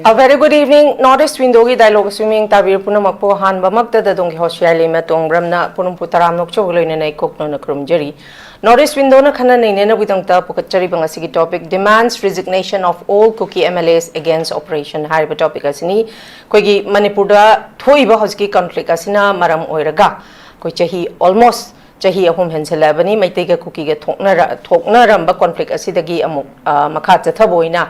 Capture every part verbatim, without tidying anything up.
A very good evening. North East Window ꯒꯤ dialogue ꯑꯁꯤ ꯃꯤꯌꯦꯡ ꯇꯥꯕꯤꯔ ꯄꯨꯝꯅꯃꯛꯄꯨ ꯑꯍꯥꯟꯕꯃꯛꯇꯗ ꯑꯗꯣꯝꯒꯤ host ꯌꯥꯏꯂꯩꯃ ꯇꯣꯡꯕ꯭ꯔꯝꯅ ꯄꯣꯠꯂꯨꯝ ꯄꯨ ꯇꯔꯥꯝꯅ ꯑꯣꯛꯆꯕ ꯂꯣꯏꯅꯅ ꯏꯀꯣꯛꯅꯅ ꯈꯨꯔꯨꯝꯖꯔꯤ꯫ North East Window ꯅ ꯈꯟꯅ ꯅꯩꯅꯅꯕꯒꯤꯗꯃꯛꯇ ꯄꯨꯈꯠꯆꯔꯤꯕ ꯉꯁꯤꯒꯤ topic, Demands Resignation of All Kuki M L As Against Operation ꯍꯥꯏꯔꯤꯕ topic ꯑꯁꯤꯅꯤ꯫ ꯑꯩꯈꯣꯏꯒꯤ ꯃꯅꯤꯄꯨꯔꯗ ꯊꯣꯛꯏꯕ ꯍꯧꯖꯤꯛꯀꯤ conflict ꯑꯁꯤꯅ ꯃꯔꯝ ꯑꯣꯏꯔꯒ ꯑꯩꯈꯣꯏ ꯆꯍꯤ almost ꯆꯍꯤ ꯑꯍꯨꯝ ꯍꯦꯟꯖꯜꯂꯛꯑꯕꯅꯤ꯫ ꯃꯩꯇꯩꯒ ꯀꯨꯀꯤꯒ ꯊꯣꯛꯅꯔ-, ꯊꯣꯛꯅꯔꯝꯕ conflict ꯑꯁꯤꯗꯒꯤ ꯑꯃꯨꯛ, ꯑ, ꯃꯈꯥ ꯆꯠꯊꯕ ꯑꯣꯏꯅ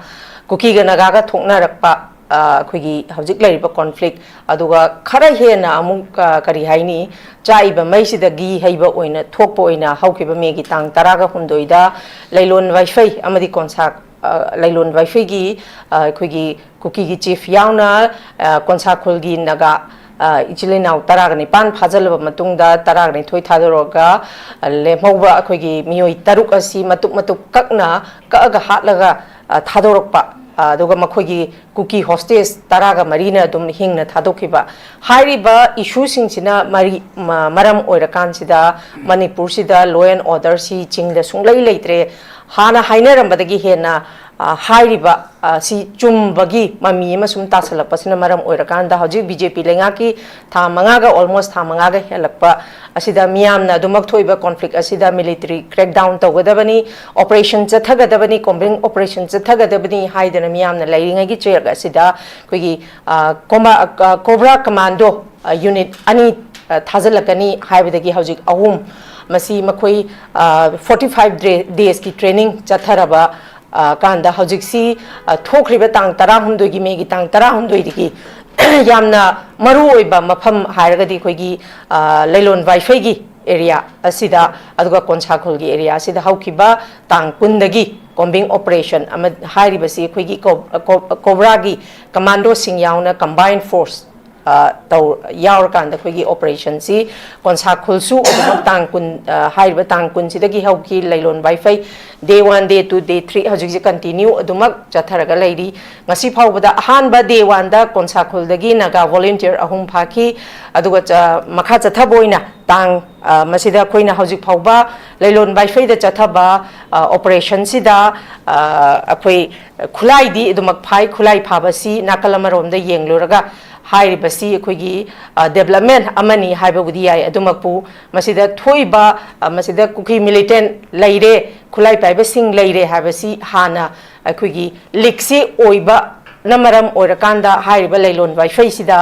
ꯀꯨꯀꯤꯒ ꯅꯥꯒꯥꯒ ꯊꯣꯛꯅꯔꯛꯄ, ꯑ, ꯑꯩꯈꯣꯏꯒꯤ ꯍꯧꯖꯤꯛ ꯂꯩꯔꯤꯕ conflict, ꯑꯗꯨꯒ ꯈꯔ ꯍꯦꯟꯅ ꯑꯃꯨꯛ, ꯑ, ꯀꯔꯤ ꯍꯥꯏꯅꯤ, ꯆꯥꯛꯏꯕ ꯃꯩꯁꯤꯗꯒꯤ ꯍꯩꯕ ꯑꯣꯏꯅ ꯊꯣꯛꯄ ꯑꯣꯏꯅ ꯍꯧꯈꯤꯕ ꯃꯦꯒꯤ ꯇꯥꯡ ꯇꯔꯥꯒ ꯍꯨꯝꯗꯣꯏꯗ ꯂꯩꯂꯣꯟ ꯋꯥꯏꯐꯩ ꯑꯃꯗꯤ ꯀꯣꯟꯁꯥ, ꯑ, ꯂꯩꯂꯣꯟ ꯋꯥꯏꯐꯩꯒꯤ, ꯑ, ꯑꯩꯈꯣꯏꯒꯤ ꯀꯨꯀꯤꯒꯤ chief ꯌꯥꯎꯅ, ꯑ, ꯀꯣꯟꯁꯥꯈꯨꯜꯒꯤ ꯅꯥꯒꯥ, ꯑ, ꯏꯆꯤꯜ ꯏꯅꯥꯎ ꯇꯔꯥꯒ ꯅꯤꯄꯥꯟ ꯐꯥꯖꯤꯜꯂꯕ ꯃꯇꯨꯡꯗ, ꯇꯔꯥꯒ ꯅꯤꯊꯣꯏ ꯊꯥꯗꯣꯔꯛꯑꯒ, ꯑ, ꯂꯦꯝꯍꯧꯕ ꯑꯩꯈꯣꯏꯒꯤ ꯃꯤꯑꯣꯏ ꯇꯔꯨꯛ ꯑꯁꯤ ꯃꯇꯨꯞ ꯃꯇꯨꯞ ꯀꯛꯅ ꯀꯛꯑꯒ ꯍꯥꯠꯂꯒ, ꯑ, ꯊꯥꯗꯣꯔꯛꯄ, ꯑ, ꯑꯗꯨꯒ ꯃꯈꯣꯏꯒꯤ ꯀꯨꯀꯤ hostage ꯇꯔꯥꯒ ꯃꯔꯤꯅ ꯑꯗꯨꯝ ꯍꯤꯡꯅ ꯊꯥꯗꯣꯛꯈꯤꯕ꯫ ꯍꯥꯏꯔꯤꯕ issue ꯁꯤꯡꯁꯤꯅ ꯃꯔꯤ-, ꯃ-, ꯃꯔꯝ ꯑꯣꯏꯔꯀꯥꯟꯁꯤꯗ ꯃꯅꯤꯄꯨꯔꯁꯤꯗ law and order ꯁꯤ ꯆꯤꯡꯗ ꯁꯨꯡꯂꯩ ꯂꯩꯇ꯭ꯔꯦ꯫ ꯍꯥꯟꯅ ꯍꯥꯏꯅꯔꯝꯕꯗꯒꯤ ꯍꯦꯟꯅ, ꯑ, ꯍꯥꯏꯔꯤꯕ, ꯑ, ꯁꯤ ꯆꯨꯝꯕꯒꯤ ꯃꯃꯤ ꯑꯃ ꯁꯨꯝ ꯇꯥꯁꯜꯂꯛꯄꯁꯤꯅ ꯃꯔꯝ ꯑꯣꯏꯔꯀꯥꯟꯗ ꯍꯧꯖꯤꯛ B J P ꯂꯩꯉꯥꯛꯀꯤ ꯊꯥ ꯃꯉꯥꯒ, almost ꯊꯥ ꯃꯉꯥꯒ ꯍꯦꯜꯂꯛꯄ ꯑꯁꯤꯗ ꯃꯤꯌꯥꯝꯅ ꯑꯗꯨꯃꯛ ꯊꯣꯛꯏꯕ conflict ꯑꯁꯤꯗ military crackdown ꯇꯧꯒꯗꯕꯅꯤ, operation ꯆꯠꯊꯒꯗꯕꯅꯤ, combing operation ꯆꯠꯊꯒꯗꯕꯅꯤ ꯍꯥꯏꯗꯅ ꯃꯤꯌꯥꯝꯅ ꯂꯩꯔꯤꯉꯩꯒꯤ ꯆꯩꯔꯛ ꯑꯁꯤꯗ ꯑꯩꯈꯣꯏꯒꯤ, ꯑ, ꯀꯣꯃꯥ-, ꯑ, COBRA commando, ꯑ, unit ꯑꯅꯤ, ꯑ, ꯊꯥꯖꯤꯜꯂꯛꯀꯅꯤ ꯍꯥꯏꯕꯗꯒꯤ ꯍꯧꯖꯤꯛ ꯑꯍꯨꯝ, ꯃꯁꯤ ꯃꯈꯣꯏ, ꯑ, forty five ꯗ꯭ꯔꯦ-, days ꯀꯤ training ꯆꯠꯊꯔꯕ, ꯑ, ꯀꯥꯟꯗ ꯍꯧꯖꯤꯛꯁꯤ, ꯑ, ꯊꯣꯛꯈ꯭ꯔꯤꯕ ꯇꯥꯡ ꯇꯔꯥꯍꯨꯝꯗꯣꯏꯒꯤ, ꯃꯦꯒꯤ ꯇꯥꯡ ꯇꯔꯥꯍꯨꯝꯗꯣꯏꯗꯒꯤ ꯌꯥꯝꯅ ꯃꯔꯨ ꯑꯣꯏꯕ ꯃꯐꯝ ꯍꯥꯏꯔꯒꯗꯤ ꯑꯩꯈꯣꯏꯒꯤ, ꯑ, ꯂꯩꯂꯣꯟ ꯋꯥꯏꯐꯩꯒꯤ area ꯑꯁꯤꯗ, ꯑꯗꯨꯒ ꯀꯣꯟꯁꯥꯈꯨꯜꯒꯤ area ꯑꯁꯤꯗ ꯍꯧꯈꯤꯕ ꯇꯥꯡ ꯀꯨꯟꯗꯒꯤ combing operation ꯑꯃ ꯍꯥꯏꯔꯤꯕꯁꯤ ꯑꯩꯈꯣꯏꯒꯤ ꯀꯣ-, ꯀꯣ-, COBRA ꯒꯤ commando ꯁꯤꯡ ꯌꯥꯎꯅ combined force, ꯑ, ꯇꯧ-, ꯌꯥꯎꯔꯀꯥꯟꯗ ꯑꯩꯈꯣꯏꯒꯤ operation ꯁꯤ ꯀꯣꯟꯁꯥꯈꯨꯜꯁꯨ ꯑꯗꯨꯃꯛ ꯇꯥꯡ ꯀꯨꯟ, ꯑ, ꯍꯥꯏꯔꯤꯕ ꯇꯥꯡ ꯀꯨꯟꯁꯤꯗꯒꯤ ꯍꯧꯈꯤ꯫ ꯂꯩꯂꯣꯟ ꯋꯥꯏꯐꯩ day one, day two, day three ꯍꯧꯖꯤꯛꯁꯦ continue ꯑꯗꯨꯃꯛ ꯆꯠꯊꯔꯒ ꯂꯩꯔꯤ꯫ ꯉꯁꯤ ꯐꯥꯎꯕꯗ ꯑꯍꯥꯟꯕ day one ꯗ ꯀꯣꯟꯁꯥꯈꯨꯜꯗꯒꯤ ꯅꯥꯒꯥ volunteer ꯑꯍꯨꯝ ꯐꯥꯈꯤ꯫ ꯑꯗꯨꯒ ꯆ-, ꯃꯈꯥ ꯆꯠꯊꯕ ꯑꯣꯏꯅ ꯇꯥꯡ ꯑ, ꯃꯁꯤꯗ ꯑꯩꯈꯣꯏꯅ ꯍꯧꯖꯤꯛ ꯐꯥꯎꯕ ꯂꯩꯂꯣꯟ ꯋꯥꯏꯐꯩꯗ ꯆꯠꯊꯕ, ꯑ, ꯑꯣꯄꯔꯦꯁꯟꯁꯤꯗ, ꯑ, ꯑꯩꯈꯣꯏ ꯈꯨꯠꯂꯥꯏꯗꯤ ꯑꯗꯨꯃꯛ ꯐꯥꯏ꯫ ꯈꯨꯠꯂꯥꯏ ꯐꯥꯕꯁꯤ ꯅꯥꯀꯜ ꯑꯃꯔꯣꯝꯗ ꯌꯦꯡꯂꯨꯔꯒ ꯍꯥꯏꯔꯤꯕꯁꯤ ꯑꯩꯈꯣꯏꯒꯤ, ꯑ, ꯗꯦꯕꯂꯞꯃꯦꯟ ꯑꯃꯅꯤ ꯍꯥꯏꯕꯕꯨꯗꯤ ꯌꯥꯏ꯫ ꯑꯗꯨꯃꯛꯄꯨ ꯃꯁꯤꯗ ꯊꯣꯛꯏꯕ, ꯑ, ꯃꯁꯤꯗ ꯀꯨꯀꯤ ꯃꯤꯂꯤꯇꯦꯟ ꯂꯩꯔꯦ, ꯈꯨꯠꯂꯥꯏ ꯄꯥꯏꯕꯁꯤꯡ ꯂꯩꯔꯦ ꯍꯥꯏꯕꯁꯤ ꯍꯥꯟꯅ ꯑꯩꯈꯣꯏꯒꯤ ꯂꯤꯛꯁꯤ ꯑꯣꯏꯕꯅ ꯃꯔꯝ ꯑꯣꯏꯔꯀꯥꯟꯗ ꯍꯥꯏꯔꯤꯕ ꯂꯩꯂꯣꯟ ꯋꯥꯏꯐꯩꯁꯤꯗ,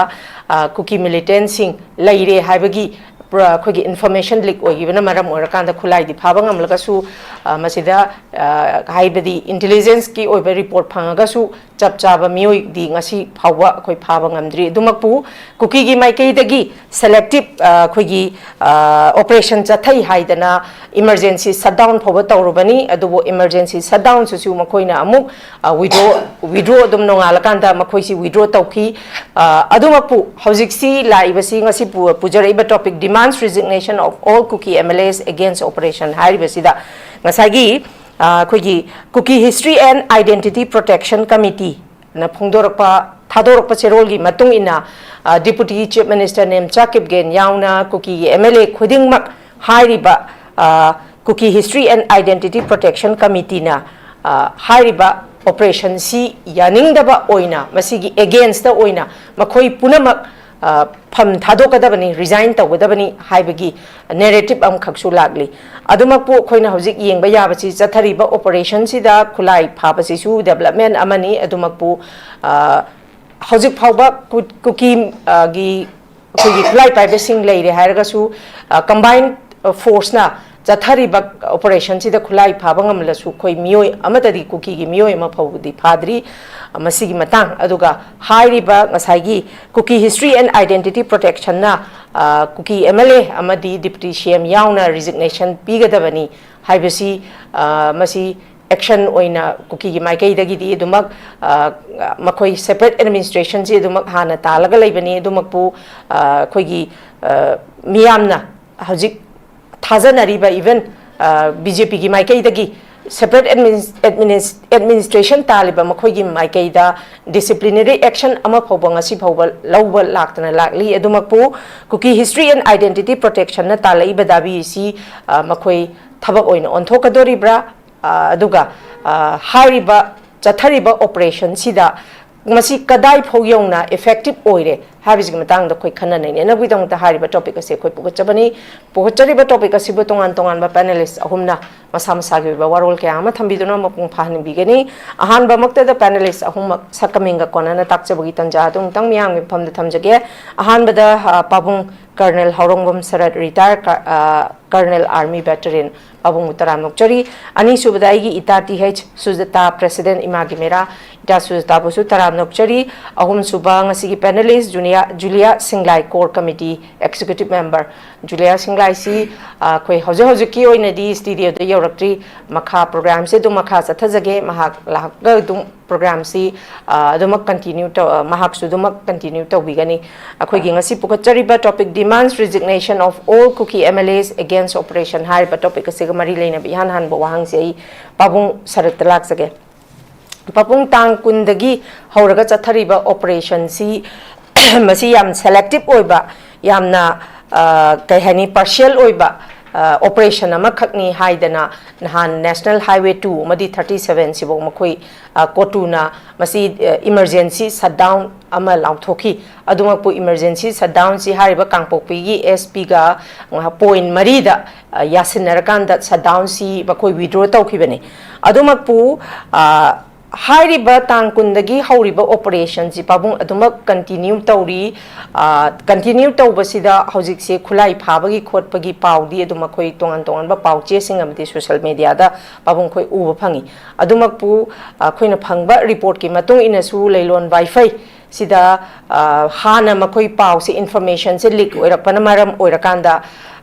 ꯑ, ꯀꯨꯀꯤ ꯃꯤꯂꯤꯇꯦꯟꯁꯤꯡ ꯂꯩꯔꯦ ꯍꯥꯏꯕꯒꯤ ꯄ꯭ꯔ-, ꯑꯩꯈꯣꯏꯒꯤ ꯏꯟꯐꯣꯔꯃꯦꯁꯟ ꯂꯤꯛ ꯑꯣꯏꯈꯤꯕꯅ ꯃꯔꯝ ꯑꯣꯏꯔꯀꯥꯟꯗ ꯈꯨꯠꯂꯥꯏꯗꯤ ꯐꯥꯕ ꯉꯝꯂꯒꯁꯨ, ꯑ, ꯃꯁꯤꯗ, ꯑ, ꯍꯥꯏꯕꯗꯤ ꯏꯟꯇꯦꯂꯤꯖꯦꯟꯁꯀꯤ ꯑꯣꯏꯕ ꯔꯤꯄꯣꯔꯠ ꯐꯪꯉꯒꯁꯨ ꯆꯞ ꯆꯥꯕ ꯃꯤꯑꯣꯏꯗꯤ ꯉꯁꯤ ꯐꯥꯎꯕ ꯑꯩꯈꯣꯏ ꯐꯥꯕ ꯉꯝꯗ꯭ꯔꯤ꯫ ꯑꯗꯨꯃꯛꯄꯨ ꯀꯨꯀꯤꯒꯤ ꯃꯥꯏꯀꯩꯗꯒꯤ ꯁꯦꯂꯦꯛꯇꯤꯞ, ꯑ, ꯑꯩꯈꯣꯏꯒꯤ, ꯑ, ꯑꯣꯄꯔꯦꯁꯟ ꯆꯠꯊꯩ ꯍꯥꯏꯗꯅ ꯏꯃꯔꯖꯦꯟꯁꯤ ꯁꯠꯗꯥꯎꯟ ꯐꯥꯎꯕ ꯇꯧꯔꯨꯕꯅꯤ꯫ ꯑꯗꯨꯕꯨ ꯏꯃꯔꯖꯦꯟꯁꯤ ꯁꯠꯗꯥꯎꯟꯁꯤꯁꯨ ꯃꯈꯣꯏꯅ ꯑꯃꯨꯛ, ꯑ, ꯋꯤꯗ꯭ꯔꯣ, ꯋꯤꯗ꯭ꯔꯣ ꯑꯗꯨꯝ ꯅꯣꯡꯉꯥꯜꯂꯀꯥꯟꯗ ꯃꯈꯣꯏꯁꯤ ꯋꯤꯗ꯭ꯔꯣ ꯇꯧꯈꯤ꯫ ꯑ, ꯑꯗꯨꯃꯛꯄꯨ ꯍꯧꯖꯤꯛꯁꯤ ꯂꯥꯛꯏꯕꯁꯤ ꯉꯁꯤ ꯄꯨ-, ꯄꯨꯖꯔꯛꯏꯕ topic, demands resignation of all Kuki M L As against operation ꯍꯥꯏꯔꯤꯕꯁꯤꯗ ꯉꯁꯥꯏꯒꯤ, ꯑ, ꯑꯩꯈꯣꯏꯒꯤ Kuki History and Identity Protection Committee ꯅ ꯐꯣꯡꯗꯣꯔꯛꯄ, ꯊꯥꯗꯣꯔꯛꯄ ꯆꯦꯔꯣꯜꯒꯤ ꯃꯇꯨꯡ ꯏꯟꯅ, ꯑ, Deputy Chief Minister Nemcha Kipgen ꯌꯥꯎꯅ ꯀꯨꯀꯤꯒꯤ M L A ꯈꯨꯗꯤꯡꯃꯛ ꯍꯥꯏꯔꯤꯕ, ꯑ, Kuki History and Identity Protection Committeeꯅ, ꯑ, ꯍꯥꯏꯔꯤꯕ ꯑꯣꯄꯔꯦꯁꯟꯁꯤ ꯌꯥꯅꯤꯡꯗꯕ ꯑꯣꯏꯅ, ꯃꯁꯤꯒꯤ againstꯇ ꯑꯣꯏꯅ ꯃꯈꯣꯏ ꯄꯨꯝꯅꯃꯛ, ꯑ, ꯐꯝ ꯊꯥꯗꯣꯛꯀꯗꯕꯅꯤ, resign ꯇꯧꯒꯗꯕꯅꯤ ꯍꯥꯏꯕꯒꯤ narrative ꯑꯃꯈꯛꯁꯨ ꯂꯥꯛꯂꯤ꯫ ꯑꯗꯨꯃꯛꯄꯨ ꯑꯩꯈꯣꯏꯅ ꯍꯧꯖꯤꯛ ꯌꯦꯡꯕ ꯌꯥꯕꯁꯤ, ꯆꯠꯊꯔꯤꯕ ꯑꯣꯄꯔꯦꯁꯟꯁꯤꯗ ꯈꯨꯠꯂꯥꯏ ꯐꯥꯕꯁꯤꯁꯨ development ꯑꯃꯅꯤ꯫ ꯑꯗꯨꯃꯛꯄꯨ, ꯑ, ꯍꯧꯖꯤꯛ ꯐꯥꯎꯕ ꯀꯨ-, ꯀꯨꯀꯤ, ꯑ, ꯒꯤ ꯑꯩꯈꯣꯏꯒꯤ ꯈꯨꯠꯂꯥꯏ ꯄꯥꯏꯕꯁꯤꯡ ꯂꯩꯔꯦ ꯍꯥꯏꯔꯒꯁꯨ, ꯑ, combined, ꯑ, forceꯅ ꯆꯠꯊꯔꯤꯕ ꯑꯣꯄꯔꯦꯁꯟꯁꯤꯗ ꯈꯨꯠꯂꯥꯏ ꯐꯥꯕ ꯉꯝꯂꯁꯨ ꯑꯩꯈꯣꯏ ꯃꯤꯑꯣꯏ ꯑꯃꯠꯇꯗꯤ, ꯀꯨꯀꯤꯒꯤ ꯃꯤꯑꯣꯏ ꯑꯃ ꯐꯥꯎꯕꯗꯤ ꯐꯥꯗ꯭ꯔꯤ꯫ ꯑ, ꯃꯁꯤꯒꯤ ꯃꯇꯥꯡ ꯑꯗꯨꯒ ꯍꯥꯏꯔꯤꯕ ꯉꯁꯥꯏꯒꯤ Kuki History and Identity Protectionꯅ, ꯑ, ꯀꯨꯀꯤ M L A ꯑꯃꯗꯤ Deputy C M ꯌꯥꯎꯅ resignation ꯄꯤꯒꯗꯕꯅꯤ ꯍꯥꯏꯕꯁꯤ, ꯑ, ꯃꯁꯤ action ꯑꯣꯏꯅ ꯀꯨꯀꯤꯒꯤ ꯃꯥꯏꯀꯩꯗꯒꯤꯗꯤ ꯑꯗꯨꯃꯛ, ꯑ, ꯃꯈꯣꯏ separate administrationꯁꯤ ꯑꯗꯨꯃꯛ ꯍꯥꯟꯅ ꯇꯥꯜꯂꯒ ꯂꯩꯕꯅꯤ꯫ ꯑꯗꯨꯃꯛꯄꯨ, ꯑ, ꯑꯩꯈꯣꯏꯒꯤ, ꯑ, ꯃꯤꯌꯥꯝꯅ ꯍꯧꯖꯤꯛ ꯊꯥꯖꯅꯔꯤꯕ, even, ꯑ, B J Pꯒꯤ ꯃꯥꯏꯀꯩꯗꯒꯤ separate administration ꯇꯥꯜꯂꯤꯕ ꯃꯈꯣꯏꯒꯤ ꯃꯥꯏꯀꯩꯗ disciplinary action ꯑꯃ ꯐꯥꯎꯕ ꯉꯁꯤ ꯐꯥꯎꯕ ꯂꯧꯕ ꯂꯥꯛꯇꯅ ꯂꯥꯛꯂꯤ꯫ ꯑꯗꯨꯃꯛꯄꯨ Kuki History and Identity Protection ꯅ ꯇꯥꯜꯂꯛꯏꯕ ꯗꯥꯕꯤ ꯑꯁꯤ ꯃꯈꯣꯏ ꯊꯕꯛ ꯑꯣꯏꯅ ꯑꯣꯟꯊꯣꯛꯀꯗꯣꯔꯤꯕ꯭ꯔꯥ? ꯑꯗꯨꯒ ꯍꯥꯏꯔꯤꯕ ꯆꯠꯊꯔꯤꯕ operation ꯁꯤꯗ ꯃꯁꯤ ꯀꯗꯥꯏ ꯐꯥꯎ ꯌꯧꯅ effective ꯑꯣꯏꯔꯦ ꯍꯥꯏꯕꯁꯤꯒꯤ ꯃꯇꯥꯡꯗ ꯑꯩꯈꯣꯏ ꯈꯟꯅ ꯅꯩꯅꯅꯕꯒꯤꯗꯃꯛꯇ ꯍꯥꯏꯔꯤꯕ topic ꯑꯁꯤ ꯑꯩꯈꯣꯏ ꯄꯨꯈꯠꯆꯕꯅꯤ꯫ ꯄꯨꯈꯠꯆꯔꯤꯕ topic ꯑꯁꯤꯕꯨ ꯇꯣꯉꯥꯟ ꯇꯣꯉꯥꯟꯕ panelist ꯑꯍꯨꯝꯅ ꯃꯁꯥ ꯃꯁꯥꯒꯤ ꯑꯣꯏꯕ ꯋꯥꯔꯣꯜ ꯀꯌꯥ ꯑꯃ ꯊꯝꯕꯤꯗꯨꯅ ꯃꯄꯨꯡ ꯐꯥꯍꯟꯕꯤꯒꯅꯤ꯫ ꯑꯍꯥꯟꯕꯃꯛꯇꯗ panelist ꯑꯍꯨꯝꯃꯛ ꯁꯛꯀꯃꯦꯡꯒ ꯀꯣꯟꯅꯅ ꯇꯥꯛꯆꯕꯒꯤ ꯇꯟꯖꯥ ꯑꯗꯨ ꯑꯃꯨꯛꯇꯪ ꯃꯤꯌꯥꯝꯒꯤ ꯃꯐꯝꯗ ꯊꯝꯖꯒꯦ꯫ ꯑꯍꯥꯟꯕꯗ ꯄꯥꯕꯨꯡ Colonel ꯍꯥꯎꯔꯣꯡꯕꯝ ꯁꯔꯠ, retired Colonel, Army veteran, ꯄꯥꯕꯨꯡꯕꯨ ꯇꯔꯥꯝꯅ ꯑꯣꯛꯆꯔꯤ꯫ ꯑꯅꯤꯁꯨꯕꯗ ꯑꯩꯒꯤ ꯏꯇꯥ ꯇꯤ ꯍꯩꯆ ꯁꯨꯖꯇꯥ, President ꯏꯃꯥꯒꯤ ꯃꯦꯔꯥ, ꯏꯇꯥ ꯁꯨꯖꯇꯥꯕꯨꯁꯨ ꯇꯔꯥꯝꯅ ꯑꯣꯛꯆꯔꯤ꯫ ꯑꯍꯨꯝꯁꯨꯕ ꯉꯁꯤꯒꯤ panelist ꯖꯨꯅꯤꯌꯥ ꯖꯨꯂꯤꯌꯥ ꯁꯤꯡꯂꯥꯏ, Core Committee Executive Member ꯖꯨꯂꯤꯌꯥ ꯁꯤꯡꯂꯥꯏꯁꯤ ꯑꯩꯈꯣꯏ ꯍꯧꯖꯤꯛ ꯍꯧꯖꯤꯛꯀꯤ ꯑꯣꯏꯅꯗꯤ studioꯗ ꯌꯧꯔꯛꯇ꯭ꯔꯤ꯫ ꯃꯈꯥ programꯁꯦ ꯑꯗꯨꯝ ꯃꯈꯥ ꯆꯠꯊꯖꯒꯦ꯫ ꯃꯍꯥꯛ ꯂꯥꯛꯑꯒ ꯑꯗꯨꯝ programꯁꯤ ꯑꯗꯨꯃꯛ continue ꯇꯧ ꯃꯍꯥꯛꯁꯨ ꯑꯗꯨꯃꯛ continue ꯇꯧꯕꯤꯒꯅꯤ꯫ ꯑꯩꯈꯣꯏꯒꯤ ꯉꯁꯤ ꯄꯨꯈꯠꯆꯔꯤꯕ topic demands resignation of all Kuki M L As against operation ꯍꯥꯏꯔꯤꯕ topic ꯑꯁꯤꯒ ꯃꯔꯤ ꯂꯩꯅꯕ ꯏꯍꯥꯟ ꯍꯥꯟꯕ ꯋꯥꯍꯪꯁꯤ ꯑꯩ ꯄꯥꯕꯨꯡ ꯁꯔꯠꯇ ꯂꯥꯛꯆꯒꯦ꯫ ꯄꯥꯕꯨꯡ, ꯇꯥꯡ ꯀꯨꯟꯗꯒꯤ ꯍꯧꯔꯒ ꯆꯠꯊꯔꯤꯕ operationꯁꯤ ꯃꯁꯤ ꯌꯥꯝ selective ꯑꯣꯏꯕ, ꯌꯥꯝꯅ ꯀꯩ ꯍꯥꯏꯅꯤ, partial ꯑꯣꯏꯕ operation ꯑꯃꯈꯛꯅꯤ ꯍꯥꯏꯗꯅ ꯅꯍꯥꯟ National Highway two ꯑꯃꯗꯤ thirty seven ꯁꯤꯐꯥꯎ ꯃꯈꯣꯏ ꯀꯣꯇꯨꯅ ꯃꯁꯤ emergency shutdown ꯑꯃ ꯂꯥꯎꯊꯣꯛꯈꯤ꯫ ꯑꯗꯨꯃꯛꯄꯨ emergency shutdownꯁꯤ ꯍꯥꯏꯔꯤꯕ ꯀꯥꯡꯄꯣꯛꯄꯤꯒꯤ S Pꯒ point ꯃꯔꯤꯗ ꯌꯥꯁꯤꯟꯅꯔꯀꯥꯟꯗ shutdownꯁꯤ ꯃꯈꯣꯏ withdraw ꯇꯧꯈꯤꯕꯅꯤ꯫ ꯑꯗꯨꯃꯛꯄꯨ ꯍꯥꯏꯔꯤꯕ ꯇꯥꯡ ꯀꯨꯟꯗꯒꯤ ꯍꯧꯔꯤꯕ operationꯁꯤ ꯄꯥꯕꯨꯡ ꯑꯗꯨꯃꯛ continue ꯇꯧꯔꯤ꯫ Continue ꯇꯧꯕꯁꯤꯗ ꯍꯧꯖꯤꯛꯁꯦ ꯈꯨꯠꯂꯥꯏ ꯐꯥꯕꯒꯤ ꯈꯣꯠꯄꯒꯤ ꯄꯥꯎꯗꯤ ꯑꯗꯨꯝ ꯑꯩꯈꯣꯏ ꯇꯣꯉꯥꯟ ꯇꯣꯉꯥꯟꯕ ꯄꯥꯎ ꯆꯦꯁꯤꯡ ꯑꯃꯗꯤ social mediaꯗ ꯄꯥꯕꯨꯡ ꯑꯩꯈꯣꯏ ꯎꯕ ꯐꯪꯉꯤ꯫ ꯑꯗꯨꯃꯛꯄꯨ ꯑꯩꯈꯣꯏꯅ ꯐꯪꯕ reportꯀꯤ ꯃꯇꯨꯡ ꯏꯟꯅꯁꯨ ꯂꯩꯂꯣꯟ ꯋꯥꯏꯐꯩ ꯁꯤꯗ ꯍꯥꯟꯅ ꯃꯈꯣꯏ ꯄꯥꯎꯁꯦ, informationꯁꯦ leak ꯑꯣꯏꯔꯛꯄꯅ ꯃꯔꯝ ꯑꯣꯏꯔꯀꯥꯟꯗ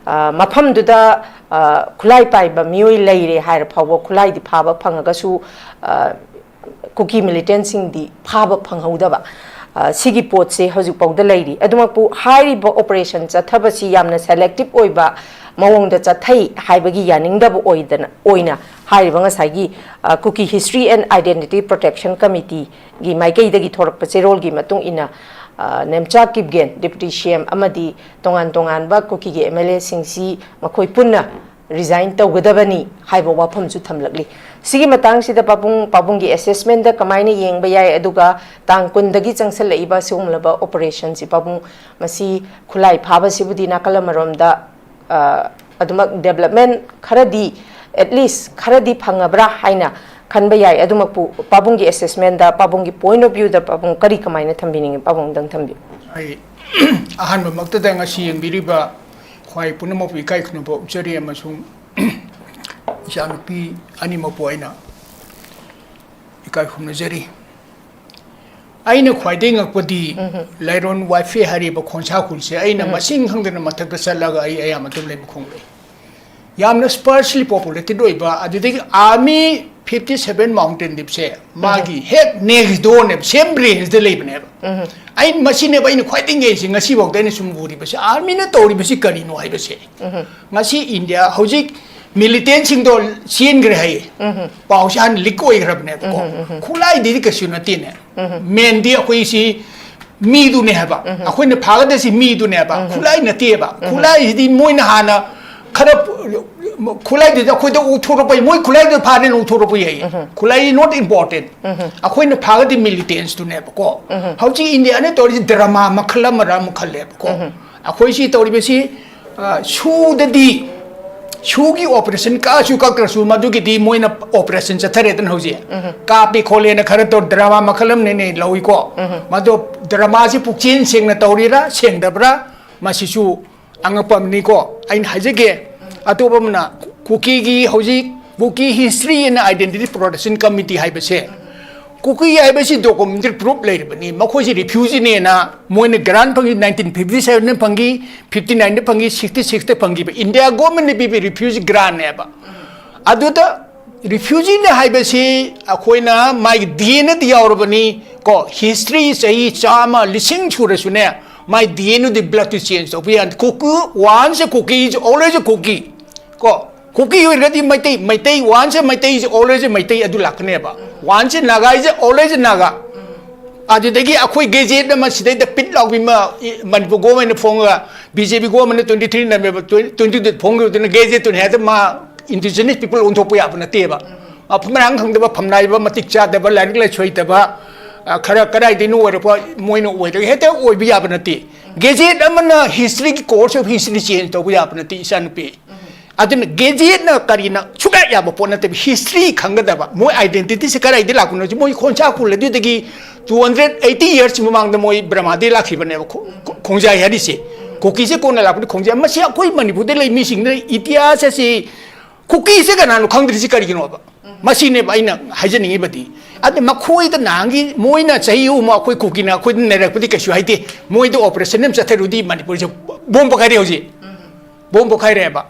ꯃꯐꯝꯗꯨꯗ ꯈꯨꯠꯂꯥꯏ ꯄꯥꯏꯕ ꯃꯤꯑꯣꯏ ꯂꯩꯔꯦ ꯍꯥꯏꯔ ꯐꯥꯎꯕ ꯈꯨꯠꯂꯥꯏꯗꯤ ꯐꯥꯕ ꯐꯪꯉꯒꯁꯨ ꯀꯨꯀꯤ militantꯁꯤꯡꯗꯤ ꯐꯥꯕ ꯐꯪꯍꯧꯗꯕ꯫ ꯁꯤꯒꯤ ꯄꯣꯠꯁꯦ ꯍꯧꯖꯤꯛꯐꯥꯎꯗ ꯂꯩꯔꯤ꯫ ꯑꯗꯨꯃꯛꯄꯨ ꯍꯥꯏꯔꯤꯕ operation ꯆꯠꯊꯕꯁꯤ ꯌꯥꯝꯅ selective ꯑꯣꯏꯕ ꯃꯑꯣꯡꯗ ꯆꯠꯊꯩ ꯍꯥꯏꯕꯒꯤ ꯌꯥꯅꯤꯡꯗꯕ ꯑꯣꯏꯗꯅ, ꯑꯣꯏꯅ ꯍꯥꯏꯔꯤꯕ ꯉꯁꯥꯏꯒꯤ, ꯑ, Kuki History and Identity Protection Committeeꯒꯤ ꯃꯥꯏꯀꯩꯗꯒꯤ ꯊꯣꯔꯛꯄ ꯆꯦꯔꯣꯜꯒꯤ ꯃꯇꯨꯡ ꯏꯟꯅ, ꯑ, Nemcha Kipgen, Deputy C M ꯑꯃꯗꯤ ꯇꯣꯉꯥꯟ ꯇꯣꯉꯥꯟꯕ ꯀꯨꯀꯤꯒꯤ M L Aꯁꯤꯡꯁꯤ ꯃꯈꯣꯏ ꯄꯨꯟꯅ resign ꯇꯧꯒꯗꯕꯅꯤ ꯍꯥꯏꯕ ꯋꯥꯐꯝꯁꯨ ꯊꯝꯂꯛꯂꯤ꯫ ꯁꯤꯒꯤ ꯃꯇꯥꯡꯁꯤꯗ ꯄꯥꯕꯨꯡ, ꯄꯥꯕꯨꯡꯒꯤ assessmentꯗ ꯀꯃꯥꯏꯅ ꯌꯦꯡꯕ ꯌꯥꯏ, ꯑꯗꯨꯒ ꯇꯥꯡ ꯀꯨꯟꯗꯒꯤ ꯆꯪꯁꯤꯜꯂꯛꯏꯕ ꯁꯤꯒꯨꯝꯂꯕ operationꯁꯤ, ꯄꯥꯕꯨꯡ, ꯃꯁꯤ ꯈꯨꯠꯂꯥꯏ ꯐꯥꯕꯁꯤꯕꯨꯗꯤ ꯅꯥꯀꯜ ꯑꯃꯔꯣꯝꯗ, ꯑ, ꯑꯗꯨꯃꯛ development ꯈꯔꯗꯤ, at least ꯈꯔꯗꯤ ꯐꯪꯉꯕ꯭ꯔꯥ ꯍꯥꯏꯅ ꯈꯟꯕ ꯌꯥꯏ꯫ ꯑꯗꯨꯃꯛꯄꯨ ꯄꯥꯕꯨꯡꯒꯤ assessmentꯗ, ꯄꯥꯕꯨꯡꯒꯤ point of viewꯗ ꯄꯥꯕꯨꯡ ꯀꯔꯤ ꯀꯃꯥꯏꯅ ꯊꯝꯕꯤꯅꯤꯡꯉꯤ? ꯄꯥꯕꯨꯡꯗꯪ ꯊꯝꯕꯤꯌꯨ꯫ ꯑꯩ ꯑꯍꯥꯟꯕꯃꯛꯇꯗ ꯉꯁꯤ ꯌꯦꯡꯕꯤꯔꯤꯕ ꯈ꯭ꯋꯥꯏ ꯄꯨꯝꯅꯃꯛꯄꯨ ꯏꯀꯥꯏ ꯈꯨꯝꯅꯕ ꯎꯠꯆꯔꯤ, ꯑꯃꯁꯨꯡ ꯏꯆꯥꯅꯨꯄꯤ ꯑꯅꯤꯃꯛꯄꯨ ꯑꯩꯅ ꯏꯀꯥꯏ ꯈꯨꯝꯅꯖꯔꯤ꯫ ꯑꯩꯅ ꯈ꯭ꯋꯥꯏꯗꯒꯤ ꯉꯛꯄꯗꯤ ꯂꯩꯔꯣꯟ ꯋꯥꯏꯐꯦ ꯍꯥꯏꯔꯤꯕ ꯈꯣꯟꯁꯥ ꯈꯨꯜꯁꯦ ꯑꯩꯅ ꯃꯁꯤꯡ ꯈꯪꯗꯅ ꯃꯊꯛꯇ ꯆꯠꯂꯒ ꯑꯩ ꯑꯌꯥꯝꯕ ꯑꯗꯨꯝ ꯂꯩꯃꯈꯣꯡ ꯂꯩ꯫ ꯌꯥꯝꯅ sparsely populated ꯑꯣꯏꯕ, ꯑꯗꯨꯗꯒꯤ army fifty seven mountain dipꯁꯦ ꯃꯥꯒꯤ ꯍꯦꯛ next doorꯅꯦꯕ, same rangeꯗ ꯂꯩꯕꯅꯦꯕ꯫ ꯑꯩ ꯃꯁꯤꯅꯦꯕ ꯑꯩꯅ ꯈ꯭ꯋꯥꯏꯗꯒꯤ ꯉꯛꯏꯁꯦ, ꯉꯁꯤꯐꯥꯎꯗ ꯑꯩꯅ ꯁꯨꯝ ꯎꯔꯤꯕꯁꯦ, armyꯅ ꯇꯧꯔꯤꯕꯁꯤ ꯀꯔꯤꯅꯣ ꯍꯥꯏꯕꯁꯦ꯫ ꯉꯁꯤ ꯏꯟꯗꯤꯌꯥ ꯍꯧꯖꯤꯛ militantꯁꯤꯡꯗꯣ ꯆꯦꯟꯈ꯭ꯔꯦ ꯍꯥꯏꯌꯦ꯫ ꯄꯥꯎꯁꯦ ꯍꯥꯟꯅ leak ꯑꯣꯏꯈ꯭ꯔꯕꯅꯦꯕꯀꯣ꯫ ꯈꯨꯠꯂꯥꯏꯗꯨꯗꯤ ꯀꯩꯁꯨ ꯅꯠꯇꯦꯅꯦ꯫ Mainꯗꯤ ꯑꯩꯈꯣꯏꯁꯤ ꯃꯤꯗꯨꯅꯦ ꯍꯥꯏꯕ꯫ ꯑꯩꯈꯣꯏꯅ ꯐꯥꯒꯗꯕꯁꯤ ꯃꯤꯗꯨꯅꯦꯕ꯫ ꯈꯨꯠꯂꯥꯏ ꯅꯠꯇꯦꯕ꯫ ꯈꯨꯠꯂꯥꯏꯁꯤꯗꯤ ꯃꯣꯏꯅ ꯍꯥꯟꯅ ꯈꯔ, ꯈꯨꯠꯂꯥꯏꯗꯨꯗꯤ ꯑꯩꯈꯣꯏꯗ ꯎꯊꯣꯔꯛꯄ ꯌꯥꯏ, ꯃꯣꯏ ꯈꯨꯠꯂꯥꯏꯗꯨ ꯐꯥꯔꯦꯅ ꯎꯊꯣꯔꯛꯄ ꯌꯥꯏ꯫ ꯈꯨꯠꯂꯥꯏ is not important꯫ ꯑꯩꯈꯣꯏꯅ ꯐꯥꯒꯗꯤ militantꯁꯇꯨꯅꯦꯕꯀꯣ꯫ ꯍꯧꯖꯤꯛ ꯏꯟꯗꯤꯌꯥꯅ ꯇꯧꯔꯤꯁꯤ drama ꯃꯈꯜ ꯑꯃꯔ ꯑꯃ ꯈꯜꯂꯦꯕꯀꯣ꯫ ꯑꯩꯈꯣꯏꯁꯤ ꯇꯧꯔꯤꯕꯁꯤ, ꯑ, ꯁꯨꯗꯗꯤ, ꯁꯨꯒꯤ operation ꯀꯛꯑꯁꯨ ꯀꯛꯇ꯭ꯔꯁꯨ ꯃꯗꯨꯒꯤꯗꯤ ꯃꯣꯏꯅ operation ꯆꯠꯊꯔꯦꯗꯅ ꯍꯧꯖꯤꯛ꯫ ꯀꯥꯞꯄꯤ ꯈꯣꯠꯂꯦꯅ ꯈꯔ ꯇꯧ, drama ꯃꯈꯜ ꯑꯃꯅꯦꯅꯦ ꯂꯧꯏꯀꯣ꯫ ꯃꯗꯣ dramaꯁꯤ ꯄꯨꯛꯆꯦꯟ ꯁꯦꯡꯅ ꯇꯧꯔꯤꯔꯥ ꯁꯦꯡꯗꯕ꯭ꯔꯥ, ꯃꯁꯤꯁꯨ ꯑꯉꯛꯄ ꯑꯃꯅꯤꯀꯣ꯫ ꯑꯩꯅ ꯍꯥꯏꯖꯒꯦ, ꯑꯇꯣꯞꯄ ꯑꯃꯅ ꯀꯨꯀꯤꯒꯤ ꯍꯧꯖꯤꯛ Kuki History and Identity Protection Committee ꯍꯥꯏꯕꯁꯦ, ꯀꯨꯀꯤ ꯍꯥꯏꯕꯁꯤ documentary proof ꯂꯩꯔꯕꯅꯤ꯫ ꯃꯈꯣꯏꯁꯤ refugeeꯅꯦꯅ ꯃꯣꯏꯅ grant ꯐꯪꯉꯤ, nineteen fifty sevenꯗ ꯐꯪꯈꯤ, fifty nineꯗ ꯐꯪꯈꯤ, sixty sixꯇ ꯐꯪꯈꯤꯕ India governmentꯅ ꯄꯤꯕ refugee grantꯅꯦꯕ꯫ ꯑꯗꯨꯗ refugeeꯅꯦ ꯍꯥꯏꯕꯁꯤ ꯑꯩꯈꯣꯏꯅ ꯃꯥꯒꯤ DNAꯗ ꯌꯥꯎꯔꯕꯅꯤ ꯀꯣ, history ꯆꯍꯤ ꯆꯥꯝꯃ, ꯂꯤꯁꯤꯡ ꯁꯨꯔꯁꯨꯅꯦ, ꯃꯥꯒꯤ DNAꯗꯤ bloodꯇꯨ change ꯇꯧꯕ ꯌꯥꯗꯦ꯫ Kuki, once a Kuki is always a Kuki ꯀꯣ꯫ ꯀꯨꯀꯤ ꯑꯣꯏꯔꯒꯗꯤ Meitei, Meitei, once Meitei is always Meitei ꯑꯗꯨ ꯂꯥꯛꯀꯅꯦꯕ꯫ Once Naga is always Naga꯫ ꯑꯗꯨꯗꯒꯤ ꯑꯩꯈꯣꯏ ꯒꯦꯖꯦꯠ ꯑꯃ ꯁꯤꯗꯩꯗ ꯄꯤꯠ ꯂꯥꯎꯕꯤ ꯑꯃ ꯃꯅꯤꯄꯨꯔ ꯒꯣꯃꯦꯟꯅ ꯐꯣꯡꯉꯒ ꯕꯤ ꯖꯦ ꯄꯤ ꯒꯣꯃꯦꯟꯅ ꯇ꯭ꯋꯦꯟꯇꯤ ꯊ꯭ꯔꯤ ꯅꯕꯦꯝꯕꯔ ꯇ꯭ꯋꯦꯟꯇꯤ ꯇꯨꯗ ꯐꯣꯡꯈꯤꯕꯗꯨꯅ ꯒꯦꯖꯦꯠꯇꯨꯅ ꯍꯦꯛꯇ ꯃꯥ ꯏꯟꯗꯤꯖꯤꯅꯁ ꯄꯤꯄꯜ ꯑꯣꯟꯊꯣꯛꯄ ꯌꯥꯕ ꯅꯠꯇꯦꯕ꯫ ꯃꯐꯝ ꯃꯔꯥꯡ ꯈꯪꯗꯕ, ꯐꯝꯅꯥꯏꯕ, ꯃꯇꯤꯛ ꯆꯥꯗꯕ, ꯂꯥꯏꯔꯤꯛ ꯂꯥꯏꯁꯨ ꯍꯩꯇꯕ, ꯑ, ꯈꯔ ꯀꯗꯥꯏꯗꯩꯅꯣ ꯑꯣꯏꯔꯛꯄ ꯃꯣꯏꯅ ꯑꯣꯏꯔꯒ ꯍꯦꯛꯇ ꯑꯣꯏꯕ ꯌꯥꯕ ꯅꯠꯇꯦ꯫ ꯒꯦꯖꯦꯠ ꯑꯃꯅ historyꯒꯤ course of history change ꯇꯧꯕ ꯌꯥꯕ ꯅꯠꯇꯦ, ꯏꯆꯥꯅꯨꯄꯤ꯫ ꯑꯗꯨꯅ ꯒꯦꯖꯦꯠꯅ ꯀꯔꯤꯅ ꯁꯨꯡꯌꯥ ꯌꯥꯕ ꯄꯣꯠ ꯅꯠꯇꯦꯕ꯫ History ꯈꯪꯒꯗꯕ, ꯃꯣꯏ identityꯁꯦ ꯀꯗꯥꯏꯗꯒꯤ ꯂꯥꯛꯄꯅꯣ ꯍꯥꯏꯁꯦ꯫ ꯃꯣꯏ ꯈꯣꯟꯁꯥ ꯈꯨꯜ ꯑꯗꯨꯗꯒꯤ two hundred eighty years ꯃꯃꯥꯡꯗ ꯃꯣꯏ ꯕ꯭ꯔꯍꯃꯥꯗꯒꯤ ꯂꯥꯛꯈꯤꯕꯅꯦꯕ, ꯈꯣ-, ꯈꯣ-, ꯈꯣꯡꯖꯥꯏ ꯍꯥꯏꯔꯤꯁꯦ꯫ ꯀꯨꯀꯤꯁꯦ ꯀꯣꯟꯅ ꯂꯥꯛꯄꯅꯤ꯫ ꯈꯣꯡꯖꯥꯏ, ꯃꯁꯤ ꯑꯩꯈꯣꯏ ꯃꯅꯤꯄꯨꯔꯗ ꯂꯩ ꯃꯤꯁꯤꯡꯅ ꯏꯇꯤꯍꯥꯁ ꯑꯁꯤ ꯀꯨꯀꯤꯁꯦ ꯀꯅꯥꯅꯣ ꯈꯪꯗ꯭ꯔꯤꯁꯤ ꯀꯔꯤꯒꯤꯅꯣꯕ? ꯃꯁꯤꯅꯦꯕ ꯑꯩꯅ ꯍꯥꯏꯖꯅꯤꯡꯉꯤꯕꯗꯤ꯫ ꯑꯗ ꯃꯈꯣꯏꯗ ꯅꯍꯥꯟꯒꯤ ꯃꯣꯏꯅ ꯆꯍꯤ ꯑꯍꯨꯝ ꯑꯩꯈꯣꯏ ꯀꯨꯀꯤꯅ ꯑꯩꯈꯣꯏꯗ ꯅꯩꯔꯛꯄꯗꯤ ꯀꯩꯁꯨ ꯍꯥꯏꯗꯦ꯫ ꯃꯣꯏꯗ operation ꯑꯃ ꯆꯠꯊꯔꯨꯗꯤ ꯃꯅꯤꯄꯨꯔꯁꯦ ꯕꯣꯝ ꯄꯣꯈꯥꯏꯔꯦ ꯍꯧꯖꯤꯛ꯫ ꯕꯣꯝ ꯄꯣꯈꯥꯏꯔꯦꯕ꯫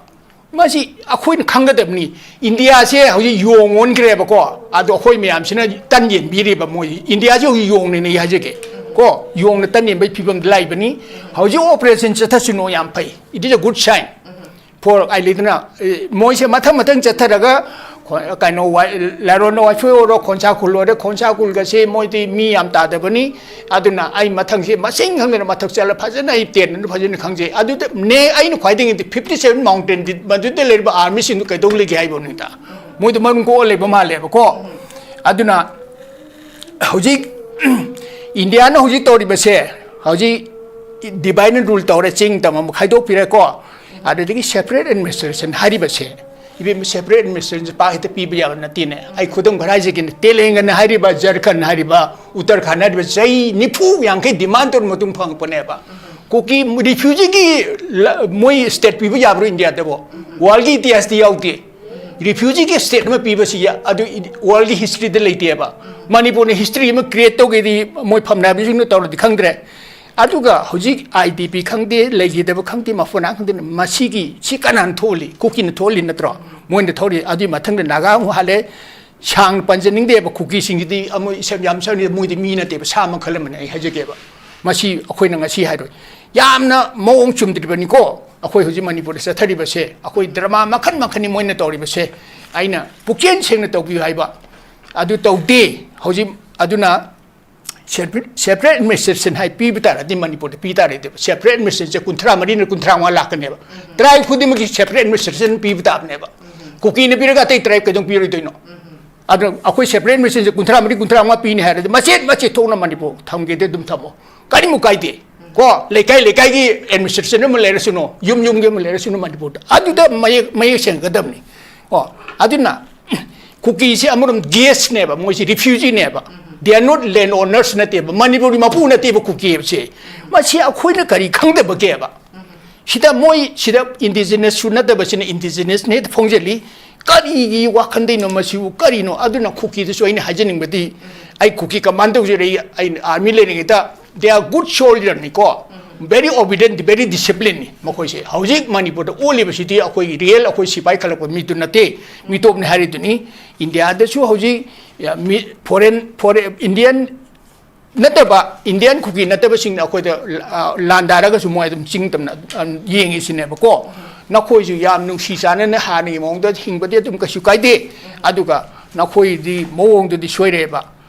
ꯃꯁꯤ ꯑꯩꯈꯣꯏꯅ ꯈꯪꯒꯗꯕꯅꯤ꯫ ꯏꯟꯗꯤꯌꯥꯁꯦ ꯍꯧꯖꯤꯛ ꯌꯣꯡ ꯑꯣꯟꯈ꯭ꯔꯦꯕꯀꯣ꯫ ꯑꯗꯣ ꯑꯩꯈꯣꯏ ꯃꯌꯥꯝꯁꯤꯅ ꯇꯟ ꯌꯦꯟꯕꯤꯔꯤꯕ ꯃꯣꯏ꯫ ꯏꯟꯗꯤꯌꯥꯁꯦ ꯍꯧꯖꯤꯛ ꯌꯣꯡꯅꯦꯅ ꯑꯩ ꯍꯥꯏꯖꯒꯦ꯫ ꯀꯣ, ꯌꯣꯡꯅ ꯇꯟ ꯌꯦꯟꯕꯒꯤ ꯐꯤꯕꯝꯗ ꯂꯥꯛꯏꯕꯅꯤ꯫ ꯍꯧꯖꯤꯛ operation ꯆꯠꯊꯁꯅꯨ ꯌꯥꯝ ꯐꯩ꯫ It is a good sign꯫ For, ꯑꯩ ꯂꯩꯗꯅ, ꯑꯦ, ꯃꯣꯏꯁꯦ ꯃꯊꯪ ꯃꯊꯪ ꯆꯠꯊꯔꯒ ꯈꯣ-, ꯀꯩꯅꯣ, ꯋꯥꯏ-, ꯂꯥꯏꯔꯣꯟ ꯋꯥꯏꯐꯨ ꯑꯣꯏꯔꯣ, ꯈꯣꯟꯁꯥ ꯈꯨꯜ ꯑꯣꯏꯔꯦ, ꯈꯣꯟꯁꯥ ꯈꯨꯜꯒꯁꯦ ꯃꯣꯏꯗꯤ ꯃꯤ ꯌꯥꯝ ꯇꯥꯗꯕꯅꯤ꯫ ꯑꯗꯨꯅ ꯑꯩ ꯃꯊꯪꯁꯦ ꯃꯁꯤꯡ ꯈꯪꯗꯅ ꯃꯊꯛ ꯆꯠꯂ ꯐꯖꯅ ꯑꯩ ꯇꯦꯟꯅ ꯐꯖꯅ ꯈꯪꯖꯩ꯫ ꯑꯗꯨꯗ ꯅꯦ ꯑꯩꯅ ꯈ꯭ꯋꯥꯏꯗꯒꯤ fifty seven mountain ꯃꯗꯨꯗ ꯂꯩꯔꯤꯕ armyꯁꯤꯡꯗꯨ ꯀꯩꯗꯧ ꯂꯩꯒꯦ ꯍꯥꯏꯕꯅꯤꯗ꯫ ꯃꯣꯏꯗꯣ ꯃꯔꯨꯝ ꯀꯣꯛꯑ ꯂꯩꯕ ꯃꯥꯜꯂꯦꯕꯀꯣ꯫ ꯑꯗꯨꯅ ꯍꯧꯖꯤꯛ ꯏꯟꯗꯤꯌꯥꯅ ꯍꯧꯖꯤꯛ ꯇꯧꯔꯤꯕꯁꯦ, ꯍꯧꯖꯤꯛ divide and rule ꯇꯧꯔꯦ, ꯆꯤꯡ ꯇꯝ ꯑꯃꯨꯛ ꯈꯥꯏꯗꯣꯛꯄꯤꯔꯦꯀꯣ꯫ ꯑꯗꯨꯗꯒꯤ separate administration ꯍꯥꯏꯔꯤꯕꯁꯦ, ꯏꯕꯦꯝꯃ, separate administration ꯄꯥꯛ ꯍꯦꯛꯇ ꯄꯤꯕ ꯌꯥꯕ ꯅꯠꯇꯦꯅꯦ꯫ ꯑꯩ ꯈꯨꯗꯝ ꯈꯔ ꯍꯥꯏꯖꯒꯦꯅꯦ꯫ ꯇꯦꯂꯪꯒꯅ ꯍꯥꯏꯔꯤꯕ, ꯖꯔꯈꯟ ꯍꯥꯏꯔꯤꯕ, ꯎꯠꯇꯔꯈꯟ ꯍꯥꯏꯔꯤꯕ ꯆꯍꯤ ꯅꯤꯐꯨ ꯌꯥꯡꯈꯩ demand ꯇꯧꯔ ꯃꯇꯨꯡ ꯐꯪꯉꯛꯄꯅꯦꯕ꯫ ꯀꯨꯀꯤ refugeeꯒꯤ ꯂ-, ꯃꯣꯏ state ꯄꯤꯕ ꯌꯥꯕ꯭ꯔꯣ ꯏꯟꯗꯤꯌꯥꯗꯕꯣ? Worldꯒꯤ ꯏꯇꯤꯍꯥꯁꯇ ꯌꯥꯎꯗꯦ꯫ Refugeeꯒꯤ state ꯑꯃ ꯄꯤꯕꯁꯤ ꯌꯥ-, ꯑꯗꯨ ꯏ-, worldꯒꯤ historyꯗ ꯂꯩꯇꯦꯕ꯫ ꯃꯅꯤꯄꯨꯔꯅ history ꯑꯃ create ꯇꯧꯒꯦꯗꯤ ꯃꯣꯏ ꯐꯝꯅꯥꯏꯕꯁꯤꯡꯅ ꯇꯧꯔꯗꯤ ꯈꯪꯗ꯭ꯔꯦ꯫ ꯑꯗꯨꯒ ꯍꯧꯖꯤꯛ ꯑꯥꯏ ꯗꯤ ꯄꯤ ꯈꯪꯗꯦ, ꯂꯩꯈꯤꯗꯕ ꯈꯪꯗꯦ, ꯃꯐꯝ ꯈꯪꯗꯦ, ꯃꯁꯤꯒꯤ ꯁꯤ ꯀꯅꯥꯅ ꯊꯣꯛꯍꯜꯂꯤ? ꯀꯨꯀꯤꯅ ꯊꯣꯛꯍꯜꯂꯤ ꯅꯠꯇ꯭ꯔꯣ? ꯃꯣꯏꯅ ꯊꯣꯛꯍꯜꯂꯤ꯫ ꯑꯗꯨꯒꯤ ꯃꯊꯪꯗ ꯅꯥꯒꯥ ꯑꯃꯨꯛ ꯍꯥꯜꯂꯦ꯫ ꯁꯥꯡꯅ ꯄꯟꯖꯅꯤꯡꯗꯦꯕ, ꯀꯨꯀꯤꯁꯤꯡꯁꯤꯗꯤ ꯑꯃꯣꯏ ꯏꯁꯝ ꯌꯥꯝ ꯁꯝꯅ ꯃꯣꯏꯗꯤ ꯃꯤ ꯅꯠꯇꯦꯕ, ꯁꯥ ꯃꯈꯜ ꯑꯃꯅꯤ꯫ ꯑꯩ ꯍꯥꯏꯖꯒꯦꯕ, ꯃꯁꯤ ꯑꯩꯈꯣꯏꯅ ꯉꯁꯤ ꯍꯥꯏꯔꯣꯏ꯫ ꯌꯥꯝꯅ ꯃꯑꯣꯡ ꯆꯨꯝꯗ꯭ꯔꯤꯕꯅꯤꯀꯣ꯫ ꯑꯩꯈꯣꯏ ꯍꯧꯖꯤꯛ ꯃꯅꯤꯄꯨꯔꯗ ꯆꯠꯊꯔꯤꯕꯁꯦ, ꯑꯩꯈꯣꯏ ꯗ꯭ꯔꯃꯥ ꯃꯈꯜ ꯃꯈꯜꯅꯤ ꯃꯣꯏꯅ ꯇꯧꯔꯤꯕꯁꯦ꯫ ꯑꯩꯅ ꯄꯨꯛꯆꯦꯜ ꯁꯦꯡꯅ ꯇꯧꯕꯤꯌꯨ ꯍꯥꯏꯕ ꯑꯗꯨ ꯇꯧꯗꯦ꯫ ꯍꯧꯖꯤꯛ ꯑꯗꯨꯅ separate administration ꯍꯥꯏ ꯄꯤꯕ ꯇꯥꯔꯗꯤ ꯃꯅꯤꯄꯨꯔꯗ ꯄꯤ ꯇꯥꯔꯦ꯫ Separate administration ꯁꯦ ꯀꯨꯟꯊ꯭ꯔꯥ ꯃꯔꯤꯅ ꯀꯨꯟꯊ꯭ꯔꯥ ꯃꯉꯥ ꯂꯥꯛꯀꯅꯦꯕ꯫ Tribe ꯈꯨꯗꯤꯡꯃꯛꯀꯤ separate administration ꯄꯤꯕ ꯇꯥꯕꯅꯦꯕ꯫ ꯀꯨꯀꯤꯅ ꯄꯤꯔꯒ ꯑꯇꯩ tribe ꯀꯩꯗꯧ ꯄꯤꯔꯣꯏꯗꯣꯏꯅꯣ? ꯑꯗꯨꯅ ꯑꯩꯈꯣꯏ separate administration ꯁꯦ ꯀꯨꯟꯊ꯭ꯔꯥ ꯃꯔꯤ ꯀꯨꯟꯊ꯭ꯔꯥ ꯃꯉꯥ ꯄꯤꯅꯤ ꯍꯥꯏꯔꯗꯤ ꯃꯆꯦꯠ ꯃꯆꯦꯠ ꯊꯣꯛꯅ ꯃꯅꯤꯄꯨꯔ ꯊꯝꯒꯦꯗꯤ ꯑꯗꯨꯝ ꯊꯝꯃꯣ, ꯀꯔꯤꯃꯨꯛ ꯀꯥꯏꯗꯦ꯫ ꯀꯣ, ꯂꯩꯀꯥꯏ ꯂꯩꯀꯥꯏꯒꯤ administration ꯑꯃ ꯂꯩꯔꯁꯅꯨ, ꯌꯨꯝ ꯌꯨꯝꯒꯤ ꯑꯃ ꯂꯩꯔꯁꯅꯨ ꯃꯅꯤꯄꯨꯔꯗ, ꯑꯗꯨꯗ ꯃꯌꯦꯛ ꯃꯌꯦꯛ ꯁꯦꯡꯒꯗꯕꯅꯤ꯫ ꯀꯣ, ꯑꯗꯨꯅ ꯀꯨꯀꯤꯁꯦ ꯑꯃꯔꯣꯝ guest ꯅꯦꯕ, ꯃꯣꯏꯁꯦ refugee ꯅꯦꯕ꯫ They are not land owners ꯅꯠꯇꯦꯕ, ꯃꯅꯤꯄꯨꯔꯒꯤ ꯃꯄꯨ ꯅꯠꯇꯦꯕ ꯀꯨꯀꯤ ꯍꯥꯏꯕꯁꯦ꯫ ꯃꯁꯤ ꯑꯩꯈꯣꯏꯅ ꯀꯔꯤ ꯈꯪꯗꯕꯒꯦꯕ? ꯁꯤꯗ ꯃꯣꯏ ꯁꯤꯗ indigenous ꯁꯨ ꯅꯠꯇꯕꯁꯤꯅ indigenous ꯅꯦ ꯐꯣꯡꯖꯜꯂꯤ꯫ ꯀꯔꯤꯒꯤ ꯋꯥꯈꯟꯗꯩꯅꯣ ꯃꯁꯤꯕꯨ, ꯀꯔꯤꯅꯣ? ꯑꯗꯨꯅ ꯀꯨꯀꯤꯗꯁꯨ ꯑꯩꯅ ꯍꯥꯏꯖꯅꯤꯡꯕꯗꯤ, ꯑꯩ ꯀꯨꯀꯤ command ꯇꯧꯖꯔꯛꯏ, ꯑꯩ army ꯂꯩꯔꯤꯉꯩꯗ, they are good soldier ꯅꯤꯀꯣ, very obedient, very discipline ꯅꯤ ꯃꯈꯣꯏꯁꯦ꯫ ꯍꯧꯖꯤꯛ ꯃꯅꯤꯄꯨꯔꯗ ꯑꯣꯜꯂꯤꯕꯁꯤꯗꯤ ꯑꯩꯈꯣꯏꯒꯤ real ꯑꯩꯈꯣꯏ ꯁꯤꯐꯥꯏ ꯈꯜꯂꯛꯄ ꯃꯤꯗꯨ ꯅꯠꯇꯦ, ꯃꯤꯇꯣꯞꯅꯤ ꯍꯥꯏꯔꯤꯗꯨꯅꯤ꯫ ꯏꯟꯗꯤꯌꯥꯗꯁꯨ ꯍꯧꯖꯤꯛ, ꯃꯤ, foreign, foreign, Indian ꯅꯠꯇꯕ, Indian ꯀꯨꯀꯤ ꯅꯠꯇꯕꯁꯤꯡꯅ ꯑꯩꯈꯣꯏꯗ, ꯑ, ꯂꯥꯟꯗꯥꯔꯒꯁꯨ ꯃꯣꯏ ꯑꯗꯨꯝ ꯆꯤꯡ ꯇꯝꯅ, ꯑ, ꯌꯦꯡꯉꯤꯁꯤꯅꯦꯕꯀꯣ꯫ ꯅꯈꯣꯏꯁꯨ ꯌꯥꯝ ꯅꯨꯡꯁꯤ ꯆꯥꯟꯅꯅ ꯍꯥꯟꯅꯒꯤ ꯃꯑꯣꯡꯗ ꯍꯤꯡꯕꯗꯤ ꯑꯗꯨꯝ ꯀꯩꯁꯨ ꯀꯥꯏꯗꯦ꯫ ꯑꯗꯨꯒ ꯅꯈꯣꯏꯗꯤ ꯃꯑꯣꯡꯗꯨꯗꯤ ꯁꯣꯏꯔꯦꯕ꯫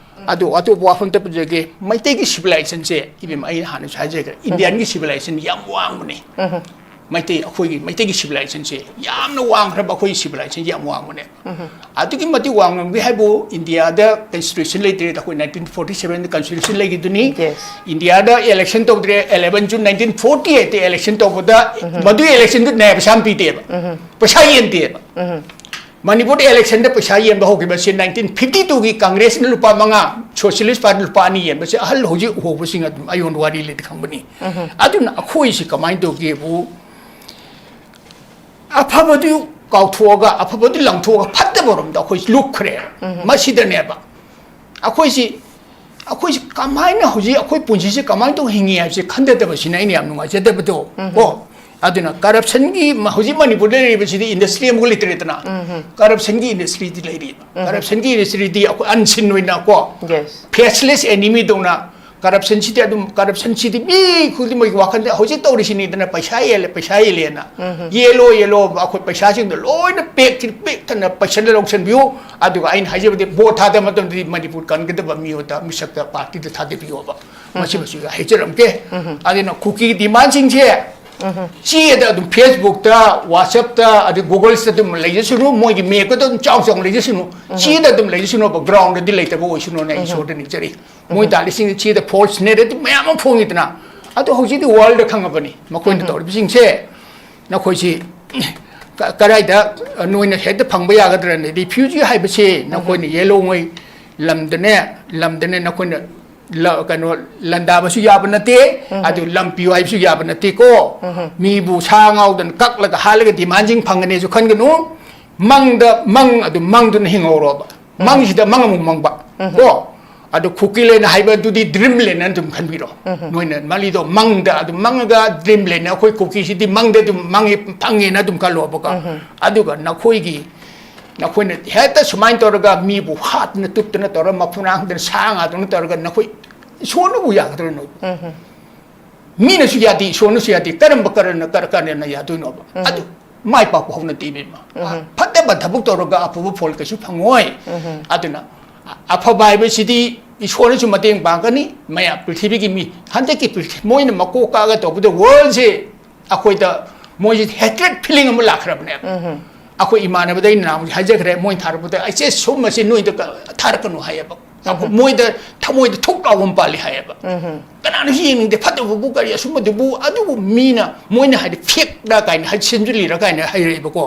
ꯑꯗꯨ ꯑꯇꯣꯞꯄ ꯋꯥꯐꯝ ꯑꯝꯇ ꯄꯨꯖꯒꯦ꯫ ꯃꯩꯇꯩꯒꯤ civilization ꯁꯦ, ꯏꯕꯦꯝꯃ, ꯑꯩꯅ ꯍꯥꯟꯅꯁꯨ ꯍꯥꯏꯖꯈ꯭ꯔꯦ, Indian ꯒꯤ civilization ꯌꯥꯝ ꯋꯥꯡꯕꯅꯦ꯫ ꯃꯩꯇꯩ, ꯑꯩꯈꯣꯏꯒꯤ ꯃꯩꯇꯩꯒꯤ civilization ꯁꯦ ꯌꯥꯝꯅ ꯋꯥꯡꯈ꯭ꯔꯕ, ꯑꯩꯈꯣꯏꯒꯤ civilization ꯌꯥꯝ ꯋꯥꯡꯕꯅꯦ꯫ ꯑꯗꯨꯛꯀꯤ ꯃꯇꯤꯛ ꯋꯥꯡꯉꯝꯒꯦ ꯍꯥꯏꯕꯨ, ꯏꯟꯗꯤꯌꯥꯗ constitution ꯂꯩꯇ꯭ꯔꯦꯗ꯫ ꯑꯩꯈꯣꯏ nineteen forty seven ꯗ constitution ꯂꯩꯈꯤꯗꯨꯅꯤ꯫ Yes. ꯏꯟꯗꯤꯌꯥꯗ election ꯇꯧꯗ꯭ꯔꯦ꯫ Eleven June nineteen forty eight ꯇ election ꯇꯧꯕꯗ, ꯃꯗꯨꯒꯤ election ꯗꯨ ꯅꯌꯥ ꯄꯩꯁꯥ ꯑꯃ ꯄꯤꯗꯦꯕ, ꯄꯩꯁꯥ ꯌꯦꯟꯗꯦꯕ꯫ ꯃꯅꯤꯄꯨꯔꯗ election ꯗ ꯄꯩꯁꯥ ꯌꯦꯟꯕ ꯍꯧꯈꯤꯕꯁꯤ nineteen fifty two ꯒꯤ Congress ꯅ ꯂꯨꯄꯥ ꯃꯉꯥ, Socialist Party ꯂꯨꯄꯥ ꯑꯅꯤ ꯌꯦꯟꯕꯁꯦ ꯑꯍꯜ ꯍꯧꯖꯤꯛ ꯎꯍꯧꯕꯁꯤꯡ ꯑꯗꯨꯝ ꯑꯩꯉꯣꯟꯗ ꯋꯥꯔꯤ ꯂꯩꯇ ꯈꯪꯕꯅꯤ꯫ ꯑꯗꯨꯅ ꯑꯩꯈꯣꯏꯁꯤ ꯀꯃꯥꯏꯅ ꯇꯧꯒꯦꯕꯨ, ꯑꯐꯕꯗꯨ ꯀꯥꯎꯊꯣꯛꯑꯒ, ꯑꯐꯕꯗꯨ ꯂꯪꯊꯣꯛꯑꯒ, ꯐꯠꯇꯕꯔꯣꯝꯗ ꯑꯩꯈꯣꯏ ꯂꯨꯞꯈ꯭ꯔꯦ꯫ ꯃꯁꯤꯗꯅꯦꯕ ꯑꯩꯈꯣꯏꯁꯤ, ꯑꯩꯈꯣꯏꯁꯤ ꯀꯃꯥꯏꯅ ꯍꯧꯖꯤꯛ ꯑꯩꯈꯣꯏ ꯄꯨꯟꯁꯤꯁꯦ ꯀꯃꯥꯏꯅ ꯇꯧ ꯍꯤꯡꯉꯤ ꯍꯥꯏꯕꯁꯦ ꯈꯟꯊꯗꯕꯁꯤꯅ ꯑꯩꯅ ꯌꯥꯝ ꯅꯨꯡꯉꯥꯏꯖꯗꯕꯗꯣ꯫ ꯀꯣ, ꯑꯗꯨꯅ corruption ꯒꯤ ꯃ-, ꯍꯧꯖꯤꯛ ꯃꯅꯤꯄꯨꯔꯗ ꯂꯩꯔꯤꯕꯁꯤꯗꯤ industry ꯑꯃꯒ ꯂꯩꯇ꯭ꯔꯦꯗꯅ꯫ Corruption ꯒꯤ industry ꯗꯤ ꯂꯩꯔꯤꯕ꯫ Corruption ꯒꯤ industry ꯗꯤ ꯑꯩꯈꯣꯏ unseen ꯑꯣꯏꯅ, ꯀꯣ, Yes. faceless enemy ꯗꯧꯅ ꯀꯔꯞꯁꯟꯁꯤꯗꯤ ꯑꯗꯨꯝ, ꯀꯔꯞꯁꯟꯁꯤꯗꯤ ꯃꯤ ꯈꯨꯗꯤꯡꯃꯛꯀꯤ ꯋꯥꯈꯜꯗ ꯍꯧꯖꯤꯛ ꯇꯧꯔꯤꯁꯤꯅꯤꯗꯅ, ꯄꯩꯁꯥ ꯌꯦꯜꯂꯦ, ꯄꯩꯁꯥ ꯌꯦꯜꯂꯦꯅ꯫ ꯌꯦꯜꯂꯣ, ꯌꯦꯜꯂꯣ, ꯑꯩꯈꯣꯏ ꯄꯩꯁꯥꯁꯤꯡꯗꯣ ꯂꯣꯏꯅ ꯄꯦꯛ ꯄꯦꯛ ꯊꯟꯅ ꯄꯩꯁꯜꯂ ꯂꯧꯁꯟꯕꯤꯌꯨ꯫ ꯑꯗꯨꯒ ꯑꯩꯅ ꯍꯥꯏꯖꯕꯗꯤ, ꯚꯣꯠ ꯊꯥꯗꯕ ꯃꯇꯝꯗꯗꯤ ꯃꯅꯤꯄꯨꯔ ꯀꯟꯒꯗꯕ ꯃꯤꯑꯣꯏꯗ, ꯃꯤꯁꯛꯇ, ꯄꯥꯔꯇꯤꯗ ꯊꯥꯗꯕꯤꯌꯣꯕ꯫ ꯃꯁꯤꯃꯁꯨ ꯍꯥꯏꯖꯔꯝꯒꯦ꯫ ꯑꯗꯨꯅ ꯀꯨꯀꯤ ꯗꯤꯃꯥꯟꯁꯤꯡꯁꯦ ꯆꯦꯗ ꯑꯗꯨꯝ, ꯐꯦꯁꯕꯨꯛꯇ, ꯋꯥꯆꯞꯇ, ꯑꯗꯩ ꯒꯨꯒꯜꯁꯇ ꯑꯗꯨꯝ ꯂꯩꯖꯁꯅꯨ, ꯃꯣꯏꯒꯤ ꯃꯦꯞꯇ ꯑꯗꯨꯝ ꯆꯥꯎ ꯆꯥꯎꯅ ꯂꯩꯖꯁꯅꯨ, ꯆꯦꯗ ꯑꯗꯨꯝ ꯂꯩꯖꯁꯅꯨꯕ, ꯒ꯭ꯔꯥꯎꯟꯗꯗꯤ ꯂꯩꯇꯕ ꯑꯣꯏꯁꯅꯨꯅ ꯑꯩ ꯏꯁꯣꯔꯗ ꯅꯤꯡꯖꯔꯤ꯫ ꯃꯣꯏ ꯇꯥꯜꯂꯤꯁꯤꯡ ꯆꯦꯗ ꯐꯣꯜꯁ ꯅꯦꯔꯦꯇꯤꯚ ꯃꯌꯥꯝ ꯑꯃ ꯐꯣꯡꯉꯤꯗꯅ, ꯑꯗꯣ ꯍꯧꯖꯤꯛꯇꯤ ꯋꯥꯔꯜꯗ ꯈꯪꯉꯕꯅꯤ ꯃꯈꯣꯏꯅ ꯇꯧꯔꯤꯕꯁꯤꯡꯁꯦ꯫ ꯅꯈꯣꯏꯁꯤ ꯀ-, ꯀꯗꯥꯏꯗ ꯅꯣꯏꯅ ꯍꯦꯛꯇ ꯐꯪꯕ ꯌꯥꯒꯗ꯭ꯔꯅꯦ? ꯔꯤꯐ꯭ꯌꯨꯖꯤ ꯍꯥꯏꯕꯁꯤ ꯅꯈꯣꯏꯅ ꯌꯦꯜꯂꯣꯉꯩ ꯂꯝꯗꯅꯦ, ꯂꯝꯗꯅꯦ ꯅꯈꯣꯏꯅ ꯂ-, ꯀꯩꯅꯣ, ꯂꯥꯟꯗꯥꯕꯁꯨ ꯌꯥꯕ ꯅꯠꯇꯦ, ꯑꯗꯨ ꯂꯝ ꯄꯤꯌꯨ ꯍꯥꯏꯕꯁꯨ ꯌꯥꯕ ꯅꯠꯇꯦꯀꯣ꯫ ꯃꯤꯕꯨ ꯁꯥ ꯉꯥꯎꯗꯅ ꯀꯛꯂꯒ ꯍꯥꯠꯂꯒ ꯗꯤꯃꯥꯟꯁꯤꯡ ꯐꯪꯒꯅꯤꯁꯨ ꯈꯟꯒꯅꯨ꯫ ꯃꯪꯗ ꯃꯪ ꯑꯗꯨ ꯃꯪꯗꯨꯅ ꯍꯤꯡꯍꯧꯔꯣꯕ꯫ ꯃꯪꯁꯤꯗ ꯃꯪ ꯑꯃꯨꯛ ꯃꯪꯕ꯫ ꯀꯣ? ꯑꯗꯨ ꯈꯨꯀꯤ ꯂꯦꯟ ꯍꯥꯏꯕꯗꯨꯗꯤ ꯗ꯭ꯔꯤꯝ ꯂꯦꯟ ꯑꯗꯨꯝ ꯈꯟꯕꯤꯔꯣ꯫ ꯅꯣꯏꯅ ꯃꯂꯤꯗꯣ ꯃꯪꯗ ꯑꯗꯨꯝ ꯃꯪꯉꯒ ꯗ꯭ꯔꯤꯝ ꯂꯦꯟ, ꯑꯩꯈꯣꯏ ꯀꯨꯀꯤꯁꯤꯗꯤ ꯃꯪꯗ ꯑꯗꯨꯝ ꯃꯪꯉꯤ, ꯐꯪꯉꯦꯅ ꯑꯗꯨꯝ ꯈꯜꯂꯣꯕꯀꯣ꯫ ꯑꯗꯨꯒ ꯅꯈꯣꯏꯒꯤ, ꯅꯈꯣꯏꯅ ꯍꯦꯛꯇ ꯁꯨꯃꯥꯏꯅ ꯇꯧꯔꯒ ꯃꯤꯕꯨ ꯍꯥꯠꯇꯅ ꯇꯨꯞꯇꯅ ꯇꯧꯔꯒ ꯃꯐꯨ ꯅꯥꯡꯗꯅ ꯁꯥ ꯉꯥꯗꯧꯅ ꯇꯧꯔꯒ ꯅꯈꯣꯏ ꯏꯁꯣꯔꯅꯕꯨ ꯌꯥꯒꯗ꯭ꯔꯣ ꯅꯣꯏ? ꯃꯤꯅꯁꯨ ꯌꯥꯗꯦ, ꯏꯁꯣꯔꯅꯁꯨ ꯌꯥꯗꯦ, ꯀꯔꯝꯕ ꯀꯔꯅ ꯀꯔ-, ꯀꯔꯅ ꯌꯥꯗꯣꯏꯅꯣꯕ? ꯑꯗꯨ ꯃꯥꯏ ꯄꯥꯛꯄ ꯍꯧꯅꯗꯦ, ꯏꯕꯦꯝꯃ꯫ ꯐꯠꯇꯕ ꯊꯕꯛ ꯇꯧꯔꯒ ꯑꯐꯕ ꯐꯣꯜ ꯀꯩꯁꯨ ꯐꯪꯉꯣꯏ꯫ ꯑꯗꯨꯅ ꯑ-, ꯑꯐꯕ ꯍꯥꯏꯕꯁꯤꯗꯤ ꯏꯁꯣꯔꯅꯁꯨ ꯃꯇꯦꯡ ꯄꯥꯡꯒꯅꯤ, ꯃꯌꯥꯝ ꯄ꯭ꯔꯤꯊꯤꯕꯤꯒꯤ ꯃꯤ, ꯍꯟꯗꯛꯀꯤ ꯄ꯭ꯔꯤꯊꯤ-, ꯃꯣꯏꯅ ꯃꯀꯣꯛ ꯀꯥꯛꯑꯒ ꯇꯧꯕꯗ ꯋꯥꯔꯜꯁꯦ ꯑꯩꯈꯣꯏꯗ ꯃꯣꯏꯁꯦ ꯍꯦꯇ꯭ꯔꯦꯠ ꯐꯤꯂꯤꯡ ꯑꯃ ꯂꯥꯛꯈ꯭ꯔꯕꯅꯦꯕ꯫ ꯑꯩꯈꯣꯏ ꯏꯃꯥꯟꯅꯕꯗ ꯑꯩꯅ ꯅꯍꯥꯟꯃꯨꯛ ꯍꯥꯏꯖꯈ꯭ꯔꯦ, ꯃꯣꯏꯅ ꯊꯥꯔꯛꯄꯗ, "ꯑꯩꯁꯦ ꯁꯨꯝꯕꯁꯦ ꯅꯣꯏꯗ ꯀ-, ꯊꯥꯔꯛꯀꯅꯨ" ꯍꯥꯏꯌꯦꯕ꯫ ꯃꯣꯏꯗ ꯊꯃꯣꯏꯗ ꯊꯣꯛ ꯂꯥꯎꯕ ꯑꯃ ꯄꯥꯜꯂꯤ ꯍꯥꯏꯌꯦꯕ꯫ ꯀꯅꯥꯅꯁꯨ ꯌꯦꯡꯅꯤꯡꯗꯦ ꯐꯠꯇꯕꯕꯨ ꯀꯔꯤ ꯑꯁꯨꯝꯕꯗꯨꯕꯨ, ꯑꯗꯨꯕꯨ ꯃꯤꯅ, ꯃꯣꯏꯅ ꯍꯥꯏꯗꯤ ꯐꯦꯛꯅ ꯀꯥꯏꯅ ꯍꯥꯏ-, ꯁꯦꯝꯖꯤꯜꯂꯤꯔ ꯀꯥꯏꯅ ꯍꯥꯏꯔꯛꯑꯦꯕꯀꯣ꯫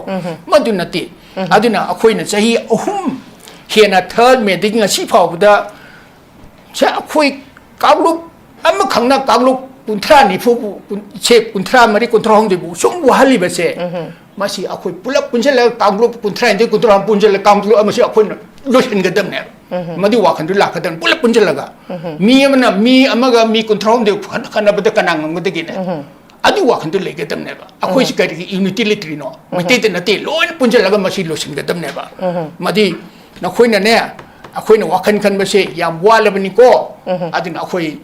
ꯃꯗꯨ ꯅꯠꯇꯦ꯫ ꯑꯗꯨꯅ ꯑꯩꯈꯣꯏꯅ ꯆꯍꯤ ꯑꯍꯨꯝ ꯍꯦꯟꯅ, ꯊꯔꯠ ꯃꯦꯗꯒꯤ ꯉꯁꯤ ꯐꯥꯎꯕꯗ ꯁꯦ ꯑꯩꯈꯣꯏ ꯀꯥꯡꯂꯨꯞ ꯑꯃꯈꯛꯅ ꯀꯥꯡꯂꯨꯞ ꯀꯨꯟꯊ꯭ꯔꯥ ꯅꯤꯐꯨꯕꯨ, ꯀꯨꯟ-, ꯁꯦ ꯀꯨꯟꯊ꯭ꯔꯥ ꯃꯔꯤ, ꯀꯨꯟꯊ꯭ꯔꯥ ꯍꯨꯝꯗꯣꯏꯕꯨ ꯁꯨꯝ ꯋꯥꯍꯜꯂꯤꯕꯁꯦ, ꯃꯁꯤ ꯑꯩꯈꯣꯏ ꯄꯨꯂꯞ ꯄꯨꯟꯁꯤꯜꯂꯒ ꯀꯥꯡꯂꯨꯞ ꯀꯨꯟꯊ꯭ꯔꯥ ꯍꯨꯝꯗꯣꯏ, ꯀꯨꯟꯊ꯭ꯔꯥ ꯄꯨꯟꯁꯤꯜꯂꯒ ꯀꯥꯡꯂꯨꯞ ꯑꯃꯁꯤ ꯑꯩꯈꯣꯏꯅ ꯂꯣꯏꯁꯤꯟꯒꯗꯕꯅꯦꯕ꯫ ꯃꯗꯨ ꯋꯥꯈꯜꯗꯨ ꯂꯥꯛꯀꯗꯕꯅꯤ ꯄꯨꯂꯞ ꯄꯨꯟꯁꯤꯜꯂꯒ꯫ ꯃꯤ ꯑꯃꯅ ꯃꯤ ꯑꯃꯒ ꯃꯤ ꯀꯨꯟꯊ꯭ꯔꯥ ꯍꯨꯝꯗꯣꯏ ꯈꯠ-, ꯈꯠꯅꯕꯗ ꯀꯅꯥ ꯉꯝꯒꯗꯒꯦꯅꯦ? ꯑꯗꯨ ꯋꯥꯈꯜꯗꯨ ꯂꯩꯒꯗꯕꯅꯦꯕ꯫ ꯑꯩꯈꯣꯏꯁꯤ ꯀꯔꯤꯒꯤ ꯌꯨꯅꯤꯇꯤ ꯂꯩꯇ꯭ꯔꯤꯅꯣ? ꯃꯩꯇꯩꯗ ꯅꯠꯇꯦ, ꯂꯣꯏꯅ ꯄꯨꯟꯁꯤꯜꯂꯒ ꯃꯁꯤ ꯂꯣꯏꯁꯤꯟꯒꯗꯕꯅꯦꯕ꯫ ꯃꯗꯤ ꯅꯈꯣꯏꯅꯅꯦ, ꯑꯩꯈꯣꯏꯅ ꯋꯥꯈꯜ ꯈꯟꯕꯁꯦ ꯌꯥꯝ ꯋꯥꯠꯂꯕꯅꯤꯀꯣ꯫ ꯑꯗꯨꯅ ꯑꯩꯈꯣꯏ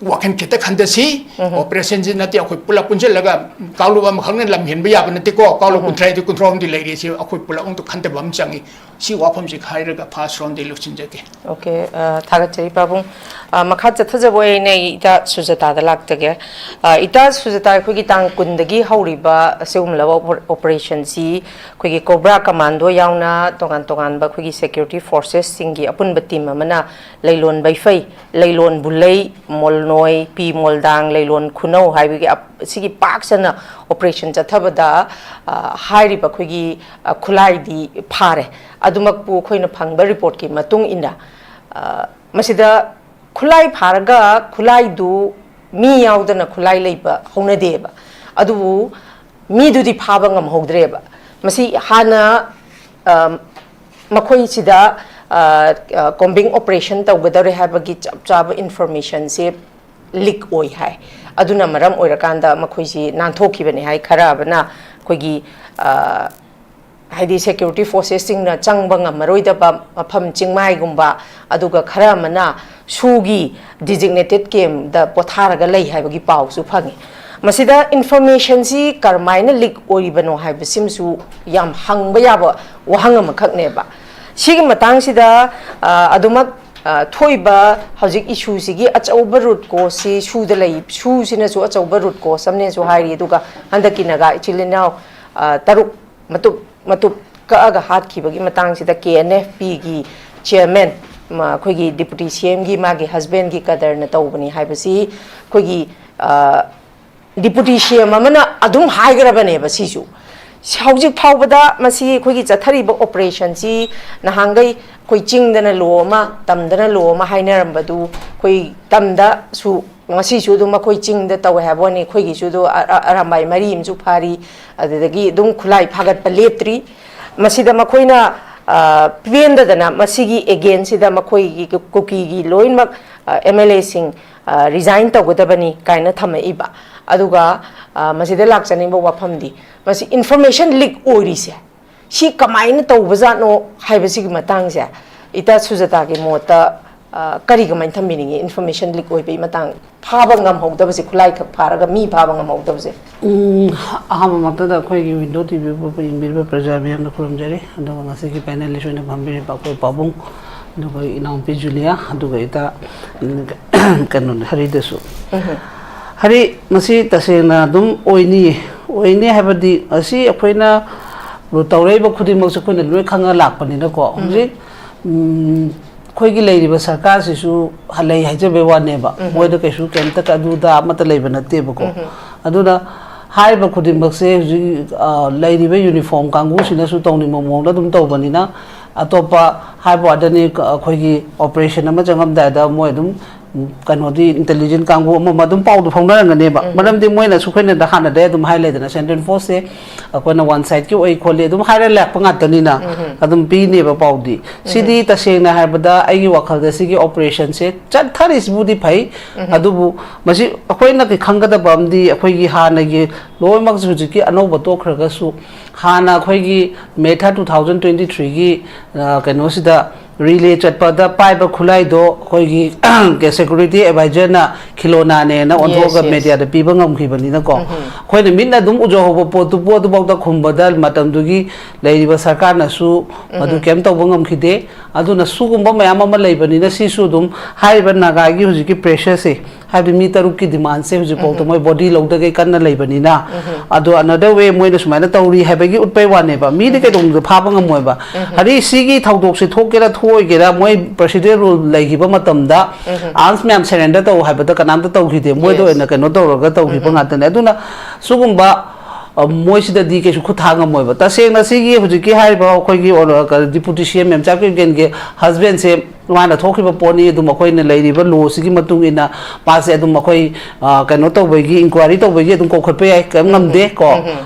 ꯋꯥꯈꯜ ꯈꯤꯇ ꯈꯟꯊꯁꯤ꯫ ꯑꯣꯄꯔꯦꯁꯟꯁꯤ ꯅꯠꯇꯦ, ꯑꯩꯈꯣꯏ ꯄꯨꯂꯞ ꯄꯨꯟꯁꯤꯜꯂꯒ ꯀꯥꯡꯂꯨꯞ ꯑꯃꯈꯛꯅ ꯂꯝ ꯍꯦꯟꯕ ꯌꯥꯕ ꯅꯠꯇꯦꯀꯣ꯫ ꯀꯥꯡꯂꯨꯞ ꯀꯨꯟꯊ꯭ꯔꯥ ꯍꯦꯟꯗꯤ ꯀꯨꯟꯊ꯭ꯔꯥ ꯍꯨꯝꯗꯤ ꯂꯩꯔꯤ, ꯁꯤ ꯑꯩꯈꯣꯏ ꯄꯨꯂꯞ ꯑꯃꯨꯛꯇ ꯈꯟꯊꯕ ꯑꯃ ꯆꯪꯉꯤ꯫ ꯁꯤ ꯋꯥꯐꯝꯁꯤ ꯍꯥꯏꯔꯒ ꯐꯥꯔꯁ ꯔꯥꯎꯟꯗꯤ ꯂꯣꯏꯁꯤꯟꯖꯒꯦ꯫ ꯑꯣꯀꯦ, ꯑ, ꯊꯥꯒꯠꯆꯔꯤ ꯄꯥꯕꯨꯡ꯫ ꯑ, ꯃꯈꯥ ꯆꯠꯊꯖꯕ ꯑꯣꯏꯅ ꯑꯩ ꯏꯇꯥ ꯁꯨꯖꯇꯥꯗ ꯂꯥꯛꯆꯒꯦ꯫ ꯑ, ꯏꯇꯥ ꯁꯨꯖꯇꯥ, ꯑꯩꯈꯣꯏꯒꯤ ꯇꯥꯡ ꯀꯨꯟꯗꯒꯤ ꯍꯧꯔꯤꯕ ꯑꯁꯤꯒꯨꯝꯂꯕ ꯑꯣꯄ-, ꯑꯣꯄꯔꯦꯁꯟꯁꯤ ꯑꯩꯈꯣꯏꯒꯤ ꯀꯣꯕ꯭ꯔꯥ ꯀꯃꯥꯟꯗꯣ ꯌꯥꯎꯅ ꯇꯣꯉꯥꯟ ꯇꯣꯉꯥꯟꯕ ꯑꯩꯈꯣꯏꯒꯤ ꯁꯦꯀ꯭ꯌꯨꯔꯤꯇꯤ ꯐꯣꯔꯁꯦꯁꯁꯤꯡꯒꯤ ꯑꯄꯨꯟꯕ ꯇꯤꯝ ꯑꯃꯅ ꯂꯩꯂꯣꯟ ꯕꯩꯐꯩ, ꯂꯩꯂꯣꯟ ꯕꯨꯂꯩ, ꯃꯣꯜꯅꯣꯏ, ꯄꯤ ꯃꯣꯜꯗꯥꯡ, ꯂꯩꯂꯣꯟ ꯈꯨꯅꯧ ꯍꯥꯏꯕꯒꯤ ꯑꯞ-, ꯁꯤꯒꯤ ꯄꯥꯛ ꯁꯟꯅ ꯑꯣꯄꯔꯦꯁꯟ ꯆꯠꯊꯕꯗ, ꯑ, ꯍꯥꯏꯔꯤꯕ ꯑꯩꯈꯣꯏꯒꯤ, ꯑ, ꯈꯨꯠꯂꯥꯏꯗꯤ ꯐꯥꯔꯦ꯫ ꯑꯗꯨꯃꯛꯄꯨ ꯑꯩꯈꯣꯏꯅ ꯐꯪꯕ ꯔꯤꯄꯣꯔꯠꯀꯤ ꯃꯇꯨꯡ ꯏꯟꯅ, ꯑ, ꯃꯁꯤꯗ ꯈꯨꯠꯂꯥꯏ ꯐꯥꯔꯒ ꯈꯨꯠꯂꯥꯏꯗꯨ ꯃꯤ ꯌꯥꯎꯗꯅ ꯈꯨꯠꯂꯥꯏ ꯂꯩꯕ ꯍꯧꯅꯗꯦꯕ꯫ ꯑꯗꯨꯕꯨ ꯃꯤꯗꯨꯗꯤ ꯐꯥꯕ ꯉꯝꯍꯧꯗ꯭ꯔꯦꯕ꯫ ꯃꯁꯤ ꯍꯥꯟꯅ, ꯑ, ꯃꯈꯣꯏꯁꯤꯗ, ꯑ, ꯑ, ꯀꯣꯝꯕꯤꯡ ꯑꯣꯄꯔꯦꯁꯟ ꯇꯧꯒꯗꯧꯔꯦ ꯍꯥꯏꯕꯒꯤ ꯆꯞ ꯆꯥꯕ ꯏꯟꯐꯣꯔꯃꯦꯁꯟꯁꯦ ꯂꯤꯛ ꯑꯣꯏ ꯍꯥꯏ꯫ ꯑꯗꯨꯅ ꯃꯔꯝ ꯑꯣꯏꯔꯀꯥꯟꯗ ꯃꯈꯣꯏꯁꯤ ꯅꯥꯟꯊꯣꯛꯈꯤꯕꯅꯤ ꯍꯥꯏ꯫ ꯈꯔ ꯑꯃꯅ ꯑꯩꯈꯣꯏꯒꯤ, ꯑ, ꯍꯥꯏꯗꯤ ꯁꯦꯀ꯭ꯌꯨꯔꯤꯇꯤ ꯐꯣꯔꯁꯦꯁꯁꯤꯡꯅ ꯆꯪꯕ ꯉꯝꯃꯔꯣꯏꯗꯕ ꯃꯐꯝ ꯆꯤꯡꯃꯥꯏꯒꯨꯝꯕ, ꯑꯗꯨꯒ ꯈꯔ ꯑꯃꯅ ꯁꯨꯒꯤ ꯗꯤꯖꯤꯒꯅꯦꯇꯦꯠ ꯀꯦꯝꯗ ꯄꯣꯊꯥꯔꯒ ꯂꯩ ꯍꯥꯏꯕꯒꯤ ꯄꯥꯎꯁꯨ ꯐꯪꯉꯤ꯫ ꯃꯁꯤꯗ ꯏꯟꯐꯣꯔꯃꯦꯁꯟꯁꯤ ꯀꯔꯝꯍꯥꯏꯅ ꯂꯤꯛ ꯑꯣꯏꯔꯤꯕꯅꯣ ꯍꯥꯏꯕꯁꯤꯃꯁꯨ ꯌꯥꯝ ꯍꯪꯕ ꯌꯥꯕ ꯋꯥꯍꯪ ꯑꯃꯈꯛꯅꯦꯕ꯫ ꯁꯤꯒꯤ ꯃꯇꯥꯡꯁꯤꯗ, ꯑ, ꯑꯗꯨꯃꯛ, ꯑ, ꯊꯣꯛꯏꯕ ꯍꯧꯖꯤꯛ ꯏꯁꯨꯁꯤꯒꯤ ꯑꯆꯧꯕ ꯔꯨꯠ ꯀꯣꯁꯁꯤ ꯁꯨꯗ ꯂꯩ, ꯁꯨꯁꯤꯅꯁꯨ ꯑꯆꯧꯕ ꯔꯨꯠ ꯀꯣꯁ ꯑꯃꯅꯦꯁꯨ ꯍꯥꯏꯔꯤ꯫ ꯑꯗꯨꯒ ꯍꯟꯗꯛꯀꯤ ꯅꯥꯒꯥ ꯏꯆꯤꯜ ꯏꯅꯥꯎ, ꯑ, ꯇꯔꯨꯛ ꯃꯇꯨꯞ ꯃꯇꯨꯞ ꯀꯛꯑꯒ ꯍꯥꯠꯈꯤꯕꯒꯤ ꯃꯇꯥꯡꯁꯤꯗ ꯀꯦ ꯑꯦꯟ ꯑꯦꯐ ꯄꯤꯒꯤ ꯆꯤꯌꯔꯃꯦꯟ, ꯃ-, ꯑꯩꯈꯣꯏꯒꯤ ꯗꯤꯄꯨꯇꯤ ꯁꯤ ꯑꯦꯝꯒꯤ ꯃꯥꯒꯤ ꯍꯁꯕꯦꯟꯒꯤ ꯀꯗꯔꯅ ꯇꯧꯕꯅꯤ ꯍꯥꯏꯕꯁꯤ ꯑꯩꯈꯣꯏꯒꯤ, ꯑ, ꯗꯤꯄꯨꯇꯤ ꯁꯤ ꯑꯦꯝ ꯑꯃꯅ ꯑꯗꯨꯝ ꯍꯥꯏꯈ꯭ꯔꯕꯅꯦꯕ ꯁꯤꯁꯨ꯫ ꯍꯧꯖꯤꯛ ꯐꯥꯎꯕꯗ ꯃꯁꯤ ꯑꯩꯈꯣꯏꯒꯤ ꯆꯠꯊꯔꯤꯕ ꯑꯣꯄꯔꯦꯁꯟꯁꯤ ꯅꯍꯥꯟꯈꯩ ꯑꯩꯈꯣꯏ ꯆꯤꯡꯗꯅ ꯂꯣ ꯑꯃ, ꯇꯝꯗꯅ ꯂꯣ ꯑꯃ ꯍꯥꯏꯅꯔꯝꯕꯗꯨ ꯑꯩꯈꯣꯏ ꯇꯝꯗꯁꯨ ꯉꯁꯤꯁꯨ ꯑꯗꯨꯝ ꯑꯩꯈꯣꯏ ꯆꯤꯡꯗ ꯇꯧꯋꯦ ꯍꯥꯏꯕ ꯋꯥꯅꯤ, ꯑꯩꯈꯣꯏꯒꯤꯁꯨ ꯑꯗꯨ ꯑ-, ꯑ-, ꯑꯔꯥꯝꯕꯥꯏ ꯃꯔꯤ ꯑꯃꯁꯨ ꯐꯥꯔꯤ, ꯑꯗꯨꯗꯒꯤ ꯑꯗꯨꯝ ꯈꯨꯠꯂꯥꯏ ꯐꯥꯒꯠꯄ ꯂꯦꯞꯇ꯭ꯔꯤ꯫ ꯃꯁꯤꯗ ꯃꯈꯣꯏꯅ, ꯑ, ꯄꯦꯟꯗꯗꯅ ꯃꯁꯤꯒꯤ ꯑꯦꯒꯦꯟꯁꯤꯗ ꯃꯈꯣꯏꯒꯤ ꯀꯨꯀꯤꯒꯤ ꯂꯣꯏꯅꯃꯛ, ꯑ, ꯑꯦꯝ ꯑꯦꯜ ꯑꯦꯁꯤꯡ, ꯑ, ꯔꯤꯖꯥꯏꯟ ꯇꯧꯒꯗꯕꯅꯤ ꯀꯥꯏꯅ ꯊꯝꯃꯛꯏꯕ꯫ ꯑꯗꯨꯒ, ꯑ, ꯃꯁꯤꯗ ꯂꯥꯛꯆꯅꯤꯡꯕ ꯋꯥꯐꯝꯗꯤ ꯃꯁꯤ ꯏꯟꯐꯣꯔꯃꯦꯁꯟ ꯂꯤꯛ ꯑꯣꯏꯔꯤꯁꯦ ꯁꯤ ꯀꯃꯥꯏꯅ ꯇꯧꯕꯖꯥꯠꯅꯣ ꯍꯥꯏꯕꯁꯤꯒꯤ ꯃꯇꯥꯡꯁꯦ ꯏꯇꯥ ꯁꯨꯖꯥꯇꯥꯒꯤ ꯃꯣꯠꯇ, ꯑ, ꯀꯔꯤ ꯀꯃꯥꯏꯅ ꯊꯝꯕꯤꯅꯤꯡꯉꯤ? ꯏꯟꯐꯣꯔꯃꯦꯁꯟ ꯂꯤꯛ ꯑꯣꯏꯕꯒꯤ ꯃꯇꯥꯡ, ꯐꯥꯕ ꯉꯝꯍꯧꯗꯕꯁꯦ, ꯈꯨꯠꯂꯥꯏ ꯈꯛ ꯐꯥꯔꯒ ꯃꯤ ꯐꯥꯕ ꯉꯝꯍꯧꯗꯕꯁꯦ? ꯎꯝ, ꯑꯍꯥꯟꯕꯃꯛꯇꯗ ꯑꯩꯈꯣꯏꯒꯤ ꯋꯤꯟꯗꯣ ꯇꯤꯚꯤ ꯌꯦꯡꯕꯤꯔꯤꯕ ꯄ꯭ꯔꯖꯥ ꯃꯤꯌꯥꯝꯗ ꯈꯨꯔꯨꯝꯖꯔꯤ꯫ ꯑꯗꯨꯒ ꯉꯁꯤꯒꯤ ꯄꯦꯅꯦꯂꯤꯁ ꯑꯣꯏꯅ ꯐꯝꯕꯤꯔꯤꯕ ꯑꯩꯈꯣꯏ ꯄꯥꯕꯨꯡ, ꯑꯗꯨꯒ ꯏꯅꯥꯎꯅꯨꯄꯤ ꯖꯨꯂꯤꯌꯥ, ꯑꯗꯨꯒ ꯏꯇꯥ, ꯎꯝ, ꯀꯩꯅꯣꯅꯦ, ꯍꯔꯤꯗꯁꯨ꯫ ꯍꯔꯤ, ꯃꯁꯤ ꯇꯁꯦꯡꯅ ꯑꯗꯨꯝ ꯑꯣꯏꯅꯤꯌꯦ꯫ ꯑꯣꯏꯅꯤ ꯍꯥꯏꯕꯗꯤ ꯉꯁꯤ ꯑꯩꯈꯣꯏꯅ ꯇꯧꯔꯛꯏꯕ ꯈꯨꯗꯤꯡꯃꯛꯁꯦ ꯑꯩꯈꯣꯏꯅ ꯂꯣꯏ ꯈꯪꯉ ꯂꯥꯛꯄꯅꯤꯅꯀꯣ꯫ ꯍꯧꯖꯤꯛ, ꯎꯝ, ꯑꯩꯈꯣꯏꯒꯤ ꯂꯩꯔꯤꯕ ꯁꯔꯀꯥꯔꯁꯤꯁꯨ ꯂꯩ ꯍꯥꯏꯖꯕꯩ ꯋꯥꯅꯦꯕ, ꯃꯣꯏꯗ ꯀꯩꯁꯨ ꯀꯩꯝꯇ ꯑꯗꯨꯗ ꯑꯃꯠꯇ ꯂꯩꯕ ꯅꯠꯇꯦꯕꯀꯣ꯫ ꯑꯗꯨꯅ ꯍꯥꯏꯔꯤꯕ ꯈꯨꯗꯤꯡꯃꯛꯁꯦ ꯍꯧꯖꯤꯛ, ꯑ, ꯂꯩꯔꯤꯕ ꯌꯨꯅꯤꯐꯣꯔꯝ ꯀꯥꯡꯕꯨꯁꯤꯅꯁꯨ ꯇꯧꯅꯤꯡꯕ ꯃꯑꯣꯡꯗ ꯑꯗꯨꯝ ꯇꯧꯕꯅꯤꯅ, ꯑꯇꯣꯞꯄ ꯍꯥꯏꯕ ꯋꯥꯗꯅꯤ, ꯑꯩꯈꯣꯏꯒꯤ ꯑꯣꯄꯔꯦꯁꯟ ꯑꯃ ꯆꯪꯉꯝꯗꯥꯏꯗ ꯃꯣꯏ ꯑꯗꯨꯝ, ꯎꯝ, ꯀꯩꯅꯣꯗꯤ, ꯏꯟꯇꯦꯂꯤꯖꯦꯟ ꯀꯥꯡꯕꯨ ꯑꯃ ꯑꯃ ꯑꯗꯨꯝ ꯄꯥꯎꯗꯣ ꯐꯥꯎꯅꯔꯝꯒꯅꯦꯕ꯫ ꯃꯔꯝꯗꯤ ꯃꯣꯏꯅꯁꯨ ꯑꯩꯈꯣꯏꯅ ꯍꯥꯟꯅꯗꯩ ꯑꯗꯨꯝ ꯍꯥꯏ ꯂꯩꯗꯅ, ꯁꯦꯟꯇ꯭ꯔꯦꯜ ꯐꯣꯔꯁꯁꯦ ꯑꯩꯈꯣꯏꯅ ꯋꯥꯟ ꯁꯥꯏꯗꯀꯤ ꯑꯣꯏ ꯈꯣꯠꯂꯤ ꯑꯗꯨꯝ ꯍꯥꯏꯔ ꯂꯥꯛꯄ ꯉꯥꯛꯇꯅꯤꯅ ꯑꯗꯨꯝ ꯄꯤꯅꯦꯕ ꯄꯥꯎꯗꯤ꯫ ꯁꯤꯗꯤ ꯇꯁꯦꯡꯅ ꯍꯥꯏꯔꯕꯗ ꯑꯩꯒꯤ ꯋꯥꯈꯜꯗ ꯁꯤꯒꯤ ꯑꯣꯄꯔꯦꯁꯟꯁꯦ ꯆꯠꯊꯔꯤꯁꯤꯕꯨꯗꯤ ꯐꯩ, ꯑꯗꯨꯕꯨ ꯃꯁꯤ ꯑꯩꯈꯣꯏꯅ ꯀꯩ ꯈꯪꯒꯗꯕ ꯑꯃꯗꯤ, ꯑꯩꯈꯣꯏꯒꯤ ꯍꯥꯟꯅꯒꯤ ꯂꯣꯏꯅꯃꯛꯁꯦ ꯍꯧꯖꯤꯛꯀꯤ ꯑꯅꯧꯕ ꯇꯣꯛꯈ꯭ꯔꯒꯁꯨ, ꯍꯥꯟꯅ ꯑꯩꯈꯣꯏꯒꯤ ꯃꯦ ꯊꯥꯔꯠ, ꯇꯨ ꯊꯥꯎꯖꯟ ꯇ꯭ꯋꯦꯟꯇꯤ ꯊ꯭ꯔꯤꯒꯤ, ꯑ, ꯀꯩꯅꯣꯁꯤꯗ ꯔꯤꯂꯦ ꯆꯠꯄꯗ ꯄꯥꯏꯕ ꯈꯨꯠꯂꯥꯏꯗꯣ ꯑꯩꯈꯣꯏꯒꯤ ꯁꯦꯀ꯭ꯌꯨꯔꯤꯇꯤ ꯑꯦꯗꯚꯥꯏꯖꯔꯅ ꯈꯤꯂꯣꯅꯥꯅꯦꯅ ꯑꯣꯟꯊꯣꯛꯑꯒ ꯃꯦꯗꯤꯌꯥꯗ ꯄꯤꯕ ꯉꯝꯈꯤꯕꯅꯤꯅꯀꯣ꯫ ꯑꯩꯈꯣꯏꯅ ꯃꯤꯠꯅ ꯑꯗꯨꯝ ꯎꯖꯍꯧꯕ ꯄꯣꯠꯇꯨ, ꯄꯣꯠꯇꯨꯐꯥꯎꯗ ꯈꯨꯝꯕꯗ ꯃꯇꯝꯗꯨꯒꯤ ꯂꯩꯔꯤꯕ ꯁꯔꯀꯥꯔꯅꯁꯨ ꯃꯗꯨ ꯀꯩꯝ ꯇꯧꯕ ꯉꯝꯈꯤꯗꯦ꯫ ꯑꯗꯨꯅ ꯁꯤꯒꯨꯝꯕ ꯃꯌꯥꯝ ꯑꯃ ꯂꯩꯕꯅꯤꯅ ꯁꯤꯁꯨ ꯑꯗꯨꯝ ꯍꯥꯏꯔꯤꯕ ꯅꯥꯒꯥꯒꯤ ꯍꯧꯖꯤꯛꯀꯤ ꯄ꯭ꯔꯦꯁꯔꯁꯦ, ꯍꯥꯏꯕꯗꯤ ꯃꯤ ꯇꯔꯨꯛꯀꯤ ꯗꯤꯃꯥꯟꯁꯦ ꯍꯧꯖꯤꯛꯐꯥꯎꯗ ꯃꯣꯏ ꯕꯣꯗꯤ ꯂꯧꯗꯒꯩ ꯀꯟꯅ ꯂꯩꯕꯅꯤꯅ, ꯑꯗꯣ another way ꯃꯣꯏꯅ ꯁꯨꯃꯥꯏꯅ ꯇꯧꯔꯤ ꯍꯥꯏꯕꯒꯤ ꯎꯠꯄꯩ ꯋꯥꯅꯦꯕ꯫ ꯃꯤꯗꯤ ꯀꯩꯗꯧꯅꯨꯡꯗ ꯐꯥꯕ ꯉꯝꯃꯣꯏꯕ꯫ ꯍꯥꯏꯗꯤ ꯁꯤꯒꯤ ꯊꯧꯗꯣꯛꯁꯦ ꯊꯣꯛꯀꯦꯔꯥ ꯊꯣꯛꯑꯣꯏꯒꯦꯔꯥ, ꯃꯣꯏ ꯄ꯭ꯔꯣꯁꯤꯗ꯭ꯌꯨꯔ ꯔꯨꯜ ꯂꯩꯈꯤꯕ ꯃꯇꯝꯗ ꯑꯥꯔꯝꯁ ꯃꯌꯥꯝ ꯁꯔꯦꯟꯗꯔ ꯇꯧ ꯍꯥꯏꯕꯗ ꯀꯅꯥꯝꯇ ꯇꯧꯈꯤꯗꯦ꯫ ꯃꯣꯏꯗ ꯑꯣꯏꯅ ꯀꯩꯅꯣ ꯇꯧꯔꯒ ꯇꯧꯈꯤꯕ ꯉꯥꯛꯇꯅꯦ꯫ ꯑꯗꯨꯅ ꯁꯤꯒꯨꯝꯕ, ꯑ, ꯃꯣꯏꯁꯤꯗꯗꯤ ꯀꯩꯁꯨ ꯈꯨꯠ ꯊꯥ ꯉꯝꯃꯣꯏꯕ꯫ ꯇꯁꯦꯡꯅ ꯁꯤꯒꯤ ꯍꯧꯖꯤꯛꯀꯤ ꯍꯥꯏꯔꯤꯕ ꯑꯩꯈꯣꯏꯒꯤ ꯑꯣ-, ꯀ-, ꯗꯤꯄꯨꯇꯤ ꯁꯤ ꯑꯦꯝ ꯃꯦꯝꯆꯥ ꯀꯤꯔꯒꯦꯟꯒꯤ ꯍꯁꯕꯦꯟꯁꯦ ꯃꯥꯅ ꯊꯣꯛꯈꯤꯕ ꯄꯣꯠꯅꯤ꯫ ꯑꯗꯨꯝ ꯑꯩꯈꯣꯏꯅ ꯂꯩꯔꯤꯕ ꯂꯣꯁꯤꯒꯤ ꯃꯇꯨꯡ ꯏꯟꯅ ꯃꯥꯁꯦ ꯑꯗꯨꯝ ꯑꯩꯈꯣꯏ, ꯑ, ꯀꯩꯅꯣ ꯇꯧꯕꯒꯤ, ꯏꯟꯀ꯭ꯋꯥꯏꯔꯤ ꯇꯧꯕꯒꯤ ꯑꯗꯨꯝ ꯀꯧꯈꯠꯄ ꯌꯥꯏ, ꯀꯔꯤꯝ ꯉꯝꯗꯦ ꯀꯣ꯫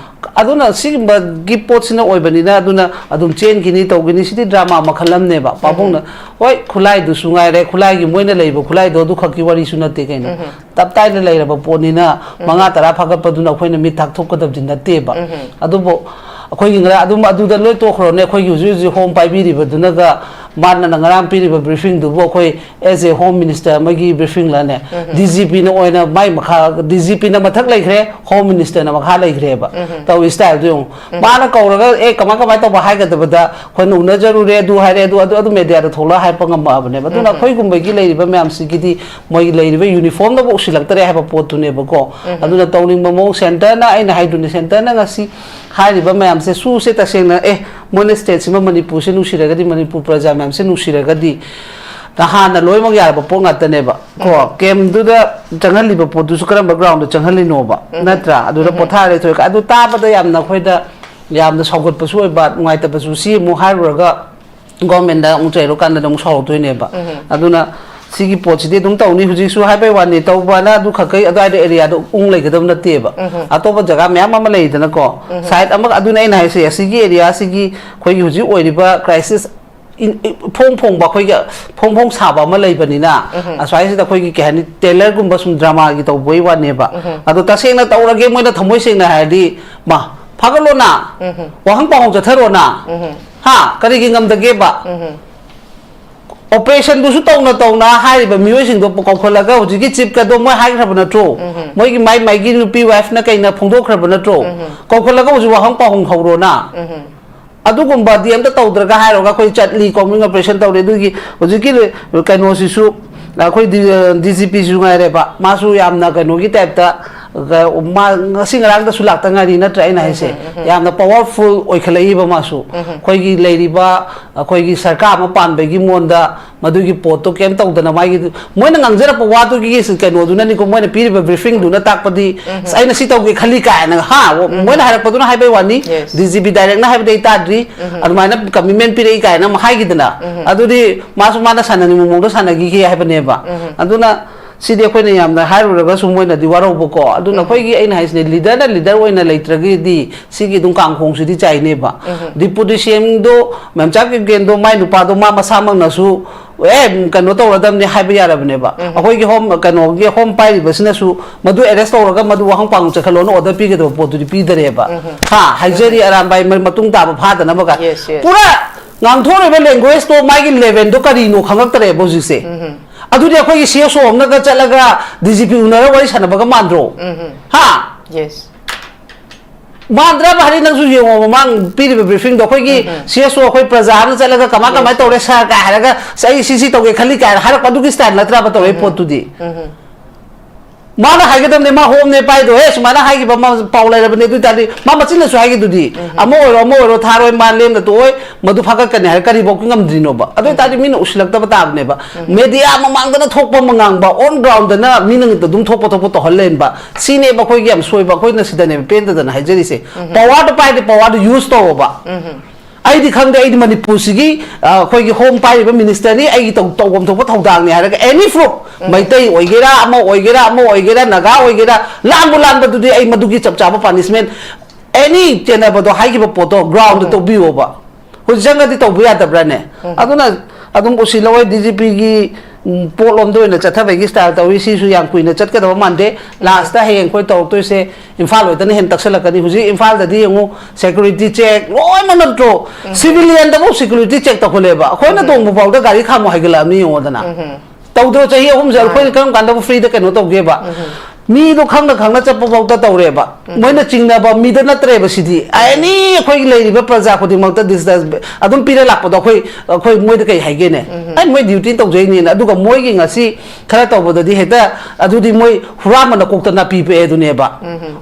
ꯑꯗꯨꯅ ꯁꯤꯒꯨꯝꯕꯒꯤ ꯄꯣꯠꯁꯤꯅ ꯑꯣꯏꯕꯅꯤꯅ ꯑꯗꯨꯅ ꯑꯗꯨꯝ ꯆꯦꯟꯈꯤꯅꯤ, ꯇꯧꯈꯤꯅꯤ꯫ ꯁꯤꯗꯤ ꯗ꯭ꯔꯃꯥ ꯃꯈꯜ ꯑꯃꯅꯦꯕ꯫ ꯄꯥꯕꯨꯡꯅ, ꯍꯣꯏ, ꯈꯨꯠꯂꯥꯏꯗꯨꯁꯨ ꯉꯥꯏꯔꯦ, ꯈꯨꯠꯂꯥꯏꯒꯤ ꯃꯣꯏꯅ ꯂꯩꯕ ꯈꯨꯠꯂꯥꯏꯗꯣ ꯑꯗꯨ ꯈꯛꯀꯤ ꯋꯥꯔꯤꯁꯨ ꯅꯠꯇꯦ ꯀꯩꯅꯣ꯫ ꯇꯞ ꯇꯥꯏꯅ ꯂꯩꯔꯕ ꯄꯣꯠꯅꯤꯅ ꯃꯉꯥ ꯇꯔꯥ ꯐꯥꯒꯠꯄꯗꯨꯅ ꯑꯩꯈꯣꯏꯅ ꯃꯤꯠ ꯊꯥꯛꯊꯣꯛꯀꯗꯕꯗꯤ ꯅꯠꯇꯦꯕ꯫ ꯑꯗꯨꯕꯨ ꯑꯩꯈꯣꯏꯒꯤ ꯉꯔꯥꯡ ꯑꯗꯨꯝ ꯑꯗꯨꯗ ꯂꯣꯏ ꯇꯣꯛꯈ꯭ꯔꯣꯅꯦ, ꯑꯩꯈꯣꯏꯒꯤ ꯍꯧꯖꯤꯛ ꯍꯧꯖꯤꯛ ꯍꯣꯝ ꯄꯥꯏꯕꯤꯔꯤꯕꯗꯨꯅꯒ ꯃꯥꯅ ꯉꯔꯥꯡ ꯄꯤꯔꯤꯕ ꯕ꯭ꯔꯤꯐꯤꯡꯗꯨꯕꯨ ꯑꯩꯈꯣꯏ as a home minister ꯑꯃꯒꯤ ꯕ꯭ꯔꯤꯐꯤꯡꯂꯅꯦ? ꯗꯤ ꯖꯤ ꯄꯤꯅ ꯑꯣꯏꯅ ꯃꯥꯏ ꯃꯈꯥ, ꯗꯤ ꯖꯤ ꯄꯤꯅ ꯃꯊꯛ ꯂꯩꯈ꯭ꯔꯦ, ꯍꯣꯝ ꯃꯤꯅꯤꯁꯇꯔꯅ ꯃꯈꯥ ꯂꯩꯈ꯭ꯔꯦꯕ꯫ ꯇꯧꯔꯤ ꯁ꯭ꯇꯥꯏꯜꯗꯨ ꯌꯦꯡꯉꯨ꯫ ꯃꯥꯅ ꯀꯧꯔꯒ, "ꯑꯦ, ꯀꯃꯥꯏ ꯀꯃꯥꯏ ꯇꯧꯕ?" ꯍꯥꯏꯒꯗꯕꯗ, "ꯑꯩꯈꯣꯏꯅ ꯎꯅꯖꯔꯨꯔꯦ, ꯑꯗꯨ ꯍꯥꯏꯔꯦ, ꯑꯗꯨ, ꯑꯗꯨ, ꯑꯗꯨ ꯃꯦꯗꯤꯌꯥꯗ ꯊꯣꯛꯂꯛꯑ ꯍꯥꯏꯔꯛꯄ ꯉꯝꯃꯛꯑꯕꯅꯦꯕ"꯫ ꯑꯗꯨꯅ ꯑꯩꯈꯣꯏꯒꯨꯝꯕꯒꯤ ꯂꯩꯔꯤꯕ ꯃꯌꯥꯝꯁꯤꯒꯤꯗꯤ ꯃꯣꯏꯒꯤ ꯂꯩꯔꯤꯕ ꯌꯨꯅꯤꯐꯣꯔꯝꯗꯕꯨ ꯎꯁꯤꯜꯂꯛꯇꯔꯦ ꯍꯥꯏꯕ ꯄꯣꯠꯇꯨꯅꯦꯕꯀꯣ꯫ ꯑꯗꯨꯅ ꯇꯧꯅꯤꯡꯕ ꯃꯑꯣꯡ, ꯁꯦꯟꯇꯔꯅ, ꯑꯩꯅ ꯍꯥꯏꯗꯨꯅꯤ, ꯁꯦꯟꯇꯔꯅ ꯉꯁꯤ ꯍꯥꯏꯔꯤꯕ ꯃꯌꯥꯝꯁꯦ, ꯁꯨꯁꯦ ꯇꯁꯦꯡꯅ, ꯑꯦ, ꯃꯣꯏꯅ ꯁ꯭ꯇꯦꯠꯁꯤꯃ, ꯃꯅꯤꯄꯨꯔꯁꯦ ꯅꯨꯡꯁꯤꯔꯒꯗꯤ, ꯃꯅꯤꯄꯨꯔ ꯄ꯭ꯔꯖꯥ ꯃꯌꯥꯝꯁꯦ ꯅꯨꯡꯁꯤꯔꯒꯗꯤ, ꯅꯍꯥꯟꯅ ꯂꯣꯏꯅꯃꯛ ꯌꯥꯔꯕ ꯄꯣꯠ ꯉꯥꯛꯇꯅꯦꯕ ꯀꯣ꯫ ꯀꯦꯝꯗꯨꯗ ꯆꯪꯍꯜꯂꯤꯕ ꯄꯣꯠꯇꯨꯁꯨ ꯀꯔꯝꯕ ꯒ꯭ꯔꯥꯎꯟꯗ ꯆꯪꯍꯜꯂꯤꯅꯣꯕ? ꯅꯠꯇ꯭ꯔꯥ? ꯑꯗꯨꯗ ꯄꯣꯊꯥꯔ ꯂꯩꯊꯣꯛꯑꯦ꯫ ꯑꯗꯨ ꯇꯥꯕꯗ ꯌꯥꯝꯅ ꯑꯩꯈꯣꯏꯗ ꯌꯥꯝꯅ ꯁꯥꯎꯒꯠꯄꯁꯨ ꯑꯣꯏꯕ, ꯅꯨꯡꯉꯥꯏꯇꯕꯁꯨ꯫ ꯁꯤ ꯑꯃꯨꯛ ꯍꯥꯏꯔꯨꯔꯒ ꯒꯣꯔꯃꯦꯟꯗ ꯑꯃꯨꯛ ꯆꯩꯔꯨꯀꯥꯟꯗ ꯑꯃꯨꯛ ꯁꯥꯎꯔꯛꯇꯣꯏꯅꯦꯕ꯫ ꯑꯗꯨꯅ ꯁꯤꯒꯤ ꯄꯣꯠꯁꯤꯗꯤ ꯑꯗꯨꯝ ꯇꯧꯅꯤ꯫ ꯍꯧꯖꯤꯛꯁꯨ ꯍꯥꯏꯕꯩ ꯋꯥꯅꯤ, ꯇꯧꯕꯅ ꯑꯗꯨ ꯈꯛꯀꯩ ꯑꯗꯨꯋꯥꯏꯗ ꯑꯦꯔꯤꯌꯥꯗ ꯎꯪ ꯂꯩꯒꯗꯕ ꯅꯠꯇꯦꯕ꯫ ꯑꯇꯣꯞꯄ ꯖꯒꯥ ꯃꯌꯥꯝ ꯑꯃ ꯂꯩꯗꯅꯀꯣ꯫ ꯁꯥꯏꯠ ꯑꯃꯒ, ꯑꯗꯨꯅ ꯑꯩꯅ ꯍꯥꯏꯁꯦ, ꯑꯁꯤꯒꯤ ꯑꯦꯔꯤꯌꯥꯁꯤꯒꯤ ꯑꯩꯈꯣꯏꯒꯤ ꯍꯧꯖꯤꯛ ꯑꯣꯏꯔꯤꯕ ꯀ꯭ꯔꯥꯏꯁꯤꯁ ꯏ-, ꯏ-, ꯐꯣꯡ ꯐꯣꯡꯕ ꯑꯩꯈꯣꯏꯒꯤ ꯐꯣꯡ ꯐꯣꯡ ꯁꯥꯕ ꯑꯃ ꯂꯩꯕꯅꯤꯅ, ꯑꯁ꯭ꯋꯥꯏꯁꯤꯗ ꯑꯩꯈꯣꯏꯒꯤ, ꯀꯩ ꯍꯥꯏꯅꯤ, ꯇꯦꯂꯔꯒꯨꯝꯕ ꯁꯨꯝ ꯗ꯭ꯔꯃꯥꯒꯤ ꯇꯧꯕꯒꯤ ꯋꯥꯅꯦꯕ꯫ ꯑꯗꯣ ꯇꯁꯦꯡꯅ ꯇꯧꯔꯒꯦ, ꯃꯣꯏꯅ ꯊꯃꯣꯏ ꯁꯦꯡꯅ ꯍꯥꯏꯔꯗꯤ, ꯃꯥ, ꯐꯥꯒꯠꯂꯣꯅ, ꯋꯥꯍꯪ ꯄꯥꯎꯍꯪ ꯆꯠꯊꯔꯣꯅ, ꯍꯥ, ꯀꯔꯤꯒꯤ ꯉꯝꯗꯒꯦꯕ? ꯑꯣꯄꯔꯦꯁꯟꯗꯨꯁꯨ ꯇꯧꯅ ꯇꯧꯅ ꯍꯥꯏꯔꯤꯕ ꯃꯤꯑꯣꯏꯁꯤꯡꯗꯣ ꯀꯧꯈꯠꯂꯒ, ꯍꯧꯖꯤꯛꯀꯤ ꯆꯤꯞꯀꯗꯣ ꯃꯣꯏ ꯍꯥꯏꯈ꯭ꯔꯕ ꯅꯠꯇ꯭ꯔꯣ? ꯃꯣꯏꯒꯤ ꯃꯥꯏ ꯃꯥꯏꯒꯤ ꯅꯨꯄꯤ ꯋꯥꯏꯐꯅ ꯀꯩꯅ ꯐꯣꯡꯗꯣꯛꯈ꯭ꯔꯕ ꯅꯠꯇ꯭ꯔꯣ? ꯀꯧꯈꯠꯂꯒ ꯍꯧꯖꯤꯛ ꯋꯥꯍꯪ ꯄꯥꯎꯍꯪ ꯍꯧꯔꯣꯅ꯫ ꯑꯗꯨꯒꯨꯝꯕꯗꯤ ꯑꯝꯇ ꯇꯧꯗ꯭ꯔꯒ ꯍꯥꯏꯔꯒ ꯑꯩꯈꯣꯏ ꯆꯠꯂꯤ, ꯀꯣꯃꯤꯡ ꯑꯣꯄꯔꯦꯁꯟ ꯇꯧꯔꯤ꯫ ꯑꯗꯨꯒꯤ ꯍꯧꯖꯤꯛꯀꯤ ꯀꯩꯅꯣꯁꯤꯁꯨ, ꯑꯩꯈꯣꯏ ꯗꯤ-, ꯗꯤ ꯖꯤ ꯄꯤꯁꯨ ꯉꯥꯏꯔꯦꯕ, ꯃꯥꯁꯨ ꯌꯥꯝꯅ ꯀꯩꯅꯣꯒꯤ ꯇꯥꯏꯞꯇ, ꯃꯥ ꯉꯁꯤ ꯉꯔꯥꯡꯗꯁꯨ ꯂꯥꯛꯇ ꯉꯥꯏꯔꯤ ꯅꯠꯇ꯭ꯔꯥ ꯑꯩꯅ ꯍꯥꯏꯁꯦ? ꯌꯥꯝꯅ ꯄꯋꯥꯔꯐꯨꯜ ꯑꯣꯏꯈꯠꯂꯛꯏꯕ ꯃꯥꯁꯨ꯫ ꯑꯩꯈꯣꯏꯒꯤ ꯂꯩꯔꯤꯕ, ꯑꯩꯈꯣꯏꯒꯤ ꯁꯔꯀꯥꯔ ꯑꯃ ꯄꯥꯟꯕꯒꯤ ꯃꯉꯣꯟꯗ ꯃꯗꯨꯒꯤ ꯄꯣꯠꯇꯣ ꯀꯩꯝ ꯇꯧꯗꯅ, ꯃꯥꯒꯤ, ꯃꯣꯏꯅ ꯉꯥꯡꯖꯔꯛꯄ ꯋꯥꯗꯨꯒꯤ ꯀꯩꯅꯣꯗꯨꯅꯅꯤꯀꯣ, ꯃꯣꯏꯅ ꯄꯤꯔꯤꯕ ꯕ꯭ꯔꯤꯐꯤꯡꯗꯨꯅ ꯇꯥꯛꯄꯗꯤ, "ꯑꯁ, ꯑꯩꯅ ꯁꯤ ꯇꯧꯒꯦ ꯈꯜꯂꯤ" ꯀꯥꯏꯅ, ꯍꯥ, ꯃꯣꯏꯅ ꯍꯥꯏꯔꯛꯄꯗꯨꯅ ꯍꯥꯏꯕꯩ ꯋꯥꯅꯤ꯫ Yes. ꯗꯤ ꯖꯤ ꯄꯤ ꯗꯥꯏꯔꯦꯛꯅ ꯍꯥꯏꯕꯗꯤ ꯑꯩ ꯇꯥꯗ꯭ꯔꯤ꯫ ꯑꯗꯨꯃꯥꯏꯅ ꯀꯃꯤꯠꯃꯦꯟ ꯄꯤꯔꯛꯏ ꯀꯥꯏꯅ ꯑꯃ ꯍꯥꯏꯈꯤꯗꯅ, ꯑꯗꯨꯗꯤ ꯃꯥꯁꯨ ꯃꯥꯅ ꯁꯥꯟꯅꯅꯤꯡꯕ ꯃꯑꯣꯡꯗ ꯁꯥꯟꯅꯈꯤꯒꯦ ꯍꯥꯏꯕꯅꯦꯕ꯫ ꯑꯗꯨꯅ ꯁꯤꯗꯤ ꯑꯩꯈꯣꯏꯅ ꯌꯥꯝꯅ ꯍꯥꯏꯔꯨꯔꯒꯁꯨ ꯃꯣꯏꯅꯗꯤ ꯋꯥꯔꯧꯕꯀꯣ꯫ ꯑꯗꯨꯅ ꯑꯩꯈꯣꯏꯒꯤ, ꯑꯩꯅ ꯍꯥꯏꯁꯤꯅꯦ, ꯂꯤꯗꯔꯅ ꯂꯤꯗꯔ ꯑꯣꯏꯅ ꯂꯩꯇ꯭ꯔꯒꯗꯤ ꯁꯤꯒꯤ ꯑꯗꯨꯝ ꯀꯥꯡꯈꯣꯡꯁꯤꯗꯤ ꯆꯥꯏꯅꯦꯕ꯫ ꯗꯤꯄꯨꯇꯤ ꯁꯤ ꯑꯦꯝꯗꯣ, ꯃꯦꯝꯆꯥ ꯀꯤꯞꯒꯦꯟꯗꯣ, ꯃꯥꯏ ꯅꯨꯄꯥꯗꯣ ꯃꯥ ꯃꯁꯥꯃꯛꯅꯁꯨ, "ꯑꯦ, ꯀꯩꯅꯣ ꯇꯧꯔꯗꯕꯅꯤ" ꯍꯥꯏꯕ ꯌꯥꯔꯕꯅꯦꯕ꯫ ꯑꯩꯈꯣꯏꯒꯤ ꯍꯣꯝ, ꯀꯩꯅꯣꯒꯤ ꯍꯣꯝ ꯄꯥꯏꯔꯤꯕꯁꯤꯅꯁꯨ ꯃꯗꯨ ꯑꯦꯔꯦꯁ ꯇꯧꯔꯒ ꯃꯗꯨ ꯋꯥꯍꯪ ꯄꯥꯎꯍꯪ ꯆꯠꯈꯠꯂꯣꯅ ꯑꯣꯔꯗꯔ ꯄꯤꯒꯗꯕ ꯄꯣꯠꯇꯨꯗꯤ ꯄꯤꯗꯔꯦꯕ꯫ ꯍꯥ, ꯍꯥꯏꯖꯔꯤ ꯑꯔꯥꯝꯕꯥꯏ ꯃ-, ꯃꯇꯨꯡ ꯇꯥꯕ ꯐꯥꯗꯅꯕꯒ꯫ Yes, yes. ꯄꯨꯔꯥ ꯉꯥꯡꯊꯣꯔꯛꯏꯕ language ꯇꯣ, ꯃꯥꯒꯤ level ꯗꯣ ꯀꯔꯤꯅꯣ ꯈꯪꯉꯛꯇ꯭ꯔꯦꯕ ꯍꯧꯖꯤꯛꯁꯦ꯫ ꯑꯗꯨꯗꯤ ꯑꯩꯈꯣꯏꯒꯤ C S O ꯑꯃꯅꯒ ꯆꯠꯂꯒ D G P ꯎꯅꯔꯒ ꯋꯥꯔꯤ ꯁꯥꯟꯅꯕꯒ ꯃꯥꯟꯗ꯭ꯔꯣ? ꯍꯥ? Yes. ꯃꯥꯟꯗ꯭ꯔꯕ ꯍꯥꯏꯗꯤ? ꯅꯪꯁꯨ ꯌꯦꯡꯉꯣ, ꯃꯃꯥꯡ ꯄꯤꯔꯤꯕ briefing ꯗꯣ, ꯑꯩꯈꯣꯏꯒꯤ C S O, ꯑꯩꯈꯣꯏ ꯄ꯭ꯔꯖꯥ ꯑꯃꯅ ꯆꯠꯂꯒ ꯀꯃꯥꯏ ꯀꯃꯥꯏ ꯇꯧꯔꯦ sir ꯀꯥꯏ ꯍꯥꯏꯔꯒ, "ꯑꯁ, ꯑꯩ ꯁꯤ ꯁꯤ ꯇꯧꯒꯦ ꯈꯜꯂꯤ" ꯀꯥꯏꯅ ꯍꯥꯏꯔꯛꯄ ꯑꯗꯨꯒꯤ style ꯅꯠꯇ꯭ꯔꯕ ꯇꯧꯔꯛꯏ ꯄꯣꯠꯇꯨꯗꯤ? ꯃꯥꯅ ꯍꯥꯏꯒꯗꯕꯅꯦ, ꯃꯥ ꯍꯣꯝꯅꯦ ꯄꯥꯏꯗꯣ, "ꯑꯦ, ꯁꯨꯃꯥꯏꯅ ꯍꯥꯏꯈꯤꯕ ꯑꯃ ꯄꯥꯎ ꯂꯩꯔꯕꯅꯦ", ꯑꯗꯨ ꯑꯣꯏ ꯇꯥꯔꯗꯤ ꯃꯥ ꯃꯆꯤꯟꯅꯁꯨ ꯍꯥꯏꯈꯤꯗꯨꯗꯤ, "ꯑꯃ ꯑꯣꯏꯔꯣ ꯑꯃ ꯑꯣꯏꯔꯣ ꯊꯥꯔꯣꯏ, ꯃꯥ ꯂꯦꯝꯅ ꯇꯣꯛꯑꯣꯏ, ꯃꯗꯨ ꯐꯥꯒꯠꯀꯅꯤ" ꯍꯥꯏꯔ ꯀꯔꯤꯐꯥꯎ ꯉꯝꯗ꯭ꯔꯤꯅꯣꯕ? ꯑꯗꯨ ꯑꯣꯏ ꯇꯥꯔꯗꯤ ꯃꯤꯅ ꯎꯁꯤꯜꯂꯛꯇꯕ ꯇꯥꯕꯅꯦꯕ꯫ Media ꯃꯃꯥꯡꯗꯅ ꯊꯣꯛꯄ ꯑꯃ ꯉꯥꯡꯕ, on ground ꯗꯅ ꯃꯤꯅ ꯑꯗꯨꯝ ꯊꯣꯛꯄ ꯊꯣꯛꯄ ꯇꯧꯍꯜ ꯂꯩꯔꯝꯕ, ꯁꯤꯅꯦꯕ ꯑꯩꯈꯣꯏꯒꯤ ꯌꯥꯝ ꯁꯣꯏꯕ, ꯑꯩꯈꯣꯏꯅ ꯁꯤꯗꯅꯦꯕ ꯄꯦꯟꯗꯗꯅ ꯍꯥꯏꯖꯔꯤꯁꯦ꯫ Power ꯗꯣ ꯄꯥꯏꯔꯗꯤ power ꯗꯣ use ꯇꯧꯑꯣꯕ꯫ ꯑꯩꯗꯤ ꯈꯪꯗꯦ, ꯑꯩꯗꯤ ꯃꯅꯤꯄꯨꯔꯁꯤꯒꯤ, ꯑ, ꯑꯩꯈꯣꯏꯒꯤ home ꯄꯥꯏꯔꯤꯕ minister ꯅꯤ, ꯑꯩꯒꯤ ꯇꯧ-, ꯇꯧꯐꯝ ꯊꯣꯛꯄ ꯊꯧꯗꯥꯡꯅꯤ ꯍꯥꯏꯔꯒ any proof, ꯃꯩꯇꯩ ꯑꯣꯏꯒꯦꯔꯥ, ꯑꯃ ꯑꯣꯏꯒꯦꯔꯥ, ꯑꯃ ꯑꯣꯏꯒꯦꯔꯥ, ꯅꯥꯒꯥ ꯑꯣꯏꯒꯦꯔꯥ, ꯂꯥꯟꯕꯨ ꯂꯥꯟꯕꯗꯨꯗꯤ ꯑꯩ ꯃꯗꯨꯒꯤ ꯆꯞ ꯆꯥꯕ punishment, any ꯆꯦꯟꯅꯕꯗꯣ ꯍꯥꯏꯈꯤꯕ ꯄꯣꯠꯇꯣ ground ꯗ ꯇꯧꯕꯤꯌꯣꯕ꯫ ꯍꯧꯖꯤꯛ ꯆꯪꯉꯗꯤ ꯇꯧꯕ ꯌꯥꯗꯕ꯭ꯔꯥꯅꯦ? ꯑꯗꯨꯅ ꯑꯗꯨꯝ ꯎꯁꯤꯜꯂꯛꯑꯣꯏ, D G P ꯒꯤ, ꯎꯝ, ꯄꯣꯠꯂꯣꯝꯗ ꯑꯣꯏꯅ ꯆꯠꯊꯕꯒꯤ style ꯇꯧꯏ꯫ ꯁꯤꯁꯨ ꯌꯥꯝ ꯀꯨꯏꯅ ꯆꯠꯀꯗꯕ ꯃꯥꯟꯗꯦ꯫ Last ꯇ ꯍꯌꯦꯡ ꯑꯩꯈꯣꯏ ꯇꯧꯔꯛꯇꯣꯏꯁꯦ ꯏꯝꯐꯥꯜ ꯑꯣꯏꯗꯅ ꯍꯦꯟꯅ ꯇꯛꯁꯜꯂꯛꯀꯅꯤ꯫ ꯍꯧꯖꯤꯛ ꯏꯝꯐꯥꯜꯗꯗꯤ ꯌꯦꯡꯉꯨ, security check ꯂꯣꯏꯅꯃꯛ ꯅꯠꯇ꯭ꯔꯣ? Civilian ꯗꯐꯥꯎ security check ꯇꯧꯈꯠꯂꯦꯕ꯫ ꯑꯩꯈꯣꯏꯅ ꯇꯣꯡꯕ ꯐꯥꯎꯗ ꯒꯥꯔꯤ ꯈꯥꯝꯃꯣ ꯍꯥꯏꯒꯠꯂꯛꯑꯕꯅꯤ ꯌꯦꯡꯉꯣꯗꯅ꯫ ꯇꯧꯗ꯭ꯔꯣ? ꯆꯍꯤ ꯑꯍꯨꯝꯁꯦ ꯑꯩꯈꯣꯏꯅ ꯀꯔꯝ ꯀꯥꯟꯗꯕꯨ free ꯗ ꯀꯩꯅꯣ ꯇꯧꯒꯦꯕ? ꯃꯤꯗꯣ ꯈꯪꯅ ꯈꯪꯅ ꯆꯠꯄ ꯐꯥꯎꯗ ꯇꯧꯔꯦꯕ꯫ ꯃꯣꯏꯅ ꯆꯤꯡꯅꯕ ꯃꯤꯗ ꯅꯠꯇ꯭ꯔꯦꯕ ꯁꯤꯗꯤ꯫ Any ꯑꯩꯈꯣꯏꯒꯤ ꯂꯩꯔꯤꯕ ꯄ꯭ꯔꯖꯥ ꯈꯨꯗꯤꯡꯃꯛꯇ disturb ꯑꯗꯨꯝ ꯄꯤꯔ ꯂꯥꯛꯄꯗꯣ ꯑꯩꯈꯣꯏ, ꯑꯩꯈꯣꯏ ꯃꯣꯏꯗ ꯀꯩ ꯍꯥꯏꯒꯦꯅꯦ? ꯑꯩ ꯃꯣꯏ duty ꯇꯧꯖꯩꯅꯦꯅ꯫ ꯑꯗꯨꯒ ꯃꯣꯏꯒꯤ ꯉꯁꯤ ꯈꯔ ꯇꯧꯕꯗꯗꯤ ꯍꯦꯛꯇ ꯑꯗꯨꯗꯤ ꯃꯣꯏ ꯍꯨꯔꯥꯟꯕ ꯅꯀꯣꯛꯇ ꯅꯥꯄꯤ ꯄꯛꯑꯦ ꯑꯗꯨꯅꯦꯕ꯫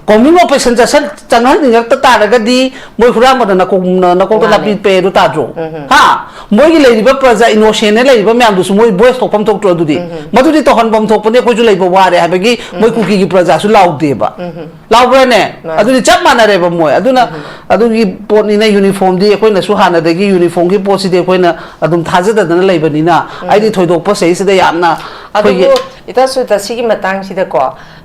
Combing operation ꯆꯠꯁꯟ-, ꯆꯪꯍꯟꯅꯤꯡꯉꯛꯇ ꯇꯥꯔꯒꯗꯤ ꯃꯣꯏ ꯍꯨꯔꯥꯟꯕꯅ ꯅꯀꯣꯛ-, ꯅꯀꯣꯛꯇ ꯃꯥꯅꯦ꯫ ꯅꯥꯄꯤ ꯄꯛꯑꯦ ꯑꯗꯨ ꯇꯥꯗ꯭ꯔꯣ? ꯍꯥ? ꯃꯣꯏꯒꯤ ꯂꯩꯔꯤꯕ ꯄ꯭ꯔꯖꯥ innocent ꯅ ꯂꯩꯔꯤꯕ ꯃꯌꯥꯝꯗꯨꯁꯨ ꯃꯣꯏ voice ꯊꯣꯛꯐꯝ ꯊꯣꯛꯇ꯭ꯔꯣ ꯑꯗꯨꯗꯤ? ꯃꯗꯨꯗꯤ ꯇꯧꯍꯟꯐꯝ ꯊꯣꯛꯄꯅꯤ, ꯑꯩꯈꯣꯏꯁꯨ ꯂꯩꯕ ꯋꯥꯔꯦ ꯍꯥꯏꯕꯒꯤ ꯃꯣꯏ ꯀꯨꯀꯤꯒꯤ ꯄ꯭ꯔꯖꯥꯁꯨ ꯂꯥꯎꯗꯦꯕ꯫ ꯂꯥꯎꯕ꯭ꯔꯥꯅꯦ? ꯃꯥꯅꯦ꯫ ꯑꯗꯨꯗꯤ ꯆꯞ ꯃꯥꯟꯅꯔꯦꯕ ꯃꯣꯏ꯫ ꯑꯗꯨꯅ ꯑꯗꯨꯒꯤ ꯄꯣꯠꯅꯤꯅ uniform ꯗꯤ ꯑꯩꯈꯣꯏꯅꯁꯨ ꯍꯥꯟꯅꯗꯒꯤ uniform ꯒꯤ ꯄꯣꯠꯁꯤꯗꯤ ꯑꯩꯈꯣꯏꯅ ꯑꯗꯨꯝ ꯊꯥꯖꯗꯗꯅ ꯂꯩꯕꯅꯤꯅ ꯑꯩꯗꯤ ꯊꯣꯏꯗꯣꯛꯄ ꯁꯤꯗꯩꯁꯤꯗ ꯌꯥꯝꯅ ꯑꯩꯈꯣꯏꯒꯤ ꯑꯗꯨꯕꯨ ꯏꯇꯥ ꯁꯨꯖꯥꯇꯥ, ꯁꯤꯒꯤ ꯃꯇꯥꯡꯁꯤꯗꯀꯣ,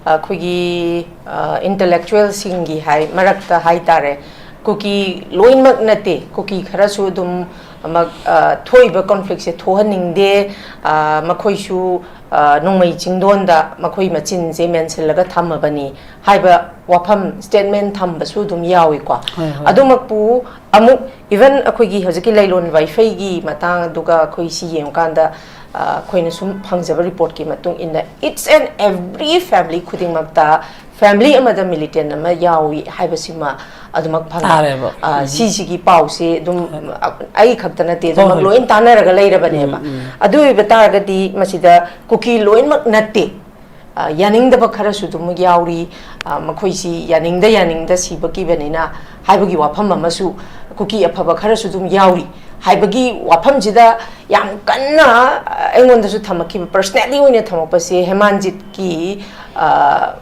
ꯑꯩꯈꯣꯏꯒꯤ, ꯑ, intellectual ꯁꯤꯡꯒꯤ ꯍꯥꯏ, ꯃꯔꯛꯇ ꯍꯥꯏꯇꯥꯔꯦ, ꯀꯨꯀꯤ ꯂꯣꯏꯅꯃꯛ ꯅꯠꯇꯦ, ꯀꯨꯀꯤ ꯈꯔꯁꯨ ꯑꯗꯨꯝ, ꯑꯃ, ꯑ, ꯊꯣꯛꯏꯕ ꯀꯣꯟꯐ꯭ꯂꯤꯛꯁꯦ ꯊꯣꯛꯍꯟꯅꯤꯡꯗꯦ, ꯑ, ꯃꯈꯣꯏꯁꯨ, ꯑ, ꯅꯣꯡꯃꯩ ꯆꯤꯡꯗꯣꯟꯗ ꯃꯈꯣꯏ ꯃꯆꯤꯟꯁꯦ ꯃꯦꯟꯁꯤꯜꯂꯒ ꯊꯝꯃꯕꯅꯤ ꯍꯥꯏꯕ ꯋꯥꯐꯝ, ꯁ꯭ꯇꯦꯠꯃꯦꯟ ꯊꯝꯕꯁꯨ ꯑꯗꯨꯝ ꯌꯥꯎꯏꯀꯣ꯫ ꯍꯣꯏ, ꯍꯣꯏ꯫ ꯑꯗꯨꯃꯛꯄꯨ ꯑꯃꯨꯛ, ꯏꯚꯟ ꯑꯩꯈꯣꯏꯒꯤ ꯍꯧꯖꯤꯛꯀꯤ ꯂꯩꯂꯣꯟ ꯋꯥꯏꯐꯩꯒꯤ ꯃꯇꯥꯡ, ꯑꯗꯨꯒ ꯑꯩꯈꯣꯏ ꯁꯤ ꯌꯦꯡꯉꯀꯥꯟꯗ, ꯑ, ꯑꯩꯈꯣꯏꯅ ꯁꯨꯝ ꯐꯪꯖꯕ ꯔꯤꯄꯣꯔꯠꯀꯤ ꯃꯇꯨꯡ ꯏꯟꯅ, each and every family ꯈꯨꯗꯤꯡꯃꯛꯇ ꯐꯦꯃꯤꯂꯤ ꯑꯃꯗ ꯃꯤꯂꯤꯇꯦꯟ ꯑꯃ ꯌꯥꯎꯏ ꯍꯥꯏꯕꯁꯤꯃ ꯑꯗꯨꯃꯛ ꯐꯪꯉꯤ꯫ ꯇꯥꯔꯦꯕ꯫ ꯑ, ꯎꯝ꯫ ꯁꯤꯁꯤꯒꯤ ꯄꯥꯎꯁꯦ ꯑꯗꯨꯝ, ꯍꯣꯏ꯫ ꯑ, ꯑꯩ ꯈꯛꯇ ꯅꯠꯇꯦ, ꯍꯣꯏ, ꯑꯗꯨꯃꯛ ꯍꯣꯏ꯫ ꯂꯣꯏ ꯇꯥꯟꯅꯔꯒ ꯂꯩꯔꯕꯅꯦꯕ꯫ ꯎꯝ, ꯎꯝ꯫ ꯑꯗꯨ ꯑꯣꯏꯕ ꯇꯥꯔꯒꯗꯤ ꯃꯁꯤꯗ ꯀꯨꯀꯤ ꯂꯣꯏꯅꯃꯛ ꯅꯠꯇꯦ꯫ ꯑ, ꯌꯥꯅꯤꯡꯗꯕ ꯈꯔꯁꯨ ꯑꯗꯨꯝ ꯌꯥꯎꯔꯤ꯫ ꯑ, ꯃꯈꯣꯏꯁꯤ ꯌꯥꯅꯤꯡꯗ ꯌꯥꯅꯤꯡꯗ ꯁꯤꯕ ꯀꯤꯕꯅꯤꯅ ꯍꯥꯏꯕꯒꯤ ꯋꯥꯐꯝ ꯑꯃꯁꯨ ꯀꯨꯀꯤ ꯑꯐꯕ ꯈꯔꯁꯨ ꯑꯗꯨꯝ ꯌꯥꯎꯔꯤ ꯍꯥꯏꯕꯒꯤ ꯋꯥꯐꯝꯁꯤꯗ ꯌꯥꯝ ꯀꯟꯅ, ꯑ, ꯑꯩꯉꯣꯟꯗꯁꯨ ꯊꯝꯃꯛꯈꯤꯕ, ꯄꯔꯁꯅꯦꯜꯂꯤ ꯑꯣꯏꯅ ꯊꯝꯃꯛꯄꯁꯦ ꯍꯦꯃꯥꯟꯖꯤꯠꯀꯤ, ꯑ,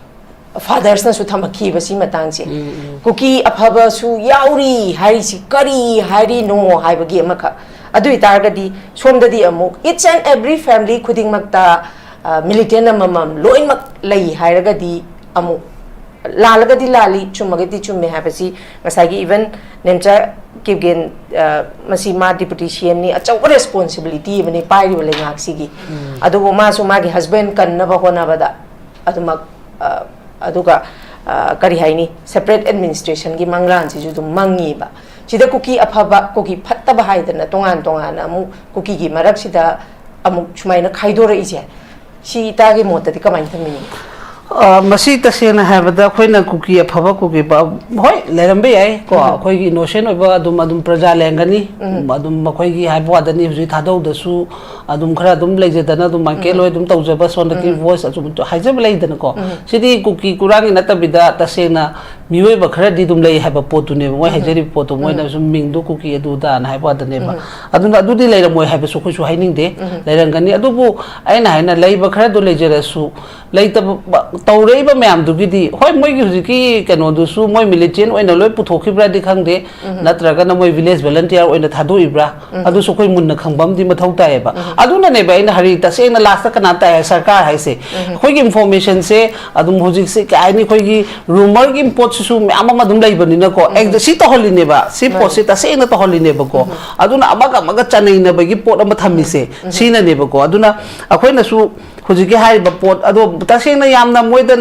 ꯐꯥꯗꯔꯁꯅꯁꯨ ꯊꯝꯃꯛꯈꯤꯕ ꯁꯤ ꯃꯇꯥꯡꯁꯦ꯫ ꯎꯝ, ꯎꯝ꯫ ꯀꯨꯀꯤ ꯑꯐꯕꯁꯨ ꯌꯥꯎꯔꯤ ꯍꯥꯏꯔꯤꯁꯤ ꯀꯔꯤ ꯍꯥꯏꯔꯤꯅꯣ ꯍꯥꯏꯕꯒꯤ ꯑꯃꯈꯛ꯫ ꯑꯗꯨ ꯑꯣꯏꯇꯥꯔꯒꯗꯤ ꯁꯣꯝꯗꯗꯤ ꯑꯃꯨꯛ each and every family ꯈꯨꯗꯤꯡꯃꯛꯇ, ꯑ, ꯃꯤꯂꯤꯇꯦꯟ ꯑꯃꯃꯝ ꯂꯣꯏꯅꯃꯛ ꯂꯩ ꯍꯥꯏꯔꯒꯗꯤ ꯑꯃꯨꯛ ꯂꯥꯜꯂꯒꯗꯤ ꯂꯥꯜꯂꯤ, ꯆꯨꯝꯃꯒꯗꯤ ꯆꯨꯝꯃꯦ ꯍꯥꯏꯕꯁꯤ ꯉꯁꯥꯏꯒꯤ ꯏꯚꯟ ꯅꯦꯝꯆꯥ ꯀꯤꯞꯒꯦꯟ, ꯑ, ꯃꯁꯤ ꯃꯥ ꯗꯤꯄꯨꯇꯤ ꯁꯤ ꯑꯦꯝꯅꯤ, ꯑꯆꯧꯕ ꯔꯦꯁꯄꯣꯟꯁꯤꯕꯤꯂꯤꯇꯤ ꯑꯃꯅꯤ ꯄꯥꯏꯔꯤꯕ ꯂꯩꯉꯥꯛꯁꯤꯒꯤ꯫ ꯎꯝ꯫ ꯑꯗꯨꯕꯨ ꯃꯥꯁꯨ ꯃꯥꯒꯤ ꯍꯁꯕꯦꯟ ꯀꯟꯅꯕ ꯍꯣꯠꯅꯕꯗ ꯑꯗꯨꯃꯛ, ꯑ, ꯑꯗꯨꯒ, ꯑ, ꯀꯔꯤ ꯍꯥꯏꯅꯤ, ꯁꯦꯄꯔꯦꯠ ꯑꯦꯗꯃꯤꯅꯤꯁꯇ꯭ꯔꯦꯁꯟꯒꯤ ꯃꯪꯂꯥꯟꯁꯤꯁꯨ ꯑꯗꯨꯝ ꯃꯪꯉꯤꯕ꯫ ꯁꯤꯗ ꯀꯨꯀꯤ ꯑꯐꯕ, ꯀꯨꯀꯤ ꯐꯠꯇꯕ ꯍꯥꯏꯗꯅ ꯇꯣꯉꯥꯟ ꯇꯣꯉꯥꯟꯅ ꯑꯃꯨꯛ ꯀꯨꯀꯤꯒꯤ ꯃꯔꯛꯁꯤꯗ ꯑꯃꯨꯛ ꯁꯨꯃꯥꯏꯅ ꯈꯥꯏꯗꯣꯔꯛꯏꯁꯦ, ꯁꯤ ꯏꯇꯥꯒꯤ ꯃꯣꯠꯇꯗꯤ ꯀꯃꯥꯏꯅ ꯊꯝꯕꯤꯅꯤꯡꯉꯤ? ꯑ, ꯃꯁꯤ ꯇꯁꯦꯡꯅ ꯍꯥꯏꯔꯕꯗ ꯑꯩꯈꯣꯏꯅ ꯀꯨꯀꯤ ꯑꯐꯕ, ꯀꯨꯀꯤ ꯐ-, ꯍꯣꯏ, ꯂꯩꯔꯝꯕ ꯌꯥꯏ ꯀꯣ, ꯎꯝ꯫ ꯑꯩꯈꯣꯏꯒꯤ ꯏꯅꯣꯁꯦꯟ ꯑꯣꯏꯕ ꯑꯗꯨꯝ, ꯑꯗꯨꯝ ꯄ꯭ꯔꯖꯥ ꯂꯩꯔꯝꯒꯅꯤ꯫ ꯎꯝ꯫ ꯑꯗꯨꯝ ꯃꯈꯣꯏꯒꯤ ꯍꯥꯏꯕ ꯋꯥꯗꯅꯤ, ꯍꯧꯖꯤꯛ ꯊꯥꯗꯧꯗꯁꯨ ꯑꯗꯨꯝ ꯈꯔ ꯑꯗꯨꯝ ꯂꯩꯖꯗꯅ ꯑꯗꯨꯝ ꯃꯥꯏꯀꯦꯜ ꯎꯝ꯫ ꯍꯣꯏ ꯑꯗꯨꯝ ꯇꯧꯖꯕ, ꯁꯣꯝꯗꯒꯤ ꯎꯝ꯫ ꯚꯣꯏꯁ ꯑꯆꯨꯝ ꯑꯆꯨꯝ ꯍꯥꯏꯖꯕ ꯂꯩꯗꯅꯀꯣ꯫ ꯎꯝ꯫ ꯁꯤꯗꯤ ꯀꯨꯀꯤ ꯀꯨꯔꯥꯡꯒꯤ ꯅꯠꯇꯕꯤꯗ ꯇꯁꯦꯡꯅ ꯃꯤꯑꯣꯏꯕ ꯈꯔꯗꯤ ꯑꯗꯨꯝ ꯂꯩ ꯍꯥꯏꯕ ꯄꯣꯠꯇꯨꯅꯦꯕ ꯃꯣꯏ ꯎꯝ꯫ ꯍꯥꯏꯖꯔꯤꯕ ꯄꯣꯠꯇꯣ, ꯃꯣꯏꯅ ꯎꯝ꯫ ꯁꯨꯝ ꯃꯤꯡꯗꯣ ꯀꯨꯀꯤ ꯑꯗꯨ ꯑꯗꯥꯅ ꯍꯥꯏꯕ ꯋꯥꯗꯅꯦꯕ꯫ ꯎꯝ꯫ ꯑꯗꯨꯅ ꯑꯗꯨꯗꯤ ꯂꯩꯔꯝꯃꯣꯏ ꯍꯥꯏꯕꯁꯨ ꯑꯩꯈꯣꯏꯁꯨ ꯍꯥꯏꯅꯤꯡꯗꯦ꯫ ꯎꯝ꯫ ꯂꯩꯔꯝꯒꯅꯤ꯫ ꯑꯗꯨꯕꯨ ꯑꯩꯅ ꯍꯥꯏꯅ ꯂꯩꯕ ꯈꯔꯗꯣ ꯂꯩꯖꯔꯁꯨ, ꯂꯩꯇꯕ, ꯇꯧꯔꯛꯏꯕ ꯃꯌꯥꯝꯗꯨꯒꯤꯗꯤ, ꯍꯣꯏ, ꯃꯣꯏꯒꯤ ꯍꯧꯖꯤꯛꯀꯤ ꯀꯩꯅꯣꯗꯨꯁꯨ ꯃꯣꯏ ꯃꯤꯂꯤꯇꯦꯟ ꯑꯣꯏꯅ ꯂꯣꯏ ꯄꯨꯊꯣꯛꯈꯤꯕ꯭ꯔꯥꯗꯤ ꯈꯪꯗꯦ, ꯎꯝ꯫ ꯅꯠꯇ꯭ꯔꯒꯅ ꯃꯣꯏ ꯚꯤꯂꯦꯖ ꯚꯣꯂꯟꯇꯤꯌꯔ ꯑꯣꯏꯅ ꯊꯥꯗꯣꯛꯏꯕ꯭ꯔꯥ, ꯎꯝ꯫ ꯑꯗꯨꯁꯨ ꯑꯩꯈꯣꯏ ꯃꯨꯟꯅ ꯈꯪꯕ ꯑꯃꯗꯤ ꯃꯊꯧ ꯇꯥꯏꯌꯦꯕ꯫ ꯎꯝ꯫ ꯑꯗꯨꯅꯅꯦꯕ ꯑꯩꯅ ꯍꯥꯏꯔꯤ, ꯇꯁꯦꯡꯅ ꯂꯥꯁꯇ ꯀꯅꯥ ꯇꯥꯏ ꯍꯥꯏ? ꯁꯔꯀꯥꯔ ꯍꯥꯏꯁꯦ꯫ ꯎꯝ꯫ ꯑꯩꯈꯣꯏꯒꯤ ꯏꯟꯐꯣꯔꯃꯦꯁꯟꯁꯦ ꯑꯗꯨꯝ ꯍꯧꯖꯤꯛꯁꯦ ꯀꯩ ꯍꯥꯏꯅꯤ, ꯑꯩꯈꯣꯏꯒꯤ ꯔꯨꯃꯔꯒꯤ ꯄꯣꯠꯁꯨ ꯁꯨ ꯃꯌꯥꯝ ꯑꯃ ꯑꯗꯨꯝ ꯂꯩꯕꯅꯤꯅꯀꯣ, ꯑꯦ, ꯁꯤ ꯇꯧꯍꯜꯂꯤꯅꯦꯕ, ꯁꯤ ꯄꯣꯠꯁꯦ ꯇꯁꯦꯡꯅ ꯇꯧꯍꯜꯂꯤꯅꯦꯕꯀꯣ꯫ ꯑꯗꯨꯅ ꯑꯃꯒ ꯑꯃꯒ ꯆꯅꯩꯅꯕꯒꯤ ꯄꯣꯠ ꯑꯃ ꯊꯝꯃꯤꯁꯦ ꯁꯤꯅꯅꯦꯕꯀꯣ꯫ ꯑꯗꯨꯅ ꯑꯩꯈꯣꯏꯅꯁꯨ ꯍꯧꯖꯤꯛꯀꯤ ꯍꯥꯏꯔꯤꯕ ꯄꯣꯠ ꯑꯗꯣ ꯇꯁꯦꯡꯅ ꯌꯥꯝꯅ ꯃꯣꯏꯗ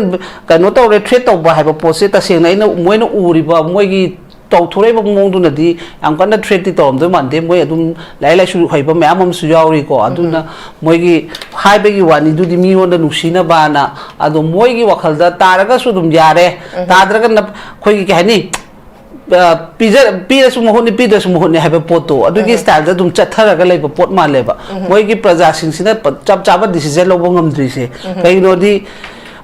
ꯀꯩꯅꯣ ꯇꯧꯔꯦ, ꯊ꯭ꯔꯦꯠ ꯇꯧꯕ ꯍꯥꯏꯕ ꯄꯣꯠꯁꯦ ꯇꯁꯦꯡꯅ ꯑꯩꯅ, ꯃꯣꯏꯅ ꯎꯔꯤꯕ ꯃꯣꯏꯒꯤ ꯇꯧꯊꯣꯔꯛꯏꯕ ꯃꯑꯣꯡꯗꯨꯅꯗꯤ ꯌꯥꯝ ꯀꯟꯅ ꯊ꯭ꯔꯦꯠꯇꯤ ꯇꯧꯔꯝꯗꯣꯏ ꯃꯥꯟꯗꯦ꯫ ꯃꯣꯏ ꯑꯗꯨꯝ ꯂꯥꯏꯔꯤꯛ ꯂꯥꯏꯁꯨ ꯍꯩꯕ ꯃꯌꯥꯝ ꯑꯃꯁꯨ ꯌꯥꯎꯔꯤꯀꯣ꯫ ꯑꯗꯨꯅ ꯃꯣꯏꯒꯤ ꯍꯥꯏꯕꯒꯤ ꯋꯥꯅꯤꯗꯨꯗꯤ ꯃꯤꯉꯣꯟꯗ ꯅꯨꯡꯁꯤꯅꯕꯅ, ꯑꯗꯣ ꯃꯣꯏꯒꯤ ꯋꯥꯈꯜꯗ ꯇꯥꯔꯒꯁꯨ ꯑꯗꯨꯝ ꯌꯥꯔꯦ, ꯇꯥꯗ꯭ꯔꯒꯅ ꯑꯩꯈꯣꯏꯒꯤ ꯀꯩ ꯍꯥꯏꯅꯤ, ꯑ, ꯄꯤꯖ-, ꯄꯤꯔꯁꯨ ꯃꯍꯨꯠꯅꯤ, ꯄꯤꯗ꯭ꯔꯁꯨ ꯃꯍꯨꯠꯅꯤ ꯍꯥꯏꯕ ꯄꯣꯠꯇꯣ ꯑꯗꯨꯒꯤ ꯁ꯭ꯇꯥꯏꯜꯗ ꯑꯗꯨꯝ ꯆꯠꯊꯔꯒ ꯂꯩꯕ ꯄꯣꯠ ꯃꯥꯜꯂꯦꯕ꯫ ꯃꯣꯏꯒꯤ ꯄ꯭ꯔꯖꯥꯁꯤꯡꯁꯤꯅ ꯄ-, ꯆꯞ ꯆꯥꯕ ꯗꯤꯁꯤꯖꯟ ꯂꯧꯕ ꯉꯝꯗ꯭ꯔꯤꯁꯦ ꯀꯩꯒꯤꯅꯣꯗꯤ,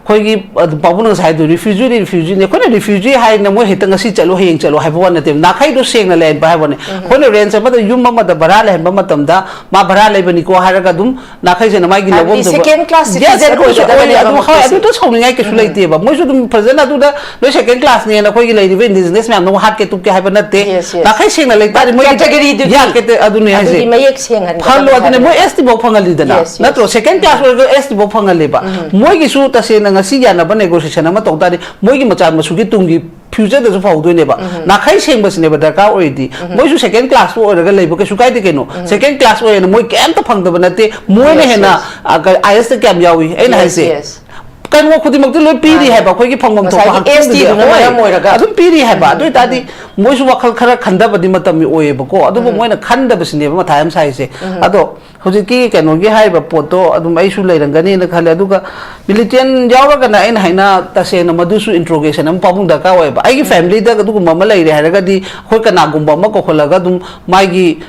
ꯑꯩꯈꯣꯏꯒꯤ ꯑꯗꯨ ꯄꯥꯕꯨꯡꯅ ꯉꯁꯥꯏ ꯍꯥꯏꯗꯣ, ꯔꯤꯐ꯭ꯌꯨꯖꯤꯗꯤ ꯔꯤꯐ꯭ꯌꯨꯖꯤꯅꯤ꯫ ꯑꯩꯈꯣꯏꯅ ꯔꯤꯐ꯭ꯌꯨꯖꯤ ꯍꯥꯏꯅ ꯃꯣꯏ ꯍꯦꯛꯇ ꯉꯁꯤ ꯆꯠꯂꯨ, ꯍꯌꯦꯡ ꯆꯠꯂꯨ ꯍꯥꯏꯕ ꯋꯥ ꯅꯠꯇꯦꯕ꯫ ꯅꯥꯈꯩꯗꯣ ꯁꯦꯡꯅ ꯂꯩꯍꯟꯕ ꯍꯥꯏꯕ ꯋꯥꯅꯤ꯫ ꯑꯩꯈꯣꯏꯅ ꯔꯦꯟꯁ ꯑꯃꯗ, ꯌꯨꯝ ꯑꯃꯗ ꯚꯔꯥ ꯂꯩꯍꯟꯕ ꯃꯇꯝꯗ, ꯃꯥ ꯚꯔꯥ ꯂꯩꯕꯅꯤꯀꯣ ꯍꯥꯏꯔꯒ ꯑꯗꯨꯝ ꯅꯥꯈꯩꯁꯤꯅ ꯃꯥꯒꯤ ꯍꯥꯏꯕꯗꯤ ꯂꯧꯐꯝ ꯊꯣꯛꯄ, second class ꯌꯦꯁ, citizen ꯑꯗꯨꯁꯨ ꯑꯣꯏꯒꯗꯕꯅꯦꯕ ꯑꯣꯏꯔꯦ꯫ ꯑꯗꯨ, ꯍꯣꯏ, ꯃꯈꯣꯏꯁꯦ꯫ ꯑꯗꯨꯗ ꯁꯥꯎꯅꯤꯡꯉꯥꯏ ꯀꯩꯁꯨ ꯂꯩꯇꯦꯕ꯫ ꯃꯣꯏꯁꯨ ꯑꯗꯨꯝ ꯐꯖꯅ ꯑꯗꯨꯗ ꯅꯣꯏ ꯁꯦꯀꯦꯟ ꯀ꯭ꯂꯥꯁꯅꯦꯅ ꯑꯩꯈꯣꯏꯒꯤ ꯂꯩꯔꯤꯕ ꯏꯟꯗꯤꯖꯤꯅꯁ ꯃꯌꯥꯝꯗꯣ ꯍꯥꯠꯀꯦ ꯇꯨꯞꯀꯦ ꯍꯥꯏꯕ ꯅꯠꯇꯦ꯫ Yes, yes. ꯅꯥꯈꯩ ꯁꯦꯡꯅ ꯂꯩ ꯇꯥꯔꯗꯤ ꯃꯣꯏ category ꯗꯨꯗꯤ ꯌꯥꯠꯀꯦ ꯇ-, ꯑꯗꯨꯅꯦ ꯑꯗꯨꯗꯤ ꯍꯥꯏꯁꯦ꯫ ꯃꯌꯦꯛ ꯁꯦꯡꯍꯟꯒꯗꯕꯅꯦ ꯐꯍꯜꯂꯣ, ꯑꯗꯨꯅꯦ ꯃꯣꯏ ꯍꯥꯏꯕꯅꯦ꯫ ꯑꯦꯁ ꯇꯤ ꯐꯥꯎ ꯐꯪꯍꯜꯂꯤꯗꯅ꯫ Yes, yes. ꯅꯠꯇ꯭ꯔꯣ? ꯁꯦꯀꯦꯟ ꯀ꯭ꯂꯥꯁ ꯑꯣꯏꯔꯒ ꯑꯦꯁ ꯇꯤ ꯐꯥꯎ ꯐꯪꯍꯜꯂꯦꯕ꯫ ꯃꯣꯏꯒꯤꯁꯨ ꯇꯁꯦꯡꯅ ꯉꯁꯤ ꯌꯥꯅꯕ ꯅꯦꯒꯣꯁꯤꯌꯦꯁꯟ ꯑꯃ ꯇꯧ ꯇꯥꯔꯗꯤ ꯃꯣꯏꯒꯤ ꯃꯆꯥ ꯃꯁꯨꯒꯤ ꯇꯨꯡꯒꯤ ꯐ꯭ꯌꯨꯆꯔꯗꯁꯨ ꯐꯍꯧꯗꯣꯏꯅꯦꯕ꯫ ꯅꯥꯈꯩ ꯁꯦꯡꯕꯁꯤꯅꯦꯕ ꯗꯔꯀꯥꯔ ꯑꯣꯏꯔꯤꯗꯤ꯫ ꯃꯣꯏꯁꯨ ꯁꯦꯀꯦꯟ ꯀ꯭ꯂꯥꯁꯄꯨ ꯑꯣꯏꯔꯒ ꯂꯩꯕ ꯀꯩꯁꯨ ꯀꯥꯏꯗꯦ ꯀꯩꯅꯣ꯫ ꯁꯦꯀꯦꯟ ꯀ꯭ꯂꯥꯁ ꯑꯣꯏꯔꯦꯅ ꯃꯣꯏ ꯀꯩꯝꯇ ꯐꯪꯗꯕ ꯅꯠꯇꯦ꯫ ꯃꯣꯏꯅ ꯌꯦꯁ, ꯍꯦꯟꯅ, ꯌꯦꯁ꯫ ꯑ, ꯀ-, ꯑꯥꯏ ꯑꯦꯁꯇ ꯀꯌꯥꯝ ꯌꯥꯎꯏ? ꯑꯩꯅ ꯌꯦꯁ, ꯍꯥꯏꯁꯦ꯫ ꯌꯦꯁ꯫ ꯀꯩꯅꯣ ꯈꯨꯗꯤꯡꯃꯛꯇꯤ ꯂꯣꯏ ꯄꯤꯔꯤ ꯃꯥꯅꯦ꯫ ꯍꯥꯏꯕ, ꯑꯩꯈꯣꯏꯒꯤ ꯐꯪꯐꯝ ꯊꯣꯛꯄ ꯉꯁꯥꯏꯒꯤ ꯍꯛꯆꯥꯡꯗꯨꯗꯤ꯫ ꯑꯦꯁ ꯇꯤꯗꯨꯅ ꯍꯣꯏ꯫ ꯃꯔꯝ ꯑꯣꯏꯔꯒ꯫ ꯑꯗꯨꯝ ꯄꯤꯔꯤ ꯍꯥꯏꯕ꯫ ꯑꯗꯨ ꯑꯣꯏꯇꯥꯔꯗꯤ ꯃꯣꯏꯁꯨ ꯋꯥꯈꯜ ꯈꯔ ꯈꯟꯗꯕꯗꯤ ꯃꯇꯝ ꯑꯣꯏꯌꯦꯕꯀꯣ꯫ ꯑꯗꯨꯕꯨ ꯃꯣꯏꯅ ꯈꯟꯗꯕꯁꯤꯅꯦꯕ ꯃꯊꯥ ꯌꯥꯝ ꯁꯥꯏꯁꯦ꯫ ꯑꯗꯣ ꯍꯧꯖꯤꯛꯀꯤ ꯀꯩꯅꯣꯒꯤ ꯍꯥꯏꯔꯤꯕ ꯄꯣꯠꯇꯣ ꯑꯗꯨꯝ ꯑꯩꯁꯨ ꯂꯩꯔꯝꯒꯅꯤꯅ ꯈꯜꯂꯦ꯫ ꯑꯗꯨꯒ ꯃꯤꯂꯤꯇꯦꯟ ꯌꯥꯎꯔꯒꯅ ꯑꯩꯅ ꯍꯥꯏꯅ ꯇꯁꯦꯡꯅ ꯃꯗꯨꯁꯨ ꯏꯟꯇ꯭ꯔꯣꯒꯦꯁꯟ ꯑꯃ ꯄꯥꯕꯨꯡ ꯗꯔꯀꯥꯔ ꯑꯣꯏꯌꯦꯕ꯫ ꯑꯩꯒꯤ ꯐꯦꯃꯤꯂꯤꯗ ꯑꯗꯨꯒꯨꯝꯕ ꯑꯃ ꯂꯩꯔꯦ ꯍꯥꯏꯔꯒꯗꯤ ꯑꯩꯈꯣꯏ ꯀꯅꯥꯒꯨꯝꯕ ꯑꯃ ꯀꯧꯈꯠꯂꯒ ꯑꯗꯨꯝ ꯃꯥꯒꯤ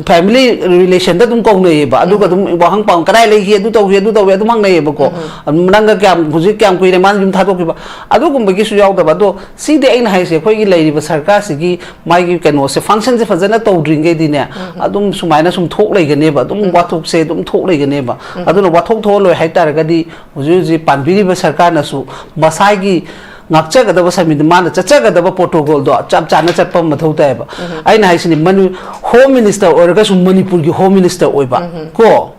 ꯐꯦꯃꯤꯂꯤ ꯔꯤꯂꯦꯁꯟꯗ ꯑꯗꯨꯝ ꯀꯧꯅꯩꯌꯦꯕ꯫ ꯑꯗꯨꯒ ꯑꯗꯨꯝ ꯋꯥꯍꯪ ꯄꯥꯎ ꯀꯗꯥꯏ ꯂꯩꯈꯤ, ꯑꯗꯨ ꯇꯧꯈꯤ, ꯑꯗꯨ ꯇꯧꯋꯤ, ꯑꯗꯨꯝ ꯍꯪꯅꯩꯌꯦꯕꯀꯣ꯫ ꯅꯪꯒ ꯀꯌꯥꯝ, ꯍꯧꯖꯤꯛ ꯀꯌꯥꯝ ꯀꯨꯏꯔꯦ ꯃꯥꯅ ꯌꯨꯝ ꯊꯥꯗꯣꯛꯈꯤꯕ? ꯑꯗꯨꯒꯨꯝꯕꯒꯤꯁꯨ ꯌꯥꯎꯗꯕ꯫ ꯑꯗꯣ ꯁꯤꯗꯤ ꯑꯩꯅ ꯍꯥꯏꯁꯦ, ꯑꯩꯈꯣꯏꯒꯤ ꯂꯩꯔꯤꯕ ꯁꯔꯀꯥꯔꯁꯤꯒꯤ ꯃꯥꯒꯤ ꯀꯩꯅꯣꯁꯦ, ꯐꯪꯁꯟꯁꯦ ꯐꯖꯅ ꯇꯧꯗ꯭ꯔꯤꯉꯩꯗꯤꯅꯦ, ꯑꯗꯨꯝ ꯁꯨꯃꯥꯏꯅ ꯁꯨꯝ ꯊꯣꯛ ꯂꯩꯒꯅꯦꯕ, ꯑꯗꯨꯝ ꯋꯥꯊꯣꯛꯁꯦ ꯑꯗꯨꯝ ꯊꯣꯛ ꯂꯩꯒꯅꯦꯕ꯫ ꯑꯗꯨꯅ ꯋꯥꯊꯣꯛ ꯊꯣꯛꯍꯜꯂꯣꯏ ꯍꯥꯏ ꯇꯥꯔꯒꯗꯤ ꯍꯧꯖꯤꯛ ꯍꯧꯖꯤꯛ ꯄꯥꯟꯕꯤꯔꯤꯕ ꯁꯔꯀꯥꯔꯅꯁꯨ ꯃꯁꯥꯒꯤ ꯉꯥꯛꯆꯒꯗꯕ ꯁꯟꯕꯤꯗ ꯃꯥꯅ ꯆꯠꯆꯒꯗꯕ ꯄ꯭ꯔꯣꯇꯣꯀꯣꯜꯗꯣ ꯆꯞ ꯆꯥꯅ ꯆꯠꯄ ꯑꯃ ꯃꯊꯧ ꯇꯥꯏꯌꯦꯕ꯫ ꯑꯩꯅ ꯍꯥꯏꯁꯤꯅꯤ, ꯃꯅꯤ-, ꯍꯣꯝ ꯃꯤꯅꯤꯁꯇꯔ ꯑꯣꯏꯔꯒꯁꯨ ꯃꯅꯤꯄꯨꯔꯒꯤ ꯍꯣꯝ ꯃꯤꯅꯤꯁꯇꯔ ꯑꯣꯏꯕ ꯀꯣ꯫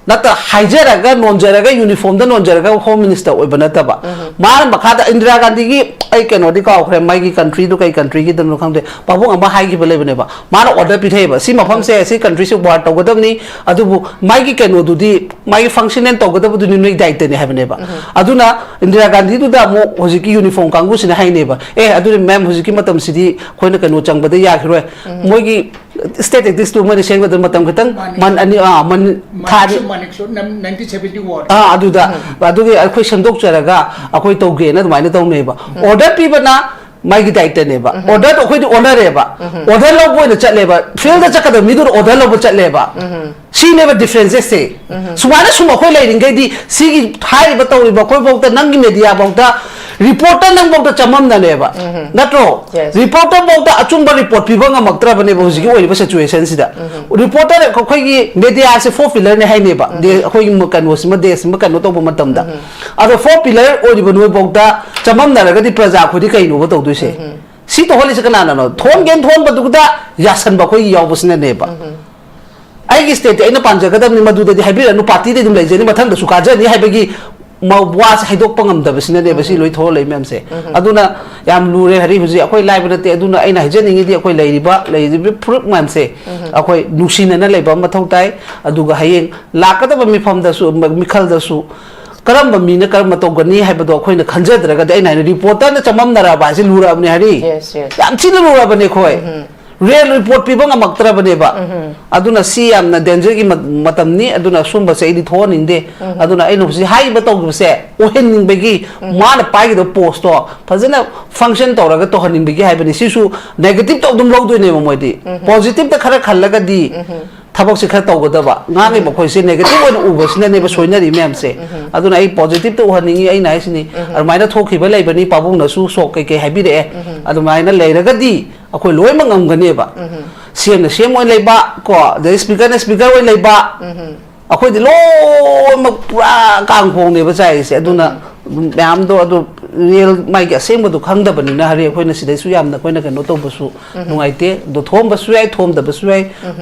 ꯅꯠꯇ ꯍꯥꯏꯖꯔꯒ ꯅꯣꯟꯖꯔꯒ ꯌꯨꯅꯤꯐꯣꯔꯝꯗ ꯅꯣꯟꯖꯔꯒ ꯍꯣꯝ ꯃꯤꯅꯤꯁꯇꯔ ꯑꯣꯏꯕ ꯅꯠꯇꯕ, ꯃꯥꯅ ꯃꯈꯥꯗ ꯏꯟꯗꯤꯔꯥ ꯒꯥꯟꯙꯤꯒꯤ, ꯑꯩ ꯀꯩꯅꯣꯗꯤ ꯀꯥꯎꯈ꯭ꯔꯦ, ꯃꯥꯒꯤ ꯀꯟꯇ꯭ꯔꯤꯗꯨ ꯀꯩ ꯀꯟꯇ꯭ꯔꯤꯒꯤꯗꯅꯣ ꯈꯪꯗꯦ, ꯄꯥꯕꯨꯡ ꯑꯃ ꯍꯥꯏꯈꯤꯕ ꯂꯩꯕꯅꯦꯕ, ꯃꯥꯅ ꯑꯣꯔꯗꯔ ꯄꯤꯊꯩꯑꯕ, ꯁꯤ ꯃꯐꯝꯁꯦ, ꯁꯤ ꯀꯟꯇ꯭ꯔꯤꯁꯦ ꯋꯥꯔ ꯇꯧꯒꯗꯕꯅꯤ, ꯑꯗꯨꯕꯨ ꯃꯥꯒꯤ ꯀꯩꯅꯣꯗꯨꯗꯤ, ꯃꯥꯒꯤ ꯐꯪꯁꯟ ꯇꯧꯒꯗꯕꯗꯨꯗꯤ ꯅꯣꯏ ꯗꯥꯏꯇꯅꯤ ꯍꯥꯏꯕꯅꯦꯕ꯫ ꯑꯗꯨꯅ ꯏꯟꯗꯤꯔꯥ ꯒꯥꯟꯙꯤꯗꯨꯗ ꯑꯃꯨꯛ ꯍꯧꯖꯤꯛꯀꯤ ꯌꯨꯅꯤꯐꯣꯔꯝ ꯀꯥꯡꯕꯨꯁꯤꯅ ꯍꯥꯏꯅꯦꯕ, "ꯑꯦ, ꯑꯗꯨꯗꯤ ꯃꯦꯝ, ꯍꯧꯖꯤꯛꯀꯤ ꯃꯇꯝꯁꯤꯗꯤ ꯑꯩꯈꯣꯏꯅ ꯀꯩꯅꯣ ꯆꯪꯕꯗ ꯌꯥꯈꯤꯔꯣꯏ, ꯃꯣꯏꯒꯤ ꯁ꯭ꯇꯦꯇꯤꯛꯁꯇꯨ ꯃꯣꯏꯅ ꯁꯦꯝꯒꯗꯕ ꯃꯇꯝ ꯈꯤꯇꯪ ꯃꯥꯅꯤ꯫ ꯃꯟ ꯑꯅꯤ, ꯑꯥ, ꯃꯟ ꯊꯥ ꯑꯅꯤ, ꯃꯥꯅꯤꯛꯁꯨ, ꯃꯥꯅꯤꯛꯁꯨ ꯅꯝ-, ꯅꯥꯏꯟꯇꯤꯟ ꯁꯚꯦꯟꯇꯤ ꯋꯥꯔ꯫ ꯑꯥ, ꯑꯗꯨꯗ, ꯑꯗꯨꯒꯤ ꯑꯩꯈꯣꯏ ꯁꯦꯝꯗꯣꯛꯆꯔꯒ ꯑꯩꯈꯣꯏ ꯇꯧꯒꯦꯅ ꯑꯗꯨꯃꯥꯏꯅ ꯇꯧꯅꯩꯕ꯫ ꯑꯣꯔꯗꯔ ꯄꯤꯕꯅ ꯃꯥꯒꯤ ꯗꯥꯏꯇꯅꯦꯕ, ꯑꯣꯔꯗꯔꯗꯣ ꯑꯩꯈꯣꯏꯗꯤ ꯑꯣꯟꯅꯔꯦꯕ꯫ ꯑꯣꯔꯗꯔ ꯂꯧꯕ ꯑꯣꯏꯅ ꯆꯠꯂꯦꯕ, ꯐꯤꯜꯗ ꯆꯠꯀꯗꯕ ꯃꯤꯗꯨꯅ ꯑꯣꯔꯗꯔ ꯂꯧꯕ ꯆꯠꯂꯦꯕ꯫ ꯁꯤꯅꯦꯕ ꯗꯤꯐ꯭ꯔꯦꯟꯁꯦꯁꯁꯦ꯫ ꯁꯨꯃꯥꯏꯅ ꯁꯨꯝ ꯑꯩꯈꯣꯏ ꯂꯩꯔꯤꯉꯩꯗꯤ ꯁꯤꯒꯤ ꯍꯥꯏꯔꯤꯕ ꯇꯧꯔꯤꯕ ꯑꯩꯈꯣꯏꯐꯥꯎꯗ, ꯅꯪꯒꯤ ꯃꯦꯗꯤꯌꯥꯐꯥꯎꯗ, ꯔꯤꯄꯣꯔꯇꯔ ꯅꯪꯐꯥꯎꯗ ꯆꯃꯝꯅꯅꯦꯕ, ꯅꯠꯇ꯭ꯔꯣ? Yes. ꯔꯤꯄꯣꯔꯇꯔꯐꯥꯎꯗ ꯑꯆꯨꯝꯕ ꯔꯤꯄꯣꯔꯠ ꯄꯤꯕ ꯉꯝꯃꯛꯇ꯭ꯔꯕꯅꯦꯕ ꯍꯧꯖꯤꯛꯀꯤ ꯑꯣꯏꯔꯤꯕ ꯁꯤꯆꯨꯋꯦꯁꯟꯁꯤꯗ꯫ ꯔꯤꯄꯣꯔꯇꯔ, ꯑꯩꯈꯣꯏꯒꯤ ꯃꯦꯗꯤꯌꯥꯁꯦ ꯐꯣꯔ ꯄꯤꯂꯔꯅꯦ ꯍꯥꯏꯅꯦꯕ, ꯗꯦ-, ꯑꯩꯈꯣꯏꯒꯤ ꯃ-, ꯀꯩꯅꯣꯁꯤꯃ, ꯗꯦꯁꯁꯤꯃ ꯀꯩꯅꯣ ꯇꯧꯕ ꯃꯇꯝꯗ꯫ ꯑꯗꯣ ꯐꯣꯔ ꯄꯤꯂꯔ ꯑꯣꯏꯔꯤꯕ ꯅꯣꯏꯐꯥꯎꯗ ꯆꯃꯝꯅꯔꯒꯗꯤ ꯄ꯭ꯔꯖꯥ ꯑꯩꯈꯣꯏꯗꯤ ꯀꯩꯅꯣꯕ ꯇꯧꯗꯣꯏꯁꯦ? ꯁꯤ ꯊꯣꯛꯍꯜꯂꯤꯁꯦ ꯀꯅꯥꯅꯅꯣ? ꯊꯣꯟꯒꯦꯅ ꯊꯣꯟꯕꯗꯨꯗ ꯌꯥꯁꯟꯕ ꯑꯩꯈꯣꯏꯒꯤ ꯌꯥꯎꯕꯁꯤꯅꯅꯦꯕ꯫ ꯑꯩꯒꯤ ꯁ꯭ꯇꯦꯠꯇꯤ ꯑꯩꯅ ꯄꯥꯟꯖꯒꯗꯕꯅꯤ, ꯃꯗꯨꯗꯗꯤ ꯍꯥꯏꯕꯤꯔꯛꯑꯅꯨ, ꯄꯥꯔꯇꯤꯗꯤ ꯑꯗꯨꯝ ꯂꯩꯖꯅꯤ, ꯃꯊꯪꯗꯁꯨ ꯀꯥꯖꯅꯤ ꯍꯥꯏꯕꯒꯤ ꯃ-, ꯋꯥꯁꯦ ꯍꯥꯏꯗꯣꯛꯄ ꯉꯝꯗꯕꯁꯤꯅꯅꯦꯕ ꯁꯤ ꯂꯣꯏ ꯊꯣꯛꯍꯜꯂꯛꯏ ꯃꯌꯥꯝꯁꯦ꯫ ꯑꯗꯨꯅ ꯌꯥꯝ ꯂꯨꯔꯦ ꯍꯔꯤ, ꯍꯧꯖꯤꯛ ꯑꯩꯈꯣꯏ ꯂꯥꯏꯕ ꯅꯠꯇꯦ꯫ ꯑꯗꯨꯅ ꯑꯩꯅ ꯍꯥꯏꯖꯅꯤꯡꯉꯤꯗꯤ, ꯑꯩꯈꯣꯏ ꯂꯩꯔꯤꯕ, ꯂꯩꯔꯤꯕ ꯐꯨꯔꯨꯞ ꯃꯌꯥꯝꯁꯦ ꯑꯩꯈꯣꯏ ꯅꯨꯡꯁꯤꯅꯅ ꯂꯩꯕ ꯑꯃ ꯃꯊꯧ ꯇꯥꯏ꯫ ꯑꯗꯨꯒ ꯍꯌꯦꯡ ꯂꯥꯛꯀꯗꯕ ꯃꯤꯐꯝꯗꯁꯨ, ꯃ-, ꯃꯤꯈꯜꯗꯁꯨ ꯀꯔꯝꯕ ꯃꯤꯅ ꯀꯔꯝꯕ ꯇꯧꯒꯅꯤ ꯍꯥꯏꯕꯗꯣ ꯑꯩꯈꯣꯏꯅ ꯈꯟꯖꯗ꯭ꯔꯒꯗꯤ, ꯑꯩꯅ ꯍꯥꯏꯅ ꯔꯤꯄꯣꯔꯇꯔꯅ ꯆꯃꯝꯅꯔꯛꯑꯕ ꯍꯥꯏꯁꯦ ꯂꯨꯔꯛꯑꯕꯅꯦ ꯍꯔꯤ꯫ Yes, yes. ꯌꯥꯝ ꯊꯤꯅ ꯂꯨꯔꯛꯑꯕꯅꯦ ꯑꯩꯈꯣꯏ꯫ ꯔꯤꯌꯦꯜ ꯔꯤꯄꯣꯔꯠ ꯄꯤꯕ ꯉꯝꯃꯛꯇ꯭ꯔꯕꯅꯦꯕ꯫ ꯑꯗꯨꯅ ꯁꯤ ꯌꯥꯝꯅ ꯗꯦꯟꯖꯔꯒꯤ ꯃ-, ꯃꯇꯝꯅꯤ꯫ ꯑꯗꯨꯅ ꯁꯨꯝꯕꯁꯦ ꯑꯩꯗꯤ ꯊꯣꯛꯍꯟꯅꯤꯡꯗꯦ꯫ ꯑꯗꯨꯅ ꯑꯩꯅ ꯍꯧꯖꯤꯛ ꯍꯥꯏꯔꯤꯕ ꯇꯧꯈꯤꯕꯁꯦ ꯑꯣꯏꯍꯟꯅꯤꯡꯕꯒꯤ, ꯃꯥꯅ ꯄꯥꯏꯒꯗꯕ ꯄꯣꯁꯇꯣ ꯐꯖꯅ ꯐꯪꯁꯟ ꯇꯧꯔꯒ ꯇꯧꯍꯟꯅꯤꯡꯕꯒꯤ ꯍꯥꯏꯕꯅꯤ꯫ ꯁꯤꯁꯨ ꯅꯦꯒꯦꯇꯤꯞꯇ ꯑꯗꯨꯝ ꯂꯧꯗꯣꯏꯅꯦꯕ ꯃꯣꯏꯗꯤ꯫ ꯄꯣꯖꯤꯇꯤꯞꯇ ꯈꯔ ꯈꯜꯂꯒꯗꯤ ꯊꯕꯛꯁꯦ ꯈꯔ ꯇꯧꯒꯗꯕ꯫ ꯉꯥꯡꯉꯤꯕ ꯑꯩꯈꯣꯏꯁꯦ ꯅꯦꯒꯦꯇꯤꯞ ꯑꯣꯏꯅ ꯎꯕꯁꯤꯅꯅꯦꯕ ꯁꯣꯏꯅꯔꯤ ꯃꯌꯥꯝꯁꯦ꯫ ꯑꯗꯨꯅ ꯑꯩ ꯄꯣꯖꯤꯇꯤꯞꯇ ꯎꯍꯟꯅꯤꯡꯉꯤ꯫ ꯑꯩꯅ ꯍꯥꯏꯁꯤꯅꯤ, ꯑꯗꯨꯃꯥꯏꯅ ꯊꯣꯛꯈꯤꯕ ꯂꯩꯕꯅꯤ, ꯄꯥꯕꯨꯡꯅꯁꯨ ꯁꯣꯛ ꯀꯩꯀꯩ ꯍꯥꯏꯕꯤꯔꯛꯑꯦ꯫ ꯑꯗꯨꯃꯥꯏꯅ ꯂꯩꯔꯒꯗꯤ ꯑꯩꯈꯣꯏ ꯂꯣꯏꯅꯃꯛ ꯉꯝꯒꯅꯦꯕ꯫ ꯁꯤ ꯑꯦꯝꯅ ꯁꯤ ꯑꯦꯝ ꯑꯣꯏꯅ ꯂꯩꯕ ꯀꯣ, ꯑꯗꯩ ꯁ꯭ꯄꯤꯀꯔꯅ ꯁ꯭ꯄꯤꯀꯔ ꯑꯣꯏꯅ ꯂꯩꯕ, ꯑꯩꯈꯣꯏꯗꯤ ꯂꯣꯏꯅꯃꯛ ꯄꯨꯔꯥ ꯀꯥꯡꯈꯣꯡꯅꯦꯕ ꯆꯥꯏꯔꯤꯁꯦ꯫ ꯑꯗꯨꯅ ꯃꯌꯥꯝꯗꯣ ꯑꯗꯨ ꯔꯤꯌꯦꯜ ꯃꯥꯒꯤ ꯑꯁꯦꯡꯕꯗꯨ ꯈꯪꯗꯕꯅꯤꯅ, ꯍꯥꯏꯗꯤ ꯑꯩꯈꯣꯏꯅ ꯁꯤꯗꯩꯁꯨ ꯌꯥꯝꯅ ꯑꯩꯈꯣꯏꯅ ꯀꯩꯅꯣ ꯇꯧꯕꯁꯨ ꯅꯨꯡꯉꯥꯏꯇꯦ꯫ ꯑꯗꯣ ꯊꯣꯛꯑꯝꯕꯁꯨ ꯌꯥꯏ, ꯊꯣꯛꯑꯝꯗꯕꯁꯨ ꯌꯥꯏ꯫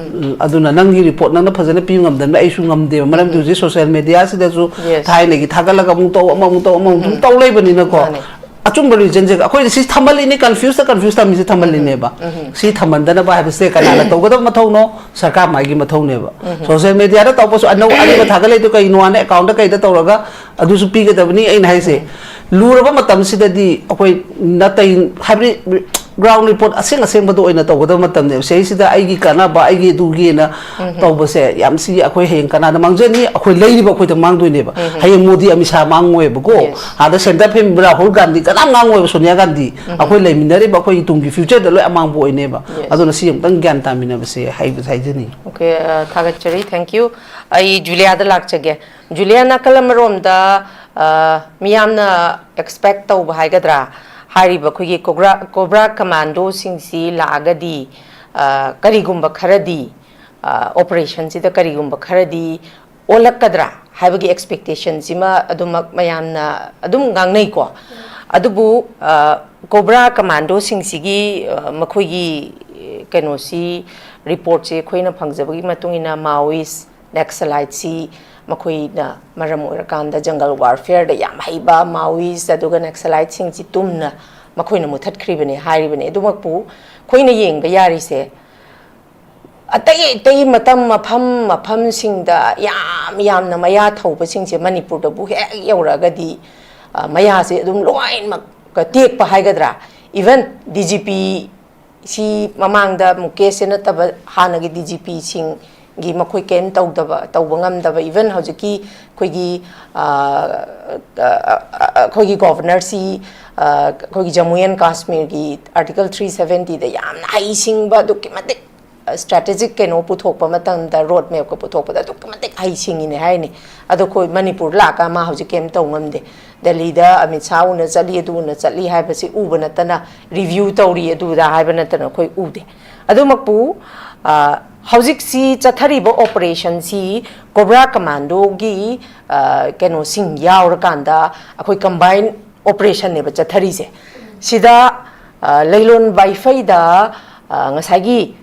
ꯑꯗꯨꯅ ꯅꯪꯒꯤ ꯔꯤꯄꯣꯔꯠ ꯅꯪꯅ ꯐꯖꯅ ꯄꯤꯕ ꯉꯝꯗꯕꯅꯤꯅ ꯑꯩꯁꯨ ꯉꯝꯗꯦꯕ꯫ ꯃꯔꯝꯗꯤ ꯍꯧꯖꯤꯛ ꯁꯣꯁꯤꯌꯦꯜ ꯃꯦꯗꯤꯌꯥꯁꯤꯗꯁꯨ ꯊꯥꯏꯅꯒꯤ ꯊꯥꯒꯠꯂꯒ ꯑꯃꯨꯛ ꯇꯧ, ꯑꯃꯃꯨꯛ ꯇꯧ, ꯑꯃꯃꯨꯛ ꯑꯗꯨꯝ ꯇꯧ ꯂꯩꯕꯅꯤꯅꯀꯣ꯫ ꯑꯆꯨꯝꯕ ꯔꯤꯖꯟꯁꯦ ꯑꯩꯈꯣꯏꯅ ꯁꯤ ꯊꯝꯍꯜꯂꯤꯅꯦ, ꯀꯟꯐ꯭ꯌꯨꯁꯇ ꯀꯟꯐ꯭ꯌꯨꯁ ꯊꯝꯃꯤꯁꯦ ꯊꯝꯍꯜꯂꯤꯅꯦꯕ꯫ ꯁꯤ ꯊꯝꯍꯟꯗꯅꯕ ꯍꯥꯏꯕꯁꯦ ꯀꯅꯥꯅ ꯇꯧꯒꯗꯕ ꯃꯊꯧꯅꯣ? ꯁꯔꯀꯥꯔ ꯃꯥꯒꯤ ꯃꯊꯧꯅꯦꯕ꯫ ꯁꯣꯁꯤꯌꯦꯜ ꯃꯦꯗꯤꯌꯥꯗ ꯇꯧꯕꯁꯨ ꯑꯅꯧ ꯑꯔꯤꯕ ꯊꯥꯒꯠꯂꯛꯏꯗꯣ ꯀꯩꯅꯣ ꯍꯥꯏꯅ ꯑꯦꯀꯥꯎꯟꯗ ꯀꯩꯗ ꯇꯧꯔꯒ ꯑꯗꯨꯁꯨ ꯄꯤꯒꯗꯕꯅꯤ꯫ ꯑꯩꯅ ꯍꯥꯏꯁꯦ, ꯂꯨꯔꯕ ꯃꯇꯝꯁꯤꯗꯗꯤ ꯑꯩꯈꯣꯏ ꯅꯥꯇꯩ, ꯍꯥꯏꯕꯗꯤ ꯒ꯭ꯔꯥꯎꯟ ꯔꯤꯄꯣꯔꯠ ꯑꯁꯦꯡ ꯑꯁꯦꯡꯕꯗꯣ ꯑꯣꯏꯅ ꯇꯧꯒꯗꯕ ꯃꯇꯝꯅꯦꯕ꯫ ꯁꯤꯗꯩꯁꯤꯗ ꯑꯩꯒꯤ ꯀꯥꯟꯅꯕ, ꯑꯩꯒꯤ ꯑꯗꯨꯒꯤꯅ ꯇꯧꯕꯁꯦ ꯌꯥꯝ ꯁꯤ ꯑꯩꯈꯣꯏ ꯍꯌꯦꯡ ꯀꯅꯥꯗ ꯃꯥꯡꯖꯅꯤ? ꯑꯩꯈꯣꯏ ꯂꯩꯔꯤꯕ ꯑꯩꯈꯣꯏꯗ ꯃꯥꯡꯗꯣꯏꯅꯦꯕ꯫ ꯍꯌꯦꯡ ꯃꯣꯗꯤ ꯑꯃꯤꯠ ꯁꯥ ꯃꯥꯡꯉꯣꯏꯕꯀꯣ꯫ ꯑꯥꯗ ꯁꯦꯟꯇꯔ ꯐꯤꯝ ꯔꯥꯍꯨꯜ ꯒꯥꯟꯙꯤ ꯀꯅꯥꯝ ꯉꯥꯡꯉꯣꯏꯕ, ꯁꯣꯅꯤꯌꯥ ꯒꯥꯟꯙꯤ꯫ ꯑꯩꯈꯣꯏ ꯂꯩꯃꯤꯟꯅꯔꯤꯕ ꯑꯩꯈꯣꯏꯒꯤ ꯇꯨꯡꯒꯤ ꯐ꯭ꯌꯨꯆꯔꯗ ꯂꯣꯏ ꯑꯃꯥꯡꯕ ꯑꯣꯏꯅꯦꯕ꯫ ꯑꯗꯨꯅ ꯁꯤ ꯑꯃꯨꯛꯇꯪ ꯒ꯭ꯌꯥꯟ ꯇꯥꯃꯤꯟꯅꯕꯁꯦ ꯍꯥꯏꯕ ꯍꯥꯏꯖꯅꯤꯡꯉꯤ꯫ ꯑꯣꯀꯦ, ꯊꯥꯒꯠꯆꯔꯤ, thank you꯫ ꯑꯩ ꯖꯨꯂꯤꯌꯥꯗ ꯂꯥꯛꯆꯒꯦ꯫ ꯖꯨꯂꯤꯌꯥ, ꯅꯥꯀꯜ ꯑꯃꯔꯣꯝꯗ, ꯑ, ꯃꯤꯌꯥꯝꯅ ꯑꯦꯛꯁꯄꯦꯛ ꯇꯧꯕ ꯍꯥꯏꯒꯗ꯭ꯔꯥ, ꯍꯥꯏꯔꯤꯕ ꯑꯩꯈꯣꯏꯒꯤ ꯀꯣꯕ꯭ꯔꯥ, ꯀꯣꯕ꯭ꯔꯥ ꯀꯃꯥꯟꯗꯣꯁꯤꯡꯁꯤ ꯂꯥꯛꯑꯒꯗꯤ, ꯑ, ꯀꯔꯤꯒꯨꯝꯕ ꯈꯔꯗꯤ, ꯑ, ꯑꯣꯄꯔꯦꯁꯟꯁꯤꯗ ꯀꯔꯤꯒꯨꯝꯕ ꯈꯔꯗꯤ ꯑꯣꯜꯂꯛꯀꯗ꯭ꯔꯥ ꯍꯥꯏꯕꯒꯤ ꯑꯦꯛꯁꯄꯦꯛꯇꯦꯁꯟꯁꯤꯃ ꯑꯗꯨꯃꯛ ꯃꯌꯥꯝꯅ ꯑꯗꯨꯝ ꯉꯥꯡꯅꯩꯀꯣ꯫ ꯑꯗꯨꯕꯨ, ꯑ, ꯀꯣꯕ꯭ꯔꯥ ꯀꯃꯥꯟꯗꯣꯁꯤꯡꯁꯤꯒꯤ, ꯑ, ꯃꯈꯣꯏꯒꯤ, ꯀꯩꯅꯣꯁꯤ, ꯔꯤꯄꯣꯔꯠꯁꯤ ꯑꯩꯈꯣꯏꯅ ꯐꯪꯖꯕꯒꯤ ꯃꯇꯨꯡ ꯏꯟꯅ ꯃꯥꯑꯣꯏꯁ, ꯅꯦꯛꯁꯂꯥꯏꯠꯁꯤ ꯃꯈꯣꯏꯅ ꯃꯔꯝ ꯑꯣꯏꯔꯀꯥꯟꯗ ꯖꯪꯒꯜ ꯋꯥꯔꯐꯤꯌꯔꯗ ꯌꯥꯝ ꯍꯩꯕ ꯃꯥꯑꯣꯏꯁ ꯑꯗꯨꯒ ꯅꯦꯛꯁꯂꯥꯏꯠꯁꯤꯡꯁꯤ ꯇꯨꯝꯅ ꯃꯈꯣꯏꯅ ꯃꯨꯊꯠꯈ꯭ꯔꯤꯕꯅꯤ ꯍꯥꯏꯔꯤꯕꯅꯤ꯫ ꯑꯗꯨꯃꯛꯄꯨ ꯑꯩꯈꯣꯏꯅ ꯌꯦꯡꯕ ꯌꯥꯔꯤꯁꯦ, ꯑꯇꯩ ꯑꯇꯩ ꯃꯇꯝ ꯃꯐꯝ ꯃꯐꯝꯁꯤꯡꯗ ꯌꯥꯝ ꯌꯥꯝꯅ ꯃꯌꯥ ꯊꯧꯕꯁꯤꯡꯁꯦ ꯃꯅꯤꯄꯨꯔꯗꯕꯨ ꯍꯦꯛ ꯌꯧꯔꯛꯑꯒꯗꯤ, ꯑ, ꯃꯌꯥꯁꯦ ꯑꯗꯨꯝ ꯂꯣꯏꯅꯃꯛ ꯇꯦꯛꯄ ꯍꯥꯏꯒꯗ꯭ꯔꯥ, ꯏꯚꯟ ꯗꯤ ꯖꯤ ꯄꯤ ꯁꯤ ꯃꯃꯥꯡꯗ ꯃꯨꯀꯦꯁꯁꯦ ꯅꯠꯇꯕ ꯍꯥꯟꯅꯒꯤ ꯗꯤ ꯖꯤ ꯄꯤꯁꯤꯡꯒꯤ ꯃꯈꯣꯏ ꯀꯔꯤꯝ ꯇꯧꯗꯕ, ꯇꯧꯕ ꯉꯝꯗꯕ, ꯏꯚꯟ ꯍꯧꯖꯤꯛꯀꯤ ꯑꯩꯈꯣꯏꯒꯤ, ꯑ, ꯑ, ꯑ, ꯑꯩꯈꯣꯏꯒꯤ ꯒꯣꯚꯔꯅꯔꯁꯤ, ꯑ, ꯑꯩꯈꯣꯏꯒꯤ ꯖꯝꯃꯨ ꯑꯦꯟ ꯀꯥꯁꯃꯤꯔꯒꯤ ꯑꯥꯔꯇꯤꯀꯜ ꯊ꯭ꯔꯤ ꯁꯚꯦꯟꯇꯤꯗ ꯌꯥꯝꯅ ꯍꯩꯁꯤꯡꯕ, ꯑꯗꯨꯛꯀꯤ ꯃꯇꯤꯛ ꯁ꯭ꯇ꯭ꯔꯦꯇꯦꯖꯤꯛ ꯀꯩꯅꯣ ꯄꯨꯊꯣꯛꯄ ꯃꯇꯝꯗ, ꯔꯣꯗ ꯃꯦꯞꯀ ꯄꯨꯊꯣꯛꯄꯗ ꯑꯗꯨꯛꯀꯤ ꯃꯇꯤꯛ ꯍꯩꯁꯤꯡꯉꯤꯅꯦ ꯍꯥꯏꯅꯤ꯫ ꯑꯗꯣ ꯑꯩꯈꯣꯏ ꯃꯅꯤꯄꯨꯔ ꯂꯥꯛꯑꯒ ꯃꯥ ꯍꯧꯖꯤꯛ ꯀꯩꯝ ꯇꯧ ꯉꯝꯗꯦ꯫ ꯗꯦꯜꯂꯤꯗ ꯑꯃꯤꯠ ꯁꯥꯍ ꯎꯅ ꯆꯠꯂꯤ, ꯑꯗꯨ ꯎꯅ ꯆꯠꯂꯤ ꯍꯥꯏꯕꯁꯤ ꯎꯕ ꯅꯠꯇꯅ, ꯔꯤꯚ꯭ꯌꯨ ꯇꯧꯔꯤ ꯑꯗꯨꯗ ꯍꯥꯏꯕ ꯅꯠꯇꯅ ꯑꯩꯈꯣꯏ ꯎꯗꯦ꯫ ꯑꯗꯨꯃꯛꯄꯨ, ꯑ, ꯍꯧꯖꯤꯛꯁꯤ ꯆꯠꯊꯔꯤꯕ ꯑꯣꯄꯔꯦꯁꯟꯁꯤ ꯀꯣꯕ꯭ꯔꯥ ꯀꯃꯥꯟꯗꯣꯒꯤ, ꯑ, ꯀꯩꯅꯣꯁꯤꯡ ꯌꯥꯎꯔꯀꯥꯟꯗ ꯑꯩꯈꯣꯏ ꯀꯝꯕꯥꯏꯟ ꯑꯣꯄꯔꯦꯁꯟꯅꯦꯕ ꯆꯠꯊꯔꯤꯁꯦ꯫ ꯁꯤꯗ, ꯑ, ꯂꯩꯂꯣꯟ ꯋꯥꯏꯐꯩꯗ, ꯑ, ꯉꯁꯥꯏꯒꯤ,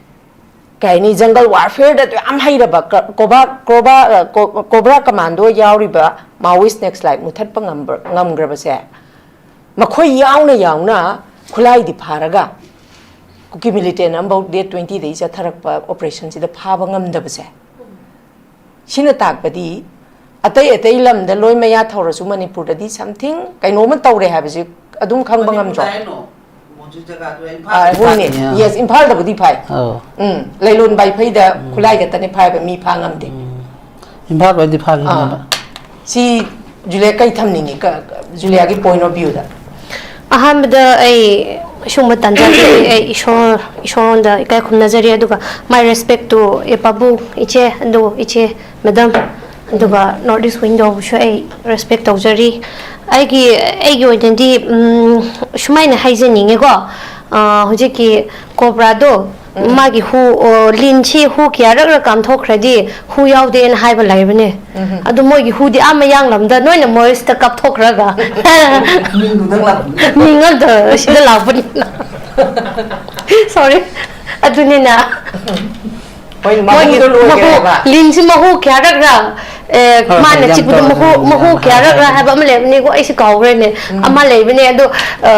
ꯀꯩ ꯍꯥꯏꯅꯤ, ꯖꯪꯒꯜ ꯋꯥꯔꯐꯤꯌꯔꯗ ꯌꯥꯝ ꯍꯩꯔꯕ ꯀ-, ꯀꯣꯕꯥ-, ꯀ꯭ꯔꯣꯕꯥ-, ꯑ, ꯀꯣ-, ꯀꯣꯕ꯭ꯔꯥ ꯀꯃꯥꯟꯗꯣ ꯌꯥꯎꯔꯤꯕ ꯃꯥꯑꯣꯏꯁ ꯅꯦꯛꯁꯂꯥꯏꯠ ꯃꯨꯊꯠꯄ ꯉꯝꯕ-, ꯉꯝꯈ꯭ꯔꯕꯁꯦ, ꯃꯈꯣꯏ ꯌꯥꯎꯅ ꯌꯥꯎꯅ ꯈꯨꯠꯂꯥꯏꯗꯤ ꯐꯥꯔꯒ, ꯀꯨꯀꯤ ꯃꯤꯂꯤꯇꯦꯟ ꯑꯃꯐꯥꯎ ꯗꯦꯠ ꯇ꯭ꯋꯦꯟꯇꯤꯗꯒꯤ ꯆꯠꯊꯔꯛꯄ ꯑꯣꯄꯔꯦꯁꯟꯁꯤꯗ ꯐꯥꯕ ꯉꯝꯗꯕꯁꯦ, ꯁꯤꯅ ꯇꯥꯛꯄꯗꯤ ꯑꯇꯩ ꯑꯇꯩ ꯂꯝꯗ ꯂꯣꯏ ꯃꯌꯥ ꯊꯧꯔꯁꯨ ꯃꯅꯤꯄꯨꯔꯗꯗꯤ something ꯀꯩꯅꯣꯝꯃ ꯇꯧꯔꯦ ꯍꯥꯏꯕꯁꯤ ꯑꯗꯨꯝ ꯈꯪꯕ ꯉꯝꯗ꯭ꯔꯣ? ꯃꯅꯤꯄꯨꯔꯗ ꯍꯥꯏꯅꯣ? ꯃꯣꯟꯁꯨ ꯖꯒꯥꯗꯣ ꯑꯥ, ꯏꯝꯐꯥꯜꯗ ꯍꯣꯏꯅꯦ꯫ ꯐꯥꯗꯦ꯫ Yes, ꯏꯝꯐꯥꯜꯗꯕꯨꯗꯤ ꯐꯥꯏ꯫ ꯑꯧ꯫ ꯎꯝ, ꯂꯩꯂꯣꯟ ꯕꯥꯏꯐꯩꯗ ꯎꯝ꯫ ꯈꯨꯠꯂꯥꯏ ꯈꯛꯇꯅꯦ ꯐꯥꯏꯕ, ꯃꯤ ꯐꯥ ꯉꯝꯗꯦ꯫ ꯎꯝ꯫ ꯏꯝꯐꯥꯜ ꯋꯥꯏꯗꯤ ꯐꯥꯈꯤꯕꯅꯦꯕ꯫ ꯑꯥ꯫ ꯁꯤ ꯖꯨꯂꯤꯌꯥ ꯀꯩ ꯊꯝꯅꯤꯡꯉꯤ? ꯀ-, ꯀ-, ꯖꯨꯂꯤꯌꯥꯒꯤ point of viewꯗ? ꯑꯍꯥꯟꯕꯗ ꯑꯩ ꯁꯤꯒꯨꯝꯕ ꯇꯥꯟꯖꯥꯁꯤꯗꯤ ꯑꯩ ꯏꯁꯣꯔ, ꯏꯁꯣꯔꯉꯣꯟꯗ ꯏꯀꯥꯏ ꯈꯨꯝꯅꯖꯔꯤ, ꯑꯗꯨꯒ my respect to ꯑꯦ ꯄꯥꯕꯨꯡ, ꯏꯆꯦ, ꯑꯗꯨ ꯏꯆꯦ, madam, ꯑꯗꯨꯒ North East Wingꯗꯕꯨꯁꯨ ꯑꯩ respect ꯇꯧꯖꯔꯤ꯫ ꯑꯩꯒꯤ, ꯑꯩꯒꯤ ꯑꯣꯏꯅꯗꯤ, ꯎꯝ, ꯁꯨꯃꯥꯏꯅ ꯍꯥꯏꯖꯅꯤꯡꯉꯦꯀꯣ, ꯑ, ꯍꯧꯖꯤꯛꯀꯤ ꯀꯣꯕ꯭ꯔꯥꯗꯣ, ꯎꯝ꯫ ꯃꯥꯒꯤ ꯍꯨ, ꯑꯣ, ꯂꯤꯟꯁꯤ ꯍꯨ ꯀꯌꯥꯔꯛꯔ ꯀꯥꯝꯊꯣꯛꯈ꯭ꯔꯗꯤ ꯍꯨ ꯌꯥꯎꯗꯦꯅ ꯍꯥꯏꯕ ꯂꯩꯕꯅꯦ꯫ ꯎꯝ꯫ ꯑꯗꯨ ꯃꯣꯏꯒꯤ ꯍꯨꯗꯤ ꯑꯥ ꯃꯌꯥꯡꯂꯝꯗ ꯅꯣꯏꯅ ꯃꯣꯏꯁꯇ ꯀꯥꯞꯊꯣꯛꯈ꯭ꯔꯒ ꯃꯤꯡꯗꯨꯗꯪ ꯂꯥꯛꯄꯅꯤ꯫ ꯃꯤꯡ ꯉꯥꯛꯇ ꯁꯤꯗ ꯂꯥꯛꯄꯅꯤꯅ꯫ Sorry꯫ ꯑꯗꯨꯅꯤꯅ ꯍꯣꯏ, ꯃꯣꯏꯒꯤ ꯃꯍꯨꯗꯣ ꯂꯣꯏꯈ꯭ꯔꯦꯕ꯫ ꯃꯍꯨ, ꯂꯤꯟꯁꯤ ꯃꯍꯨ ꯀꯌꯥꯔꯛꯔ, ꯑꯦ, ꯍꯣꯏ, ꯍꯣꯏ, ꯃꯥꯅ ꯌꯥꯝ ꯆꯤꯛꯄꯗꯣ ꯇꯧꯕꯅꯦ, ꯃꯍꯨ, ꯌꯥꯝ ꯃꯍꯨ ꯇꯧꯕꯅꯦ꯫ ꯀꯌꯥꯔꯛꯔ ꯍꯥꯏꯕ ꯑꯃ ꯂꯩꯕꯅꯦꯀꯣ, ꯑꯩꯁꯨ ꯀꯥꯎꯈ꯭ꯔꯦꯅꯦ꯫ ꯎꯝ꯫ ꯑꯃ ꯂꯩꯕꯅꯦ, ꯑꯗꯣ, ꯑ,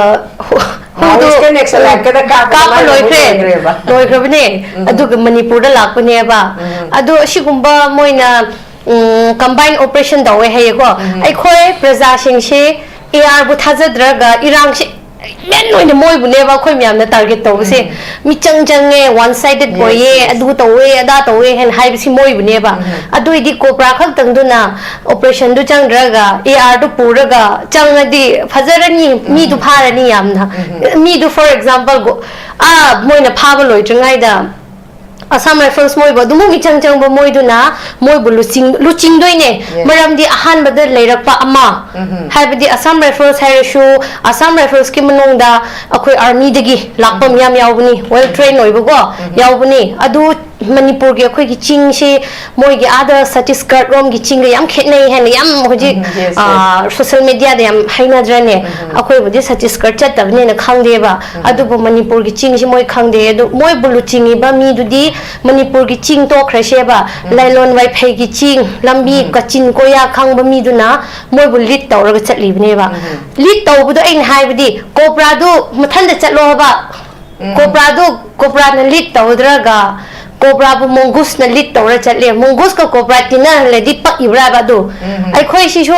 ꯍꯨ-, ꯍꯨꯗꯣ, ꯃꯥꯑꯣꯏꯁꯀ ꯅꯦꯛꯁꯂꯥꯏꯠꯀꯗ ꯀꯥꯞꯄꯗꯣ ꯀꯥꯞꯄ ꯃꯥꯏ ꯃꯍꯨ ꯂꯣꯏꯈ꯭ꯔꯦ꯫ ꯂꯣꯏꯈ꯭ꯔꯦꯕ꯫ ꯂꯣꯏꯈ꯭ꯔꯕꯅꯦ꯫ ꯎꯝ꯫ ꯑꯗꯨꯒ ꯃꯅꯤꯄꯨꯔꯗ ꯂꯥꯛꯄꯅꯦꯕ꯫ ꯎꯝ꯫ ꯑꯗꯣ ꯑꯁꯤꯒꯨꯝꯕ ꯃꯣꯏꯅ, ꯎꯝ, combine operation ꯇꯧꯋꯦ ꯍꯥꯏꯌꯦꯀꯣ꯫ ꯎꯝ꯫ ꯑꯩꯈꯣꯏ ꯄ꯭ꯔꯖꯥꯁꯤꯡꯁꯦ ꯑꯦ ꯑꯥꯔꯕꯨ ꯊꯥꯖꯗ꯭ꯔꯒ ꯏꯔꯥꯡꯁꯦ main ꯑꯣꯏꯅ ꯃꯣꯏꯕꯨꯅꯦꯕ ꯑꯩꯈꯣꯏ ꯃꯌꯥꯝꯅ target ꯇꯧꯕꯁꯦ꯫ ꯎꯝ꯫ ꯃꯤꯆꯪ ꯆꯪꯉꯦ, one sided Yes, ꯑꯣꯏꯌꯦ, yes꯫ ꯑꯗꯨ ꯇꯧꯋꯦ, ꯑꯗꯥ ꯇꯧꯋꯦ ꯍꯥꯏꯅ ꯍꯥꯏꯕꯁꯤ ꯃꯣꯏꯕꯨꯅꯦꯕ꯫ ꯎꯝ꯫ ꯑꯗꯨꯏꯗꯤ ꯀꯣꯕ꯭ꯔꯥ ꯈꯛꯇꯪꯗꯨꯅ operationꯗꯨ ꯆꯪꯗ꯭ꯔꯒ ꯑꯦ ꯑꯥꯔꯗꯨ ꯄꯨꯔꯒ ꯆꯪꯉꯗꯤ ꯐꯖꯔꯅꯤ, ꯃꯤꯗꯨ ꯎꯝ꯫ ꯐꯥꯔꯅꯤ ꯌꯥꯝꯅ꯫ ꯎꯝ꯫ ꯃꯤꯗꯨ, for example, ꯒꯣ-, ꯑꯥ, ꯃꯣꯏꯅ ꯐꯥꯕ ꯂꯣꯏꯗ꯭ꯔꯤꯉꯩꯗ Assam Rifles ꯃꯣꯏꯕꯨ ꯑꯗꯨꯃꯛ ꯃꯤꯆꯪ ꯆꯪꯕ ꯃꯣꯏꯗꯨꯅ ꯃꯣꯏꯕꯨ ꯂꯨꯆꯤꯡ-, ꯂꯨꯆꯤꯡꯗꯣꯏꯅꯦ꯫ Yes꯫ ꯃꯔꯝꯗꯤ ꯑꯍꯥꯟꯕꯗ ꯂꯩꯔꯛꯄ ꯑꯃ, ꯎꯝ꯫ ꯍꯥꯏꯕꯗꯤ Assam Rifles ꯍꯥꯏꯔꯁꯨ, Assam Riflesꯀꯤ ꯃꯅꯨꯡꯗ ꯑꯩꯈꯣꯏ armyꯗꯒꯤ ꯂꯥꯛꯄ ꯎꯝ꯫ ꯃꯌꯥꯝ ꯌꯥꯎꯕꯅꯤ, well trained ꯑꯣꯏꯕꯀꯣ, ꯎꯝ꯫ ꯌꯥꯎꯕꯅꯤ꯫ ꯑꯗꯨ ꯃꯅꯤꯄꯨꯔꯒꯤ ꯑꯩꯈꯣꯏꯒꯤ ꯆꯤꯡꯁꯤ ꯃꯣꯏꯒꯤ ꯑꯥꯗ ꯁꯇꯤꯁꯒꯔ ꯔꯣꯝꯒꯤ ꯆꯤꯡꯒ ꯌꯥꯝ ꯈꯦꯠꯅꯩ ꯍꯥꯏꯅ ꯌꯥꯝ ꯍꯧꯖꯤꯛ ꯎꯝ, yes, yes. ꯑꯥ, ꯁꯣꯁꯦꯜ ꯃꯦꯗꯤꯌꯥꯗ ꯌꯥꯝ ꯍꯥꯏꯅꯗ꯭ꯔꯅꯦ꯫ ꯎꯝ. ꯑꯩꯈꯣꯏꯕꯨꯗꯤ ꯁꯇꯤꯁꯒꯔ ꯆꯠꯇꯕꯅꯤꯅ ꯈꯪꯗꯦꯕ꯫ ꯎꯝ. ꯑꯗꯨꯕꯨ ꯃꯅꯤꯄꯨꯔꯒꯤ ꯆꯤꯡꯁꯤ ꯃꯣꯏ ꯈꯪꯗꯦ꯫ ꯑꯗꯨ ꯃꯣꯏꯕꯨ ꯂꯨꯆꯤꯡꯉꯤꯕ ꯃꯤꯗꯨꯗꯤ ꯃꯅꯤꯄꯨꯔꯒꯤ ꯆꯤꯡ ꯇꯣꯛꯈ꯭ꯔꯁꯦꯕ, ꯎꯝ. ꯂꯥꯏꯂꯣꯟ ꯋꯥꯏꯐꯩꯒꯤ ꯆꯤꯡ, ꯂꯝꯕꯤ ꯎꯝ. ꯀꯥꯆꯤꯟ ꯀꯣꯌꯥ ꯈꯪꯕ ꯃꯤꯗꯨꯅ ꯃꯣꯏꯕꯨ ꯂꯤꯗ ꯇꯧꯔꯒ ꯆꯠꯂꯤꯕꯅꯦꯕ꯫ ꯎꯝ. ꯂꯤꯗ ꯇꯧꯕꯗꯣ ꯑꯩꯅ ꯍꯥꯏꯕꯗꯤ ꯀꯣꯕ꯭ꯔꯥꯗꯨ ꯃꯊꯟꯇ ꯆꯠꯂꯣ ꯍꯥꯏꯕ꯫ ꯎꯝ. ꯀꯣꯕ꯭ꯔꯥꯗꯨ ꯀꯣꯕ꯭ꯔꯥꯅ ꯂꯤꯗ ꯇꯧꯗ꯭ꯔꯒ ꯀꯣꯕ꯭ꯔꯥꯕꯨ ꯃꯣꯡꯒꯨꯁꯅ ꯂꯤꯗ ꯇꯧꯔ ꯆꯠꯂꯦ꯫ ꯃꯣꯡꯒꯨꯁꯀ ꯀꯣꯕ꯭ꯔꯥ ꯇꯤꯟꯅꯍꯜꯂꯗꯤ ꯄꯛꯏꯕ꯭ꯔꯥꯕ ꯑꯗꯨ? ꯎꯝ. ꯑꯩꯈꯣꯏ ꯁꯤꯁꯨ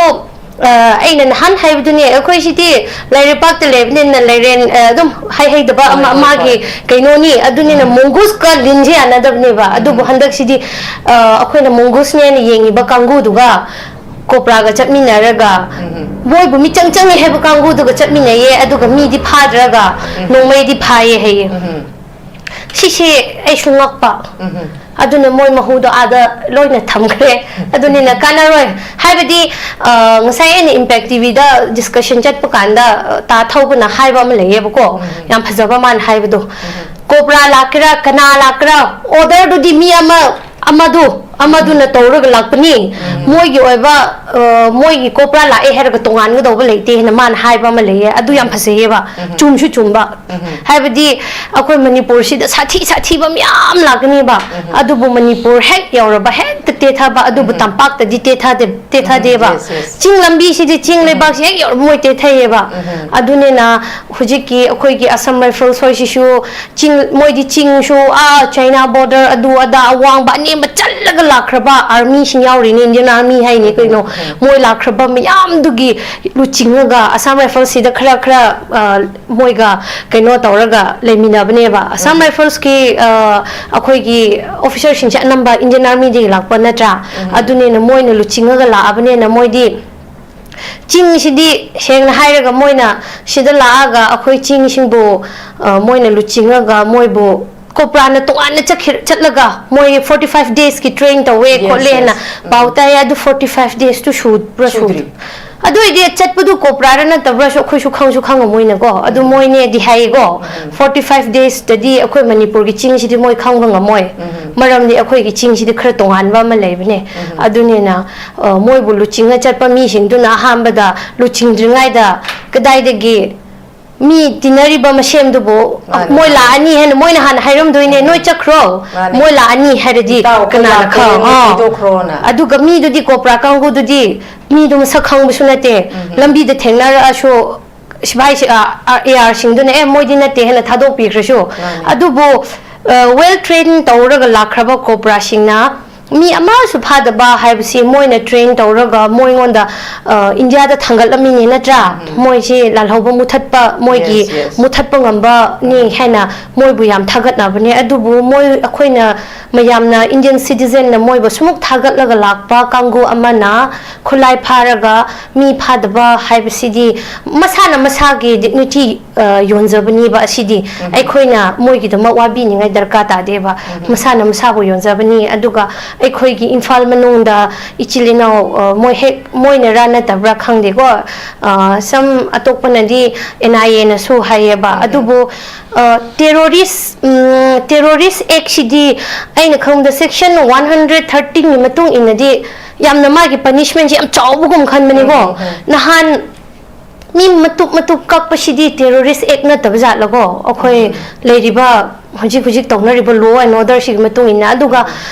ꯑ, ꯑꯩꯅ ꯅꯍꯥꯟ ꯍꯥꯏꯕꯗꯨꯅꯦ, ꯑꯩꯈꯣꯏ ꯁꯤꯗꯤ ꯂꯩꯔꯩꯄꯥꯛꯇ ꯂꯩꯕꯅꯤꯅ ꯂꯩꯔꯦꯟ, ꯑ, ꯑꯗꯨꯝ ꯍꯥꯏ ꯍꯩꯗꯕ ꯍꯣꯏ, ꯑꯃ ꯍꯣꯏ, ꯃꯥꯒꯤ ꯍꯣꯏ. ꯀꯩꯅꯣꯅꯤ꯫ ꯑꯗꯨꯅꯤꯅ ꯎꯝ. ꯃꯣꯡꯒꯨꯁꯀ ꯂꯤꯟꯁꯦ ꯌꯥꯅꯗꯕꯅꯦꯕ꯫ ꯑꯗꯨꯕꯨ ꯎꯝ. ꯍꯟꯗꯛꯁꯤꯗꯤ ꯑ, ꯑꯩꯈꯣꯏꯅ ꯃꯣꯡꯒꯨꯁꯅꯦꯅ ꯌꯦꯡꯉꯤꯕ ꯀꯥꯡꯕꯨꯗꯨꯒ ꯀꯣꯕ꯭ꯔꯥꯒ ꯆꯠꯃꯤꯟꯅꯔꯒ ꯎꯝ. ꯃꯣꯏꯕꯨ ꯃꯤꯆꯪ ꯆꯪꯉꯦ ꯍꯥꯏꯕ ꯀꯥꯡꯕꯨꯗꯨꯒ ꯆꯠꯃꯤꯟꯅꯩꯌꯦ꯫ ꯑꯗꯨꯒ ꯃꯤꯗꯤ ꯐꯥꯗ꯭ꯔꯒ ꯎꯝ. ꯅꯣꯡꯃꯩꯗꯤ ꯐꯥꯏꯌꯦ ꯍꯥꯏꯌꯦ꯫ ꯎꯝ. ꯁꯤꯁꯦ ꯑꯩꯁꯨ ꯉꯛꯄ꯫ ꯎꯝ. ꯑꯗꯨꯅ ꯃꯣꯏ ꯃꯍꯨꯗꯣ ꯑꯥꯗ ꯂꯣꯏꯅ ꯊꯝꯈ꯭ꯔꯦ꯫ ꯑꯗꯨꯅꯤꯅ ꯀꯥꯟꯅꯔꯣꯏ꯫ ꯍꯥꯏꯕꯗꯤ ꯑ, ꯉꯁꯥꯏ ꯑꯩꯅ ꯏꯝꯄꯦꯛ ꯇꯤꯚꯤꯗ ꯗꯤꯁꯀꯁꯟ ꯆꯠꯄ ꯀꯥꯟꯗ ꯑ, ꯇꯥ ꯊꯧꯕꯅ ꯍꯥꯏꯕ ꯑꯃ ꯂꯩꯌꯦꯕꯀꯣ꯫ ꯎꯝ. ꯌꯥꯝ ꯐꯖꯕ ꯃꯥꯅ ꯍꯥꯏꯕꯗꯣ, ꯀꯣꯕ꯭ꯔꯥ ꯂꯥꯛꯀꯦꯔꯥ ꯀꯅꯥ ꯂꯥꯛꯀꯦꯔꯥ, ꯑꯣꯔꯗꯔꯗꯨꯗꯤ ꯃꯤ ꯑꯃ ꯑꯃꯗꯨ ꯑꯃꯗꯨꯅ ꯇꯧꯔꯒ ꯂꯥꯛꯄꯅꯤ꯫ ꯃꯣꯏꯒꯤ ꯑꯣꯏꯕ ꯑ, ꯃꯣꯏꯒꯤ ꯀꯣꯕ꯭ꯔꯥ ꯂꯥꯛꯑꯦ ꯍꯥꯏꯔꯒ ꯇꯣꯉꯥꯟꯒꯗꯧꯕ ꯂꯩꯇꯦ ꯍꯥꯏꯅ ꯃꯥꯅ ꯍꯥꯏꯕ ꯑꯃ ꯂꯩꯌꯦ꯫ ꯑꯗꯨ ꯌꯥꯝ ꯐꯖꯩꯌꯦꯕ꯫ ꯆꯨꯝꯁꯨ ꯆꯨꯝꯕ꯫ ꯍꯥꯏꯕꯗꯤ ꯑꯩꯈꯣꯏ ꯃꯅꯤꯄꯨꯔꯁꯤꯗ ꯁꯥꯊꯤ ꯁꯥꯊꯤꯕ ꯃꯌꯥꯝ ꯂꯥꯛꯀꯅꯤꯕ꯫ ꯑꯗꯨꯕꯨ ꯃꯅꯤꯄꯨꯔ ꯍꯦꯛ ꯌꯧꯔꯕ ꯍꯦꯛꯇ ꯇꯦꯊꯕ꯫ ꯑꯗꯨꯕꯨ ꯇꯝꯄꯥꯛꯇꯗꯤ ꯇꯦꯊꯗꯦ, ꯇꯦꯊꯗꯦꯕ꯫ Yes, yes. ꯆꯤꯡ ꯂꯝꯕꯤꯁꯤꯗꯤ ꯆꯤꯡ ꯂꯩꯕꯥꯛꯁꯤ ꯍꯦꯛ ꯌꯧꯔꯕ ꯃꯣꯏ ꯇꯦꯊꯩꯌꯦꯕ꯫ ꯑꯗꯨꯅꯤꯅ ꯍꯧꯖꯤꯛꯀꯤ ꯑꯩꯈꯣꯏꯒꯤ ꯑꯁꯥꯝ ꯔꯥꯏꯐꯜꯁ ꯍꯣꯏꯁꯤꯁꯨ ꯆꯤꯡ, ꯃꯣꯏꯗꯤ ꯆꯤꯡꯁꯨ ꯑꯥ ꯆꯥꯏꯅꯥ ꯕꯣꯔꯗꯔ ꯑꯗꯨ ꯑꯗꯥ ꯑꯋꯥꯡꯕ ꯑꯅꯦꯝꯕ ꯆꯜꯂꯒ ꯂꯥꯛꯈ꯭ꯔꯕ ꯑꯥꯔꯃꯤꯁꯤꯡ ꯌꯥꯎꯔꯤꯅꯤ, ꯏꯟꯗꯤꯌꯟ ꯑꯥꯔꯃꯤ ꯍꯥꯏꯅꯤ ꯀꯩꯅꯣ꯫ ꯃꯣꯏ ꯂꯥꯛꯈ꯭ꯔꯕ ꯃꯌꯥꯝꯗꯨꯒꯤ ꯂꯨꯆꯤꯡꯉꯒ ꯑꯁꯥꯝ ꯔꯥꯏꯐꯜꯁꯤꯗ ꯈꯔ ꯈꯔ ꯑ, ꯃꯣꯏꯒ ꯀꯩꯅꯣ ꯇꯧꯔꯒ ꯂꯩꯃꯤꯟꯅꯕꯅꯦꯕ꯫ ꯑꯁꯥꯝ ꯔꯥꯏꯐꯜꯁꯀꯤ ꯑ, ꯑꯩꯈꯣꯏꯒꯤ ꯑꯣꯐꯤꯁꯔꯁꯤꯡꯁꯦ ꯑꯅꯝꯕ ꯏꯟꯗꯤꯌꯟ ꯑꯥꯔꯃꯤꯗꯒꯤ ꯂꯥꯛꯄ ꯅꯠꯇ꯭ꯔꯥ? ꯑꯗꯨꯅꯤꯅ ꯃꯣꯏꯅ ꯂꯨꯆꯤꯡꯉꯒ ꯂꯥꯛꯑꯕꯅꯤꯅ ꯃꯣꯏꯗꯤ ꯆꯤꯡꯁꯤꯗꯤ ꯁꯦꯡꯅ ꯍꯥꯏꯔꯒ ꯃꯣꯏꯅ ꯁꯤꯗ ꯂꯥꯛꯑꯒ ꯑꯩꯈꯣꯏ ꯆꯤꯡꯁꯤꯡꯕꯨ ꯑ, ꯃꯣꯏꯅ ꯂꯨꯆꯤꯡꯉꯒ ꯃꯣꯏꯕꯨ ꯀꯣꯕ꯭ꯔꯥꯅ ꯇꯣꯉꯥꯟꯅ ꯆꯠꯈꯤ-, ꯆꯠꯂꯒ ꯃꯣꯏ forty five daysꯀꯤ train ꯇꯧꯋꯦ Yes, ꯈꯣꯠꯂꯦꯅ yes. ꯄꯥꯎ ꯇꯥꯏ꯫ ꯑꯗꯨ forty five daysꯇꯨ ꯁꯨꯕ꯭ꯔꯥ ꯁꯨ- ꯁꯨꯗ꯭ꯔꯤ. ꯑꯗꯨ ꯑꯣꯏꯗꯤ ꯆꯠꯄꯗꯨ ꯀꯣꯄ꯭ꯔꯥꯔ ꯅꯠꯇꯕ꯭ꯔꯥꯁꯨ ꯑꯩꯈꯣꯏꯁꯨ ꯈꯪꯁꯨ ꯈꯪꯉꯝꯃꯣꯏꯅꯀꯣ꯫ ꯑꯗꯨ ꯃꯣꯏꯅꯦꯗꯤ ꯍꯥꯏꯌꯦꯀꯣ, forty five days ꯇꯗꯤ ꯑꯩꯈꯣꯏ ꯃꯅꯤꯄꯨꯔꯒꯤ ꯆꯤꯡꯁꯤꯗꯤ ꯃꯣꯏ ꯈꯪꯕ ꯉꯝꯃꯣꯏ꯫ ꯃꯔꯝꯗꯤ ꯑꯩꯈꯣꯏꯒꯤ ꯆꯤꯡꯁꯤꯗꯤ ꯈꯔ ꯇꯣꯉꯥꯟꯕ ꯑꯃ ꯂꯩꯕꯅꯦ꯫ ꯑꯗꯨꯅꯤꯅ, ꯑ, ꯃꯣꯏꯕꯨ ꯂꯨꯆꯤꯡꯉ ꯆꯠꯄ ꯃꯤꯁꯤꯡꯗꯨꯅ ꯑꯍꯥꯟꯕꯗ ꯂꯨꯆꯤꯡꯗ꯭ꯔꯤꯉꯩꯗ ꯀꯗꯥꯏꯗꯒꯤ ꯃꯤ ꯇꯤꯟꯅꯔꯤꯕ ꯃꯁꯦꯝꯗꯨꯕꯨ, ꯃꯥꯅꯦ, ꯃꯣꯏ ꯃꯥꯅꯦ꯫ ꯂꯥꯛꯑꯅꯤ ꯍꯥꯏꯅ ꯃꯣꯏꯅ ꯍꯥꯟꯅ ꯍꯥꯏꯔꯝꯗꯣꯏꯅꯦ, ꯃꯥꯅꯦ꯫ "ꯅꯣꯏ ꯆꯠꯈ꯭ꯔꯣ, ꯃꯥꯅꯦ꯫ ꯃꯣꯏ ꯂꯥꯛꯑꯅꯤ" ꯍꯥꯏꯔꯗꯤ ꯏꯇꯥꯎ, ꯑꯩꯈꯣꯏ ꯀꯅꯥꯅ ꯂꯥꯛꯇꯣꯏꯅꯦ, ꯈꯪ-, ꯑꯥ꯫ ꯊꯩꯗꯣꯛꯈ꯭ꯔꯣꯅ꯫ ꯑꯗꯨꯒ ꯃꯤꯗꯨꯗꯤ ꯀꯣꯄ꯭ꯔꯥ ꯀꯥꯡꯕꯨꯗꯨꯗꯤ ꯃꯤꯗꯣ ꯃꯁꯛ ꯈꯪꯕꯁꯨ ꯅꯠꯇꯦ꯫ ꯂꯝꯕꯤꯗ ꯊꯦꯡꯅꯔꯛꯑꯁꯨ ꯁꯤꯐꯥꯏꯁꯤ-, ꯑ, ꯑ, AR ꯁꯤꯡꯗꯨꯅ, "ꯑꯦ, ꯃꯣꯏꯗꯤ ꯅꯠꯇꯦ" ꯍꯥꯏꯅ ꯊꯥꯗꯣꯛꯄꯤꯈ꯭ꯔꯁꯨ꯫ ꯃꯥꯅꯦ꯫ ꯑꯗꯨꯕꯨ, ꯑ, well train ꯇꯧꯔꯒ ꯂꯥꯛꯈ꯭ꯔꯕ ꯀꯣꯕ꯭ꯔꯥꯁꯤꯡꯅ ꯃꯤ ꯑꯃꯁꯨ ꯐꯥꯗꯕ ꯍꯥꯏꯕꯁꯤ ꯃꯣꯏꯅ train ꯇꯧꯔꯒ ꯃꯣꯏꯉꯣꯟꯗ, ꯑ, ꯏꯟꯗꯤꯌꯥꯗ ꯊꯥꯡꯒꯠꯂꯝꯃꯤꯅꯦ ꯅꯠꯇ꯭ꯔꯥ? ꯃꯣꯏꯁꯤ ꯂꯥꯜꯍꯧꯕ ꯃꯨꯊꯠꯄ, ꯃꯣꯏꯒꯤ Yes, yes. ꯃꯨꯊꯠꯄ ꯉꯝꯕꯅꯤ ꯍꯥꯏꯅ ꯃꯣꯏꯕꯨ ꯌꯥꯝ ꯊꯥꯒꯠꯅꯕꯅꯦ꯫ ꯑꯗꯨꯕꯨ ꯃꯣꯏ, ꯑꯩꯈꯣꯏꯅ ꯃꯌꯥꯝꯅ Indian citizen ꯅ ꯃꯣꯏꯕꯨ ꯁꯨꯃꯨꯛ ꯊꯥꯒꯠꯂꯒ ꯂꯥꯛꯄ ꯀꯥꯡꯕꯨ ꯑꯃꯅ ꯈꯨꯠꯂꯥꯏ ꯐꯥꯔꯒ ꯃꯤ ꯐꯥꯗꯕ ꯍꯥꯏꯕꯁꯤꯗꯤ ꯃꯁꯥꯅ ꯃꯁꯥꯒꯤ dignity, ꯑ, ꯌꯣꯟꯖꯕꯅꯦꯕ꯫ ꯑꯁꯤꯗꯤ ꯑꯩꯈꯣꯏꯅ ꯃꯣꯏꯒꯤꯗꯃꯛ ꯋꯥꯕꯤꯅꯤꯡꯉꯥꯏ ꯗꯔꯀꯥꯔ ꯇꯥꯗꯦꯕ꯫ ꯃꯁꯥꯅ ꯃꯁꯥꯕꯨ ꯌꯣꯟꯖꯕꯅꯤ꯫ ꯑꯗꯨꯒ ꯑꯩꯈꯣꯏꯒꯤ ꯏꯝꯐꯥꯜ ꯃꯅꯨꯡꯗ ꯏꯆꯤꯜ ꯏꯅꯥꯎ, ꯑ, ꯃꯣꯏ ꯍꯦꯛ, ꯃꯣꯏꯅꯔꯥ ꯅꯠꯇꯕ꯭ꯔꯥ ꯈꯪꯗꯦꯀꯣ, ꯑ, some ꯑꯇꯣꯞꯄꯅꯗꯤ NIA ꯅꯁꯨ ꯍꯥꯏꯌꯦꯕ꯫ ꯑꯗꯨꯕꯨ, ꯑ, terrorist, ꯎꯝ, terrorist act ꯁꯤꯗꯤ ꯑꯩꯅ ꯈꯪꯕꯗ section one hundred thirteen ꯒꯤ ꯃꯇꯨꯡ ꯏꯟꯅꯗꯤ ꯌꯥꯝꯅ ꯃꯥꯒꯤ punishment ꯁꯤ ꯌꯥꯝ ꯆꯥꯎꯕꯒꯨꯝ ꯈꯟꯕꯅꯤꯀꯣ꯫ ꯅꯍꯥꯟ ꯃꯤ ꯃꯇꯨꯞ ꯃꯇꯨꯞ ꯀꯛꯄꯁꯤꯗꯤ terrorist act ꯅꯠꯇꯕ ꯖꯥꯠꯂꯀꯣ? ꯑꯩꯈꯣꯏ ꯂꯩꯔꯤꯕ ꯍꯧꯖꯤꯛ ꯍꯧꯖꯤꯛ ꯇꯧꯅꯔꯤꯕ law and order ꯁꯤꯒꯤ ꯃꯇꯨꯡ ꯏꯟꯅ꯫ ꯑꯗꯨꯒ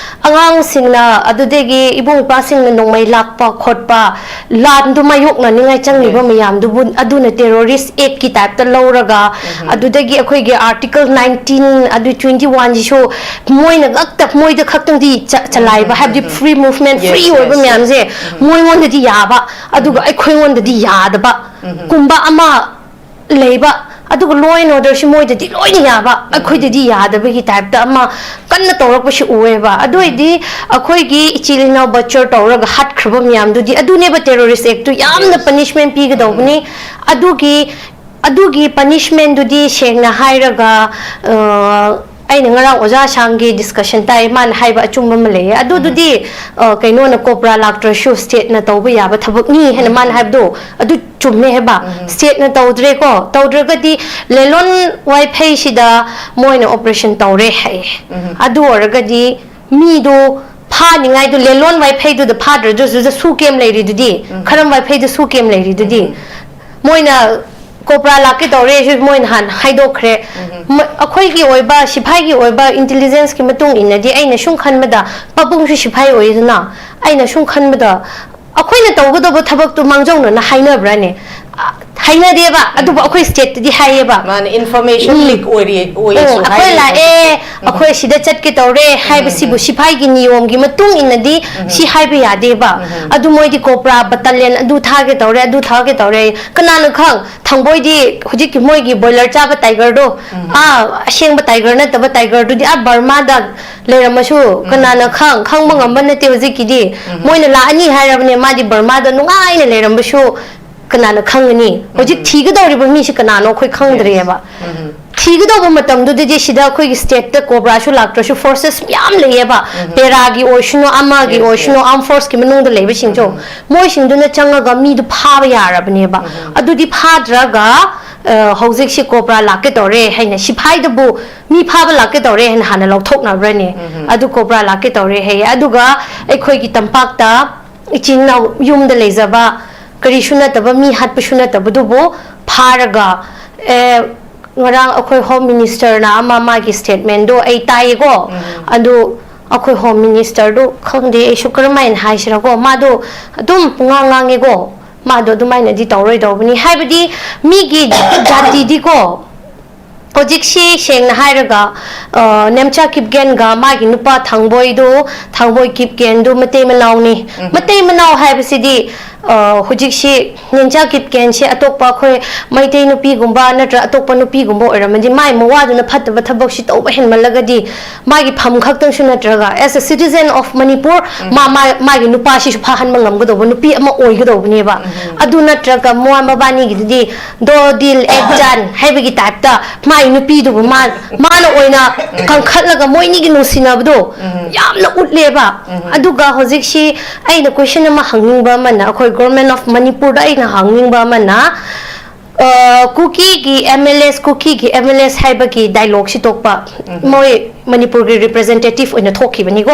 ꯑꯉꯥꯡꯁꯤꯡꯅ, ꯑꯗꯨꯗꯒꯤ ꯏꯕꯨꯡ ꯏꯄ꯭ꯋꯥꯁꯤꯡꯅ ꯅꯣꯡꯃꯩ ꯂꯥꯛꯄ ꯈꯣꯠꯄ, ꯂꯥꯟꯗꯨ ꯃꯥꯌꯣꯛꯅꯅꯤꯡꯉꯥꯏ ꯆꯪꯂꯤꯕ ꯃꯌꯥꯝꯗꯨꯕꯨ ꯑꯗꯨꯅ terrorist act ꯀꯤ type ꯇ ꯂꯧꯔꯒ, ꯑꯗꯨꯗꯒꯤ ꯑꯩꯈꯣꯏꯒꯤ article nineteen, ꯑꯗꯨ twenty one ꯁꯤꯁꯨ ꯃꯣꯏꯅ ꯉꯛꯇ, ꯃꯣꯏꯗ ꯈꯛꯇꯪꯗꯤ ꯆ-, ꯆꯂꯥꯏꯕ, ꯍꯥꯏꯕꯗꯤ free movement, Yes, free ꯑꯣꯏꯕ yes, yes. ꯃꯌꯥꯝꯁꯦ ꯃꯣꯏꯉꯣꯟꯗꯗꯤ ꯌꯥꯕ, ꯑꯗꯨꯒ ꯑꯩꯈꯣꯏꯉꯣꯟꯗꯗꯤ ꯌꯥꯗꯕ ꯀꯨꯝꯕ ꯑꯃ ꯂꯩꯕ, ꯑꯗꯨꯒ law and order ꯁꯤ ꯃꯣꯏꯗꯗꯤ ꯂꯣꯏꯅ ꯌꯥꯕ, ꯑꯩꯈꯣꯏꯗꯗꯤ ꯌꯥꯗꯕꯒꯤ type ꯇ ꯑꯃ ꯀꯟꯅ ꯇꯧꯔꯛꯄꯁꯤ ꯎꯑꯦꯕ꯫ ꯑꯗꯨ ꯑꯣꯏꯗꯤ ꯑꯩꯈꯣꯏꯒꯤ ꯏꯆꯤꯜ ꯏꯅꯥꯎ butcher ꯇꯧꯔꯒ ꯍꯥꯠꯈ꯭ꯔꯕ ꯃꯌꯥꯝꯗꯨꯗꯤ ꯑꯗꯨꯅꯦꯕ terrorist act ꯇꯨ ꯌꯥꯝꯅ Yes. punishment ꯄꯤꯒꯗꯧꯕꯅꯤ꯫ ꯑꯗꯨꯒꯤ, ꯑꯗꯨꯒꯤ punishment ꯗꯨꯗꯤ ꯁꯦꯡꯅ ꯍꯥꯏꯔꯒ, ꯑ, ꯑꯩꯅ ꯉꯔꯥꯡ ꯑꯣꯖꯥ ꯁꯥꯡꯒꯤ ꯗꯤꯁꯀꯁꯟ ꯇꯥꯏ, ꯃꯥꯅ ꯍꯥꯏꯕ ꯑꯆꯨꯝꯕ ꯑꯃ ꯂꯩꯌꯦ꯫ ꯑꯗꯨꯗꯨꯗꯤ, ꯑ, ꯀꯩꯅꯣꯅ, ꯀꯣꯕ꯭ꯔꯥ ꯂꯥꯛꯇ꯭ꯔꯁꯨ ꯁ꯭ꯇꯦꯠꯅ ꯇꯧꯕ ꯌꯥꯕ ꯊꯕꯛꯅꯤ ꯍꯥꯏꯅ ꯃꯥꯅ ꯍꯥꯏꯕꯗꯣ ꯑꯗꯨ ꯆꯨꯝꯃꯦ ꯍꯥꯏꯕ꯫ ꯁ꯭ꯇꯦꯠꯅ ꯇꯧꯗ꯭ꯔꯦꯀꯣ, ꯇꯧꯗ꯭ꯔꯒꯗꯤ ꯂꯦꯂꯣꯟ ꯋꯥꯏꯐꯩꯁꯤꯗ ꯃꯣꯏꯅ ꯑꯣꯄꯔꯦꯁꯟ ꯇꯧꯔꯦ ꯍꯥꯏꯌꯦ꯫ ꯑꯗꯨ ꯑꯣꯏꯔꯒꯗꯤ ꯃꯤꯗꯣ ꯐꯥꯅꯤꯡꯉꯥꯏꯗꯣ, ꯂꯦꯂꯣꯟ ꯋꯥꯏꯐꯩꯗꯨꯗ ꯐꯥꯗ꯭ꯔꯗꯨꯁꯨ ꯁꯨ ꯀꯦꯝ ꯂꯩꯔꯤꯗꯨꯗꯤ, ꯈꯔꯝ ꯋꯥꯏꯐꯩꯗ ꯁꯨ ꯀꯦꯝ ꯂꯩꯔꯤꯗꯨꯗꯤ꯫ ꯃꯣꯏꯅ ꯀꯣꯕ꯭ꯔꯥ ꯂꯥꯛꯀꯦ ꯇꯧꯔꯦ, ꯁꯤ ꯃꯣꯏ ꯅꯍꯥꯟ ꯍꯥꯏꯗꯣꯛꯈ꯭ꯔꯦ꯫ ꯃ-, ꯑꯩꯈꯣꯏꯒꯤ ꯑꯣꯏꯕ, ꯁꯤꯐꯥꯏꯒꯤ ꯑꯣꯏꯕ ꯏꯟꯇꯦꯂꯤꯖꯦꯟꯁꯀꯤ ꯃꯇꯨꯡ ꯏꯟꯅꯗꯤ, ꯑꯩꯅ ꯁꯨꯝ ꯈꯟꯕꯗ, ꯄꯥꯕꯨꯡꯁꯨ ꯁꯤꯐꯥꯏ ꯑꯣꯏꯗꯅ, ꯑꯩꯅ ꯁꯨꯝ ꯈꯟꯕꯗ, ꯑꯩꯈꯣꯏꯅ ꯇꯧꯒꯗꯧꯕ ꯊꯕꯛꯇꯨ ꯃꯥꯡꯖꯧꯅꯅ ꯍꯥꯏꯅꯕ꯭ꯔꯥꯅꯦ? ꯑ, ꯍꯥꯏꯅꯗꯦꯕ, ꯑꯗꯨꯕꯨ ꯑꯩꯈꯣꯏ ꯁ꯭ꯇꯦꯠꯇꯗꯤ ꯍꯥꯏꯌꯦꯕ꯫ ꯃꯥꯅꯦ, ꯏꯟꯐꯣꯔꯃꯦꯁꯟ ꯎꯝ꯫ ꯂꯤꯛ ꯑꯣꯏꯔꯤ, ꯑꯣꯏꯌꯦꯁꯨ ꯑꯣ, ꯑꯩꯈꯣꯏ ꯍꯥꯏꯔꯤꯕ ꯂꯥꯛꯑꯦ, ꯍꯧꯖꯤꯛꯇꯤ꯫ ꯎꯝ꯫ ꯑꯩꯈꯣꯏ ꯁꯤꯗ ꯆꯠꯀꯦ ꯇꯧꯔꯦ ꯍꯥꯏꯕꯁꯤꯕꯨ ꯁꯤꯐꯥꯏꯒꯤ ꯅꯤꯌꯣꯝꯒꯤ ꯃꯇꯨꯡ ꯏꯟꯅꯗꯤ ꯁꯤ ꯍꯥꯏꯕ ꯌꯥꯗꯦꯕ꯫ ꯑꯗꯨ ꯃꯣꯏꯗꯤ ꯀꯣꯕ꯭ꯔꯥ ꯕꯇꯥꯂꯤꯌꯟ ꯑꯗꯨ ꯊꯥꯒꯦ ꯇꯧꯔꯦ, ꯑꯗꯨ ꯊꯥꯒꯦ ꯇꯧꯔꯦ꯫ ꯀꯅꯥꯅ ꯈꯪ? ꯊꯥꯡꯕꯣꯏꯗꯤ ꯍꯧꯖꯤꯛꯀꯤ ꯃꯣꯏꯒꯤ ꯕꯣꯏꯂꯔ ꯆꯥꯕ ꯇꯥꯏꯒꯔꯗꯣ, ꯑꯥ, ꯑꯁꯦꯡꯕ ꯇꯥꯏꯒꯔ ꯅꯠꯇꯕ ꯇꯥꯏꯒꯔꯗꯨꯗꯤ ꯑꯥ ꯕꯔꯃꯥꯗ ꯂꯩꯔꯝꯃꯁꯨ ꯀꯅꯥꯅ ꯈꯪ? ꯈꯪꯕ ꯉꯝꯕ ꯅꯠꯇꯦ ꯍꯧꯖꯤꯛꯀꯤꯗꯤ꯫ ꯃꯣꯏꯅ ꯂꯥꯛꯑꯅꯤ ꯍꯥꯏꯔꯕꯅꯦ, ꯃꯥꯗꯤ ꯕꯔꯃꯥꯗ ꯅꯨꯡꯉꯥꯏꯅ ꯂꯩꯔꯝꯕꯁꯨ ꯀꯅꯥꯅ ꯈꯪꯒꯅꯤ? ꯍꯧꯖꯤꯛ ꯊꯤꯒꯗꯧꯔꯤꯕ ꯃꯤꯁꯤ ꯀꯅꯥꯅꯣ ꯑꯩꯈꯣꯏ ꯈꯪꯗ꯭ꯔꯤꯑꯕ꯫ ꯊꯤꯒꯗꯧꯕ ꯃꯇꯝꯗꯨꯗꯗꯤ ꯁꯤꯗ ꯑꯩꯈꯣꯏꯒꯤ ꯁ꯭ꯇꯦꯠꯇ ꯀꯣꯕ꯭ꯔꯥꯁꯨ ꯂꯥꯛꯇ꯭ꯔꯁꯨ ꯐꯣꯔꯁꯦꯁ ꯃꯌꯥꯝ ꯂꯩꯌꯦꯕ꯫ ꯄꯦꯔꯥꯒꯤ ꯑꯣꯏꯁꯅꯨ, ꯑꯃꯒꯤ ꯑꯣꯏꯁꯅꯨ, ꯑꯥꯔꯝ ꯐꯣꯔꯁꯀꯤ ꯃꯅꯨꯡꯗ ꯂꯩꯕꯁꯤꯡꯁꯨ, ꯃꯣꯏꯁꯤꯡꯗꯨꯅ ꯆꯪꯉꯒ ꯃꯤꯗꯨ ꯐꯥꯕ ꯌꯥꯔꯕꯅꯦꯕ꯫ ꯑꯗꯨꯗꯤ ꯐꯥꯗ꯭ꯔꯒ, ꯑ, ꯍꯧꯖꯤꯛꯁꯤ ꯀꯣꯕ꯭ꯔꯥ ꯂꯥꯛꯀꯦ ꯇꯧꯔꯦ ꯍꯥꯏꯅ ꯁꯤꯐꯥꯏꯗꯕꯨ ꯃꯤ ꯐꯥꯕ ꯂꯥꯛꯀꯦ ꯇꯧꯔꯦ ꯍꯥꯏꯅ ꯍꯥꯟꯅ ꯂꯧꯊꯣꯛꯅꯕ꯭ꯔꯅꯦ? ꯑꯗꯨ ꯀꯣꯕ꯭ꯔꯥ ꯂꯥꯛꯀꯦ ꯇꯧꯔꯦ ꯍꯥꯏꯌꯦ꯫ ꯑꯗꯨꯒ ꯑꯩꯈꯣꯏꯒꯤ ꯇꯝꯄꯥꯛꯇ ꯏꯆꯤꯟ ꯏꯅꯥꯎ ꯌꯨꯝꯗ ꯂꯩꯖꯕ, ꯀꯔꯤꯁꯨ ꯅꯠꯇꯕ, ꯃꯤ ꯍꯥꯠꯄꯁꯨ ꯅꯠꯇꯕꯗꯨꯕꯨ ꯐꯥꯔꯒ, ꯑꯦ, ꯉꯔꯥꯡ ꯑꯩꯈꯣꯏ ꯍꯣꯝ ꯃꯤꯅꯤꯁꯇꯔꯅ ꯑꯃ ꯃꯥꯒꯤ ꯁ꯭ꯇꯦꯠꯃꯦꯟꯗꯣ ꯑꯩ ꯇꯥꯏꯌꯦꯀꯣ꯫ ꯑꯗꯨ ꯑꯩꯈꯣꯏ ꯍꯣꯝ ꯃꯤꯅꯤꯁꯇꯔꯗꯨ ꯈꯪꯗꯦ ꯑꯩꯁꯨ ꯀꯔꯝꯍꯥꯏꯅ ꯍꯥꯏꯁꯤꯔꯀꯣ, ꯃꯥꯗꯣ ꯑꯗꯨꯝ ꯄꯨꯡꯉꯥꯡ ꯉꯥꯡꯉꯦꯀꯣ꯫ ꯃꯥꯗꯣ ꯑꯗꯨꯃꯥꯏꯅꯗꯤ ꯇꯧꯔꯣꯏꯗꯧꯕꯅꯤ, ꯍꯥꯏꯕꯗꯤ ꯃꯤꯒꯤ ꯖꯥꯇꯤꯗꯤꯀꯣ, ꯍꯧꯖꯤꯛꯁꯤ ꯁꯦꯡꯅ ꯍꯥꯏꯔꯒ, ꯑ, ꯅꯦꯝꯆꯥ ꯀꯤꯞꯒꯦꯟꯒ ꯃꯥꯒꯤ ꯅꯨꯄꯥ ꯊꯥꯡꯕꯣꯏꯗꯨ, ꯊꯥꯡꯕꯣꯏ ꯀꯤꯞꯒꯦꯟꯗꯨ ꯃꯇꯩ ꯃꯅꯥꯎꯅꯤ꯫ ꯃꯇꯩ ꯃꯅꯥꯎ ꯍꯥꯏꯕꯁꯤꯗꯤ, ꯑ, ꯍꯧꯖꯤꯛꯁꯤ ꯅꯦꯝꯆꯥ ꯀꯤꯞꯀꯦꯟꯁꯤ ꯑꯇꯣꯞꯄ ꯑꯩꯈꯣꯏ ꯃꯩꯇꯩ ꯅꯨꯄꯤꯒꯨꯝꯕ ꯅꯠꯇ꯭ꯔ ꯑꯇꯣꯞꯄ ꯅꯨꯄꯤꯒꯨꯝꯕ ꯑꯣꯏꯔꯝꯃꯗꯤ, ꯃꯥꯏ ꯃꯋꯥꯗꯨꯅ ꯐꯠꯇꯕ ꯊꯕꯛꯁꯤ ꯇꯧꯕ ꯍꯦꯟꯃꯜꯂꯒꯗꯤ, ꯃꯥꯒꯤ ꯐꯝ ꯈꯛꯇꯪꯁꯨ ꯅꯠꯇ꯭ꯔꯒ, as a citizen of Manipur, ꯃꯥ, ꯃꯥ, ꯃꯥꯒꯤ ꯅꯨꯄꯥꯁꯤꯁꯨ ꯐꯥꯍꯟꯕ ꯉꯝꯒꯗꯧꯕ ꯅꯨꯄꯤ ꯑꯃ ꯑꯣꯏꯒꯗꯧꯕꯅꯦꯕ꯫ ꯑꯗꯨ ꯅꯠꯇ꯭ꯔꯒ ꯃꯣꯏ ꯃꯕꯥꯅꯤꯒꯤꯗꯨꯗꯤ ꯗꯣ ꯗꯤꯜ ꯑꯦꯛ ꯖꯥꯟ ꯍꯥꯏꯕꯒꯤ ꯇꯥꯏꯞꯇ ꯃꯥꯒꯤ ꯅꯨꯄꯤꯗꯨꯕꯨ ꯃꯥ, ꯃꯥꯅ ꯑꯣꯏꯅ ꯀꯟꯈꯠꯂꯒ ꯃꯣꯏꯅꯤꯒꯤ ꯅꯨꯡꯁꯤꯅꯕꯗꯣ ꯌꯥꯝꯅ ꯎꯠꯂꯦꯕ꯫ ꯑꯗꯨꯒ ꯍꯧꯖꯤꯛꯁꯤ ꯑꯩꯅ ꯀꯣꯏꯁꯟ ꯑꯃ ꯍꯪꯅꯤꯡꯕ ꯑꯃꯅ, ꯑꯩꯈꯣꯏ ꯒꯣꯔꯃꯦꯟ ꯑꯣꯐ ꯃꯅꯤꯄꯨꯔꯗ ꯑꯩꯅ ꯍꯪꯅꯤꯡꯕ ꯑꯃꯅ, ꯑ, ꯀꯨꯀꯤꯒꯤ ꯑꯦꯝ ꯑꯦꯜ ꯑꯦꯁ, ꯀꯨꯀꯤꯒꯤ ꯑꯦꯝ ꯑꯦꯜ ꯑꯦꯁ ꯍꯥꯏꯕꯒꯤ ꯗꯥꯏꯂꯣꯒꯁꯤ ꯇꯣꯛꯄ꯫ ꯃꯣꯏ ꯃꯅꯤꯄꯨꯔꯒꯤ ꯔꯤꯄ꯭ꯔꯖꯦꯟꯇꯦꯇꯤꯚ ꯑꯣꯏꯅ ꯊꯣꯛꯈꯤꯕꯅꯤꯀꯣ꯫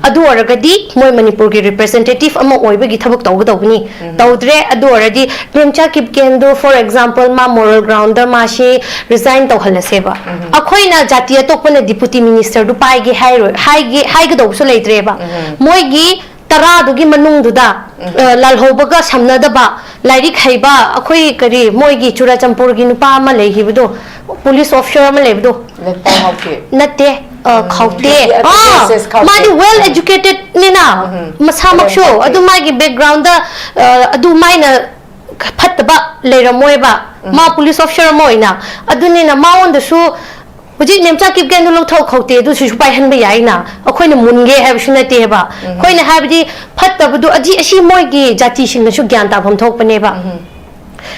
ꯑꯗꯨ ꯑꯣꯏꯔꯒꯗꯤ ꯃꯣꯏ ꯃꯅꯤꯄꯨꯔꯒꯤ ꯔꯤꯄ꯭ꯔꯖꯦꯟꯇꯦꯇꯤꯚ ꯑꯃ ꯑꯣꯏꯕꯒꯤ ꯊꯕꯛ ꯇꯧꯒꯗꯧꯕꯅꯤ꯫ ꯇꯧꯗ꯭ꯔꯦ꯫ ꯑꯗꯨ ꯑꯣꯏꯔꯗꯤ ꯅꯦꯝꯆꯥ ꯀꯤꯞꯒꯦꯟꯗꯨ, for example, ꯃꯥ ꯃꯣꯔꯦꯜ ꯒ꯭ꯔꯥꯎꯟꯗ ꯃꯥꯁꯤ ꯔꯤꯖꯥꯏꯟ ꯇꯧꯍꯜꯂꯁꯦꯕ꯫ ꯑꯩꯈꯣꯏꯅ ꯖꯥꯇꯤ ꯑꯇꯣꯞꯄꯅ ꯗꯤꯄꯨꯇꯤ ꯃꯤꯅꯤꯁꯇꯔꯗꯨ ꯄꯥꯏꯒꯦ ꯍꯥꯏꯔꯣꯏ, ꯍꯥꯏꯒꯦ, ꯍꯥꯏꯒꯗꯧꯕꯁꯨ ꯂꯩꯇ꯭ꯔꯦꯕ꯫ ꯃꯣꯏꯒꯤ ꯇꯔꯥꯗꯨꯒꯤ ꯃꯅꯨꯡꯗꯨꯗ, ꯑ, ꯂꯥꯜꯍꯧꯕꯒ ꯁꯝꯅꯗꯕ, ꯂꯥꯏꯔꯤꯛ ꯍꯩꯕ, ꯑꯩꯈꯣꯏ ꯀꯔꯤ, ꯃꯣꯏꯒꯤ ꯆꯨꯔꯥꯆꯥꯟꯄꯨꯔꯒꯤ ꯅꯨꯄꯥ ꯑꯃ ꯂꯩꯈꯤꯕꯗꯣ, ꯄꯨꯂꯤꯁ ꯑꯣꯐꯤꯁꯔ ꯑꯃ ꯂꯩꯕꯗꯣ, ꯂꯩꯄꯥꯎ ꯍꯥꯎꯀꯤ꯫ ꯅꯠꯇꯦ, ꯑ, ꯎꯝ, ꯈꯥꯎꯇꯦ꯫ ꯌꯥ, ꯑꯥ, yes, yes, ꯈꯥꯎꯇꯦ꯫ ꯃꯥꯗꯤ well educatedꯅꯤꯅ, ꯎꯝ, ꯃꯁꯥꯃꯛꯁꯨ, ꯈꯥꯎꯇꯦ꯫ ꯑꯗꯨ ꯃꯥꯒꯤ backgroundꯗ, ꯑ, ꯑꯗꯨꯃꯥꯏꯅ ꯐꯠꯇꯕ ꯂꯩꯔꯝꯃꯣꯏꯕ꯫ ꯃꯥ ꯄꯨꯂꯤꯁ ꯑꯣꯐꯤꯁꯔ ꯑꯃ ꯑꯣꯏꯅ꯫ ꯑꯗꯨꯅꯤꯅ ꯃꯉꯣꯟꯗꯁꯨ ꯍꯧꯖꯤꯛ ꯅꯦꯝꯆꯥ ꯀꯤꯞꯒꯦꯟꯗꯨ ꯂꯧꯊꯣꯛ ꯈꯥꯎꯇꯦ, ꯑꯗꯨꯁꯨ ꯄꯥꯏꯍꯟꯕ ꯌꯥꯏꯅ꯫ ꯑꯩꯈꯣꯏꯅ ꯃꯨꯟꯒꯦ ꯍꯥꯏꯕꯁꯨ ꯅꯠꯇꯦꯕ꯫ ꯑꯩꯈꯣꯏꯅ ꯍꯥꯏꯕꯗꯤ ꯐꯠꯇꯕꯗꯨ ꯑꯗꯤ-, ꯑꯁꯤ ꯃꯣꯏꯒꯤ ꯖꯥꯇꯤꯁꯤꯡꯅꯁꯨ ꯒ꯭ꯌꯥꯟ ꯇꯥꯐꯝ ꯊꯣꯛꯄꯅꯦꯕ꯫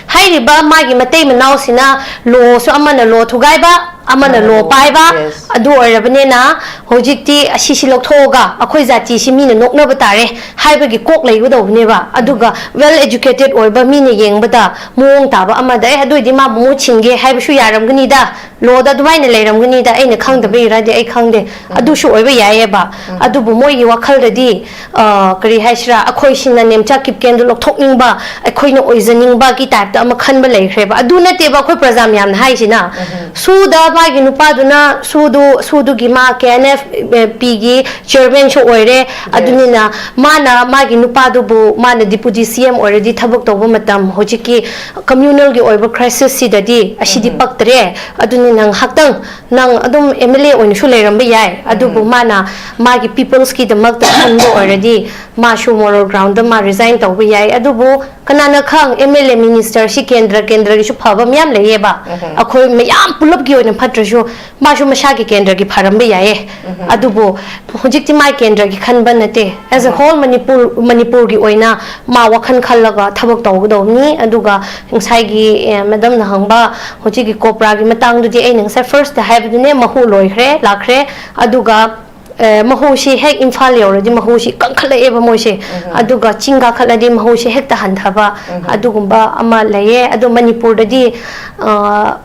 ꯍꯥꯏꯔꯤꯕ ꯃꯥꯒꯤ ꯃꯇꯩ ꯃꯅꯥꯎꯁꯤꯅ ꯂꯣꯁꯨ ꯑꯃꯅ ꯂꯣ ꯊꯨꯒꯥꯏꯕ, ꯑꯃꯅ ꯑꯃꯅ ꯂꯣ ꯂꯣ, ꯄꯥꯏꯕ, yes꯫ ꯑꯗꯨ ꯑꯣꯏꯔꯕꯅꯤꯅ ꯍꯧꯖꯤꯛꯇꯤ ꯑꯁꯤꯁꯤ ꯂꯧꯊꯣꯛꯑꯒ ꯑꯩꯈꯣꯏ ꯖꯥꯇꯤꯁꯤ ꯃꯤꯅ ꯅꯣꯛꯅꯕ ꯇꯥꯔꯦ ꯍꯥꯏꯕꯒꯤ ꯀꯣꯛ ꯂꯩꯒꯗꯧꯕꯅꯦꯕ꯫ ꯑꯗꯨꯒ well educated ꯑꯣꯏꯕ ꯃꯤꯅ ꯌꯦꯡꯕꯗ ꯃꯑꯣꯡ ꯇꯥꯕ ꯑꯃꯗ, "ꯑꯦ, ꯑꯗꯨ ꯑꯣꯏꯗꯤ ꯃꯥꯕꯨ ꯃꯍꯨꯠ ꯁꯤꯟꯒꯦ" ꯍꯥꯏꯕꯁꯨ ꯌꯥꯔꯝꯒꯅꯤꯗ, ꯂꯣꯗ ꯑꯗꯨꯃꯥꯏꯅ ꯂꯩꯔꯝꯒꯅꯤꯗ, ꯑꯩꯅ ꯈꯪꯗꯕꯩꯔꯗꯤ ꯑꯩ ꯈꯪꯗꯦ꯫ ꯑꯗꯨꯁꯨ ꯑꯣꯏꯕ ꯌꯥꯏꯌꯦꯕ꯫ ꯑꯗꯨꯕꯨ ꯃꯣꯏꯒꯤ ꯋꯥꯈꯜꯗꯗꯤ, ꯑ, ꯀꯔꯤ ꯍꯥꯏꯁꯤꯔꯥ, ꯑꯩꯈꯣꯏꯁꯤꯅ ꯅꯦꯝꯆꯥ ꯀꯤꯞꯒꯦꯟꯗꯨ ꯂꯧꯊꯣꯛꯅꯤꯡꯕ, ꯑꯩꯈꯣꯏꯅ ꯑꯣꯏꯖꯅꯤꯡꯕꯒꯤ ꯇꯥꯏꯞꯇ ꯑꯃ ꯈꯟꯕ ꯂꯩꯈ꯭ꯔꯦꯕ꯫ ꯑꯗꯨ ꯅꯠꯇꯦꯕ ꯑꯩꯈꯣꯏ ꯄ꯭ꯔꯖꯥ ꯃꯌꯥꯝꯅ ꯍꯥꯏꯁꯤꯅ꯫ ꯁꯨꯗ ꯃꯥꯒꯤ ꯅꯨꯄꯥꯗꯨꯅ ꯁꯨꯗꯨ, ꯁꯨꯗꯨꯒꯤ ꯃꯥ ꯀꯦ ꯑꯦꯟ ꯑꯦꯐ ꯄꯤꯒꯤ ꯆꯤꯌꯔꯃꯦꯟꯁꯨ ꯑꯣꯏꯔꯦ꯫ ꯑꯗꯨꯅꯤꯅ ꯃꯥꯅ ꯃꯥꯒꯤ ꯅꯨꯄꯥꯗꯨꯕꯨ ꯃꯥꯅ ꯗꯤꯄꯨꯇꯤ ꯁꯤ ꯑꯦꯝ ꯑꯣꯏꯔꯗꯤ ꯊꯕꯛ ꯇꯧꯕ ꯃꯇꯝ ꯍꯧꯖꯤꯛꯀꯤ ꯀꯝꯃ꯭ꯌꯨꯅꯦꯜꯒꯤ ꯑꯣꯏꯕ ꯀ꯭ꯔꯥꯏꯁꯤꯁꯁꯤꯗꯗꯤ ꯑꯁꯤꯗꯤ ꯄꯛꯇ꯭ꯔꯦ꯫ ꯑꯗꯨꯅ ꯅꯪ ꯉꯥꯏꯍꯥꯛꯇꯪ, ꯅꯪ ꯑꯗꯨꯝ ꯑꯦꯝ ꯑꯦꯜ ꯑꯦ ꯑꯣꯏꯅꯁꯨ ꯂꯩꯔꯝꯕ ꯌꯥꯏ, ꯑꯗꯨꯕꯨ ꯎꯝ꯫ ꯃꯥꯅ ꯃꯥꯒꯤ peopleꯁꯀꯤꯗꯃꯛꯇ ꯈꯟꯕ ꯑꯣꯏꯔꯗꯤ ꯃꯥꯁꯨ moral groundꯗ ꯃꯥ resign ꯇꯧꯕ ꯌꯥꯏ꯫ ꯑꯗꯨꯕꯨ ꯀꯅꯥꯅ ꯈꯪ, ꯑꯦꯝ ꯑꯦꯜ ꯑꯦ minister ꯁꯤ ꯀꯦꯟꯗ꯭ꯔ ꯀꯦꯟꯗ꯭ꯔꯒꯤꯁꯨ ꯐꯕ ꯃꯌꯥꯝ ꯂꯩꯌꯦꯕ꯫ ꯎꯝ꯫ ꯑꯩꯈꯣꯏ ꯃꯌꯥꯝ ꯄꯨꯂꯞꯀꯤ ꯑꯣꯏꯅ ꯐꯠꯇ꯭ꯔꯁꯨ ꯃꯥꯁꯨ ꯃꯁꯥꯒꯤ ꯀꯦꯟꯗ꯭ꯔꯒꯤ ꯐꯔꯝꯕ ꯌꯥꯏꯌꯦ꯫ ꯎꯝ꯫ ꯑꯗꯨꯕꯨ ꯍꯧꯖꯤꯛꯇꯤ ꯃꯥ ꯀꯦꯟꯗ꯭ꯔꯒꯤ ꯈꯟꯕ ꯅꯠꯇꯦ꯫ As a um. Whole Manipur, ꯃꯅꯤꯄꯨꯔꯒꯤ ꯑꯣꯏꯅ ꯃꯥ ꯋꯥꯈꯜ ꯈꯜꯂꯒ ꯊꯕꯛ ꯇꯧꯒꯗꯧꯕꯅꯤ꯫ ꯑꯗꯨꯒ ꯉꯁꯥꯏꯒꯤ, ꯑꯦ, ꯃꯦꯗꯝꯅ ꯍꯪꯕ ꯍꯧꯖꯤꯛꯀꯤ ꯀꯣꯕ꯭ꯔꯥꯒꯤ ꯃꯇꯥꯡꯗꯨꯗꯤ ꯑꯩꯅ ꯉꯁꯥꯏ firstꯇ ꯍꯥꯏꯕꯗꯨꯅꯦ, ꯃꯍꯨ ꯂꯣꯏꯈ꯭ꯔꯦ, ꯂꯥꯛꯈ꯭ꯔꯦ꯫ ꯑꯗꯨꯒ, ꯑꯦ, ꯃꯍꯨꯁꯤ ꯍꯦꯛ ꯏꯝꯐꯥꯜ ꯌꯧꯔꯗꯤ ꯃꯍꯨꯁꯤ ꯀꯟꯈꯠꯂꯛꯑꯦꯕ ꯃꯣꯏꯁꯦ꯫ ꯎꯝ꯫ ꯑꯗꯨꯒ ꯆꯤꯡ ꯀꯥꯈꯠꯂꯗꯤ ꯃꯍꯨꯁꯤ ꯍꯦꯛꯇ ꯍꯟꯊꯕ, ꯎꯝ꯫ ꯑꯗꯨꯒꯨꯝꯕ ꯑꯃ ꯂꯩꯌꯦ꯫ ꯑꯗꯣ ꯃꯅꯤꯄꯨꯔꯗꯗꯤ, ꯑ,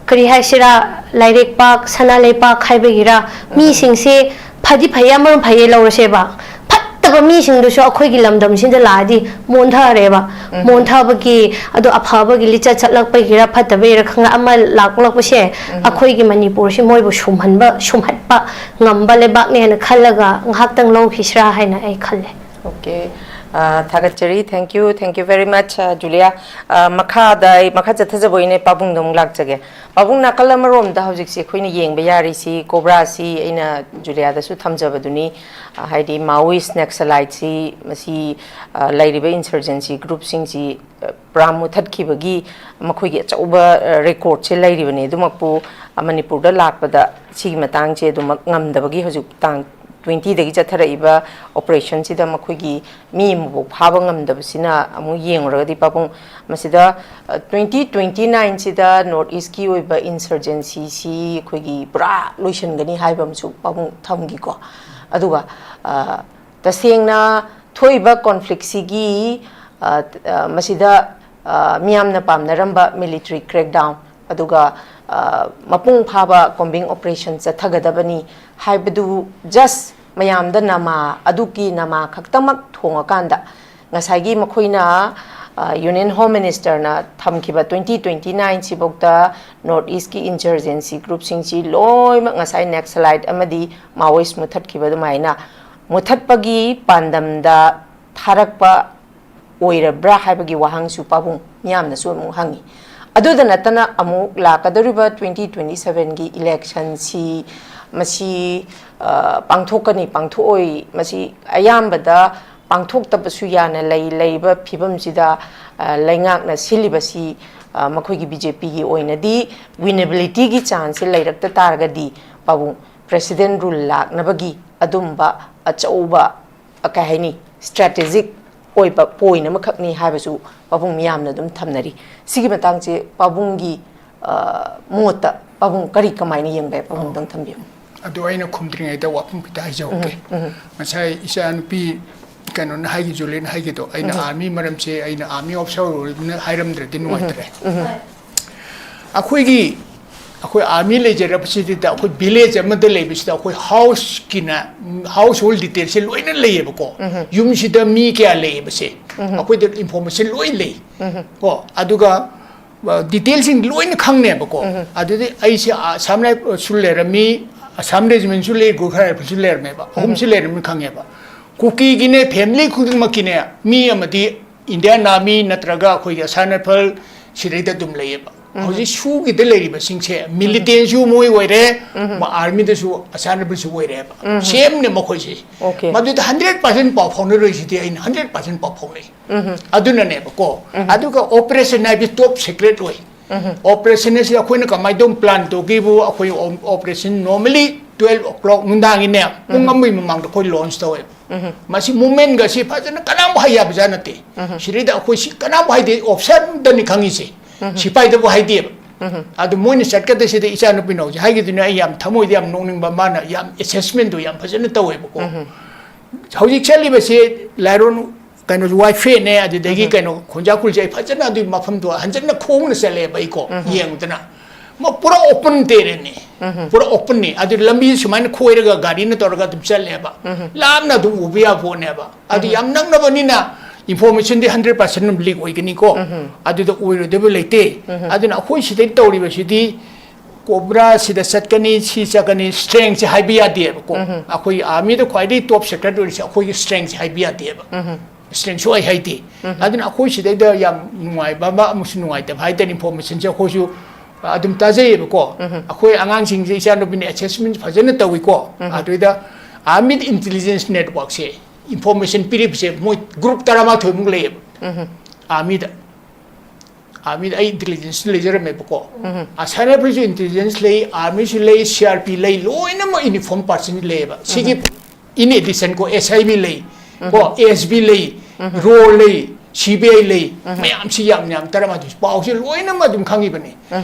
ꯀꯔꯤ ꯍꯥꯏꯁꯤꯔꯥ, ꯂꯥꯏꯔꯩꯄꯥꯛ, ꯁꯅꯥ ꯂꯩꯄꯥꯛ ꯍꯥꯏꯕꯒꯤꯔꯥ, ꯎꯝ꯫ ꯃꯤꯁꯤꯡꯁꯦ ꯐꯗꯤ ꯐꯩꯌꯦ, ꯑꯃꯔꯣꯝ ꯐꯩꯌꯦ ꯂꯧꯔꯁꯦꯕ, ꯐꯠꯇꯕ ꯃꯤꯁꯤꯡꯗꯨꯁꯨ ꯑꯩꯈꯣꯏꯒꯤ ꯂꯝꯗꯝꯁꯤꯗ ꯂꯥꯛꯑꯗꯤ ꯃꯣꯟꯊꯔꯦꯕ꯫ ꯎꯝ꯫ ꯃꯣꯟꯊꯕꯒꯤ, ꯑꯗꯣ ꯑꯐꯕꯒꯤ ꯂꯤꯆꯠ ꯆꯠꯂꯛꯄꯒꯤꯔ ꯐꯠꯇꯕꯒꯤꯔ ꯈꯪꯗꯦ, ꯑꯃ ꯂꯥꯛꯂꯛꯄꯁꯦ ꯎꯝ꯫ ꯑꯩꯈꯣꯏꯒꯤ ꯃꯅꯤꯄꯨꯔꯁꯤ ꯃꯣꯏꯕꯨ ꯁꯨꯝꯍꯟꯕ, ꯁꯨꯝꯍꯠꯄ ꯉꯝꯕ ꯂꯩꯕꯥꯛꯅꯦ ꯍꯥꯏꯅ ꯈꯜꯂꯒ ꯉꯥꯏꯍꯥꯛꯇꯪ ꯂꯧꯈꯤꯁꯤꯔꯥ ꯍꯥꯏꯅ ꯑꯩ ꯈꯜꯂꯦ꯫ Okay꯫ ꯑ, ꯊꯥꯒꯠꯆꯔꯤ꯫ Thank you, thank you very much, ꯑ, ꯖꯨꯂꯤꯌꯥ꯫ ꯑ, ꯃꯈꯥꯗ ꯑꯩ ꯃꯈꯥ ꯆꯠꯊꯖꯕ ꯑꯣꯏꯅ ꯄꯥꯕꯨꯡꯗ ꯑꯃꯨꯛ ꯂꯥꯛꯆꯒꯦ꯫ ꯄꯥꯕꯨꯡ, ꯅꯥꯀꯜ ꯑꯃꯔꯣꯝꯗ ꯍꯧꯖꯤꯛꯁꯦ ꯑꯩꯈꯣꯏꯅ ꯌꯦꯡꯕ ꯌꯥꯔꯤꯁꯤ ꯀꯣꯕ꯭ꯔꯥꯁꯤ ꯑꯩꯅ ꯖꯨꯂꯤꯌꯥꯗꯁꯨ ꯊꯝꯖꯕꯗꯨꯅꯤ꯫ ꯑ, ꯍꯥꯏꯗꯤ Maoist Naxaliteꯁꯤ ꯃꯁꯤ, ꯑ, ꯂꯩꯔꯤꯕ insurgency groupꯁꯤꯡꯁꯤ, ꯑ, ꯄꯨꯔꯥ ꯃꯨꯊꯠꯈꯤꯕꯒꯤ ꯃꯈꯣꯏꯒꯤ ꯑꯆꯧꯕ, ꯑ, recordꯁꯦ ꯂꯩꯔꯤꯕꯅꯤ꯫ ꯑꯗꯨꯃꯛꯄꯨ, ꯑ, ꯃꯅꯤꯄꯨꯔꯗ ꯂꯥꯛꯄꯗ ꯁꯤꯒꯤ ꯃꯇꯥꯡꯁꯦ ꯑꯗꯨꯃꯛ ꯉꯝꯗꯕꯒꯤ ꯍꯧꯖꯤꯛ ꯇꯥꯡ twentyꯗꯒꯤ ꯆꯠꯊꯔꯛꯏꯕ operationꯁꯤꯗ ꯃꯈꯣꯏꯒꯤ ꯃꯤ ꯑꯃꯐꯥꯎ ꯐꯥꯕ ꯉꯝꯗꯕꯁꯤꯅ ꯑꯃꯨꯛ ꯌꯦꯡꯂꯨꯔꯒꯗꯤ ꯄꯥꯕꯨꯡ ꯃꯁꯤꯗ, ꯑ, twenty twenty-nineꯁꯤꯗ North Eastꯀꯤ ꯑꯣꯏꯕ insurgencyꯁꯤ ꯑꯩꯈꯣꯏꯒꯤ ꯄꯨꯔꯥ ꯂꯣꯏꯁꯤꯟꯒꯅꯤ ꯍꯥꯏꯕ ꯑꯃꯁꯨ ꯄꯥꯕꯨꯡ ꯊꯝꯈꯤꯀꯣ꯫ ꯑꯗꯨꯒ, ꯑ, ꯇꯁꯦꯡꯅ ꯊꯣꯛꯏꯕ conflictꯁꯤꯒꯤ, ꯑ, ꯑ, ꯃꯁꯤꯗ, ꯑ, ꯃꯤꯌꯥꯝꯅ ꯄꯥꯝꯅꯔꯝꯕ military crackdown, ꯑꯗꯨꯒ, ꯑ, ꯃꯄꯨꯡ ꯐꯥꯕ combing operation ꯆꯠꯊꯒꯗꯕꯅꯤ ꯍꯥꯏꯕꯗꯨ just ꯃꯌꯥꯝꯗ ꯅꯃꯥ, ꯑꯗꯨꯒꯤ ꯅꯃꯥ ꯈꯛꯇꯃꯛ ꯊꯣꯡꯉꯀꯥꯟꯗ ꯉꯁꯥꯏꯒꯤ ꯃꯈꯣꯏꯅ, ꯑ, Union Home Ministerꯅ ꯊꯝꯈꯤꯕ twenty twenty-nineꯁꯤꯐꯧꯗ North Eastꯀꯤ insurgency groupꯁꯤꯡꯁꯤ ꯂꯣꯏꯅꯃꯛ ꯉꯁꯥꯏ Naxalite ꯑꯃꯗꯤ Maoist ꯃꯨꯊꯠꯈꯤꯕ ꯑꯗꯨꯃꯥꯏꯅ ꯃꯨꯊꯠꯄꯒꯤ ꯄꯥꯟꯗꯝꯗ ꯊꯥꯔꯛꯄ ꯑꯣꯏꯔꯕ꯭ꯔꯥ ꯍꯥꯏꯕꯒꯤ ꯋꯥꯍꯪꯁꯨ ꯄꯥꯕꯨꯡ ꯃꯤꯌꯥꯝꯅꯁꯨ ꯑꯃꯨꯛ ꯍꯪꯉꯤ꯫ ꯑꯗꯨꯗ ꯅꯠꯇꯅ ꯑꯃꯨꯛ ꯂꯥꯛꯀꯗꯧꯔꯤꯕ twenty twenty sevenꯒꯤ electionꯁꯤ ꯃꯁꯤ, ꯑ, ꯄꯥꯡꯊꯣꯛꯀꯅꯤ, ꯄꯥꯡꯊꯣꯛꯑꯣꯏ, ꯃꯁꯤ ꯑꯌꯥꯝꯕꯗ ꯄꯥꯡꯊꯣꯛꯇꯕꯁꯨ ꯌꯥꯅ ꯂꯩ꯫ ꯂꯩꯔꯤꯕ ꯐꯤꯕꯝꯁꯤꯗ, ꯑ, ꯂꯩꯉꯥꯛꯅ ꯁꯤꯜꯂꯤꯕꯁꯤ, ꯑ, ꯃꯈꯣꯏꯒꯤ BJPꯒꯤ ꯑꯣꯏꯅꯗꯤ winnabilityꯒꯤ chanceꯁꯦ ꯂꯩꯔꯛꯇ ꯇꯥꯔꯒꯗꯤ ꯄꯥꯕꯨꯡ president rule ꯂꯥꯛꯅꯕꯒꯤ ꯑꯗꯨꯝꯕ ꯑꯆꯧꯕ, ꯑ, ꯀꯩ ꯍꯥꯏꯅꯤ, strategic ꯑꯣꯏꯕ point ꯑꯃꯈꯛꯅꯤ ꯍꯥꯏꯕꯁꯨ ꯄꯥꯕꯨꯡ ꯃꯤꯌꯥꯝꯅ ꯑꯗꯨꯝ ꯊꯝꯅꯔꯤ꯫ ꯁꯤꯒꯤ ꯃꯇꯥꯡꯁꯦ ꯄꯥꯕꯨꯡꯒꯤ, ꯑ, ꯃꯣꯠꯇ ꯄꯥꯕꯨꯡ ꯀꯔꯤ ꯀꯃꯥꯏꯅ ꯌꯦꯡꯕ ꯌꯥꯏ? ꯄꯥꯕꯨꯡꯗꯪ ꯊꯝꯕꯤꯌꯨ꯫ ꯑꯗꯨ ꯑꯩꯅ ꯈꯨꯝꯗ꯭ꯔꯤꯉꯩꯗ ꯋꯥꯐꯝ ꯈꯤꯇ ꯍꯥꯏꯖꯍꯧꯒꯦ꯫ ꯎꯝ, ꯎꯝ꯫ ꯉꯁꯥꯏ ꯏꯆꯥꯅꯨꯄꯤ ꯀꯩꯅꯣꯅ ꯍꯥꯏꯒꯤ, ꯖꯨꯂꯤꯟ ꯍꯥꯏꯒꯤꯗꯣ, ꯑꯩꯅ ꯎꯝ꯫ Army ꯃꯔꯝꯁꯦ ꯑꯩꯅ army officer ꯑꯣꯏꯔꯕꯅꯤꯅ ꯍꯥꯏꯔꯝꯗ꯭ꯔꯗꯤ ꯎꯝ, ꯅꯨꯡꯉꯥꯏꯇ꯭ꯔꯦ꯫ ꯎꯝ꯫ ꯑꯩꯈꯣꯏꯒꯤ, ꯑꯩꯈꯣꯏ army ꯂꯩꯖꯔꯕꯁꯤꯗ ꯑꯩꯈꯣꯏ village ꯑꯃꯗ ꯂꯩꯕꯁꯤꯗ ꯑꯩꯈꯣꯏ houseꯀꯤꯅ, household detailꯁꯦ ꯂꯣꯏꯅ ꯂꯩꯌꯦꯕꯀꯣ꯫ ꯎꯝ꯫ ꯌꯨꯝꯁꯤꯗ ꯃꯤ ꯀꯌꯥ ꯂꯩꯌꯦꯕꯁꯦ ꯎꯝ꯫ ꯑꯩꯈꯣꯏꯗ information ꯂꯣꯏ ꯂꯩ꯫ ꯎꯝ꯫ ꯀꯣ, ꯑꯗꯨꯒ, ꯑ, detailꯁꯤꯡ ꯂꯣꯏꯅ ꯈꯪꯅꯦꯕꯀꯣ꯫ ꯎꯝ꯫ ꯑꯗꯨꯗꯤ ꯑꯩꯁꯦ ꯑꯁꯥꯝ ꯔꯥꯏꯐꯜꯁꯨ ꯂꯩꯔꯝꯃꯤ, ꯑꯁꯥꯝ regimentꯁꯨ ꯂꯩ, ꯒꯨꯔꯈꯥ ꯔꯥꯏꯐꯜꯁꯨ ꯂꯩꯔꯝꯃꯦꯕ꯫ ꯎꯝ꯫ ꯑꯍꯨꯝꯁꯤ ꯂꯩꯔꯝꯃꯤ ꯈꯪꯉꯦꯕ꯫ ꯀꯨꯀꯤꯒꯤꯅꯦ family ꯈꯨꯗꯤꯡꯃꯛꯀꯤꯅꯦ ꯃꯤ ꯑꯃꯗꯤ Indian Army ꯅꯠꯇ꯭ꯔꯒ ꯑꯩꯈꯣꯏꯒꯤ ꯑꯁꯥꯝ ꯔꯥꯏꯐꯜ ꯁꯤꯗꯩꯗ ꯑꯗꯨꯝ ꯂꯩꯌꯦꯕ꯫ ꯎꯝ꯫ ꯍꯧꯖꯤꯛ ꯁꯨꯒꯤꯗ ꯂꯩꯔꯤꯕꯁꯤꯡꯁꯦ ꯎꯝ꯫ Militantꯁꯨ ꯃꯣꯏ ꯑꯣꯏꯔꯦ, ꯎꯝ꯫ ꯃ-, Armyꯗꯁꯨ ꯑꯁꯥꯝ ꯔꯥꯏꯐꯜꯁꯨ ꯑꯣꯏꯔꯦꯕ꯫ ꯎꯝ꯫ Sameꯅꯦ ꯃꯈꯣꯏꯁꯦ꯫ Okay꯫ ꯃꯗꯨꯗ hundred percent ꯄꯥꯎ ꯐꯥꯎꯅꯔꯣꯏꯁꯤꯗꯤ ꯑꯩꯅ hundred percent ꯄꯥꯎ ꯐꯥꯎꯅꯩ꯫ ꯎꯝ꯫ ꯑꯗꯨꯅꯅꯦꯕꯀꯣ꯫ ꯎꯝ꯫ ꯑꯗꯨꯒ operation ꯍꯥꯏꯕꯁꯤ top secret ꯑꯣꯏ꯫ ꯎꯝ꯫ Operation ꯑꯁꯤ ꯑꯩꯈꯣꯏꯅ ꯀꯃꯥꯏꯅ ꯇꯧꯅ plan ꯇꯧꯒꯦꯕꯨ, ꯑꯩꯈꯣꯏ o-, operation normally twelve o'clock ꯅꯨꯡꯗꯥꯡꯒꯤꯅꯦ, ꯄꯨꯡ ꯎꯝ꯫ ꯑꯃꯒꯤ ꯃꯃꯥꯡꯗ ꯑꯩꯈꯣꯏ launch ꯇꯧꯋꯦꯕ꯫ ꯎꯝ꯫ ꯃꯁꯤ movementꯒ ꯑꯁꯤ ꯐꯖꯅ ꯀꯅꯥꯝ ꯍꯥꯏ ꯌꯥꯕꯖꯥꯠ ꯅꯠꯇꯦ꯫ ꯎꯝ꯫ ꯁꯤꯗꯩꯗ ꯑꯩꯈꯣꯏ ꯁꯤ ꯀꯅꯥꯝ ꯍꯥꯏꯗꯦ, officer ꯑꯝꯇꯅꯤ ꯈꯪꯉꯤꯁꯦ꯫ ꯎꯝ꯫ ꯁꯤꯐꯥꯏꯗꯕꯨ ꯍꯥꯏꯗꯦꯕ꯫ ꯎꯝ꯫ ꯑꯗꯨ ꯃꯣꯏꯅ ꯆꯠꯀꯗꯣꯏꯁꯤꯗ ꯏꯆꯥꯅꯨꯄꯤꯅ ꯍꯧꯖꯤꯛ ꯍꯥꯏꯈꯤꯗꯨꯅ ꯑꯩ ꯌꯥꯝ ꯊꯃꯣꯏꯗ ꯌꯥꯝ ꯅꯣꯛꯅꯤꯡꯕ, ꯃꯥꯅ ꯌꯥꯝ assessmentꯗꯣ ꯌꯥꯝ ꯐꯖꯅ ꯇꯧꯋꯦꯕꯀꯣ꯫ ꯎꯝ꯫ ꯍꯧꯖꯤꯛ ꯆꯠꯂꯤꯕꯁꯦ ꯂꯥꯏꯔꯣꯟ ꯀꯩꯅꯣ, ꯋꯥꯏꯐꯦꯅꯦ, ꯑꯗꯨꯗꯒꯤ ꯎꯝ꯫ ꯀꯩꯅꯣ, ꯈꯣꯡꯖꯥꯈꯨꯜꯁꯦ ꯑꯩ ꯐꯖꯅ ꯑꯗꯨꯒꯤ ꯃꯐꯝꯗꯣ ꯍꯟꯖꯟꯅ ꯈꯣꯡꯅ ꯆꯠꯂꯦꯕ ꯑꯩꯀꯣ, ꯎꯝ꯫ ꯌꯦꯡꯉꯨꯗꯅ꯫ ꯃ-, ꯄꯨꯔꯥ open terrainꯅꯦ꯫ ꯎꯝ꯫ ꯄꯨꯔꯥ openꯅꯤ꯫ ꯑꯗꯨ ꯂꯝꯕꯤ ꯁꯨꯃꯥꯏꯅ ꯈꯣꯏꯔꯒ ꯒꯥꯔꯤꯅ ꯇꯧꯔꯒ ꯑꯗꯨꯝ ꯆꯠꯂꯦꯕ꯫ ꯎꯝ꯫ ꯂꯥꯞꯅ ꯑꯗꯨꯝ ꯎꯕ ꯌꯥꯕ ꯄꯣꯠꯅꯦꯕ꯫ ꯑꯗꯨ ꯎꯝ꯫ ꯌꯥꯝ ꯅꯛꯅꯕꯅꯤꯅ informationꯗꯤ hundred percent ꯑꯗꯨꯝ leak ꯑꯣꯏꯒꯅꯤꯀꯣ꯫ ꯎꯝ꯫ ꯑꯗꯨꯗ ꯑꯣꯏꯔꯣꯏꯗꯕ ꯂꯩꯇꯦ꯫ ꯎꯝ꯫ ꯑꯗꯨꯅ ꯑꯩꯈꯣꯏ ꯁꯤꯗꯩ ꯇꯧꯔꯤꯕꯁꯤꯗꯤ Cobra ꯁꯤꯗ ꯆꯠꯀꯅꯤ, ꯁꯤ ꯆꯠꯀꯅꯤ, strengthꯁꯦ ꯍꯥꯏꯕ ꯌꯥꯗꯦꯕꯀꯣ꯫ ꯎꯝ꯫ ꯑꯩꯈꯣꯏꯒꯤ armyꯗ ꯈ꯭ꯋꯥꯏꯗꯒꯤ top secret ꯑꯣꯏꯔꯤꯁꯦ ꯑꯩꯈꯣꯏꯒꯤ strengthꯁꯦ ꯍꯥꯏꯕ ꯌꯥꯗꯦꯕ꯫ ꯎꯝ꯫ ꯁꯨꯛꯍꯥꯏ ꯍꯥꯏꯗꯦ꯫ ꯑꯗꯨꯅ ꯑꯩꯈꯣꯏ ꯁꯤꯗꯩꯗ ꯌꯥꯝ ꯅꯨꯡꯉꯥꯏꯕ ꯑꯃ ꯑꯃꯁꯨ ꯅꯨꯡꯉꯥꯏꯇꯕ ꯍꯥꯏꯇꯥꯔꯦ, ꯏꯟꯐꯣꯔꯃꯦꯁꯟꯁꯦ ꯑꯩꯈꯣꯏꯁꯨ ꯑꯗꯨꯝ ꯇꯥꯖꯩꯌꯦꯕꯀꯣ꯫ ꯑꯩꯈꯣꯏ ꯑꯉꯥꯡꯁꯤꯡꯁꯦ, ꯏꯆꯥꯅꯨꯄꯤꯅ ꯑꯦꯁꯦꯁꯃꯦꯟ ꯐꯖꯅ ꯇꯧꯏꯀꯣ꯫ ꯑꯗꯨꯗ ꯑꯥꯔꯃꯤꯗ ꯏꯟꯇꯦꯂꯤꯖꯦꯟꯁ ꯅꯦꯠꯋꯥꯛꯁꯦ ꯏꯟꯐꯣꯔꯃꯦꯁꯟ ꯄꯤꯔꯤꯕꯁꯦ ꯃꯣꯏ ꯒ꯭ꯔꯨꯞ ꯇꯔꯥꯃꯥꯊꯣꯏꯃꯨꯛ ꯂꯩꯌꯦꯕ ꯑꯥꯔꯃꯤꯗ꯫ ꯑꯥꯔꯃꯤꯗ ꯑꯩ ꯏꯟꯇꯦꯂꯤꯖꯦꯟꯁ ꯂꯩꯖꯔꯝꯃꯦꯕꯀꯣ꯫ ꯑꯁꯥꯏꯅ ꯐ꯭ꯔꯤꯁꯨ ꯏꯟꯇꯦꯂꯤꯖꯦꯟꯁ ꯂꯩ, ꯑꯥꯔꯃꯤꯁꯨ ꯂꯩ, ꯁꯤ ꯑꯥꯔ ꯄꯤ ꯂꯩ, ꯂꯣꯏꯅꯃꯛ ꯌꯨꯅꯤꯐꯣꯔꯝ ꯄꯥꯔꯁꯟ ꯂꯩꯌꯦꯕ꯫ ꯁꯤꯒꯤ ꯏꯟ ꯑꯦꯗꯤꯁꯟ ꯀꯣ, ꯑꯦꯁ ꯑꯥꯏ ꯕꯤ ꯂꯩ, ꯀꯣ, ꯑꯦꯁ ꯕꯤ ꯂꯩ, ꯔꯣ ꯂꯩ, ꯁꯤ ꯕꯤ ꯑꯥꯏ ꯂꯩ, ꯃꯌꯥꯝꯁꯤ ꯌꯥꯝ ꯌꯥꯝ ꯇꯔꯥꯃꯥꯊꯣꯏ ꯄꯥꯎꯁꯤ ꯂꯣꯏꯅꯃꯛ ꯑꯗꯨꯝ ꯈꯪꯉꯤꯕꯅꯤ꯫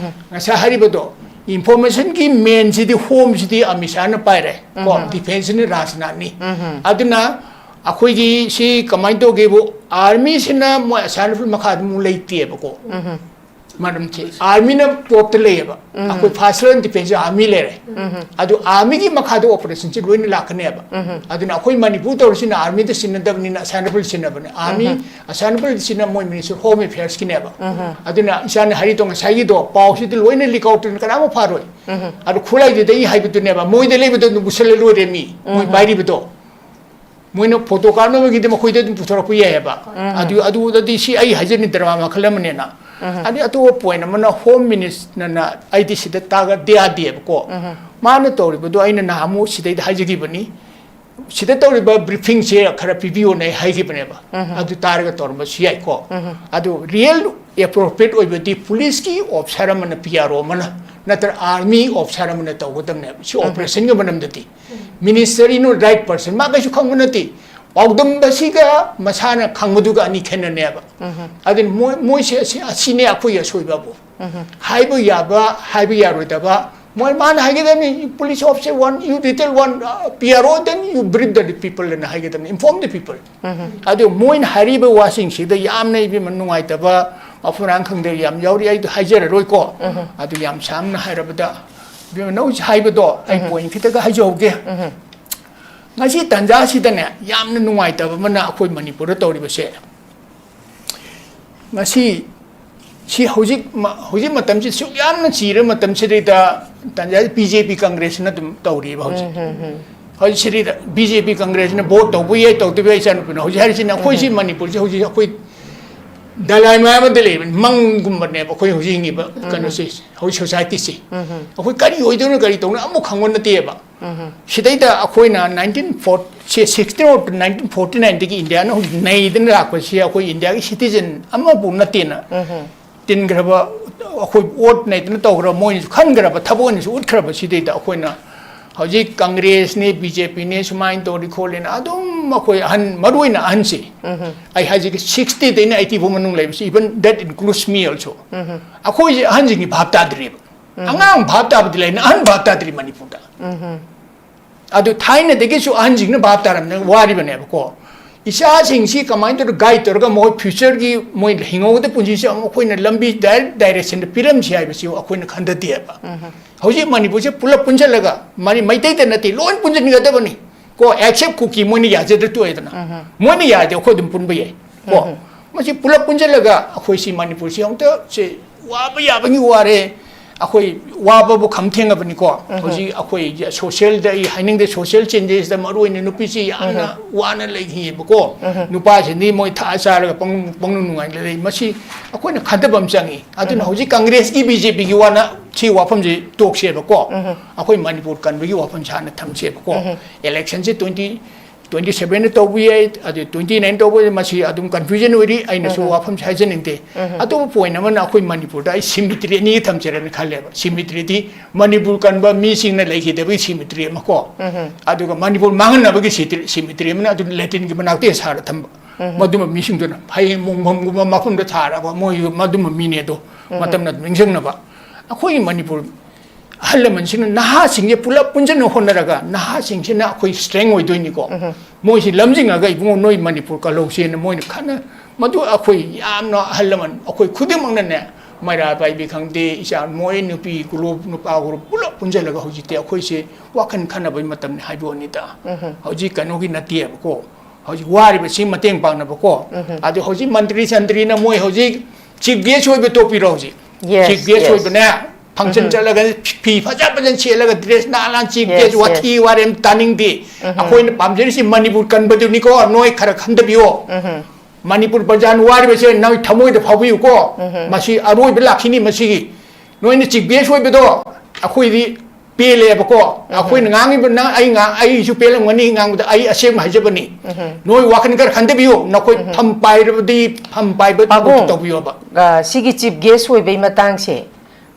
ꯉꯁꯥꯏ ꯍꯥꯏꯔꯤꯕꯗꯣ, ꯏꯟꯐꯣꯔꯃꯦꯁꯟꯒꯤ ꯃꯦꯟꯁꯤꯗꯤ, ꯍꯣꯝꯁꯤꯗꯤ ꯑꯃꯤꯠ ꯁꯥꯍꯅ ꯄꯥꯏꯔꯦ, ꯀꯣ, ꯗꯤꯐꯦꯟꯁꯁꯤꯅ ꯔꯥꯖꯅꯥꯊꯅꯤ꯫ ꯑꯗꯨꯅ ꯑꯩꯈꯣꯏꯒꯤ ꯁꯤ ꯀꯃꯥꯏꯅ ꯇꯧꯒꯦꯕꯨ, ꯑꯥꯔꯃꯤꯁꯤꯅ ꯃꯣꯏ ꯑꯁꯥꯏꯅ ꯐ꯭ꯔꯤ ꯃꯈꯥꯗ ꯑꯃꯨꯛ ꯂꯩꯇꯦꯕꯀꯣ꯫ ꯃꯔꯝꯁꯦ ꯑꯥꯔꯃꯤꯅ ꯇꯣꯞꯇ ꯂꯩꯌꯦꯕ꯫ ꯑꯩꯈꯣꯏ ꯐꯥꯔꯁ ꯂꯥꯏꯟ ꯗꯤꯐꯦꯟꯁꯁꯦ ꯑꯥꯔꯃꯤ ꯂꯩꯔꯦ꯫ ꯑꯗꯨ ꯑꯥꯔꯃꯤꯒꯤ ꯃꯈꯥꯗ ꯑꯣꯄꯔꯦꯁꯟꯁꯦ ꯂꯣꯏꯅ ꯂꯥꯛꯀꯅꯦꯕ꯫ ꯑꯗꯨꯅ ꯑꯩꯈꯣꯏ ꯃꯅꯤꯄꯨꯔ ꯇꯧꯔꯤꯁꯤꯅ ꯑꯥꯔꯃꯤꯗ ꯁꯤꯟꯅꯗꯕꯅꯤꯅ ꯑꯁꯥꯏꯅꯕꯜ ꯁꯤꯟꯅꯕꯅꯦ꯫ ꯑꯥꯔꯃꯤ ꯑꯁꯥꯏꯅꯕꯜꯁꯤꯅ ꯃꯣꯏ ꯃꯤꯅꯤꯁꯇꯔ ꯍꯣꯝ ꯑꯦꯐꯤꯌꯔꯁꯀꯤꯅꯦꯕ꯫ ꯑꯗꯨꯅ ꯏꯆꯥꯅ ꯍꯥꯏꯔꯤꯗꯣ ꯉꯁꯥꯏꯒꯤꯗꯣ ꯄꯥꯎꯁꯤꯗꯤ ꯂꯣꯏꯅ ꯂꯤꯛ ꯑꯥꯎꯠ ꯇꯧꯅ ꯀꯅꯥꯃ ꯐꯥꯔꯣꯏ꯫ ꯑꯗꯨ ꯈꯨꯠꯂꯥꯏꯗꯨꯗ ꯑꯩ ꯍꯥꯏꯕꯗꯨꯅꯦꯕ, ꯃꯣꯏꯗ ꯂꯩꯕꯗꯣ ꯑꯗꯨꯝ ꯄꯨꯁꯜꯂ ꯂꯣꯏꯔꯦ ꯃꯤ, ꯃꯣꯏ ꯄꯥꯏꯔꯤꯕꯗꯣ꯫ ꯃꯣꯏꯅ ꯐꯣꯇꯣ ꯀꯥꯞꯅꯕꯒꯤꯗꯤ ꯃꯈꯣꯏꯗ ꯑꯗꯨꯝ ꯄꯨꯊꯣꯔꯛꯄ ꯌꯥꯏꯑꯕ꯫ ꯑꯗꯨ, ꯑꯗꯨꯗꯗꯤ ꯁꯤ ꯑꯩ ꯍꯥꯏꯖꯅꯤꯡꯗ꯭ꯔꯕ ꯃꯈꯜ ꯑꯃꯅꯦꯅ꯫ ꯑꯗꯩ ꯑꯇꯣꯞꯄ ꯄꯣꯏꯟ ꯑꯃꯅ ꯍꯣꯝ ꯃꯤꯅꯤꯁꯇꯔꯅ ꯑꯩꯗꯤ ꯁꯤꯗ ꯇꯥꯒꯗ ꯌꯥꯗꯦꯕꯀꯣ꯫ ꯃꯥꯅ ꯇꯧꯔꯤꯕꯗꯣ ꯑꯩꯅ ꯅꯍꯥꯟꯃꯨꯛ ꯁꯤꯗꯩꯗ ꯍꯥꯏꯖꯈꯤꯕꯅꯤ꯫ ꯁꯤꯗ ꯇꯧꯔꯤꯕ ꯕ꯭ꯔꯤꯐꯤꯡꯁꯦ ꯈꯔ ꯄꯤꯕꯤꯌꯣꯅ ꯑꯩ ꯍꯥꯏꯈꯤꯕꯅꯦꯕ꯫ ꯑꯗꯨ ꯇꯥꯔꯒ ꯇꯧꯔꯝꯕꯁꯨ ꯌꯥꯏꯀꯣ꯫ ꯑꯗꯨ ꯔꯤꯌꯦꯜ ꯑꯦꯄ꯭ꯔꯣꯄ꯭ꯔꯤꯌꯦꯠ ꯑꯣꯏꯕꯗꯤ ꯄꯨꯂꯤꯁꯀꯤ ꯑꯣꯐꯤꯁꯥꯔ ꯑꯃꯅ, ꯄꯤ ꯑꯥꯔ ꯑꯣ ꯑꯃꯅ, ꯅꯠꯇ꯭ꯔ ꯑꯥꯔꯃꯤ ꯑꯣꯐꯤꯁꯥꯔ ꯑꯃꯅ ꯇꯧꯒꯗꯕꯅꯦꯕ꯫ ꯁꯤ ꯑꯣꯄꯔꯦꯁꯟꯒꯤ ꯃꯔꯝꯗꯗꯤ꯫ ꯃꯤꯅꯤꯁꯇꯔ ꯏꯅꯣ ꯔꯥꯏꯠ ꯄꯔꯁꯟ, ꯃꯥ ꯀꯩꯁꯨ ꯈꯪꯕ ꯅꯠꯇꯦ꯫ ꯄꯥꯎꯗꯝꯕꯁꯤꯒ ꯃꯁꯥꯅ ꯈꯪꯕꯗꯨꯒ ꯑꯅꯤ ꯈꯦꯠꯅꯅꯦꯕ꯫ ꯑꯗꯨꯅ ꯃꯣꯏ, ꯃꯣꯏꯁꯦ ꯑꯁꯤ, ꯑꯁꯤꯅꯦ ꯑꯩꯈꯣꯏꯒꯤ ꯑꯁꯣꯏꯕꯕꯨ꯫ ꯍꯥꯏꯕ ꯌꯥꯕ, ꯍꯥꯏꯕ ꯌꯥꯔꯣꯏꯗꯕ, ꯃꯣꯏ ꯃꯥꯅ ꯍꯥꯏꯒꯗꯕꯅꯤ, "You police officer one, you detail one, uh, P R O, then you brief the people" ꯑꯅ ꯍꯥꯏꯒꯗꯕꯅꯤ, "Inform the people." ꯑꯗꯨ ꯃꯣꯏꯅ ꯍꯥꯏꯔꯤꯕ ꯋꯥꯁꯤꯡꯁꯤꯗ ꯌꯥꯝꯅ ꯏꯕꯦꯝꯃ ꯅꯨꯡꯉꯥꯏꯇꯕ, ꯃꯐꯝ ꯃꯔꯥꯡ ꯈꯪꯗꯕ ꯌꯥꯝ ꯌꯥꯎꯔꯤ꯫ ꯑꯩꯗꯣ ꯍꯥꯏꯖꯔꯔꯣꯏꯀꯣ꯫ ꯑꯗꯨ ꯌꯥꯝ ꯁꯥꯡꯅ ꯍꯥꯏꯔꯕꯗ, ꯏꯕꯦꯝꯃ ꯅꯧꯁꯤ ꯍꯥꯏꯕꯗꯣ ꯑꯩ ꯄꯣꯏꯟ ꯈꯤꯇꯒ ꯍꯥꯏꯖꯍꯧꯒꯦ꯫ ꯉꯁꯤ ꯇꯥꯟꯖꯥꯁꯤꯗꯅꯦ, ꯌꯥꯝꯅ ꯅꯨꯡꯉꯥꯏꯇꯕ ꯑꯃꯅ ꯑꯩꯈꯣꯏ ꯃꯅꯤꯄꯨꯔꯗ ꯇꯧꯔꯤꯕꯁꯦ, ꯉꯁꯤ ꯁꯤ ꯍꯧꯖꯤꯛ ꯃ-, ꯍꯧꯖꯤꯛ ꯃꯇꯝꯁꯤ ꯁꯨꯛ ꯌꯥꯝꯅ ꯆꯤꯔ ꯃꯇꯝꯁꯤꯗꯩꯗ ꯇꯥꯟꯖꯥ ꯕꯤ ꯖꯦ ꯄꯤ ꯀꯪꯒ꯭ꯔꯦꯁꯅ ꯑꯗꯨꯝ ꯇꯧꯔꯤꯕ ꯍꯧꯖꯤꯛ꯫ ꯍꯧꯖꯤꯛ ꯁꯤꯗꯩꯗ ꯕꯤ ꯖꯦ ꯄꯤ ꯀꯪꯒ꯭ꯔꯦꯁꯅ ꯚꯣꯠ ꯇꯧꯕ ꯌꯥꯏ, ꯇꯧꯗꯕ ꯌꯥꯏ, ꯏꯆꯥꯅꯨꯄꯤꯅ ꯍꯧꯖꯤꯛ ꯍꯥꯏꯔꯤꯁꯤꯅ ꯑꯩꯈꯣꯏꯁꯤ ꯃꯅꯤꯄꯨꯔꯁꯤ ꯍꯧꯖꯤꯛ ꯑꯩꯈꯣꯏ ꯗꯂꯥꯏ ꯃꯌꯥꯝ ꯑꯃꯗ ꯂꯩꯕꯅꯤ, ꯃꯪꯒꯨꯝꯕꯅꯦꯕ ꯑꯩꯈꯣꯏ ꯍꯧꯖꯤꯛ ꯍꯤꯡꯉꯤꯕ ꯀꯩꯅꯣꯁꯦ, ꯍꯧꯖꯤꯛ ꯁꯣꯁꯥꯏꯇꯤꯁꯦ꯫ ꯑꯩꯈꯣꯏ ꯀꯔꯤ ꯑꯣꯏꯗꯣꯏꯅꯣ, ꯀꯔꯤ ꯇꯧꯅꯣ ꯑꯃꯨꯛ ꯈꯪꯕ ꯅꯠꯇꯦꯕ꯫ ꯁꯤꯗꯩꯗ ꯑꯩꯈꯣꯏꯅ nineteen forty sixteen of nineteen forty ꯅꯥꯏꯟꯗꯒꯤ ꯏꯟꯗꯤꯌꯥꯅ ꯍꯧꯖꯤꯛ ꯅꯩꯗꯅ ꯂꯥꯛꯄꯁꯤ ꯑꯩꯈꯣꯏ ꯏꯟꯗꯤꯌꯥꯒꯤ ꯁꯤꯇꯤꯖꯟ ꯑꯃꯕꯨ ꯅꯠꯇꯦꯅ ꯇꯤꯟꯈ꯭ꯔꯕ, ꯑꯩꯈꯣꯏ ꯑꯣꯠ ꯅꯩꯗꯅ ꯇꯧꯈ꯭ꯔꯕ, ꯃꯣꯏꯅꯁꯨ ꯈꯟꯈ꯭ꯔꯕ ꯊꯕꯛ ꯑꯣꯏꯅꯁꯨ ꯎꯠꯈ꯭ꯔꯕ꯫ ꯁꯤꯗꯩꯗ ꯑꯩꯈꯣꯏꯅ ꯍꯧꯖꯤꯛ ꯀꯪꯒ꯭ꯔꯦꯁꯅꯦ, ꯕꯤ ꯖꯦ ꯄꯤꯅꯦ, ꯁꯨꯃꯥꯏꯅ ꯇꯧꯔꯤ ꯈꯣꯠꯂꯤꯅ ꯑꯗꯨꯝ ꯑꯩꯈꯣꯏ ꯑꯍꯟ, ꯃꯔꯨ ꯑꯣꯏꯅ ꯑꯍꯟꯁꯤ, ꯑꯩ ꯍꯥꯏꯖꯒꯦ, ꯁꯤꯛꯁꯇꯤꯗꯩꯅ ꯑꯩꯠꯇꯤ ꯐꯥꯎ ꯃꯅꯨꯡ ꯂꯩꯕꯁꯤ, even that includes me also, ꯑꯩꯈꯣꯏꯁꯦ ꯑꯍꯟꯁꯤꯡꯒꯤ ꯚꯥꯞ ꯇꯥꯗ꯭ꯔꯤꯕ꯫ ꯑꯉꯥꯡ ꯚꯥꯞ ꯇꯥꯕꯗꯤ ꯂꯩꯅ, ꯑꯍꯟ ꯚꯥꯞ ꯇꯥꯗ꯭ꯔꯤ ꯃꯅꯤꯄꯨꯔꯗ꯫ ꯑꯗꯨ ꯊꯥꯏꯅꯗꯒꯤꯁꯨ ꯑꯍꯟꯁꯤꯡꯅ ꯚꯥꯞ ꯇꯥꯔꯝꯅ ꯋꯥꯔꯤꯕꯅꯦꯕꯀꯣ꯫ ꯏꯆꯥꯁꯤꯡꯁꯤ ꯀꯃꯥꯏꯅ ꯇꯧꯔꯒ ꯒꯥꯏꯗ ꯇꯧꯔꯒ ꯃꯈꯣꯏ ꯐ꯭ꯌꯨꯆꯔꯒꯤ ꯃꯣꯏ ꯍꯤꯡꯍꯧꯒꯗꯕ ꯄꯨꯟꯁꯤꯁꯤ ꯑꯃꯨꯛ ꯑꯩꯈꯣꯏꯅ ꯂꯝꯕꯤ ꯗꯥꯏꯔꯦꯛ ꯗꯥꯏꯔꯦꯛꯁꯟꯗ ꯄꯤꯔꯝꯁꯤ ꯍꯥꯏꯕꯁꯤ ꯑꯩꯈꯣꯏꯅ ꯈꯟꯊꯗꯦꯕ꯫ ꯍꯧꯖꯤꯛ ꯃꯅꯤꯄꯨꯔꯁꯦ ꯄꯨꯂꯞ ꯄꯨꯟꯁꯤꯜꯂꯒ, ꯃꯅꯤ-, ꯃꯩꯇꯩꯗ ꯅꯠꯇꯦ, ꯂꯣꯏ ꯄꯨꯟꯁꯤꯟꯒꯗꯕꯅꯤ ꯀꯣ꯫ ꯑꯦꯛꯁꯦꯞ ꯀꯨꯀꯤ, ꯃꯣꯏꯅ ꯌꯥꯖꯗ꯭ꯔ ꯇꯣꯛꯑꯦꯗꯅ꯫ ꯃꯣꯏꯅ ꯌꯥꯔꯗꯤ ꯑꯩꯈꯣꯏ ꯑꯗꯨꯝ ꯄꯨꯟꯕ ꯌꯥꯏ ꯀꯣ꯫ ꯃꯁꯤ ꯄꯨꯂꯞ ꯄꯨꯟꯁꯤꯜꯂꯒ ꯑꯩꯈꯣꯏꯁꯤ ꯃꯅꯤꯄꯨꯔꯁꯤ ꯑꯃꯨꯛꯇ ꯁꯤ ꯋꯥꯕ ꯌꯥꯕꯒꯤ ꯋꯥꯔꯦ꯫ ꯑꯩꯈꯣꯏ ꯋꯥꯕꯕꯨ ꯈꯝ ꯊꯦꯡꯉꯕꯅꯤꯀꯣ꯫ ꯍꯧꯖꯤꯛ ꯑꯩꯈꯣꯏ ꯁꯣꯁꯤꯌꯦꯜꯗ, ꯑꯩ ꯍꯥꯏꯅꯤꯡꯗꯦ, ꯁꯣꯁꯤꯌꯦꯜ ꯆꯦꯟꯖꯦꯁꯇ ꯃꯔꯨ ꯑꯣꯏꯅ ꯅꯨꯄꯤꯁꯤ ꯌꯥꯝꯅ ꯋꯥꯅ ꯂꯩꯈꯤꯑꯕꯀꯣ꯫ ꯅꯨꯄꯥꯁꯤꯡꯗꯤ ꯃꯣꯏ ꯊꯛꯑ ꯆꯥꯔꯒ ꯄꯪ-, ꯄꯪꯅꯨꯡ ꯅꯨꯡꯉꯥꯏꯅ ꯂꯩ꯫ ꯃꯁꯤ ꯑꯩꯈꯣꯏꯅ ꯈꯟꯊꯕ ꯑꯃ ꯆꯪꯉꯤ꯫ ꯑꯗꯨꯅ ꯍꯧꯖꯤꯛ ꯀꯪꯒ꯭ꯔꯦꯁꯀꯤ, ꯕꯤ ꯖꯦ ꯄꯤꯒꯤ ꯋꯥꯅ ꯁꯤ ꯋꯥꯐꯝꯁꯦ ꯇꯣꯛꯁꯦꯕꯀꯣ꯫ ꯑꯩꯈꯣꯏ ꯃꯅꯤꯄꯨꯔ ꯀꯟꯕꯒꯤ ꯋꯥꯐꯝꯁꯦ ꯍꯥꯟꯅ ꯊꯝꯁꯦꯕꯀꯣ꯫ ꯏꯂꯦꯛꯁꯟꯁꯦ ꯇ꯭ꯋꯦꯟꯇꯤ ꯇ꯭ꯋꯦꯟꯇꯤ ꯁꯚꯦꯟꯗ ꯇꯧꯕ ꯌꯥꯏ, ꯑꯗꯨ ꯇ꯭ꯋꯦꯟꯇꯤ ꯅꯥꯏꯟ ꯇꯧꯕ ꯌꯥꯏ, ꯃꯁꯤ ꯑꯗꯨꯝ ꯀꯟꯐ꯭ꯌꯨꯖꯟ ꯑꯣꯏꯔꯤ꯫ ꯑꯩꯅꯁꯨ ꯋꯥꯐꯝꯁꯦ ꯍꯥꯏꯖꯅꯤꯡꯗꯦ꯫ ꯑꯇꯣꯞꯄ ꯄꯣꯏꯟ ꯑꯃꯅ ꯑꯩꯈꯣꯏ ꯃꯅꯤꯄꯨꯔꯗ ꯑꯩ ꯁꯤꯃꯤꯇ꯭ꯔꯤ ꯑꯅꯤꯒ ꯊꯝꯖꯔꯦꯅ ꯈꯜꯂꯦꯕ꯫ ꯁꯤꯃꯤꯇ꯭ꯔꯤꯗꯤ ꯃꯅꯤꯄꯨꯔ ꯀꯟꯕ ꯃꯤꯁꯤꯡꯅ ꯂꯩꯈꯤꯗꯕꯒꯤ ꯁꯤꯃꯤꯇ꯭ꯔꯤ ꯑꯃ ꯀꯣ, ꯑꯗꯨꯒ ꯃꯅꯤꯄꯨꯔ ꯃꯥꯡꯍꯟꯅꯕꯒꯤ ꯁꯤꯇ꯭ꯔꯤ-, ꯁꯤꯃꯤꯇ꯭ꯔꯤ ꯑꯃꯅ ꯑꯗꯨꯝ ꯂꯦꯇ꯭ꯔꯤꯟꯒꯤ ꯃꯅꯥꯛꯇ ꯁꯥꯔ ꯊꯝꯕ꯫ ꯃꯗꯨꯃ ꯃꯤꯁꯤꯡꯗꯨꯅ ꯍꯌꯦꯡ ꯃꯣꯡꯐꯝꯒꯨꯝꯕ ꯃꯐꯝꯗ ꯊꯥꯔꯒ ꯃꯣꯏ ꯃꯗꯨꯃ ꯃꯤꯅꯦ ꯑꯗꯣ ꯃꯇꯝꯅ ꯑꯗꯨꯝ ꯅꯤꯡꯁꯤꯡꯅꯕ꯫ ꯑꯩꯈꯣꯏꯒꯤ ꯃꯅꯤꯄꯨꯔ ꯑꯍꯜ ꯂꯃꯟꯁꯤꯡꯅ ꯅꯍꯥꯁꯤꯡꯁꯦ ꯄꯨꯂꯞ ꯄꯨꯟꯁꯤꯟꯅ ꯍꯣꯠꯅꯔꯒ, ꯅꯍꯥꯁꯤꯡꯁꯤꯅ ꯑꯩꯈꯣꯏ ꯁ꯭ꯇꯔꯦꯡ ꯑꯣꯏꯗꯣꯏꯅꯤꯀꯣ꯫ ꯃꯣꯏꯁꯤ ꯂꯝꯖꯤꯡꯉꯒ "ꯏꯕꯨꯡꯉꯣ, ꯅꯣꯏ ꯃꯅꯤꯄꯨꯔ ꯀꯜꯍꯧꯁꯦꯅ" ꯃꯣꯏꯅ ꯈꯟꯅ, ꯃꯗꯨ ꯑꯩꯈꯣꯏ ꯌꯥꯝꯅ ꯑꯍꯜ ꯂꯃꯟ ꯑꯩꯈꯣꯏ ꯈꯨꯗꯤꯡꯃꯛꯅꯅꯦ, ꯃꯩꯔꯥ ꯄꯥꯏꯕꯤ ꯈꯪꯗꯦ, ꯏꯆꯥ ꯃꯣꯏ ꯅꯨꯄꯤ ꯒ꯭ꯔꯨꯞ, ꯅꯨꯄꯥ ꯒ꯭ꯔꯨꯞ ꯄꯨꯂꯞ ꯄꯨꯟꯁꯤꯜꯂꯒ ꯍꯧꯖꯤꯛꯇꯤ ꯑꯩꯈꯣꯏꯁꯦ ꯋꯥꯈꯜ ꯈꯟꯅꯕꯒꯤ ꯃꯇꯝꯅꯤ ꯍꯥꯏꯕ ꯋꯥꯅꯤꯗ꯫ ꯍꯧꯖꯤꯛ ꯀꯩꯅꯣꯒꯤ ꯅꯠꯇꯦꯕꯀꯣ꯫ ꯍꯧꯖꯤꯛ ꯋꯥꯔꯤꯕꯁꯤ ꯃꯇꯦꯡ ꯄꯥꯡꯅꯕꯀꯣ꯫ ꯑꯗꯨ ꯍꯧꯖꯤꯛ ꯃꯟꯇ꯭ꯔꯤ ꯁꯟꯇ꯭ꯔꯤꯅ ꯃꯣꯏ ꯍꯧꯖꯤꯛ ꯆꯤꯐ ꯒꯦꯁ ꯑꯣꯏꯕ ꯇꯣꯛꯄꯤꯔꯣ꯫ ꯍꯧꯖꯤꯛ ꯆꯤꯐ ꯒꯦꯁ ꯑꯣꯏꯕꯅꯦ, ꯐꯪꯁꯟ ꯆꯠꯂꯒ ꯐꯤ ꯐꯖ ꯐꯖꯅ ꯁꯦꯠꯂꯒ ꯗ꯭ꯔꯦꯁ ꯅꯥꯟ ꯅꯥꯟ ꯆꯤꯞ ꯒꯦꯁ ꯋꯥꯊꯤ ꯋꯥꯔꯦꯝ ꯇꯥꯅꯤꯡꯗꯦ꯫ ꯑꯩꯈꯣꯏꯅ ꯄꯥꯝꯖꯔꯤꯁꯤ ꯃꯅꯤꯄꯨꯔ ꯀꯟꯕꯗꯨꯅꯤꯀꯣ꯫ ꯅꯣꯏ ꯈꯔ ꯈꯟꯊꯕꯤꯌꯣ꯫ ꯃꯅꯤꯄꯨꯔ ꯄ꯭ꯔꯖꯥꯅ ꯋꯥꯔꯤꯕꯁꯦ ꯅꯣꯏ ꯊꯃꯣꯏꯗ ꯐꯥꯎꯕꯤꯌꯨꯀꯣ꯫ ꯃꯁꯤ ꯑꯔꯣꯏꯕ ꯂꯥꯛꯈꯤꯅꯤ꯫ ꯃꯁꯤꯒꯤ ꯅꯣꯏꯅ ꯆꯤꯞ ꯒꯦꯁ ꯑꯣꯏꯕꯗꯣ ꯑꯩꯈꯣꯏꯗꯤ ꯄꯦꯜꯂꯦꯕꯀꯣ꯫ ꯑꯩꯈꯣꯏꯅ ꯉꯥꯡꯉꯤꯕ ꯅꯪ ꯑꯩ ꯉꯥꯡ ꯑꯩꯁꯨ ꯄꯦꯜꯂꯝꯒꯅꯤ ꯉꯥꯡꯕꯗ꯫ ꯑꯩ ꯑꯁꯦꯡꯕ ꯍꯥꯏꯖꯕꯅꯤ꯫ ꯅꯣꯏ ꯋꯥꯈꯜ ꯈꯔ ꯈꯟꯊꯕꯤꯌꯨ꯫ ꯅꯈꯣꯏ ꯐꯝ ꯄꯥꯏꯔꯕꯗꯤ ꯐꯝ ꯄꯥꯏꯕ ꯊꯕꯛꯇꯨ ꯄꯥꯕꯨꯡ, ꯇꯧꯕꯤꯌꯣꯕ꯫ ꯑ, ꯁꯤꯒꯤ ꯆꯤꯞ ꯒꯦꯁ ꯑꯣꯏꯕꯩ ꯃꯇꯥꯡꯁꯦ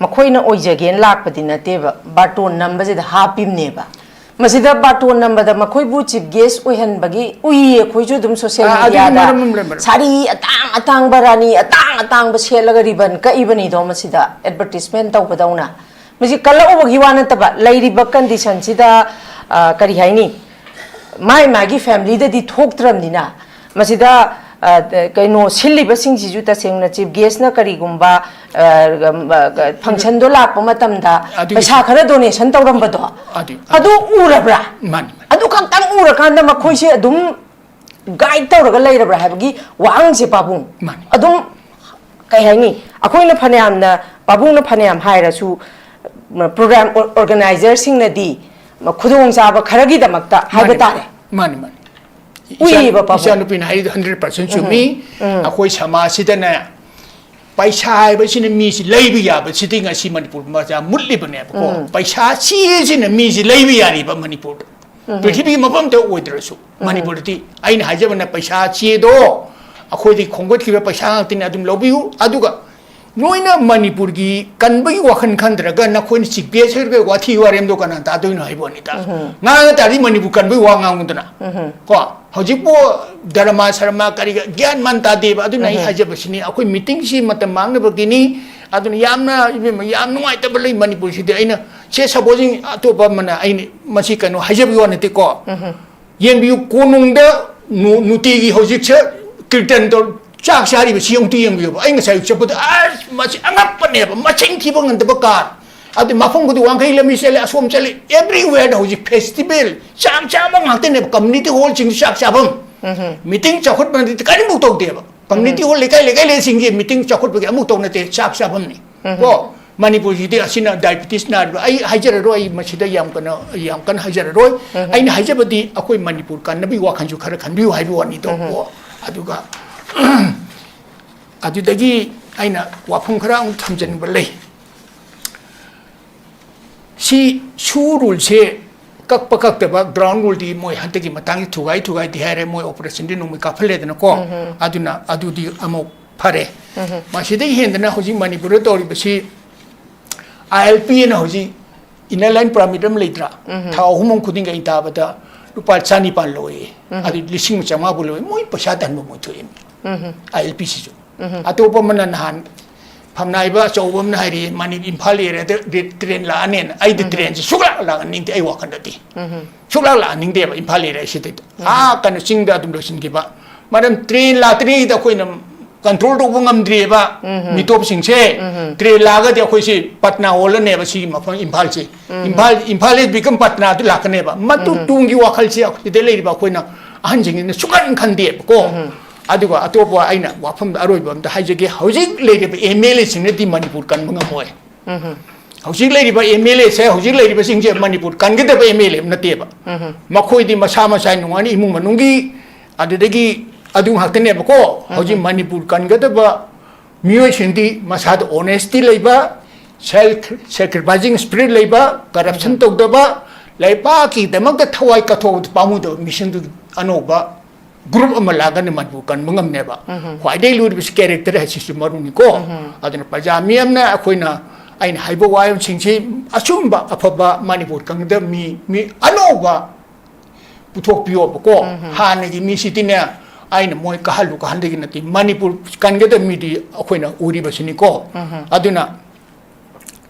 ꯃꯈꯣꯏꯅ ꯑꯣꯏꯖꯒꯦꯅ ꯂꯥꯛꯄꯗꯤ ꯅꯠꯇꯦꯕ, ꯕꯥꯔꯇꯣꯟ ꯅꯝꯕꯁꯤꯗ ꯍꯥꯞꯄꯤꯕꯅꯦꯕ꯫ ꯃꯁꯤꯗ ꯕꯥꯔꯇꯣꯟ ꯅꯝꯕꯗ ꯃꯈꯣꯏꯕꯨ ꯆꯤꯞ ꯒꯦꯁ ꯑꯣꯏꯍꯟꯕꯒꯤ ꯎꯏꯌꯦ ꯑꯩꯈꯣꯏꯁꯨ ꯑꯗꯨꯝ ꯁꯣꯁꯤꯌꯦꯜ ꯑꯥ, ꯑꯗꯨꯒꯤ ꯃꯦꯗꯤꯌꯥꯗ꯫ ꯃꯔꯝ ꯑꯃ ꯂꯩꯕ꯭ꯔꯥ? ꯁꯥꯔꯤ ꯑꯇꯥꯡ ꯑꯇꯥꯡꯕ, ꯔꯥꯅꯤ ꯑꯇꯥꯡ ꯑꯇꯥꯡꯕ ꯁꯦꯠꯂꯒ ꯔꯤꯕꯟ ꯀꯛꯏꯕꯅꯤꯗꯣ ꯃꯁꯤꯗ, ꯑꯦꯗꯚꯔꯇꯤꯁꯃꯦꯟ ꯇꯧꯕꯗꯧꯅ꯫ ꯃꯁꯤ ꯀꯜꯂꯛꯎꯕꯒꯤ ꯋꯥ ꯅꯠꯇꯕ, ꯂꯩꯔꯤꯕ ꯀꯟꯗꯤꯁꯟꯁꯤꯗ, ꯑ, ꯀꯔꯤ ꯍꯥꯏꯅꯤ, ꯃꯥꯏ ꯃꯥꯒꯤ ꯐꯦꯃꯤꯂꯤꯗꯗꯤ ꯊꯣꯛꯇ꯭ꯔꯕꯅꯤꯅ, ꯃꯁꯤꯗ, ꯑ, ꯀꯩꯅꯣ, ꯁꯤꯜꯂꯤꯕꯁꯤꯡꯁꯤꯁꯨ ꯇꯁꯦꯡꯅ ꯆꯤꯐ ꯒꯦꯁꯅ ꯀꯔꯤꯒꯨꯝꯕ, ꯑ, ꯐꯪꯁꯟꯗꯣ ꯂꯥꯛꯄ ꯃꯇꯝꯗ ꯑꯗꯨꯒꯤ ꯄꯩꯁꯥ ꯈꯔ ꯗꯣꯅꯦꯁꯟ ꯇꯧꯔꯝꯕꯗꯣ, ꯑꯗꯨ- ꯑꯗꯨ ꯎꯔꯕ꯭ꯔꯥ? ꯃꯥꯅꯤ, ꯃꯥꯅꯤ꯫ ꯑꯗꯨ ꯈꯛꯇꯪ ꯎꯔꯀꯥꯟꯗ ꯃꯈꯣꯏꯁꯦ ꯑꯗꯨꯝ ꯒꯥꯏꯗ ꯇꯧꯔꯒ ꯂꯩꯔꯕ꯭ꯔꯥ ꯍꯥꯏꯕꯒꯤ ꯋꯥꯍꯪꯁꯦ, ꯄꯥꯕꯨꯡ꯫ ꯃꯥꯅꯤ꯫ ꯑꯗꯨꯝ, ꯀꯩ ꯍꯥꯏꯅꯤ, ꯑꯩꯈꯣꯏꯅ ꯐꯅꯌꯥꯝꯅ, ꯄꯥꯕꯨꯡꯅ ꯐꯅꯌꯥꯝ ꯍꯥꯏꯔꯁꯨ, ꯄ꯭ꯔꯣꯒ꯭ꯔꯥꯝ ꯑꯣꯔꯒꯅꯥꯏꯖꯔꯁꯤꯡꯅꯗꯤ ꯈꯨꯗꯣꯡꯆꯥꯕ ꯈꯔꯒꯤꯗꯃꯛꯇ ꯍꯥꯏꯕ ꯃꯥꯅꯤ, ꯇꯥꯔꯦ꯫ ꯃꯥꯅꯤ, ꯃꯥꯅꯤ꯫ ꯎꯏꯌꯦꯕ, ꯏꯆꯥ-, ꯄꯥꯕꯨꯡ꯫ ꯏꯆꯥꯅꯨꯄꯤꯅ ꯍꯥꯏꯔꯤꯗꯣ ꯍꯟꯗ꯭ꯔꯦꯠ ꯄꯥꯔꯁꯦꯟ ꯆꯨꯝꯃꯤ꯫ ꯑꯩꯈꯣꯏ ꯁꯃꯥꯖꯁꯤꯗꯅꯦ ꯄꯩꯁꯥ ꯍꯥꯏꯕꯁꯤꯅ ꯃꯤꯁꯤ ꯂꯩꯕ ꯌꯥꯕꯁꯤꯗꯤ ꯉꯁꯤ ꯃꯅꯤꯄꯨꯔ ꯃꯆꯥ ꯃꯨꯠꯂꯤꯕꯅꯦꯕꯀꯣ꯫ ꯄꯩꯁꯥ ꯆꯦꯁꯤꯅ ꯃꯤꯁꯤ ꯂꯩꯕ ꯌꯥꯔꯤꯕ ꯃꯅꯤꯄꯨꯔꯗ꯫ ꯄ꯭ꯔꯤꯊꯤꯕꯤꯒꯤ ꯃꯐꯝꯗ ꯑꯣꯏꯗ꯭ꯔꯁꯨ ꯃꯅꯤꯄꯨꯔꯗꯗꯤ ꯑꯩꯅ ꯍꯥꯏꯖꯕꯅ ꯄꯩꯁꯥ ꯆꯦꯗꯣ ꯑꯩꯈꯣꯏꯗꯒꯤ ꯈꯣꯝꯒꯠꯈꯤꯕ ꯄꯩꯁꯥ ꯉꯥꯛꯇꯅꯤ, ꯑꯗꯨꯝ ꯂꯧꯕꯤꯌꯨ꯫ ꯑꯗꯨꯒ ꯅꯣꯏꯅ ꯃꯅꯤꯄꯨꯔꯒꯤ ꯀꯟꯕꯒꯤ ꯋꯥꯈꯜ ꯈꯟꯗ꯭ꯔꯒ ꯅꯈꯣꯏꯅ ꯆꯤꯐ ꯒꯦꯁ ꯑꯣꯏꯔꯒ ꯋꯥꯊꯤ ꯋꯥꯔꯦꯝꯗꯣ ꯀꯅꯥ ꯇꯥꯗꯣꯏꯅꯣ ꯍꯥꯏꯕ ꯋꯥꯅꯤꯗ꯫ ꯉꯥꯡꯉ ꯇꯥꯔꯗꯤ ꯃꯅꯤꯄꯨꯔ ꯀꯟꯕꯒꯤ ꯋꯥ ꯉꯥꯡꯉꯨꯗꯅ꯫ ꯀꯣ, ꯍꯧꯖꯤꯛꯄꯨ ꯗꯔꯃꯥ ꯁꯔꯃꯥ ꯀꯔꯤꯒ ꯒ꯭ꯌꯥꯟ ꯃꯥꯟ ꯇꯥꯗꯦꯕ꯫ ꯑꯗꯨꯅ ꯑꯩ ꯍꯥꯏꯖꯕꯁꯤꯅꯤ, ꯑꯩꯈꯣꯏ ꯃꯤꯇꯤꯡꯁꯤ ꯃꯇꯝ ꯃꯥꯡꯅꯕꯒꯤꯅꯤ꯫ ꯑꯗꯨꯅ ꯌꯥꯝꯅ, ꯏꯕꯦꯝꯃ, ꯌꯥꯝ ꯅꯨꯡꯉꯥꯏꯇꯕ ꯂꯩ ꯃꯅꯤꯄꯨꯔꯁꯤꯗꯤ꯫ ꯑꯩꯅ ꯁꯦ ꯁꯕꯣꯖꯤꯡ ꯑꯇꯣꯞꯄ ꯑꯃꯅ ꯑꯩꯅ ꯃꯁꯤ ꯀꯩꯅꯣ ꯍꯥꯏꯖꯕꯒꯤ ꯋꯥ ꯅꯠꯇꯦꯀꯣ꯫ ꯌꯦꯡꯕꯤꯌꯨ, ꯀꯣꯅꯨꯡꯗ ꯅꯨ-, ꯅꯨꯡꯇꯤꯒꯤ ꯍꯧꯖꯤꯛꯁꯦ ꯀꯤꯔꯇꯟ ꯇꯧ-, ꯆꯥꯛ ꯆꯥꯔꯤꯕꯁꯤ ꯑꯃꯨꯛꯇ ꯌꯦꯡꯕꯤꯌꯨꯕ꯫ ꯑꯩ ꯉꯁꯥꯏ ꯑꯌꯨꯛ ꯆꯠꯄꯗ ꯑꯁ, ꯃꯁꯤ ꯑꯉꯛꯄꯅꯦꯕ, ꯃꯁꯤꯡ ꯊꯤꯕ ꯉꯝꯗꯕ ꯀꯥꯔ꯫ ꯑꯗꯨ ꯃꯐꯝ ꯈꯨꯗꯤꯡ ꯋꯥꯡꯈꯩ ꯂꯝꯕꯤ ꯆꯠꯂꯦ, ꯑꯁꯣꯝ ꯆꯠꯂꯦ, everywhere ꯍꯧꯖꯤꯛ ꯐꯦꯁꯇꯤꯚꯦꯜ, ꯆꯥꯛ ꯆꯥꯕ ꯉꯥꯛꯇꯅꯦꯕ꯫ ꯀꯝꯃ꯭ꯌꯨꯅꯤꯇꯤ ꯍꯣꯜꯁꯤꯡꯁꯨ ꯆꯥꯛ ꯆꯥꯐꯝ꯫ ꯃꯤꯇꯤꯡ ꯆꯥꯎꯈꯠꯄ ꯅꯠꯇꯦ, ꯀꯔꯤꯝꯐꯥꯎ ꯇꯧꯗꯦꯕ꯫ ꯀꯝꯃ꯭ꯌꯨꯅꯤꯇꯤ ꯍꯣꯜ, ꯂꯩꯀꯥꯏ ꯂꯩꯀꯥꯏ ꯂꯩꯁꯤꯡꯁꯦ ꯃꯤꯇꯤꯡ ꯆꯥꯎꯈꯠꯄꯒꯤ ꯑꯃꯨꯛ ꯇꯧ ꯅꯠꯇꯦ, ꯆꯥꯛ ꯆꯥꯐꯝꯅꯤ꯫ ꯀꯣ? ꯃꯅꯤꯄꯨꯔꯁꯤꯗꯤ ꯑꯁꯤꯅ diabetes ꯅꯥꯔꯤꯕ, ꯑꯩ ꯍꯥꯏꯖꯔꯔꯣꯏ, ꯑꯩ ꯃꯁꯤꯗ ꯌꯥꯝ ꯀꯟꯅ, ꯌꯥꯝ ꯀꯟꯅ ꯍꯥꯏꯖꯔꯔꯣꯏ꯫ ꯑꯩꯅ ꯍꯥꯏꯖꯕꯗꯤ ꯑꯩꯈꯣꯏ ꯃꯅꯤꯄꯨꯔ ꯀꯟꯅꯕꯒꯤ ꯋꯥꯈꯜꯁꯨ ꯈꯔ ꯈꯟꯕꯤꯌꯨ ꯍꯥꯏꯕ ꯋꯥꯅꯤꯗꯣ꯫ ꯀꯣ, ꯑꯗꯨꯒ ꯑꯗꯨꯗꯒꯤ ꯑꯩꯅ ꯋꯥꯐꯝ ꯈꯔ ꯑꯃꯨꯛ ꯊꯝꯖꯅꯤꯡꯕ ꯂꯩ꯫ ꯁꯤ ꯁꯨ ꯔꯨꯜꯁꯦ ꯀꯛꯄ ꯀꯛꯇꯕ, ꯒ꯭ꯔꯥꯎꯟ ꯔꯨꯜꯗꯤ ꯃꯣꯏ ꯍꯟꯗꯛꯀꯤ ꯃꯇꯥꯡꯁꯤ ꯊꯨꯒꯥꯏ ꯊꯨꯒꯥꯏꯗꯤ ꯍꯥꯏꯔꯦ, ꯃꯣꯏ ꯑꯣꯄꯔꯦꯁꯟꯗꯤ ꯅꯣꯡꯃꯩ ꯀꯥꯞꯍꯜꯂꯦꯗꯅꯀꯣ꯫ ꯑꯗꯨꯅ ꯑꯗꯨꯗꯤ ꯑꯃꯨꯛ ꯐꯔꯦ꯫ ꯃꯁꯤꯗꯒꯤ ꯍꯦꯟꯗꯅ ꯍꯧꯖꯤꯛ ꯃꯅꯤꯄꯨꯔꯗ ꯇꯧꯔꯤꯕꯁꯤ ILP ꯑꯅ ꯍꯧꯖꯤꯛ inner line permit ꯑꯃ ꯂꯩꯇ꯭ꯔꯥ? ꯊꯥ ꯑꯍꯨꯝ ꯑꯃ ꯈꯨꯗꯤꯡꯒꯤ ꯑꯩ ꯇꯥꯕꯗ ꯂꯨꯄꯥ ꯆꯅꯤꯄꯥꯟ ꯂꯧꯏ, ꯑꯗꯨ ꯂꯤꯁꯤꯡ ꯆꯥꯝꯃꯉꯥꯕꯨ ꯂꯧꯏ, ꯃꯣꯏ ꯄꯩꯁꯥ ꯇꯥꯟꯕ ꯃꯣꯏ ꯊꯣꯛꯏ꯫ ILP ꯁꯤꯁꯨ꯫ ꯑꯇꯣꯞꯄ ꯑꯃꯅ ꯅꯍꯥꯟ ꯐꯝꯅꯥꯏꯕ ꯑꯆꯧꯕ ꯑꯃꯅ ꯍꯥꯏꯔꯤ, ꯃꯅꯤ-, ꯏꯝꯐꯥꯜ ꯑꯦꯔꯤꯌꯥꯗ ꯔꯦ-, ꯇ꯭ꯔꯦꯟ ꯂꯥꯛꯑꯅꯦꯅ꯫ ꯑꯩꯗꯤ ꯇ꯭ꯔꯦꯟꯁꯦ ꯁꯨꯛꯂꯥꯛ ꯂꯥꯛꯍꯟꯅꯤꯡꯗꯦ ꯑꯩ ꯋꯥꯈꯜꯗꯗꯤ꯫ ꯁꯨꯛꯂꯥꯛ ꯂꯥꯛꯍꯟꯅꯤꯡꯗꯦꯕ ꯏꯝꯐꯥꯜ ꯑꯦꯔꯤꯌꯥꯁꯤꯗ꯫ ꯑꯥ, ꯀꯩꯅꯣ, ꯆꯤꯡꯗ ꯑꯗꯨꯝ ꯂꯣꯏꯁꯤꯟꯈꯤꯕ꯫ ꯃꯔꯝ ꯇ꯭ꯔꯦꯟ ꯂꯥꯛꯇ꯭ꯔꯤꯉꯩꯗ ꯑꯩꯈꯣꯏꯅ ꯀꯟꯇ꯭ꯔꯣꯜ ꯇꯧꯕ ꯉꯝꯗ꯭ꯔꯤꯑꯕ ꯃꯤꯇꯣꯞꯁꯤꯡꯁꯦ꯫ ꯇ꯭ꯔꯦꯟ ꯂꯥꯛꯑꯒꯗꯤ ꯑꯩꯈꯣꯏꯁꯤ ꯄꯠꯅꯥ ꯑꯣꯜꯂꯅꯦꯕ ꯁꯤꯒꯤ ꯃꯐꯝ ꯏꯝꯐꯥꯜꯁꯤ꯫ ꯏꯝꯐꯥꯜ, ꯏꯝꯐꯥꯜ ꯍꯦꯁ ꯕꯤꯀꯝ ꯄꯠꯅꯥꯗꯨ ꯂꯥꯛꯀꯅꯦꯕ꯫ ꯃꯇꯨ ꯇꯨꯡꯒꯤ ꯋꯥꯈꯜꯁꯤ ꯁꯤꯗ ꯂꯩꯔꯤꯕ ꯑꯩꯈꯣꯏꯅ ꯑꯍꯟꯁꯤꯡꯁꯤꯅ ꯁꯨꯛꯈꯟ ꯈꯟꯗꯦꯕꯀꯣ꯫ ꯑꯗꯨꯒ ꯑꯇꯣꯞꯄ ꯑꯩꯅ ꯋꯥꯐꯝꯗ ꯑꯔꯣꯏꯕ ꯑꯝꯇ ꯍꯥꯏꯖꯒꯦ, ꯍꯧꯖꯤꯛ ꯂꯩꯔꯤꯕ MLA ꯁꯤꯡꯅꯗꯤ ꯃꯅꯤꯄꯨꯔ ꯀꯟꯕ ꯉꯝꯃꯣꯏ꯫ ꯍꯧꯖꯤꯛ ꯂꯩꯔꯤꯕ MLA ꯁꯦ, ꯍꯧꯖꯤꯛ ꯂꯩꯔꯤꯕꯁꯤꯡꯁꯦ ꯃꯅꯤꯄꯨꯔ ꯀꯟꯒꯗꯕ MLA ꯑꯃ ꯅꯠꯇꯦꯕ꯫ ꯃꯈꯣꯏꯗꯤ ꯃꯁꯥ ꯃꯁꯥ ꯅꯨꯡꯉꯥꯏꯅ ꯏꯃꯨꯡ ꯃꯅꯨꯡꯒꯤ ꯑꯗꯨꯗꯒꯤ ꯑꯗꯨ ꯉꯥꯛꯇꯅꯦꯕꯀꯣ꯫ ꯍꯧꯖꯤꯛ ꯃꯅꯤꯄꯨꯔ ꯀꯟꯒꯗꯕ ꯃꯤꯑꯣꯏꯁꯤꯡꯗꯤ ꯃꯁꯥꯗ honesty ꯂꯩꯕ, self sacrificing spirit ꯂꯩꯕ, corruption ꯇꯧꯗꯕ, ꯂꯩꯕꯥꯛꯀꯤꯗꯃꯛꯇ ꯊꯋꯥꯏ ꯀꯠꯊꯣꯛꯄꯗ ꯄꯥꯝꯃꯨꯗꯕ ꯃꯤꯁꯤꯡꯗꯨ ꯑꯅꯧꯕ group ꯑꯃ ꯂꯥꯛꯑꯒꯅ ꯃꯅꯤꯄꯨꯔ ꯀꯟꯕ ꯉꯝꯅꯦꯕ꯫ ꯈ꯭ꯋꯥꯏꯗꯒꯤ ꯂꯨꯔꯤꯕꯁꯤ character ꯍꯥꯏꯁꯤꯁꯨ ꯃꯔꯨꯅꯤꯀꯣ꯫ ꯑꯗꯨꯅ ꯄ꯭ꯔꯖꯥ ꯃꯤꯌꯥꯝꯅ ꯑꯩꯈꯣꯏꯅ, ꯑꯩꯅ ꯍꯥꯏꯕ ꯋꯥꯐꯝꯁꯤꯡꯁꯤ ꯑꯆꯨꯝꯕ ꯑꯐꯕ ꯃꯅꯤꯄꯨꯔ ꯀꯟꯒꯗꯕ ꯃꯤ, ꯃꯤ ꯑꯅꯧꯕ ꯄꯨꯊꯣꯛꯄꯤꯌꯣꯕꯀꯣ꯫ ꯍꯥꯟꯅꯒꯤ ꯃꯤꯁꯤꯗꯤꯅꯦ, ꯑꯩꯅ ꯃꯣꯏ ꯀꯥꯍꯜꯂꯨ ꯀꯥꯍꯟꯗꯒꯤ ꯅꯠꯇꯦ, ꯃꯅꯤꯄꯨꯔ ꯀꯟꯒꯗꯕ ꯃꯤꯗꯤ ꯑꯩꯈꯣꯏꯅ ꯎꯔꯤꯕꯁꯤꯅꯤꯀꯣ꯫ ꯑꯗꯨꯅ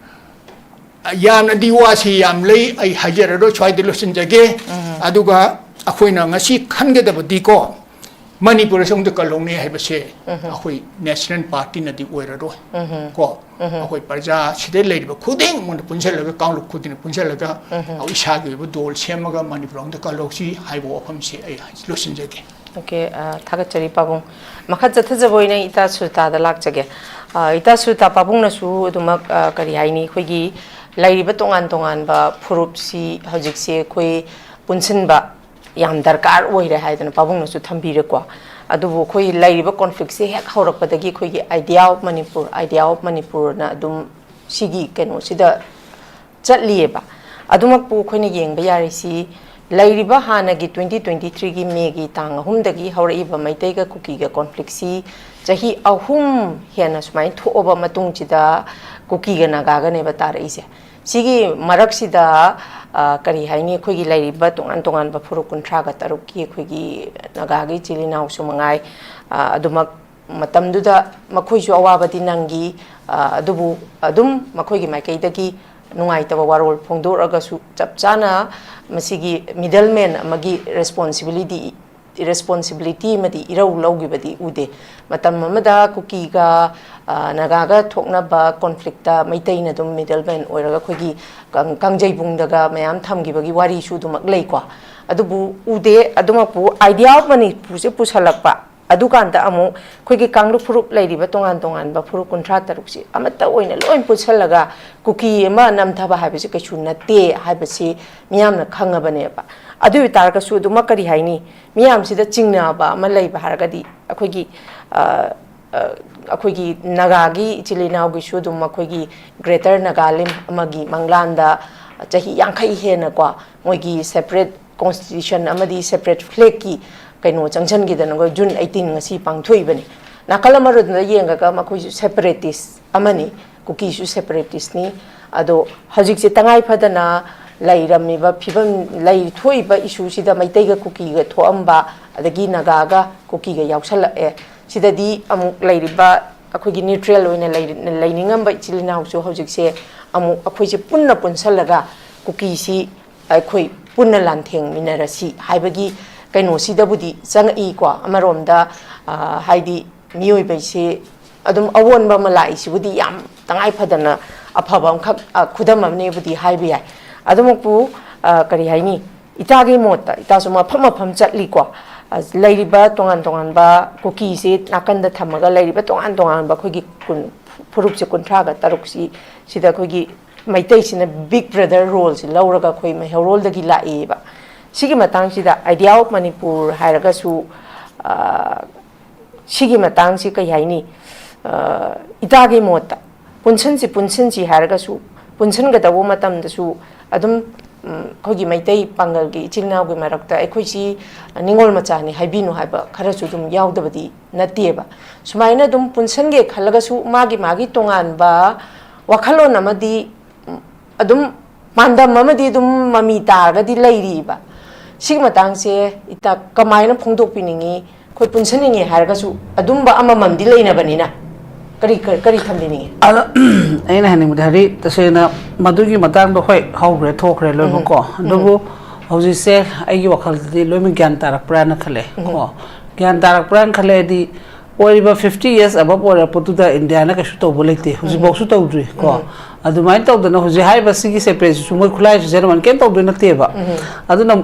ꯌꯥꯝꯅꯗꯤ ꯋꯥꯁꯤ ꯌꯥꯝ ꯂꯩ, ꯑꯩ ꯍꯥꯏꯖꯔꯔꯣꯏ, ꯁ꯭ꯋꯥꯏꯗ ꯂꯣꯏꯁꯤꯟꯖꯒꯦ꯫ ꯑꯗꯨꯒ ꯑꯩꯈꯣꯏꯅ ꯉꯁꯤ ꯈꯟꯒꯗꯕꯗꯤꯀꯣ, ꯃꯅꯤꯄꯨꯔ ꯑꯁꯣꯝꯗ ꯀꯜꯍꯧꯅꯤ ꯍꯥꯏꯕꯁꯦ ꯑꯩꯈꯣꯏ national party ꯅꯗꯤ ꯑꯣꯏꯔꯔꯣꯏ꯫ ꯀꯣ, ꯑꯩꯈꯣꯏ ꯄ꯭ꯔꯖꯥ ꯁꯤꯗ ꯂꯩꯔꯤꯕ ꯈꯨꯗꯤꯡꯃꯛꯅ ꯄꯨꯟꯁꯤꯜꯂꯒ, ꯀꯥꯡꯂꯨꯞ ꯈꯨꯗꯤꯡꯅ ꯄꯨꯟꯁꯤꯜꯂꯒ, ꯏꯁꯥꯒꯤ ꯑꯣꯏꯕ ꯗꯣꯜ ꯁꯦꯝꯃꯒ ꯃꯅꯤꯄꯨꯔ ꯑꯃꯗ ꯀꯜꯍꯧꯁꯤ ꯍꯥꯏꯕ ꯋꯥꯐꯝꯁꯤ ꯑꯩ ꯂꯣꯏꯁꯤꯟꯖꯒꯦ꯫ OK, ꯑ, ꯊꯥꯒꯠꯆꯔꯤ ꯄꯥꯕꯨꯡ꯫ ꯃꯈꯥ ꯆꯠꯊꯖꯕ ꯑꯣꯏꯅ ꯏꯇꯥ ꯁꯨꯖꯇꯥꯗ ꯂꯥꯛꯆꯒꯦ꯫ ꯑ, ꯏꯇꯥꯁꯨ ꯇꯥ ꯄꯥꯕꯨꯡꯅꯁꯨ ꯑꯗꯨꯃꯛ, ꯑ, ꯀꯔꯤ ꯍꯥꯏꯅꯤ, ꯑꯩꯈꯣꯏꯒꯤ ꯂꯩꯔꯤꯕ ꯇꯣꯉꯥꯟ ꯇꯣꯉꯥꯟꯕ ꯐꯨꯔꯨꯞꯁꯤ ꯍꯧꯖꯤꯛꯁꯦ ꯑꯩꯈꯣꯏ ꯄꯨꯟꯁꯤꯟꯕ ꯌꯥꯝ ꯗꯔꯀꯥꯔ ꯑꯣꯏꯔꯦ ꯍꯥꯏꯗꯅ ꯄꯥꯕꯨꯡꯅꯁꯨ ꯊꯝꯕꯤꯔꯦꯀꯣ꯫ ꯑꯗꯨꯕꯨ ꯑꯩꯈꯣꯏ ꯂꯩꯔꯤꯕ ꯀꯣꯟꯐ꯭ꯂꯤꯛꯁꯦ ꯍꯦꯛ ꯍꯧꯔꯛꯄꯗꯒꯤ ꯑꯩꯈꯣꯏꯒꯤ Idea of Manipur, Idea of Manipurꯅ ꯑꯗꯨꯝ ꯁꯤꯒꯤ ꯀꯩꯅꯣꯁꯤꯗ ꯆꯠꯂꯤꯑꯕ꯫ ꯑꯗꯨꯃꯛꯄꯨ ꯑꯩꯈꯣꯏꯅ ꯌꯦꯡꯕ ꯌꯥꯔꯤꯁꯤ, ꯂꯩꯔꯤꯕ ꯍꯥꯟꯅꯒꯤ twenty twenty threeꯒꯤ Mayꯒꯤ ꯇꯥꯡ ꯑꯍꯨꯝꯗꯒꯤ ꯍꯧꯔꯛꯏꯕ ꯃꯩꯇꯩꯒ ꯀꯨꯀꯤꯒ ꯀꯣꯟꯐ꯭ꯂꯤꯛꯁꯤ ꯆꯍꯤ ꯑꯍꯨꯝ ꯍꯦꯟꯅ ꯁꯨꯃꯥꯏꯅ ꯊꯣꯛꯑꯕ ꯃꯇꯨꯡꯁꯤꯗ ꯀꯨꯀꯤꯒ ꯅꯥꯒꯥꯒꯅꯦꯕ ꯇꯥꯔꯛꯏꯁꯦ꯫ ꯁꯤꯒꯤ ꯃꯔꯛꯁꯤꯗ, ꯑ, ꯀꯔꯤ ꯍꯥꯏꯅꯤ, ꯑꯩꯈꯣꯏꯒꯤ ꯂꯩꯔꯤꯕ ꯇꯣꯉꯥꯟ ꯇꯣꯉꯥꯟꯕ ꯐꯨꯔꯨꯞ ꯀꯨꯟꯊ꯭ꯔꯥꯒ ꯇꯔꯨꯛꯀꯤ ꯑꯩꯈꯣꯏꯒꯤ ꯅꯥꯒꯥꯒꯤ ꯏꯆꯤꯜ ꯏꯅꯥꯎꯁꯨ ꯃꯉꯥꯏ, ꯑ, ꯑꯗꯨꯃꯛ ꯃꯇꯝꯗꯨꯗ ꯃꯈꯣꯏꯁꯨ ꯑꯋꯥꯕꯗꯤ ꯅꯪꯈꯤ, ꯑ, ꯑꯗꯨꯕꯨ ꯑꯗꯨꯝ ꯃꯈꯣꯏꯒꯤ ꯃꯥꯏꯀꯩꯗꯒꯤ ꯅꯨꯡꯉꯥꯏꯇꯕ ꯋꯥꯔꯣꯜ ꯐꯣꯡꯗꯣꯛꯂꯒꯁꯨ ꯆꯞ ꯆꯥꯅ ꯃꯁꯤꯒꯤ middleman ꯑꯃꯒꯤ responsibility, responsibility ꯑꯃꯗꯤ ꯏꯔꯧ ꯂꯧꯈꯤꯕꯗꯤ ꯎꯗꯦ꯫ ꯃꯇꯝ ꯑꯃꯗ ꯀꯨꯀꯤꯒ, ꯑ, ꯅꯥꯒꯥꯒ ꯊꯣꯛꯅꯕ ꯀꯣꯟꯐ꯭ꯂꯤꯛꯇ ꯃꯩꯇꯩꯅ ꯑꯗꯨꯝ middleman ꯑꯣꯏꯔꯒ ꯑꯩꯈꯣꯏꯒꯤ ꯀꯪ-, ꯀꯥꯡꯖꯩꯕꯨꯡꯗꯒ ꯃꯌꯥꯝ ꯊꯝꯈꯤꯕꯒꯤ ꯋꯥꯔꯤꯁꯨ ꯑꯗꯨꯃꯛ ꯂꯩꯀꯣ꯫ ꯑꯗꯨꯕꯨ ꯎꯗꯦ꯫ ꯑꯗꯨꯃꯛꯄꯨ Idea of Manipurꯁꯦ ꯄꯨꯁꯜꯂꯛꯄ, ꯑꯗꯨꯀꯥꯟꯗ ꯑꯃꯨꯛ ꯑꯩꯈꯣꯏꯒꯤ ꯀꯥꯡꯂꯨꯞ ꯐꯨꯔꯨꯞ ꯂꯩꯔꯤꯕ ꯇꯣꯉꯥꯟ ꯇꯣꯉꯥꯟꯕ ꯐꯨꯔꯨꯞ ꯀꯨꯟꯊ꯭ꯔꯥ ꯇꯔꯨꯛꯁꯤ ꯑꯃꯠꯇ ꯑꯣꯏꯅ ꯂꯣꯏ ꯄꯨꯟꯁꯜꯂꯒ ꯀꯨꯀꯤ ꯑꯃ ꯅꯝꯊꯕ ꯍꯥꯏꯕꯁꯤ ꯀꯩꯁꯨ ꯅꯠꯇꯦ ꯍꯥꯏꯕꯁꯤ ꯃꯤꯌꯥꯝꯅ ꯈꯪꯉꯕꯅꯦꯕ꯫ ꯑꯗꯨ ꯑꯣꯏꯇꯥꯔꯒꯁꯨ ꯑꯗꯨꯃꯛ ꯀꯔꯤ ꯍꯥꯏꯅꯤ, ꯃꯤꯌꯥꯝꯁꯤꯗ ꯆꯤꯡꯅꯕ ꯑꯃ ꯂꯩꯕ ꯍꯥꯏꯔꯒꯗꯤ ꯑꯩꯈꯣꯏꯒꯤ, ꯑ, ꯑ, ꯑꯩꯈꯣꯏꯒꯤ ꯅꯥꯒꯥꯒꯤ ꯏꯆꯤꯜ ꯏꯅꯥꯎꯒꯤꯁꯨ ꯑꯗꯨꯝ ꯃꯈꯣꯏꯒꯤ Greater Nagalim ꯑꯃꯒꯤ ꯃꯪꯂꯥꯟꯗ ꯆꯍꯤ ꯌꯥꯡꯈꯩ ꯍꯦꯟꯅꯀꯣ ꯃꯣꯏꯒꯤ separate constitution ꯑꯃꯗꯤ separate flagꯀꯤ ꯀꯩꯅꯣ ꯆꯪꯁꯤꯟꯈꯤꯗꯅ ꯑꯩꯈꯣꯏ June eighteen ꯉꯁꯤ ꯄꯥꯡꯊꯣꯛꯏꯕꯅꯤ꯫ ꯅꯥꯀꯜ ꯑꯃꯔꯣꯝꯗ ꯌꯦꯡꯉꯒ ꯃꯈꯣꯏꯁꯨ separatist ꯑꯃꯅꯤ, ꯀꯨꯀꯤꯁꯨ separatistꯅꯤ꯫ ꯑꯗꯣ ꯍꯧꯖꯤꯛꯁꯦ ꯇꯉꯥꯏ ꯐꯗꯅ ꯂꯩꯔꯝꯃꯤꯕ ꯐꯤꯕꯝ, ꯂꯩ ꯊꯣꯛꯏꯕ issueꯁꯤꯗ ꯃꯩꯇꯩꯒ ꯀꯨꯀꯤꯒ ꯊꯣꯛꯑꯝꯕ, ꯑꯗꯒꯤ ꯅꯥꯒꯥꯒ ꯀꯨꯀꯤꯒ ꯌꯥꯎꯁꯜꯂꯛꯑꯦ꯫ ꯁꯤꯗꯗꯤ ꯑꯃꯨꯛ ꯂꯩꯔꯤꯕ ꯑꯩꯈꯣꯏꯒꯤ neutral ꯑꯣꯏꯅ ꯂꯩ-, ꯂꯩꯅꯤꯡꯉꯝꯕ ꯏꯆꯤꯜ ꯏꯅꯥꯎꯁꯨ ꯍꯧꯖꯤꯛꯁꯦ ꯑꯃꯨꯛ ꯑꯩꯈꯣꯏꯁꯦ ꯄꯨꯟꯅ ꯄꯨꯟꯁꯜꯂꯒ ꯀꯨꯀꯤꯁꯤ ꯑꯩꯈꯣꯏ ꯄꯨꯟꯅ ꯂꯥꯟꯊꯦꯡꯃꯤꯟꯅꯔꯁꯤ ꯍꯥꯏꯕꯒꯤ ꯀꯩꯅꯣꯁꯤꯗꯕꯨꯗꯤ ꯆꯪꯉꯛꯏꯀꯣ꯫ ꯑꯃꯔꯣꯝꯗ, ꯑ, ꯍꯥꯏꯗꯤ ꯃꯤꯑꯣꯏꯕꯁꯤ ꯑꯗꯨꯝ ꯑꯑꯣꯟꯕ ꯑꯃ ꯂꯥꯛꯏꯁꯤꯕꯨꯗꯤ ꯌꯥꯝ ꯇꯉꯥꯏ ꯐꯗꯅ ꯑꯐꯕ ꯑꯃꯈꯛ, ꯑ, ꯈꯨꯗꯝ ꯑꯃꯅꯦꯕꯨꯗꯤ ꯍꯥꯏꯕ ꯌꯥꯏ꯫ ꯑꯗꯨꯃꯛꯄꯨ, ꯑ, ꯀꯔꯤ ꯍꯥꯏꯅꯤ, ꯏꯇꯥꯒꯤ ꯃꯣꯠꯇ, ꯏꯇꯥꯁꯨ ꯃꯐꯝ ꯃꯐꯝ ꯆꯠꯂꯤꯀꯣ, ꯑ, ꯂꯩꯔꯤꯕ ꯇꯣꯉꯥꯟ ꯇꯣꯉꯥꯟꯕ ꯀꯨꯀꯤꯁꯤ ꯅꯥꯀꯟꯗ ꯊꯝꯃꯒ, ꯂꯩꯔꯤꯕ ꯇꯣꯉꯥꯟ ꯇꯣꯉꯥꯟꯕ ꯑꯩꯈꯣꯏꯒꯤ ꯀꯨꯟ, ꯐꯨꯔꯨꯞꯁꯦ ꯀꯨꯟꯊ꯭ꯔꯥꯒ ꯇꯔꯨꯛꯁꯤ, ꯁꯤꯗ ꯑꯩꯈꯣꯏꯒꯤ ꯃꯩꯇꯩꯁꯤꯅ big brother roleꯁꯤ ꯂꯧꯔꯒ ꯑꯩꯈꯣꯏ ꯃꯩꯍꯧꯔꯣꯜꯗꯒꯤ ꯂꯥꯛꯏꯕ꯫ ꯁꯤꯒꯤ ꯃꯇꯥꯡꯁꯤꯗ Idea of Manipur ꯍꯥꯏꯔꯒꯁꯨ, ꯑ, ꯁꯤꯒꯤ ꯃꯇꯥꯡꯁꯤ ꯀꯩ ꯍꯥꯏꯅꯤ? ꯑ, ꯏꯇꯥꯒꯤ ꯃꯣꯠꯇ ꯄꯨꯟꯁꯤꯟꯁꯤ, ꯄꯨꯟꯁꯤꯟꯁꯤ ꯍꯥꯏꯔꯒꯁꯨ, ꯄꯨꯟꯁꯤꯟꯒꯗꯧꯕ ꯃꯇꯝꯗꯁꯨ ꯑꯗꯨꯝ, ꯎꯝ, ꯑꯩꯈꯣꯏꯒꯤ ꯃꯩꯇꯩ ꯄꯥꯡꯒꯜꯒꯤ ꯏꯆꯤꯜ ꯏꯅꯥꯎꯒꯤ ꯃꯔꯛꯇ ꯑꯩꯈꯣꯏꯁꯤ ꯅꯤꯡꯉꯣꯜ ꯃꯆꯥꯅꯤ ꯍꯥꯏꯕꯤꯅꯨ ꯍꯥꯏꯕ ꯈꯔꯁꯨ ꯑꯗꯨꯝ ꯌꯥꯎꯗꯕꯗꯤ ꯅꯠꯇꯦꯕ꯫ ꯁꯨꯃꯥꯏꯅ ꯑꯗꯨꯝ ꯄꯨꯟꯁꯟꯒꯦ ꯈꯜꯂꯒꯁꯨ ꯃꯥꯒꯤ ꯃꯥꯒꯤ ꯇꯣꯉꯥꯟꯕ ꯋꯥꯈꯜꯂꯣꯟ ꯑꯃꯗꯤ, ꯎꯝ, ꯑꯗꯨꯝ ꯄꯥꯟꯗꯝ ꯑꯃꯗꯤ ꯑꯗꯨꯝ ꯃꯃꯤ ꯇꯥꯔꯒꯗꯤ ꯂꯩꯔꯤꯕ꯫ ꯁꯤꯒꯤ ꯃꯇꯥꯡꯁꯦ ꯏꯇꯥ ꯀꯃꯥꯏꯅ ꯐꯣꯡꯗꯣꯛꯄꯤꯅꯤꯡꯉꯤ? ꯑꯩꯈꯣꯏ ꯄꯨꯟꯁꯟꯅꯤꯡꯉꯦ ꯍꯥꯏꯔꯒꯁꯨ ꯑꯗꯨꯝꯕ ꯑꯃꯃꯝꯗꯤ ꯂꯩꯅꯕꯅꯤꯅ꯫ ꯀꯔꯤ, ꯀꯔꯤ, ꯀꯔꯤ ꯊꯝꯕꯤꯅꯤꯡꯉꯤ? ꯑꯗꯣ, ꯑꯩꯅ ꯍꯥꯏꯅꯤꯡꯕꯗꯤ, ꯍꯥꯏꯗꯤ, ꯇꯁꯦꯡꯅ ꯃꯗꯨꯒꯤ ꯃꯇꯥꯡꯗꯣ, ꯍꯣꯏ, ꯍꯧꯈ꯭ꯔꯦ, ꯊꯣꯛꯈ꯭ꯔꯦ, ꯎꯝ꯫ ꯂꯣꯏꯅꯃꯛꯀꯣ꯫ ꯎꯝ꯫ ꯑꯗꯨꯕꯨ ꯍꯧꯖꯤꯛꯁꯦ ꯑꯩꯒꯤ ꯋꯥꯈꯜꯗꯗꯤ ꯂꯣꯏꯅꯃꯛ ꯒ꯭ꯌꯥꯟ ꯇꯥꯔꯛꯄ꯭ꯔꯥꯅ ꯈꯜꯂꯦ, ꯎꯝ꯫ ꯀꯣ꯫ ꯒ꯭ꯌꯥꯟ ꯇꯥꯔꯛꯄ꯭ꯔꯥꯅ ꯈꯜꯂꯦ, ꯍꯥꯏꯗꯤ, ꯑꯣꯏꯔꯤꯕ fifty years above ꯑꯣꯏꯔꯛꯄꯗꯨꯗ ꯏꯟꯗꯤꯌꯥꯅ ꯀꯩꯁꯨ ꯇꯧꯕ ꯂꯩꯇꯦ, ꯎꯝ꯫ ꯍꯧꯖꯤꯛꯐꯥꯎꯁꯨ ꯇꯧꯗ꯭ꯔꯤ, ꯀꯣ꯫ ꯎꯝ꯫ ꯑꯗꯨꯃꯥꯏꯅ ꯇꯧꯗꯅ ꯍꯧꯖꯤꯛ ꯍꯥꯏꯔꯤꯕ ꯁꯤꯒꯤ separate ꯁꯤꯁꯨ ꯃꯣꯏ ꯈꯨꯠꯂꯥꯏ ꯁꯤꯖꯤꯟꯅꯕꯅꯤ, ꯀꯩꯝ ꯇꯧꯗꯣꯏ ꯅꯠꯇꯦꯕ꯫ ꯎꯝ꯫ ꯑꯗꯨꯅ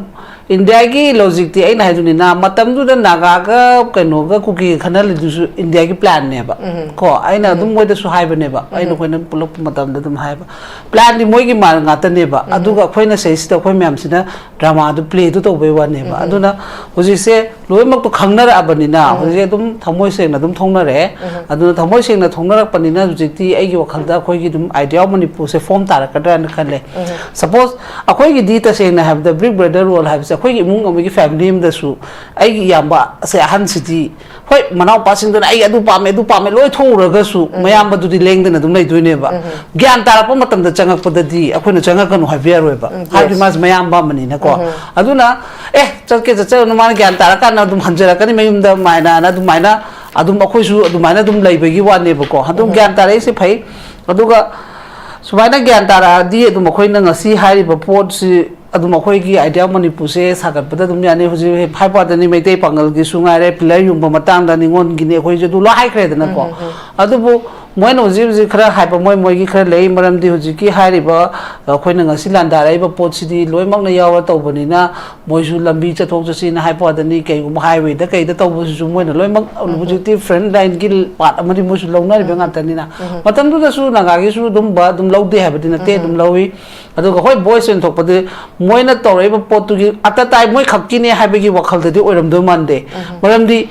ꯏꯟꯗꯤꯌꯥꯒꯤ logic ꯇꯤ ꯑꯩꯅ ꯍꯥꯏꯗꯨꯅꯤꯅ, ꯃꯇꯝꯗꯨꯗ ꯅꯥꯒꯥꯒ ꯀꯩꯅꯣꯒ ꯀꯨꯀꯤꯒ ꯈꯠꯅꯔꯤꯗꯨꯁꯨ ꯏꯟꯗꯤꯌꯥꯒꯤ plan ꯅꯦꯕ꯫ ꯎꯝ꯫ ꯀꯣ, ꯑꯩꯅ ꯎꯝ꯫ ꯑꯗꯨꯝ ꯃꯣꯏꯗꯁꯨ ꯍꯥꯏꯕꯅꯦꯕ, ꯑꯩꯅ ꯎꯝ꯫ ꯑꯩꯈꯣꯏꯅ ꯄꯨꯜꯂꯛꯄ ꯃꯇꯝꯗ ꯑꯗꯨꯝ ꯍꯥꯏꯕ, plan ꯗꯤ ꯃꯣꯏꯒꯤ ꯃꯥ-, ꯉꯥꯛꯇꯅꯦꯕ꯫ ꯎꯝ꯫ ꯑꯗꯨꯒ ꯑꯩꯈꯣꯏꯅ ꯁꯤꯗꯩꯁꯤꯗ ꯑꯩꯈꯣꯏ ꯃꯌꯥꯝꯁꯤꯅ drama ꯗꯨ play ꯗꯨ ꯇꯧꯕꯩ ꯋꯥꯅꯦꯕ꯫ ꯎꯝ꯫ ꯑꯗꯨꯅ ꯍꯧꯖꯤꯛꯁꯦ ꯂꯣꯏꯅꯃꯛꯇꯣ ꯈꯪꯅꯔꯛꯑꯕꯅꯤꯅ, ꯎꯝ꯫ ꯍꯧꯖꯤꯛ ꯑꯗꯨꯝ ꯊꯃꯣꯏ ꯁꯦꯡꯅ ꯑꯗꯨꯝ ꯊꯣꯡꯅꯔꯛꯑꯦ꯫ ꯎꯝ꯫ ꯑꯗꯨꯅ ꯊꯃꯣꯏ ꯁꯦꯡꯅ ꯊꯣꯡꯅꯔꯛꯄꯅꯤꯅ ꯍꯧꯖꯤꯛꯇꯤ ꯑꯩꯒꯤ ꯋꯥꯈꯜꯗ ꯑꯩꯈꯣꯏꯒꯤ ꯑꯗꯨꯝ Idea of ꯃꯅꯤꯄꯨꯔꯁꯦ form ꯇꯥꯔꯛꯀꯗ꯭ꯔꯥꯅ ꯈꯜꯂꯦ꯫ ꯎꯝ꯫ Suppose ꯑꯩꯈꯣꯏꯒꯤꯗꯤ ꯇꯁꯦꯡꯅ ꯍꯥꯏꯕꯗ big brother role ꯍꯥꯏꯕꯁꯦ ꯑꯩꯈꯣꯏꯒꯤ ꯏꯃꯨꯡ ꯑꯃꯒꯤ family ꯑꯃꯗꯁꯨ ꯑꯩꯒꯤ ꯏꯌꯥꯝꯕꯁꯦ ꯑꯍꯟꯁꯤꯗꯤ, ꯍꯣꯏ, ꯃꯅꯥꯎꯄꯥꯁꯤꯡꯗꯨꯅ ꯑꯩ ꯑꯗꯨ ꯄꯥꯝꯃꯦ, ꯑꯗꯨ ꯄꯥꯝꯃꯦ ꯂꯣꯏ ꯊꯣꯛꯎꯔꯒꯁꯨ ꯎꯝ꯫ ꯃꯌꯥꯝꯕꯗꯨꯗꯤ ꯂꯦꯡꯗꯅ ꯑꯗꯨꯝ ꯂꯩꯗꯣꯏꯅꯦꯕ꯫ ꯎꯝ꯫ ꯒ꯭ꯌꯥꯟ ꯇꯥꯔꯛꯄ ꯃꯇꯝꯗ ꯆꯪꯉꯛꯄꯗꯗꯤ ꯑꯩꯈꯣꯏꯅ ꯆꯪꯉꯛꯀꯅꯨ ꯍꯥꯏꯕ ꯌꯥꯔꯣꯏꯕ꯫ ꯎꯝ, ꯍꯥꯏꯕꯗꯤ yes꯫ ꯃꯥꯁꯦ ꯃꯌꯥꯝꯕ ꯑꯃꯅꯤꯅꯀꯣ꯫ ꯎꯝ꯫ ꯑꯗꯨꯅ, "ꯑꯦ, ꯆꯠꯀꯦ ꯆꯠꯆꯔꯅꯨ, ꯃꯥꯅ ꯒ꯭ꯌꯥꯟ ꯇꯥꯔꯀꯥꯟꯗ ꯑꯗꯨꯝ ꯍꯟꯖꯔꯛꯀꯅꯤ ꯃꯌꯨꯝꯗ" ꯃꯥꯏꯅ ꯑꯗꯨꯃꯥꯏꯅ ꯑꯗꯨꯝ ꯑꯩꯈꯣꯏꯁꯨ ꯑꯗꯨꯃꯥꯏꯅ ꯑꯗꯨꯝ ꯂꯩꯕꯒꯤ ꯋꯥꯅꯦꯕꯀꯣ꯫ ꯑꯗꯨꯝ ꯎꯝ꯫ ꯒ꯭ꯌꯥꯟ ꯇꯥꯔꯛꯏꯁꯦ ꯐꯩ꯫ ꯑꯗꯨꯒ ꯁꯨꯃꯥꯏꯅ ꯒ꯭ꯌꯥꯟ ꯇꯥꯔꯛꯑꯗꯤ ꯑꯗꯨꯝ ꯑꯩꯈꯣꯏꯅ ꯉꯁꯤ ꯍꯥꯏꯔꯤꯕ ꯄꯣꯠꯁꯤ ꯑꯗꯨꯝ ꯑꯩꯈꯣꯏꯒꯤ Idea ꯃꯅꯤꯄꯨꯔꯁꯦ ꯁꯥꯒꯠꯄꯗ ꯑꯗꯨꯝ ꯌꯥꯅꯤ꯫ ꯍꯧꯖꯤꯛ ꯍꯥꯏꯕ ꯋꯥꯗꯅꯤ, ꯃꯩꯇꯩ ꯄꯥꯡꯒꯜꯒꯤꯁꯨ ꯉꯥꯏꯔꯦ, pillar ꯌꯨꯡꯕ ꯃꯇꯥꯡꯗ ꯅꯤꯉꯣꯜꯒꯤꯅꯤ, ꯑꯩꯈꯣꯏꯁꯨ ꯑꯗꯨ ꯂꯣꯏ ꯍꯥꯏꯈ꯭ꯔꯦꯗꯅꯀꯣ꯫ ꯎꯝ, ꯎꯝ, ꯎꯝ꯫ ꯑꯗꯨꯕꯨ ꯃꯣꯏꯅ ꯍꯧꯖꯤꯛ ꯍꯧꯖꯤꯛ ꯈꯔ ꯍꯥꯏꯕ, ꯃꯣꯏ ꯃꯣꯏꯒꯤ ꯈꯔ ꯂꯩ꯫ ꯃꯔꯝꯗꯤ ꯍꯧꯖꯤꯛꯀꯤ ꯍꯥꯏꯔꯤꯕ ꯑꯩꯈꯣꯏꯅ ꯉꯁꯤ ꯂꯥꯟꯗꯥꯔꯛꯏꯕ ꯄꯣꯠꯁꯤꯗꯤ ꯂꯣꯏꯅꯃꯛꯅ ꯌꯥꯎꯔ ꯇꯧꯕꯅꯤꯅ, ꯃꯣꯏꯁꯨ ꯂꯝꯕꯤ ꯆꯠꯊꯣꯛ ꯆꯠꯁꯤꯟ ꯍꯥꯏꯕ ꯋꯥꯗꯅꯤ, ꯀꯩꯒꯨꯝꯕ highwayꯗ ꯀꯩꯗ ꯇꯧꯕꯁꯤꯁꯨ ꯃꯣꯏꯅ ꯂꯣꯏꯅꯃꯛ ꯎꯝ꯫ ꯍꯧꯖꯤꯛꯇꯤ front lineꯒꯤ part ꯑꯃꯗꯤ ꯃꯣꯏꯁꯨ ꯂꯧꯅꯔꯤꯕ ꯎꯝ꯫ ꯉꯥꯛꯇꯅꯤꯅ꯫ ꯎꯝ꯫ ꯃꯇꯝꯗꯨꯗꯁꯨ ꯅꯥꯒꯥꯒꯤꯁꯨ ꯑꯗꯨꯝꯕ ꯑꯗꯨꯝ ꯂꯧꯗꯦ ꯍꯥꯏꯕꯗꯤ ꯅꯠꯇꯦ, ꯎꯝ꯫ ꯑꯗꯨꯝ ꯂꯧꯏ꯫ ꯑꯗꯨꯒ ꯍꯣꯏ, voice ꯑꯣꯏꯅ ꯊꯣꯛꯄꯗꯤ ꯃꯣꯏꯅ ꯇꯧꯔꯛꯏꯕ ꯄꯣꯠꯇꯨꯒꯤ ꯑꯇꯇꯥꯏ ꯃꯣꯏ ꯈꯛꯀꯤꯅꯦ ꯍꯥꯏꯕꯒꯤ ꯋꯥꯈꯜꯗꯗꯤ ꯑꯣꯏꯔꯝꯗꯣꯏ ꯃꯥꯟꯗꯦ꯫ ꯎꯝ꯫ ꯃꯔꯝꯗꯤ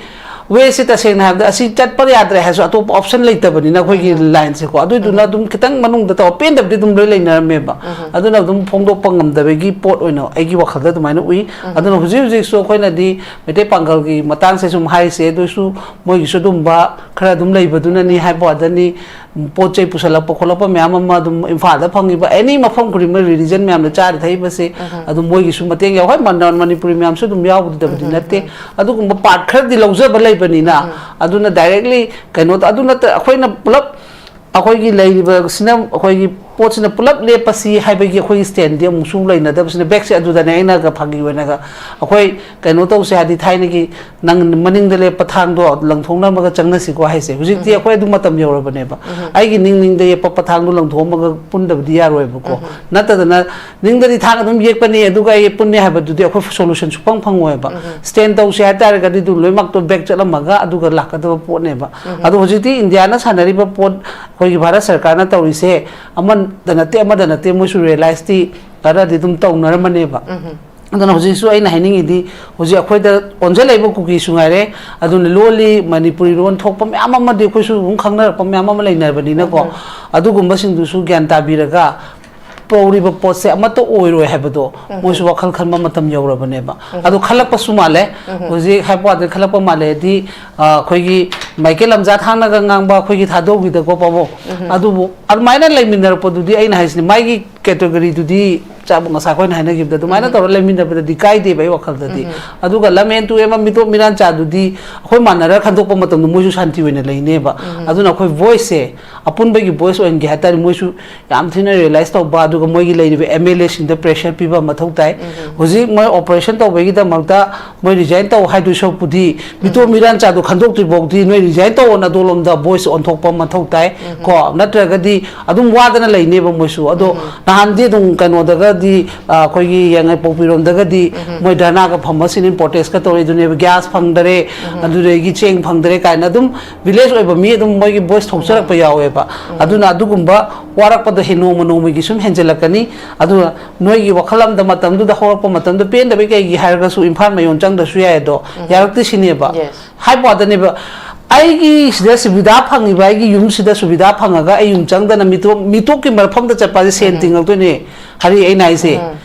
wayꯁꯦ ꯇꯁꯦꯡꯅ ꯍꯥꯏꯕꯗ ꯑꯁꯤ ꯆꯠꯄ ꯌꯥꯗ꯭ꯔꯦ ꯍꯥꯏꯔꯁꯨ ꯑꯇꯣꯞꯄ option ꯂꯩꯇꯕꯅꯤꯅ ꯑꯩꯈꯣꯏꯒꯤ ꯎꯝ꯫ Lineꯁꯦꯀꯣ, ꯑꯗꯨꯏꯗꯨꯅ ꯎꯝ꯫ ꯑꯗꯨꯝ ꯈꯤꯇꯪ ꯃꯅꯨꯡꯗ ꯇꯧꯔ ꯄꯦꯟꯗꯕꯗꯤ ꯑꯗꯨꯝ ꯂꯣꯏ ꯂꯩꯅꯔꯝꯃꯦꯕ꯫ ꯎꯝ꯫ ꯑꯗꯨꯅ ꯑꯗꯨꯝ ꯐꯣꯡꯗꯣꯛꯄ ꯉꯝꯗꯕꯒꯤ ꯄꯣꯠ ꯑꯣꯏꯅ ꯑꯩꯒꯤ ꯋꯥꯈꯜꯗ ꯑꯗꯨꯃꯥꯏꯅ ꯎꯏ꯫ ꯎꯝ꯫ ꯑꯗꯨꯅ ꯍꯧꯖꯤꯛ ꯍꯧꯖꯤꯛꯁꯨ ꯑꯩꯈꯣꯏꯅꯗꯤ ꯃꯩꯇꯩ ꯄꯥꯡꯒꯜꯒꯤ ꯃꯇꯥꯡꯁꯦ ꯁꯨꯝ ꯍꯥꯏꯔꯤꯁꯦ, ꯑꯗꯨꯁꯨ ꯃꯣꯏꯒꯤꯁꯨ ꯑꯗꯨꯝꯕ ꯈꯔ ꯑꯗꯨꯝ ꯂꯩꯕꯗꯨꯅꯅꯤ ꯍꯥꯏꯕ ꯋꯥꯗꯅꯤ꯫ ꯄꯣꯠ ꯆꯩ ꯄꯨꯁꯜꯂꯛꯄ ꯈꯣꯠꯂꯛꯄ ꯃꯌꯥꯝ ꯑꯃ ꯑꯗꯨꯝ ꯏꯝꯐꯥꯜꯗ ꯐꯪꯉꯤꯕ any ꯃꯐꯝ ꯈꯨꯗꯤꯡꯃꯛ, religion ꯃꯌꯥꯝꯅ ꯆꯥꯔꯤ ꯊꯛꯏꯕꯁꯦ, ꯎꯝ꯫ ꯑꯗꯨꯝ ꯃꯣꯏꯒꯤꯁꯨ ꯃꯇꯦꯡ ꯌꯥꯎ-, ꯍꯣꯏ, ꯃꯟ-, ꯃꯅꯤꯄꯨꯔꯤ ꯃꯌꯥꯝꯁꯨ ꯑꯗꯨꯝ ꯌꯥꯎꯕꯗꯕꯨꯗꯤ ꯎꯝ꯫ ꯅꯠꯇꯦ꯫ ꯎꯝ꯫ ꯑꯗꯨꯒꯨꯝꯕ part ꯈꯔꯗꯤ ꯂꯧꯖꯕ ꯂꯩꯕꯅꯤꯅ, ꯎꯝ꯫ ꯑꯗꯨꯅ directly ꯀꯩꯅꯣ ꯇ-, ꯑꯗꯨ ꯅꯠꯇ ꯑꯩꯈꯣꯏꯅ ꯄꯨꯂꯞ ꯑꯩꯈꯣꯏꯒꯤ ꯂꯩꯔꯤꯕꯁꯤꯅ, ꯑꯩꯈꯣꯏꯒꯤ ꯄꯣꯠꯁꯤꯅ ꯄꯨꯂꯞ ꯂꯦꯞꯄꯁꯤ ꯍꯥꯏꯕꯒꯤ ꯑꯩꯈꯣꯏꯒꯤ standꯗꯤ ꯑꯃꯨꯛꯁꯨ ꯂꯩꯅꯗꯕꯁꯤꯅ, backꯁꯦ ꯑꯗꯨꯗꯅꯦ ꯑꯩꯅꯒ ꯐꯥꯒꯤ ꯑꯣꯏꯅꯒ ꯑꯩꯈꯣꯏ ꯀꯩꯅꯣ ꯇꯧꯁꯦ ꯍꯥꯏꯗꯤ ꯊꯥꯏꯅꯒꯤ ꯅꯪ ꯃꯅꯤꯡꯗ ꯂꯦꯞꯄ ꯊꯥꯡꯗꯣ ꯂꯪꯊꯣꯛꯅꯔꯝꯃꯒ ꯆꯪꯅꯁꯤꯀꯣ ꯍꯥꯏꯁꯦ꯫ ꯍꯧꯖꯤꯛꯇꯤ ꯎꯝ꯫ ꯑꯩꯈꯣꯏ ꯑꯗꯨ ꯃꯇꯝ ꯌꯧꯔꯕꯅꯦꯕ꯫ ꯎꯝ꯫ ꯑꯩꯒꯤ ꯅꯤꯡ ꯅꯤꯡꯗ ꯌꯦꯞꯄ ꯊꯥꯡꯗꯣ ꯂꯪꯊꯣꯛꯑꯝꯃꯒ ꯄꯨꯟꯗꯕꯗꯤ ꯌꯥꯔꯣꯏꯕꯀꯣ꯫ ꯎꯝ꯫ ꯅꯠꯇꯗꯅ ꯅꯤꯡꯗꯗꯤ ꯊꯥꯡ ꯑꯗꯨꯝ ꯌꯦꯛꯄꯅꯤ, ꯑꯗꯨꯒ ꯑꯩ ꯄꯨꯟꯅꯤ ꯍꯥꯏꯕꯗꯨꯗꯤ ꯑꯩꯈꯣꯏ solution ꯁꯨꯐꯪ ꯐꯪꯉꯣꯏꯕ꯫ ꯎꯝ꯫ Stand ꯇꯧꯁꯦ ꯍꯥꯏ ꯇꯥꯔꯒꯗꯤ ꯑꯗꯨ ꯂꯣꯏꯅꯃꯛꯇꯣ back ꯆꯠꯂꯝꯃꯒ ꯑꯗꯨꯒ ꯂꯥꯛꯀꯗꯕ ꯄꯣꯠꯅꯦꯕ꯫ ꯎꯝ꯫ ꯑꯗꯣ ꯍꯧꯖꯤꯛꯇꯤ ꯏꯟꯗꯤꯌꯥꯅ ꯁꯥꯟꯅꯔꯤꯕ ꯄꯣꯠ, ꯑꯩꯈꯣꯏꯒꯤ ꯚꯥꯔꯠ ꯁꯔꯀꯥꯔꯅ ꯇꯧꯔꯤꯁꯦ ꯑꯃꯗ ꯅꯠꯇꯦ, ꯑꯃꯗ ꯅꯠꯇꯦ, ꯃꯣꯏꯁꯨ realiseꯇꯤ ꯈꯔꯗꯤ ꯑꯗꯨꯝ ꯇꯧꯅꯔꯝꯃꯅꯦꯕ꯫ ꯎꯝ꯫ ꯑꯗꯨꯅ ꯍꯧꯖꯤꯛꯁꯨ ꯑꯩꯅ ꯍꯥꯏꯅꯤꯡꯉꯤꯗꯤ, ꯍꯧꯖꯤꯛ ꯑꯩꯈꯣꯏꯗ ꯑꯣꯟꯁꯤꯜꯂꯛꯏꯕ ꯀꯨꯀꯤꯁꯨ ꯉꯥꯏꯔꯦ, ꯑꯗꯨꯅ ꯂꯣꯜꯂꯤ, ꯃꯅꯤꯄꯨꯔꯤ ꯂꯣꯟ ꯊꯣꯛꯄ ꯃꯌꯥꯝ ꯑꯃꯗꯤ ꯑꯩꯈꯣꯏꯁꯨ ꯑꯗꯨꯝ ꯈꯪꯅꯔꯛꯄ ꯃꯌꯥꯝ ꯑꯃ ꯂꯩꯅꯕꯅꯤꯅꯀꯣ, ꯎꯝ꯫ ꯑꯗꯨꯒꯨꯝꯕꯁꯤꯡꯗꯨꯁꯨ ꯒ꯭ꯌꯥꯟ ꯇꯥꯕꯤꯔꯒ ꯄꯧꯔꯤꯕ ꯄꯣꯠꯁꯦ ꯑꯃꯠꯇ ꯑꯣꯏꯔꯣꯏ ꯍꯥꯏꯕꯗꯣ ꯎꯝ꯫ ꯃꯣꯏꯁꯨ ꯋꯥꯈꯜ ꯈꯟꯕ ꯃꯇꯝ ꯌꯧꯔꯕꯅꯦꯕ꯫ ꯎꯝ꯫ ꯑꯗꯨ ꯈꯜꯂꯛꯄꯁꯨ ꯃꯥꯜꯂꯦ꯫ ꯎꯝ꯫ ꯍꯧꯖꯤꯛ ꯍꯥꯏꯕ ꯋꯥꯗ ꯈꯜꯂꯛꯄ ꯃꯥꯜꯂꯦ ꯍꯥꯏꯗꯤ, ꯑ, ꯑꯩꯈꯣꯏꯒꯤ ꯃꯥꯏꯀꯦꯜ ꯂꯝꯖꯥ ꯊꯥꯡꯅꯒ ꯉꯥꯡꯕ ꯑꯩꯈꯣꯏꯒꯤ ꯊꯥꯗꯧꯒꯤꯗꯀꯣ ꯄꯥꯕꯣꯛ, ꯎꯝ꯫ ꯑꯗꯨꯕꯨ ꯑꯗꯨꯃꯥꯏꯅ ꯂꯩꯃꯤꯟꯅꯔꯛꯄꯗꯨꯗꯤ ꯑꯩꯅ ꯍꯥꯏꯁꯤꯅꯤ, ꯃꯥꯒꯤ categoryꯗꯨꯗꯤ ꯆꯥꯕ ꯉꯁꯥꯏ ꯑꯩꯈꯣꯏꯅ ꯍꯥꯏꯅꯈꯤꯕꯗ ꯑꯗꯨꯃꯥꯏꯅ ꯇꯧꯔ ꯂꯩꯃꯤꯟꯅꯕꯗꯗꯤ ꯀꯥꯏꯗꯦꯕ ꯑꯩ ꯋꯥꯈꯜꯗꯗꯤ꯫ ꯑꯗꯨꯒ ꯂꯝ ꯑꯦꯟ ꯇꯨ ꯑꯦꯟ ꯑꯃ ꯃꯤꯇꯣꯞ ꯃꯤꯔꯥꯟ ꯆꯥꯗꯨꯗꯤ ꯑꯩꯈꯣꯏ ꯃꯥꯟꯅꯔ ꯈꯟꯗꯣꯛꯄ ꯃꯇꯝꯗ ꯃꯣꯏꯁꯨ ꯁꯥꯟꯇꯤ ꯑꯣꯏꯅ ꯂꯩꯅꯦꯕ꯫ ꯑꯗꯨꯅ ꯑꯩꯈꯣꯏ ꯚꯣꯏꯁꯁꯦ, ꯑꯄꯨꯟꯕꯒꯤ ꯚꯣꯏꯁ ꯑꯣꯏꯍꯟꯒꯦ ꯍꯥꯏ ꯇꯥꯔꯗꯤ ꯃꯣꯏꯁꯨ ꯌꯥꯝ ꯊꯤꯅ ꯔꯤꯌꯦꯂꯥꯏꯁ ꯇꯧꯕ, ꯑꯗꯨꯒ ꯃꯣꯏꯒꯤ ꯂꯩꯔꯤꯕ ꯑꯦꯝ ꯑꯦꯜ ꯑꯦꯁꯤꯡꯗ ꯄ꯭ꯔꯦꯁꯔ ꯄꯤꯕ ꯃꯊꯧ ꯇꯥꯏ꯫ ꯍꯧꯖꯤꯛ ꯃꯣꯏ ꯑꯣꯄꯔꯦꯁꯟ ꯇꯧꯕꯒꯤꯗꯃꯛꯇ ꯃꯣꯏ ꯔꯤꯖꯥꯏꯟ ꯇꯧ ꯍꯥꯏꯗꯣꯏ ꯁꯔꯨꯛꯄꯨꯗꯤ ꯃꯤꯇꯣꯞ ꯃꯤꯔꯥꯟ ꯆꯥꯗꯣ ꯈꯟꯗꯣꯛꯇ꯭ꯔꯤ ꯐꯥꯎꯗꯤ ꯅꯣꯏ ꯔꯤꯖꯥꯏꯟ ꯇꯧꯑꯣꯅ ꯑꯗꯣꯂꯣꯝꯗ ꯚꯣꯏꯁ ꯑꯣꯟꯊꯣꯛꯄ ꯃꯊꯧ ꯇꯥꯏ꯫ ꯀꯣ, ꯅꯠꯇ꯭ꯔꯒꯗꯤ ꯑꯗꯨꯝ ꯋꯥꯗꯅ ꯂꯩꯅꯦꯕ ꯃꯣꯏꯁꯨ꯫ ꯑꯗꯣ ꯅꯍꯥꯟꯗꯤ ꯑꯗꯨꯝ ꯀꯩꯅꯣꯗꯒꯗꯤ, ꯑ, ꯑꯩꯈꯣꯏꯒꯤ ꯌꯥꯏꯉꯪꯄꯣꯛꯄꯤꯔꯣꯝꯗꯒꯗꯤ ꯃꯣꯏ ꯙꯔꯅꯥꯒ ꯐꯝꯃꯁꯤꯅꯤ, ꯄ꯭ꯔꯣꯇꯦꯁꯀ ꯇꯧꯔꯤꯗꯨꯅꯦꯕ, ꯒ꯭ꯌꯥꯁ ꯐꯪꯗꯔꯦ, ꯑꯗꯨꯗꯒꯤ ꯆꯦꯡ ꯐꯪꯗꯔꯦ ꯀꯥꯏꯅ ꯑꯗꯨꯝ ꯚꯤꯂꯦꯖ ꯑꯣꯏꯕ ꯃꯤ ꯑꯗꯨꯝ ꯃꯣꯏꯒꯤ ꯚꯣꯏꯁ ꯊꯣꯛꯆꯔꯛꯄ ꯌꯥꯎꯋꯦꯕ꯫ ꯑꯗꯨꯅ ꯑꯗꯨꯒꯨꯝꯕ ꯋꯥꯔꯛꯄꯗꯣ ꯍꯦ-, ꯅꯣꯡꯃ ꯅꯣꯡꯃꯒꯤ ꯁꯨꯝ ꯍꯦꯟꯖꯜꯂꯛꯀꯅꯤ꯫ ꯑꯗꯨꯒ ꯅꯣꯏꯒꯤ ꯋꯥꯈꯜ ꯑꯃꯗ ꯃꯇꯝꯗꯨꯗ ꯍꯧꯔꯛꯄ ꯃꯇꯝꯗ ꯄꯦꯟꯗꯕꯩ ꯀꯩꯒꯤ ꯍꯥꯏꯔꯒꯁꯨ ꯏꯝꯐꯥꯜ ꯃꯌꯣꯟ ꯆꯪꯗ꯭ꯔꯁꯨ ꯌꯥꯏ, ꯑꯗꯣ ꯌꯥꯔꯛꯇꯦ ꯁꯤꯅꯦꯕ꯫ ꯍꯥꯏꯕ ꯋꯥꯗꯅꯦꯕ, ꯑꯩꯒꯤ ꯁꯤꯗ ꯁꯨꯕꯤꯙꯥ ꯐꯪꯉꯤꯕ, ꯑꯩꯒꯤ ꯌꯨꯝꯁꯤꯗ ꯁꯨꯕꯤꯙꯥ ꯐꯪꯉꯒ ꯑꯩ ꯌꯨꯝ ꯆꯪꯗꯅ ꯃꯤꯇꯣꯞ-, ꯃꯤꯇꯣꯞꯀꯤ ꯃꯐꯝꯗ ꯆꯠꯄꯁꯦ ꯁꯦꯟ ꯇꯤꯡꯉꯛꯇꯣꯏꯅꯦ꯫ ꯍꯥꯏꯔꯤ ꯑꯩꯅ ꯍꯥꯏꯁꯦ꯫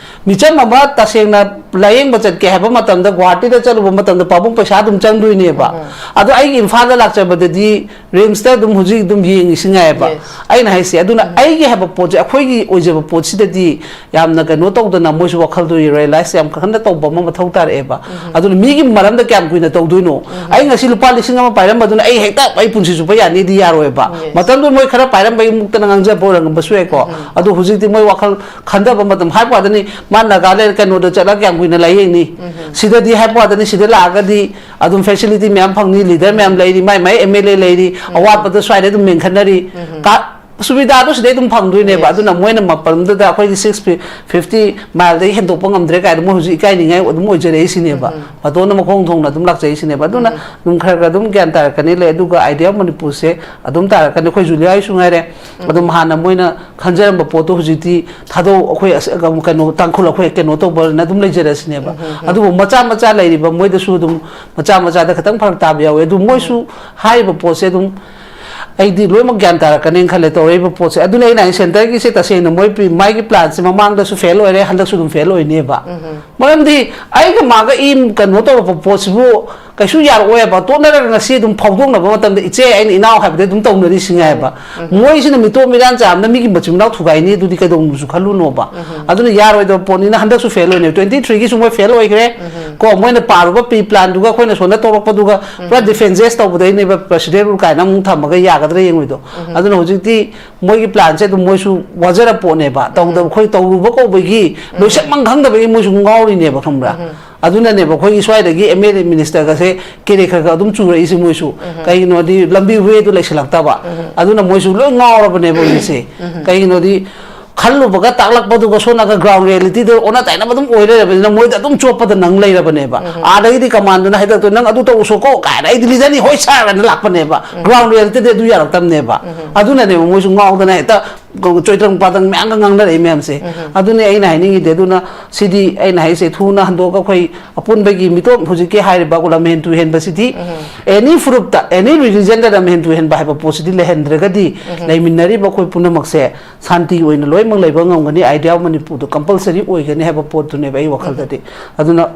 ꯃꯤꯆꯝ ꯑꯃ ꯇꯁꯦꯡꯅ ꯂꯥꯌꯦꯡꯕ ꯆꯠꯀꯦ ꯍꯥꯏꯕ ꯃꯇꯝꯗ, ꯒꯨꯋꯥꯍꯥꯇꯤꯗ ꯆꯠꯂꯨꯕ ꯃꯇꯝꯗ ꯄꯥꯕꯨꯡ ꯄꯩꯁꯥ ꯑꯗꯨꯝ ꯆꯪꯗꯣꯏꯅꯦꯕ꯫ ꯑꯗꯣ ꯑꯩꯒꯤ ꯏꯝꯐꯥꯜꯗ ꯂꯥꯛꯆꯕꯗꯗꯤ ꯔꯤꯝꯁꯇ ꯑꯗꯨꯝ ꯍꯧꯖꯤꯛ ꯑꯗꯨꯝ ꯌꯦꯡꯉꯤꯁꯤ ꯉꯥꯏꯌꯦꯕ꯫ ꯑꯩꯅ ꯍꯥꯏꯁꯦ, ꯑꯗꯨꯅ ꯑꯩꯒꯤ ꯍꯥꯏꯕ ꯄꯣꯠꯁꯦ, ꯑꯩꯈꯣꯏꯒꯤ ꯑꯣꯏꯖꯕ ꯄꯣꯠꯁꯤꯗꯗꯤ ꯌꯥꯝꯅ ꯀꯩꯅꯣ ꯇꯧꯗꯅ ꯃꯣꯏꯁꯨ ꯋꯥꯈꯜꯗꯣ ꯔꯤꯌꯦꯂꯥꯏꯁ ꯌꯥꯝ ꯀꯟꯅ ꯇꯧꯕ ꯑꯃ ꯃꯊꯧ ꯇꯥꯔꯛꯑꯦꯕ꯫ ꯑꯗꯨꯅ ꯃꯤꯒꯤ ꯃꯔꯝꯗ ꯀꯌꯥꯝ ꯀꯨꯏꯅ ꯇꯧꯗꯣꯏꯅꯣ? ꯑꯩ ꯉꯁꯤ ꯂꯨꯄꯥ ꯂꯤꯁꯤꯡ ꯑꯃ ꯄꯥꯏꯔꯝꯕꯗꯨꯅ ꯑꯩ ꯍꯦꯛꯇ ꯑꯩ ꯄꯨꯟꯁꯤ ꯆꯨꯞꯄ ꯌꯥꯅꯤꯗꯤ ꯌꯥꯔꯣꯏꯕ꯫ ꯃꯇꯝꯗꯨ ꯃꯣꯏ ꯈꯔ ꯄꯥꯏꯔꯝꯕꯒꯤ ꯃꯨꯛꯇꯅ ꯉꯥꯡꯖꯕ ꯑꯣꯏꯔꯝꯕꯁꯨ ꯌꯥꯏꯀꯣ꯫ ꯑꯗꯣ ꯍꯧꯖꯤꯛꯇꯤ ꯃꯣꯏ ꯋꯥꯈꯜ ꯈꯟꯊꯕ ꯃꯇꯝ, ꯍꯥꯏꯕ ꯋꯥꯗꯅꯤ, ꯃꯥ ꯅꯥꯒꯥꯂꯦꯟ ꯀꯩꯅꯣꯗ ꯆꯠꯂꯒ ꯀꯌꯥꯝ ꯀꯨꯏꯅ ꯂꯥꯏꯌꯦꯡꯅꯤ? ꯁꯤꯗꯗꯤ ꯍꯥꯏꯕ ꯋꯥꯗꯅꯤ, ꯁꯤꯗ ꯂꯥꯛꯑꯒꯗꯤ ꯑꯗꯨꯝ ꯐꯦꯁꯤꯂꯤꯇꯤ ꯃꯌꯥꯝ ꯐꯪꯅꯤ, ꯂꯤꯗꯔ ꯃꯌꯥꯝ ꯂꯩꯔꯤ, ꯃꯥꯏ ꯃꯥꯏ ꯑꯦꯝ ꯑꯦꯜ ꯑꯦ ꯂꯩꯔꯤ, ꯑꯋꯥꯠꯄꯗꯣ ꯁ꯭ꯋꯥꯏꯗ ꯑꯗꯨꯝ ꯃꯦꯟꯈꯠꯅꯔꯤ꯫ ꯀꯥ-, ꯁꯨꯕꯤꯗꯥꯗꯣ ꯁꯤꯗꯩ ꯑꯗꯨꯝ ꯐꯪꯗꯣꯏꯅꯦꯕ꯫ ꯑꯗꯨꯅ ꯃꯣꯏꯅ ꯃꯐꯝꯗꯨꯗ ꯑꯩꯈꯣꯏꯒꯤ ꯁꯤꯛꯁ ꯐꯤꯐꯇꯤ ꯃꯥꯏꯜꯗꯒꯤ ꯍꯦꯟꯗꯣꯛꯄ ꯉꯝꯗ꯭ꯔꯦ ꯀꯥꯏꯅ ꯃꯣꯏ ꯍꯧꯖꯤꯛ ꯏꯀꯥꯏꯅꯤꯡꯉꯥꯏ ꯑꯗꯨꯝ ꯑꯣꯏꯖꯔꯛꯏꯁꯤꯅꯦꯕ꯫ ꯃꯇꯣꯟꯅ ꯃꯈꯣꯡ ꯊꯣꯡꯅ ꯑꯗꯨꯝ ꯂꯥꯛꯆꯔꯤꯁꯤꯅꯦꯕ꯫ ꯑꯗꯨꯅ ꯑꯗꯨꯝ ꯈꯔ ꯈꯔ ꯑꯗꯨꯝ ꯒ꯭ꯌꯥꯟ ꯇꯥꯔꯛꯀꯅꯤ ꯂꯩ꯫ ꯑꯗꯨꯒ ꯑꯥꯏꯗꯤꯌꯥ ꯑꯣꯐ ꯃꯅꯤꯄꯨꯔꯁꯦ ꯑꯗꯨꯝ ꯇꯥꯔꯛꯀꯅꯤ꯫ ꯑꯩꯈꯣꯏ ꯖꯨꯂꯤꯌꯥ ꯍꯣꯏꯁꯨ ꯉꯥꯏꯔꯦ꯫ ꯑꯗꯨꯝ ꯍꯥꯟꯅ ꯃꯣꯏꯅ ꯈꯟꯖꯔꯝꯕ ꯄꯣꯠꯇꯣ ꯍꯧꯖꯤꯛꯇꯤ ꯊꯥꯗꯣꯛ-, ꯑꯩꯈꯣꯏ ꯑꯁ-, ꯀꯩꯅꯣ, ꯇꯥꯡꯈꯨꯜ ꯑꯩꯈꯣꯏ ꯀꯩꯅꯣ ꯇꯧꯕꯅ ꯑꯗꯨꯝ ꯂꯩꯖꯔꯁꯤꯅꯦꯕ꯫ ꯑꯗꯨꯕꯨ ꯃꯆꯥ ꯃꯆꯥ ꯂꯩꯔꯤꯕ ꯃꯣꯏꯗꯁꯨ ꯑꯗꯨꯝ ꯃꯆꯥ ꯃꯆꯥꯗ ꯈꯤꯇꯪ ꯐꯔꯛ ꯇꯥꯕ ꯌꯥꯎꯋꯦ꯫ ꯑꯗꯨ ꯃꯣꯏꯁꯨ ꯍꯥꯏꯔꯤꯕ ꯄꯣꯠꯁꯦ ꯑꯗꯨꯝ ꯑꯩꯗꯤ ꯂꯣꯏꯅꯃꯛ ꯒ꯭ꯌꯥꯟ ꯇꯥꯔꯛꯀꯅꯤꯅ ꯈꯜꯂꯦ ꯇꯧꯔꯛꯏꯕ ꯄꯣꯠꯁꯦ꯫ ꯑꯗꯨꯅ ꯑꯩꯅ ꯍꯥꯏ, ꯁꯦꯟꯇꯔꯒꯤꯁꯦ ꯇꯁꯦꯡꯅ ꯃꯣꯏ ꯄꯤ-, ꯃꯥꯒꯤ ꯄ꯭ꯂꯥꯟꯁꯦ ꯃꯃꯥꯡꯗꯁꯨ ꯐꯦꯜ ꯑꯣꯏꯔꯦ, ꯍꯟꯗꯛꯁꯨ ꯑꯗꯨꯝ ꯐꯦꯜ ꯑꯣꯏꯅꯦꯕ꯫ ꯃꯔꯝꯗꯤ ꯑꯩꯒ ꯃꯥꯒ ꯏ ꯀꯩꯅꯣ ꯇꯧꯔꯛꯄ ꯄꯣꯠꯁꯤꯕꯨ ꯀꯩꯁꯨ ꯌꯥꯔꯛꯑꯣꯏꯕ꯫ ꯇꯣꯠꯅꯔꯒ ꯉꯁꯤ ꯑꯗꯨꯝ ꯐꯥꯎꯗꯣꯛꯅꯕ ꯃꯇꯝꯗ ꯏꯆꯦ, ꯑꯩꯅ ꯏꯅꯥꯎ ꯍꯥꯏꯕꯗꯤ ꯑꯗꯨꯝ ꯇꯧꯅꯔꯤꯁꯤꯅꯦ ꯍꯥꯏꯕ꯫ ꯎꯝ꯫ ꯃꯣꯏꯁꯤꯅ ꯃꯤꯇꯣꯞ ꯃꯤꯔꯥꯟ ꯆꯥꯕꯅ ꯃꯤꯒꯤ ꯃꯆꯤꯟ ꯃꯅꯥꯎ ꯊꯨꯒꯥꯏꯅꯤ, ꯑꯗꯨꯗꯤ ꯀꯩꯗꯧꯅꯨꯁꯨ ꯈꯜꯂꯨꯅꯣꯕ꯫ ꯎꯝ꯫ ꯑꯗꯨꯅ ꯌꯥꯔꯣꯏꯗꯕ ꯄꯣꯠꯅꯤꯅ ꯍꯟꯗꯛꯁꯨ ꯐꯦꯜ ꯑꯣꯏꯅꯦꯕ꯫ ꯇ꯭ꯋꯦꯟꯇꯤ ꯊ꯭ꯔꯤꯒꯤꯁꯨ ꯃꯣꯏ ꯐꯦꯜ ꯑꯣꯏꯈ꯭ꯔꯦ꯫ ꯎꯝ꯫ ꯀꯣ, ꯃꯣꯏꯅ ꯄꯥꯔꯨꯕ ꯄ꯭ꯔꯤ ꯄ꯭ꯂꯥꯟꯗꯨꯒ ꯑꯩꯈꯣꯏꯅ ꯁꯣꯝꯗ ꯇꯧꯔꯛꯄꯗꯨꯒ ꯄꯨꯔꯥ ꯎꯝ꯫ ꯗꯤꯐꯦꯟꯁꯦꯁ ꯇꯧꯕꯗꯩꯅꯦꯕ ꯄ꯭ꯔꯁꯤꯗꯦꯟ ꯔꯨꯜ ꯀꯥꯏꯅ ꯑꯃꯨꯛ ꯊꯝꯃꯒ ꯌꯥꯒꯗ꯭ꯔꯥ ꯌꯦꯡꯉꯣꯏꯗꯣ꯫ ꯎꯝ꯫ ꯑꯗꯨꯅ ꯍꯧꯖꯤꯛꯇꯤ ꯃꯣꯏꯒꯤ ꯄ꯭ꯂꯥꯟꯁꯦ ꯑꯗꯨꯝ ꯃꯣꯏꯁꯨ ꯋꯥꯖꯔ ꯄꯣꯠꯅꯦꯕ꯫ ꯇꯧꯗꯕ, ꯎꯝ꯫ ꯑꯩꯈꯣꯏ ꯇꯧꯔꯨꯕ ꯀꯧꯕꯒꯤ ꯎꯝ꯫ ꯂꯣꯏꯁꯛ ꯃꯪ ꯈꯪꯗꯕꯒꯤ ꯃꯣꯏꯁꯨ ꯉꯥꯎꯔꯤꯅꯦꯕ, ꯈꯪꯕ꯭ꯔꯥ? ꯎꯝ꯫ ꯑꯗꯨꯅꯅꯦꯕ ꯑꯩꯈꯣꯏꯒꯤ ꯁ꯭ꯋꯥꯏꯗꯒꯤ ꯑꯦꯝ ꯑꯦꯜ ꯑꯦ ꯃꯤꯅꯤꯁꯇꯔꯒꯁꯦ ꯀꯦꯔꯦ ꯈꯔ ꯈꯔ ꯑꯗꯨꯝ ꯆꯨꯔꯛꯏꯁꯦ ꯃꯣꯏꯁꯨ꯫ ꯎꯝ꯫ ꯀꯩꯒꯤꯅꯣꯗꯤ ꯂꯝꯕꯤ ꯋꯦꯗꯨ ꯂꯩꯁꯤꯜꯂꯛꯇꯕ꯫ ꯎꯝ꯫ ꯑꯗꯨꯅ ꯃꯣꯏꯁꯨ ꯂꯣꯏ ꯉꯥꯎꯔꯕꯅꯦꯕ ꯍꯧꯖꯤꯛꯁꯦ꯫ ꯎꯝ꯫ ꯀꯩꯒꯤꯅꯣꯗꯤ ꯈꯜꯂꯨꯕꯒ ꯇꯥꯛꯂꯛꯄꯗꯨꯒ ꯁꯣꯝ ꯅꯥꯀꯟ ꯒ꯭ꯔꯥꯎꯟ ꯔꯤꯌꯦꯂꯤꯇꯤꯗ ꯑꯣꯟꯅ ꯇꯩꯅꯕ ꯑꯗꯨꯝ ꯑꯣꯏ ꯂꯩꯔꯕꯅꯤꯅ ꯃꯣꯏꯗ ꯑꯗꯨꯝ ꯆꯣꯞꯄꯗ ꯅꯪ ꯂꯩꯔꯕꯅꯦꯕ꯫ ꯎꯝ꯫ ꯑꯥꯗꯒꯤꯗꯤ ꯀꯃꯥꯟꯗꯨꯅ ꯍꯥꯏꯗꯣꯛꯇꯣꯏ, "ꯅꯪ ꯑꯗꯨ ꯇꯧꯁꯣꯀꯣ" ꯀꯥꯏꯅ, "ꯑꯩꯗꯤ ꯂꯤꯗꯔꯅꯤ, ꯍꯣꯏ ꯁꯥꯔ" ꯍꯥꯏꯅ ꯂꯥꯛꯄꯅꯦꯕ꯫ ꯎꯝ꯫ ꯒ꯭ꯔꯥꯎꯟ ꯔꯤꯌꯦꯂꯤꯇꯤꯗ ꯑꯗꯨ ꯌꯥꯔꯛꯇꯕꯅꯦꯕ꯫ ꯎꯝ꯫ ꯑꯗꯨꯅꯅꯦꯕ ꯃꯣꯏꯁꯨ ꯉꯥꯎꯗꯅ ꯍꯦꯛꯇ ꯆꯣꯏꯇ꯭ꯔꯪ ꯄꯥꯇꯪ ꯃꯌꯥꯝꯒ ꯉꯥꯡꯅꯔꯛꯏ ꯃꯌꯥꯝꯁꯦ꯫ ꯎꯝ꯫ ꯑꯗꯨꯅꯦ ꯑꯩꯅ ꯍꯥꯏꯅꯤꯡꯉꯤꯗꯤ꯫ ꯑꯗꯨꯅ ꯁꯤꯗꯤ ꯑꯩꯅ ꯍꯥꯏꯁꯦ, ꯊꯨꯅ ꯍꯟꯗꯣꯛꯑꯒ ꯑꯩꯈꯣꯏ ꯑꯄꯨꯟꯕꯒꯤ ꯃꯤꯇꯣꯞ ꯍꯧꯖꯤꯛꯀꯤ ꯍꯥꯏꯔꯤꯕ ꯂꯝꯍꯦꯟ ꯇꯨꯍꯦꯟꯕꯁꯤꯗꯤ ꯎꯝ꯫ ꯑꯦꯅꯤ ꯐꯨꯔꯨꯞꯇ, ꯑꯦꯅꯤ ꯔꯤꯂꯤꯖꯟꯗ ꯂꯝꯍꯦꯟ ꯇꯨꯍꯦꯟꯕ ꯍꯥꯏꯕ ꯄꯣꯠꯁꯤꯗꯤ ꯂꯩꯍꯟꯗ꯭ꯔꯒꯗꯤ ꯎꯝ꯫ ꯂꯩꯃꯤꯟꯅꯔꯤꯕ ꯑꯩꯈꯣꯏ ꯄꯨꯝꯅꯃꯛꯁꯦ ꯁꯥꯟꯇꯤ ꯑꯣꯏꯅ ꯂꯣꯏꯅꯃꯛ ꯂꯩꯕ ꯉꯝꯒꯅꯤ꯫ ꯑꯥꯏꯗꯤꯌꯥ ꯑꯣꯐ ꯃꯅꯤꯄꯨꯔꯗꯣ ꯀꯝꯄꯜꯁꯔꯤ ꯑꯣꯏꯒꯅꯤ ꯍꯥꯏꯕ ꯄꯣꯠꯇꯨꯅꯦꯕ ꯑꯩ ꯋꯥꯈꯜꯗꯗꯤ꯫ ꯑꯗꯨꯅ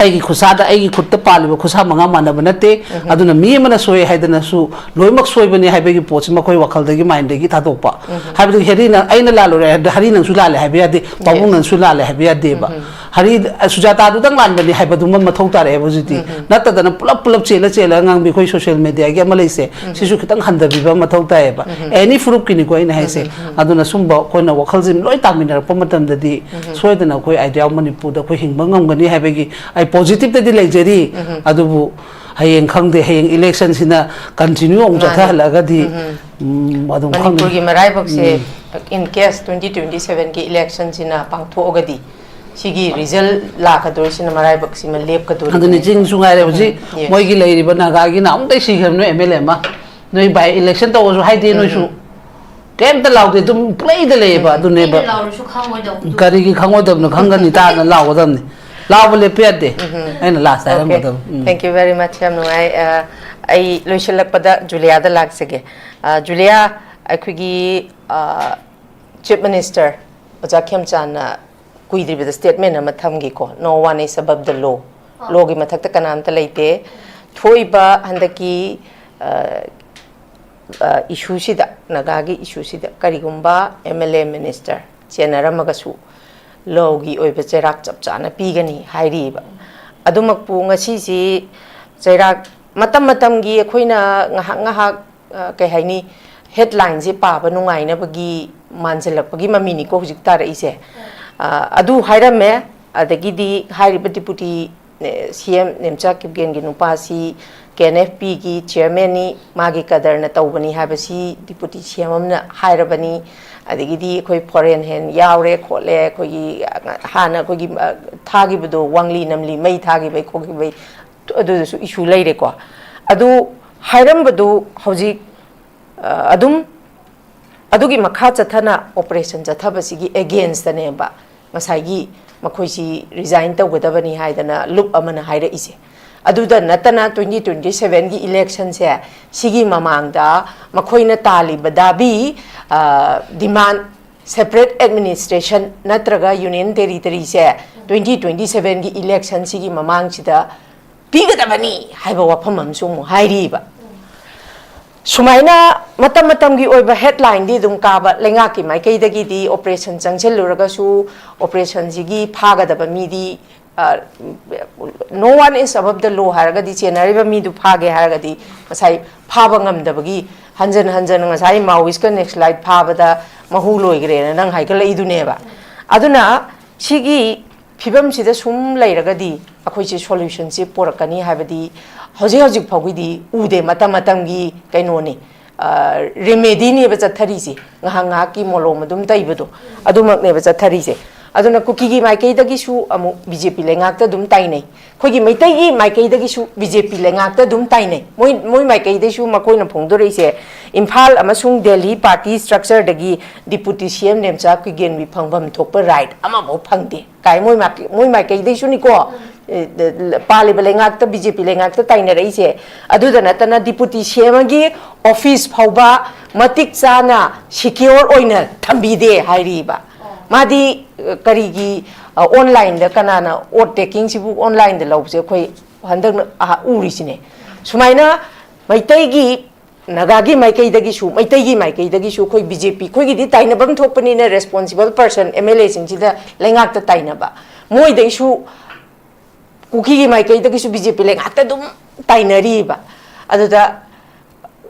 ꯑꯩꯒꯤ ꯈꯨꯠꯁꯥꯗ, ꯑꯩꯒꯤ ꯈꯨꯠꯇ ꯄꯥꯜꯂꯤꯕ ꯈꯨꯠꯁꯥ ꯃꯉꯥ ꯃꯥꯟꯅꯕ ꯅꯠꯇꯦ꯫ ꯎꯝ꯫ ꯑꯗꯨꯅ ꯃꯤ ꯑꯃꯅ ꯁꯣꯏ ꯍꯥꯏꯗꯅꯁꯨ ꯂꯣꯏꯅꯃꯛ ꯁꯣꯏꯕꯅꯤ ꯍꯥꯏꯕꯒꯤ ꯄꯣꯠꯁꯤ ꯃꯈꯣꯏ ꯋꯥꯈꯜꯗꯒꯤ, ꯃꯥꯏꯟꯗꯒꯤ ꯊꯥꯗꯣꯛꯄ꯫ ꯎꯝ꯫ ꯍꯥꯏꯕꯗꯤ ꯍꯦꯔꯤꯅ ꯑꯩꯅ ꯂꯥꯜꯂꯨꯔꯦ ꯍꯥꯏꯕꯗ ꯍꯔꯤ ꯅꯪꯁꯨ ꯂꯥꯜꯂꯦ ꯍꯥꯏꯕ ꯌꯥꯗꯦ, ꯄꯥꯕꯨꯡ ꯅꯪꯁꯨ ꯂꯥꯜꯂꯦ ꯍꯥꯏꯕ ꯌꯥꯗꯦꯕ꯫ ꯎꯝ꯫ ꯍꯔꯤ, ꯁꯨꯖꯥꯇꯥꯗꯨꯗꯪ ꯂꯥꯟꯕꯅꯤ ꯍꯥꯏꯕꯗꯨꯃ ꯃꯊꯧ ꯇꯥꯔꯛꯑꯦꯕ ꯍꯧꯖꯤꯛꯇꯤ꯫ ꯎꯝ꯫ ꯅꯠꯇꯗꯅ ꯄꯨꯂꯞ ꯄꯨꯂꯞ ꯆꯦꯜꯂ ꯆꯦꯜꯂꯒ ꯉꯥꯡꯕꯤ ꯑꯩꯈꯣꯏ ꯁꯣꯁꯤꯌꯦꯜ ꯃꯦꯗꯤꯌꯥꯒꯤ ꯑꯃ ꯂꯩꯁꯦ꯫ ꯎꯝ꯫ ꯁꯤꯁꯨ ꯈꯤꯇꯪ ꯍꯟꯊꯕꯤꯕ ꯃꯊꯧ ꯇꯥꯏꯌꯦꯕ꯫ ꯎꯝ꯫ ꯑꯦꯅꯤ ꯐꯨꯔꯨꯞꯀꯤꯅꯤꯀꯣ ꯑꯩꯅ ꯍꯥꯏꯁꯦ꯫ ꯎꯝ꯫ ꯑꯗꯨꯅ ꯁꯨꯝꯕ ꯑꯩꯈꯣꯏꯅ ꯋꯥꯈꯜꯁꯦ ꯂꯣꯏ ꯇꯥꯃꯤꯟꯅꯔꯛꯄ ꯃꯇꯝꯗꯗꯤ ꯎꯝ꯫ ꯁꯣꯏꯗꯅ ꯑꯩꯈꯣꯏ ꯑꯥꯏꯗꯤꯌꯥ ꯑꯣꯐ ꯃꯅꯤꯄꯨꯔꯗ ꯑꯩꯈꯣꯏ ꯍꯤꯡꯕ ꯉꯝꯒꯅꯤ ꯍꯥꯏꯕꯒꯤ ꯑꯩ ꯄꯣꯖꯤꯇꯤꯚꯇꯗꯤ ꯂꯩꯖꯔꯤ꯫ ꯎꯝ꯫ ꯑꯗꯨꯕꯨ ꯍꯌꯦꯡ ꯈꯪꯗꯦ, ꯍꯌꯦꯡ ꯏꯂꯦꯛꯁꯟꯁꯤꯅ ꯀꯟꯇꯤꯅ꯭ꯌꯨ ꯑꯃꯨꯛ ꯃꯥꯅꯦ꯫ ꯆꯠꯊꯍꯜꯂꯒꯗꯤ, ꯎꯝ꯫ ꯎꯝ, ꯑꯗꯨꯝ ꯈꯪꯗꯦ꯫ ꯃꯅꯤꯄꯨꯔꯒꯤ ꯃꯔꯥꯏꯕꯛꯁꯦ, ꯎꯝ꯫ In case twenty twenty seven ꯒꯤ ꯏꯂꯦꯛꯁꯟꯁꯤꯅ ꯄꯥꯡꯊꯣꯛꯑꯒꯗꯤ ꯁꯤꯒꯤ ꯔꯤꯖꯜ ꯂꯥꯛꯀꯗꯣꯏꯁꯤꯅ ꯃꯔꯥꯏꯕꯛꯁꯤꯃ ꯂꯦꯞꯀꯗꯣꯔꯤꯕꯅꯤ꯫ ꯑꯗꯨꯅꯤ, ꯆꯤꯡꯁꯨ ꯉꯥꯏꯔꯦ ꯍꯧꯖꯤꯛ꯫ ꯎꯝ, yes꯫ ꯃꯣꯏꯒꯤ ꯂꯩꯔꯤꯕ ꯅꯥꯒꯥꯒꯤꯅ ꯑꯃꯨꯛꯇ ꯁꯤꯈ꯭ꯔꯕꯅꯤ ꯑꯦꯝ ꯑꯦꯜ ꯑꯦ ꯑꯃ꯫ ꯅꯣꯏ ꯕꯥꯏ ꯏꯂꯦꯛꯁꯟ ꯇꯧꯔꯁꯨ ꯍꯥꯏꯗꯦ ꯎꯝ, ꯅꯣꯏꯁꯨ꯫ ꯎꯝ꯫ ꯀꯩꯝꯇ ꯂꯥꯎꯗꯦ, ꯑꯗꯨꯝ ꯄꯨꯡꯂꯩꯗ ꯂꯩꯌꯦꯕ꯫ ꯎꯝ꯫ ꯑꯗꯨꯅꯦꯕ꯫ ꯃꯤꯅ ꯂꯥꯎꯔꯁꯨ ꯈꯪꯉꯣꯏꯗꯧꯕꯗꯨ꯫ ꯀꯔꯤꯒꯤ ꯈꯪꯉꯣꯏꯗꯕꯅꯣ? ꯈꯪꯒꯅꯤ, ꯇꯥꯅ ꯂꯥꯎꯒꯗꯕꯅꯤ꯫ ꯂꯥꯎꯕ ꯂꯦꯞꯄ ꯌꯥꯗꯦ꯫ ꯎꯝ꯫ ꯑꯩꯅ ꯂꯥꯁꯇ Okay꯫ ꯍꯥꯏꯔꯝꯒꯗꯕꯅꯤ꯫ Um. Thank you very much꯫ ꯌꯥꯝ ꯅꯨꯡꯉꯥꯏ꯫ ꯑ, ꯑꯩ ꯂꯣꯏꯁꯤꯜꯂꯛꯄꯗ ꯖꯨꯂꯤꯌꯥꯗ ꯂꯥꯛꯆꯒꯦ꯫ ꯑ, ꯖꯨꯂꯤꯌꯥ, ꯑꯩꯈꯣꯏꯒꯤ, ꯑ, ꯆꯤꯐ ꯃꯤꯅꯤꯁꯇꯔ ꯑꯣꯖꯥ ꯈꯦꯝꯆꯥꯟꯅ ꯀꯨꯏꯗ꯭ꯔꯤꯕꯗ ꯁ꯭ꯇꯦꯠꯃꯦꯟ ꯑꯃ ꯊꯝꯈꯤꯀꯣ, "No one is above the law"꯫ ꯂꯣꯒꯤ ꯃꯊꯛꯇ ꯀꯅꯥꯝꯇ ꯂꯩꯇꯦ꯫ ꯊꯣꯛꯏꯕ ꯍꯟꯗꯛꯀꯤ ꯏꯁꯨꯁꯤꯗ, ꯅꯥꯒꯥꯒꯤ ꯏꯁꯨꯁꯤꯗ ꯀꯔꯤꯒꯨꯝꯕ ꯑꯦꯝ ꯑꯦꯜ ꯑꯦ ꯃꯤꯅꯤꯁꯇꯔ ꯆꯦꯟꯅꯔꯝꯃꯒꯁꯨ ꯂꯣꯒꯤ ꯑꯣꯏꯕ ꯆꯩꯔꯥꯛ ꯆꯞ ꯆꯥꯅ ꯄꯤꯒꯅꯤ ꯍꯥꯏꯔꯤꯕ꯫ ꯑꯗꯨꯃꯛꯄꯨ ꯉꯁꯤꯁꯤ ꯆꯩꯔꯥꯛ ꯃꯇꯝ ꯃꯇꯝꯒꯤ ꯑꯩꯈꯣꯏꯅ ꯉꯥꯏꯍꯥꯛ ꯉꯥꯏꯍꯥꯛ ꯀꯩ ꯍꯥꯏꯅꯤ, ꯍꯦꯗꯂꯥꯏꯟꯁꯦ ꯄꯥꯕ ꯅꯨꯡꯉꯥꯏꯅꯕꯒꯤ ꯃꯥꯟꯁꯤꯜꯂꯛꯄꯒꯤ ꯃꯃꯤꯅꯤꯀꯣ ꯍꯧꯖꯤꯛ ꯇꯥꯔꯛꯏꯁꯦ꯫ ꯑꯗꯨ ꯍꯥꯏꯔꯝꯃꯦ꯫ ꯑꯗꯒꯤꯗꯤ ꯍꯥꯏꯔꯤꯕ ꯗꯤꯄꯨꯇꯤ ꯁꯤ ꯑꯦꯝ ꯅꯦꯝꯆꯥ ꯀꯤꯞꯒꯦꯟꯒꯤ ꯅꯨꯄꯥꯁꯤ ꯀꯦ ꯑꯦꯟ ꯑꯦꯐ ꯄꯤꯒꯤ ꯆꯤꯌꯔꯃꯦꯟꯅꯤ, ꯃꯥꯒꯤ ꯀꯗꯔꯅ ꯇꯧꯕꯅꯤ ꯍꯥꯏꯕꯁꯤ ꯗꯤꯄꯨꯇꯤ ꯁꯤ ꯑꯦꯝ ꯑꯃꯅ ꯍꯥꯏꯔꯕꯅꯤ꯫ ꯑꯗꯒꯤꯗꯤ ꯑꯩꯈꯣꯏ ꯐꯣꯔꯦꯟ ꯍꯦꯟ ꯌꯥꯎꯔꯦ ꯈꯣꯠꯂꯦ, ꯑꯩꯈꯣꯏꯒꯤ ꯍꯥꯟꯅ ꯑꯩꯈꯣꯏꯒꯤ ꯊꯥꯈꯤꯕꯗꯣ, ꯋꯥꯡꯂꯤ ꯅꯝꯂꯤ ꯃꯩ ꯊꯥꯈꯤꯕꯩ ꯈꯣꯠꯈꯤꯕꯩ, ꯑꯗꯨꯗꯁꯨ ꯏꯁꯨ ꯂꯩꯔꯦꯀꯣ꯫ ꯑꯗꯨ ꯍꯥꯏꯔꯝꯕꯗꯨ ꯍꯧꯖꯤꯛ ꯑꯗꯨꯝ ꯑꯗꯨꯒꯤ ꯃꯈꯥ ꯆꯠꯊꯅ ꯑꯣꯄꯔꯦꯁꯟ ꯆꯠꯊꯕꯁꯤꯒꯤ ꯑꯦꯒꯦꯟꯁꯇꯅꯦꯕ ꯉꯁꯥꯏꯒꯤ ꯃꯈꯣꯏꯁꯤ ꯔꯤꯖꯥꯏꯟ ꯇꯧꯒꯗꯕꯅꯤ ꯍꯥꯏꯗꯅ ꯂꯨꯞ ꯑꯃꯅ ꯍꯥꯏꯔꯛꯏꯁꯦ꯫ ꯑꯗꯨꯗ ꯅꯠꯇꯅ ꯇ꯭ꯋꯦꯟꯇꯤ ꯇ꯭ꯋꯦꯟꯇꯤ ꯁꯚꯦꯟꯒꯤ ꯏꯂꯦꯛꯁꯟꯁꯦ, ꯁꯤꯒꯤ ꯃꯃꯥꯡꯗ ꯃꯈꯣꯏꯅ ꯇꯥꯜꯂꯤꯕ ꯗꯥꯕꯤ, ꯗꯤꯃꯥꯟ, ꯁꯦꯄꯔꯦꯠ ꯑꯦꯗꯃꯤꯅꯤꯁꯇ꯭ꯔꯦꯁꯟ ꯅꯠꯇ꯭ꯔꯒ ꯌꯨꯅꯤꯌꯟ ꯇꯦꯔꯤꯇꯔꯤꯁꯦ ꯇ꯭ꯋꯦꯟꯇꯤ ꯇ꯭ꯋꯦꯟꯇꯤ ꯁꯚꯦꯟꯒꯤ ꯏꯂꯦꯛꯁꯟꯁꯤꯒꯤ ꯃꯃꯥꯡꯁꯤꯗ ꯄꯤꯒꯗꯕꯅꯤ ꯍꯥꯏꯕ ꯋꯥꯐꯝ ꯑꯃꯁꯨ ꯑꯃꯨꯛ ꯍꯥꯏꯔꯤꯕ꯫ ꯁꯨꯃꯥꯏꯅ ꯃꯇꯝ ꯃꯇꯝꯒꯤ ꯑꯣꯏꯕ ꯍꯦꯗꯂꯥꯏꯟꯗꯤ ꯑꯗꯨꯝ ꯀꯥꯕ, ꯂꯩꯉꯥꯛꯀꯤ ꯃꯥꯏꯀꯩꯗꯒꯤꯗꯤ ꯑꯣꯄꯔꯦꯁꯟ ꯆꯪꯁꯤꯜꯂꯨꯔꯒꯁꯨ ꯑꯣꯄꯔꯦꯁꯟꯁꯤꯒꯤ ꯐꯥꯒꯗꯕ ꯃꯤꯗꯤ no one is above the law ꯍꯥꯏꯔꯒꯗꯤ, ꯆꯦꯟꯅꯔꯤꯕ ꯃꯤꯗꯨ ꯐꯥꯒꯦ ꯍꯥꯏꯔꯒꯗꯤ ꯉꯁꯥꯏ ꯐꯥꯕ ꯉꯝꯗꯕꯒꯤ ꯍꯟꯖꯟ ꯍꯟꯖꯟ ꯉꯁꯥꯏ ꯃꯥꯑꯣꯏꯁꯀ ꯅꯦꯛꯁꯂꯥꯏꯠ ꯐꯥꯕꯗ ꯃꯍꯨ ꯂꯣꯏꯈ꯭ꯔꯦꯅ ꯅꯪ ꯍꯥꯏꯒꯠꯂꯛꯏꯗꯨꯅꯦꯕ꯫ ꯑꯗꯨꯅ ꯁꯤꯒꯤ ꯐꯤꯕꯝꯁꯤꯗ ꯁꯨꯝ ꯂꯩꯔꯒꯗꯤ ꯑꯩꯈꯣꯏꯁꯦ ꯁꯣꯂꯨꯁꯟꯁꯦ ꯄꯣꯔꯛꯀꯅꯤ ꯍꯥꯏꯕꯗꯤ ꯍꯧꯖꯤꯛ ꯍꯧꯖꯤꯛ ꯐꯥꯎꯒꯤꯗꯤ ꯎꯗꯦ꯫ ꯃꯇꯝ ꯃꯇꯝꯒꯤ ꯀꯩꯅꯣꯅꯤ, ꯔꯦꯃꯦꯗꯤꯅꯦꯕ ꯆꯠꯊꯔꯤꯁꯦ꯫ ꯉꯥꯏꯍꯥꯛ ꯉꯥꯏꯍꯥꯛꯀꯤ ꯃꯣꯂꯣꯝ ꯑꯗꯨꯝ ꯇꯩꯕꯗꯣ, ꯑꯗꯨꯃꯛꯅꯦꯕ ꯆꯠꯊꯔꯤꯁꯦ꯫ ꯑꯗꯨꯅ ꯀꯨꯀꯤꯒꯤ ꯃꯥꯏꯀꯩꯗꯒꯤꯁꯨ ꯑꯃꯨꯛ ꯕꯤ ꯖꯦ ꯄꯤ ꯂꯩꯉꯥꯛꯇ ꯑꯗꯨꯝ ꯇꯥꯏꯅꯩ, ꯑꯩꯈꯣꯏꯒꯤ ꯃꯩꯇꯩꯒꯤ ꯃꯥꯏꯀꯩꯗꯒꯤꯁꯨ ꯕꯤ ꯖꯦ ꯄꯤ ꯂꯩꯉꯥꯛꯇ ꯑꯗꯨꯝ ꯇꯥꯏꯅꯩ꯫ ꯃꯣꯏ, ꯃꯣꯏ ꯃꯥꯏꯀꯩꯗꯩꯁꯨ ꯃꯈꯣꯏꯅ ꯐꯣꯡꯗꯣꯔꯛꯏꯁꯦ, ꯏꯝꯐꯥꯜ ꯑꯃꯁꯨꯡ ꯗꯦꯜꯂꯤ ꯄꯥꯔꯇꯤ ꯁ꯭ꯇ꯭ꯔꯛꯆꯔꯗꯒꯤ ꯗꯤꯄꯨꯇꯤ ꯁꯤ ꯑꯦꯝ ꯅꯦꯝꯆꯥ ꯀꯤꯒꯦꯟꯕꯤ ꯐꯪꯐꯝ ꯊꯣꯛꯄ ꯔꯥꯏꯠ ꯑꯃꯐꯥꯎ ꯐꯪꯗꯦ ꯀꯥꯏ ꯃꯣꯏ ꯃꯥꯏꯀꯩ-, ꯃꯣꯏ ꯃꯥꯏꯀꯩꯗꯩꯁꯨꯅꯤꯀꯣ, ꯑꯦ, ꯄꯥꯜꯂꯤꯕ ꯂꯩꯉꯥꯛꯇ, ꯕꯤ ꯖꯦ ꯄꯤ ꯂꯩꯉꯥꯛꯇ ꯇꯥꯏꯅꯔꯛꯏꯁꯦ꯫ ꯑꯗꯨꯗ ꯅꯠꯇꯅ ꯗꯤꯄꯨꯇꯤ ꯁꯤ ꯑꯦꯝꯒꯤ ꯑꯣꯐꯤꯁ ꯐꯥꯎꯕ ꯃꯇꯤꯛ ꯆꯥꯅ ꯁꯤꯀ꯭ꯌꯣꯔ ꯑꯣꯏꯅ ꯊꯝꯕꯤꯗꯦ ꯍꯥꯏꯔꯤꯕ꯫ ꯃꯥꯗꯤ, ꯑ, ꯀꯔꯤꯒꯤ, ꯑꯣꯟꯂꯥꯏꯟꯗ ꯀꯅꯥꯅ ꯑꯣꯠ ꯇꯦꯀꯤꯡꯁꯤꯕꯨ ꯑꯣꯟꯂꯥꯏꯟꯗ ꯂꯧꯕꯁꯦ ꯑꯩꯈꯣꯏ ꯍꯟꯗꯛ ꯎꯔꯤꯁꯤꯅꯦ꯫ ꯁꯨꯃꯥꯏꯅ ꯃꯩꯇꯩꯒꯤ, ꯅꯥꯒꯥꯒꯤ ꯃꯥꯏꯀꯩꯗꯒꯤꯁꯨ, ꯃꯩꯇꯩꯒꯤ ꯃꯥꯏꯀꯩꯗꯒꯤꯁꯨ ꯑꯩꯈꯣꯏ ꯕꯤ ꯖꯦ ꯄꯤ, ꯑꯩꯈꯣꯏꯒꯤꯗꯤ ꯇꯥꯏꯅꯐꯝ ꯊꯣꯛꯄꯅꯤꯅ, ꯔꯦꯁꯄꯣꯟꯁꯤꯕꯜ ꯄꯔꯁꯟ ꯑꯦꯝ ꯑꯦꯜ ꯑꯦꯁꯤꯡꯁꯤꯗ ꯂꯩꯉꯥꯛꯇ ꯇꯥꯏꯅꯕ, ꯃꯣꯏꯗꯩꯁꯨ ꯀꯨꯀꯤꯒꯤ ꯃꯥꯏꯀꯩꯗꯒꯤꯁꯨ ꯕꯤ ꯖꯦ ꯄꯤ ꯂꯩꯉꯥꯛꯇ ꯑꯗꯨꯝ ꯇꯥꯏꯅꯔꯤꯕ꯫ ꯑꯗꯨꯗ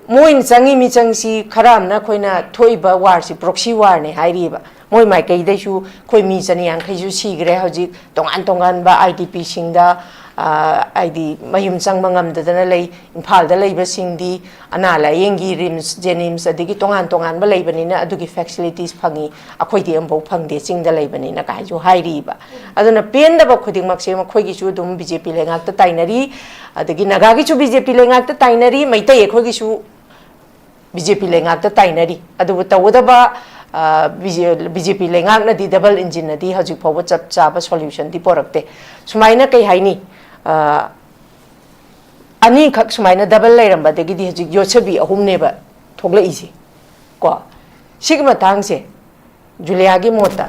ꯃꯣꯏꯅ ꯆꯪꯉꯤ ꯃꯤꯆꯪꯁꯤ ꯈꯔ ꯑꯃꯅ ꯑꯩꯈꯣꯏꯅ ꯊꯣꯛꯏꯕ ꯋꯥꯔꯁꯤ ꯄ꯭ꯔꯣꯛꯁꯤ ꯋꯥꯔꯅꯦ ꯍꯥꯏꯔꯤꯕ꯫ ꯃꯣꯏ ꯃꯥꯏꯀꯩꯗꯩꯁꯨ ꯑꯩꯈꯣꯏ ꯃꯤ ꯆꯅꯤꯌꯥꯡꯈꯩꯁꯨ ꯁꯤꯈ꯭ꯔꯦ ꯍꯧꯖꯤꯛ ꯇꯣꯉꯥꯟ ꯇꯣꯉꯥꯟꯕ ꯑꯥꯏ ꯗꯤ ꯄꯤꯁꯤꯡꯗ, ꯑ, ꯍꯥꯏꯗꯤ ꯃꯌꯨꯝ ꯆꯪꯕ ꯉꯝꯗꯗꯅ ꯂꯩ꯫ ꯏꯝꯐꯥꯜꯗ ꯂꯩꯕꯁꯤꯡꯗꯤ ꯑꯅꯥ ꯂꯥꯌꯦꯡꯒꯤ ꯔꯤꯝꯁ, ꯖꯦꯅꯤꯝꯁ, ꯑꯗꯒꯤ ꯇꯣꯉꯥꯟ ꯇꯣꯉꯥꯟꯕ ꯂꯩꯕꯅꯤꯅ ꯑꯗꯨꯒꯤ ꯐꯦꯁꯤꯂꯤꯇꯤꯁ ꯐꯪꯉꯤ, ꯑꯩꯈꯣꯏꯗꯤ ꯑꯃꯐꯥꯎ ꯐꯪꯗꯦ, ꯆꯤꯡꯗ ꯂꯩꯕꯅꯤꯅ ꯀꯥꯏꯁꯨ ꯍꯥꯏꯔꯤꯕ꯫ ꯑꯗꯨꯅ ꯄꯦꯟꯗꯕ ꯈꯨꯗꯤꯡꯃꯛꯁꯦ ꯃꯈꯣꯏꯒꯤꯁꯨ ꯑꯗꯨꯝ ꯕꯤ ꯖꯦ ꯄꯤ ꯂꯩꯉꯥꯛꯇ ꯇꯥꯏꯅꯔꯤ, ꯑꯗꯒꯤ ꯅꯥꯒꯥꯒꯤꯁꯨ ꯕꯤ ꯖꯦ ꯄꯤ ꯂꯩꯉꯥꯛꯇ ꯇꯥꯏꯅꯔꯤ, ꯃꯩꯇꯩ ꯑꯩꯈꯣꯏꯒꯤꯁꯨ ꯕꯤ ꯖꯦ ꯄꯤ ꯂꯩꯉꯥꯛꯇ ꯇꯥꯏꯅꯔꯤ꯫ ꯑꯗꯨꯕꯨ ꯇꯧꯒꯗꯕ, ꯑ, ꯕꯤ ꯖꯦ ꯄꯤ ꯂꯩꯉꯥꯛꯅꯗꯤ, ꯗꯕꯜ ꯏꯟꯖꯤꯟꯅꯗꯤ ꯍꯧꯖꯤꯛ ꯐꯥꯎꯕ ꯆꯞ ꯆꯥꯕ ꯁꯣꯂ꯭ꯌꯨꯁꯟꯗꯤ ꯄꯣꯔꯛꯇꯦ꯫ ꯁꯨꯃꯥꯏꯅ ꯀꯩ ꯍꯥꯏꯅꯤ, ꯑ, ꯑꯅꯤꯈꯛ ꯁꯨꯃꯥꯏꯅ ꯗꯕꯜ ꯂꯩꯔꯝꯕꯗꯒꯤꯗꯤ ꯍꯧꯖꯤꯛ ꯌꯣꯠꯁꯕꯤ ꯑꯍꯨꯝꯅꯦꯕ ꯊꯣꯛꯂꯛꯏꯁꯦ ꯀꯣ꯫ ꯁꯤꯒꯤ ꯃꯇꯥꯡꯁꯦ ꯖꯨꯂꯤꯌꯥꯒꯤ ꯃꯣꯠꯇ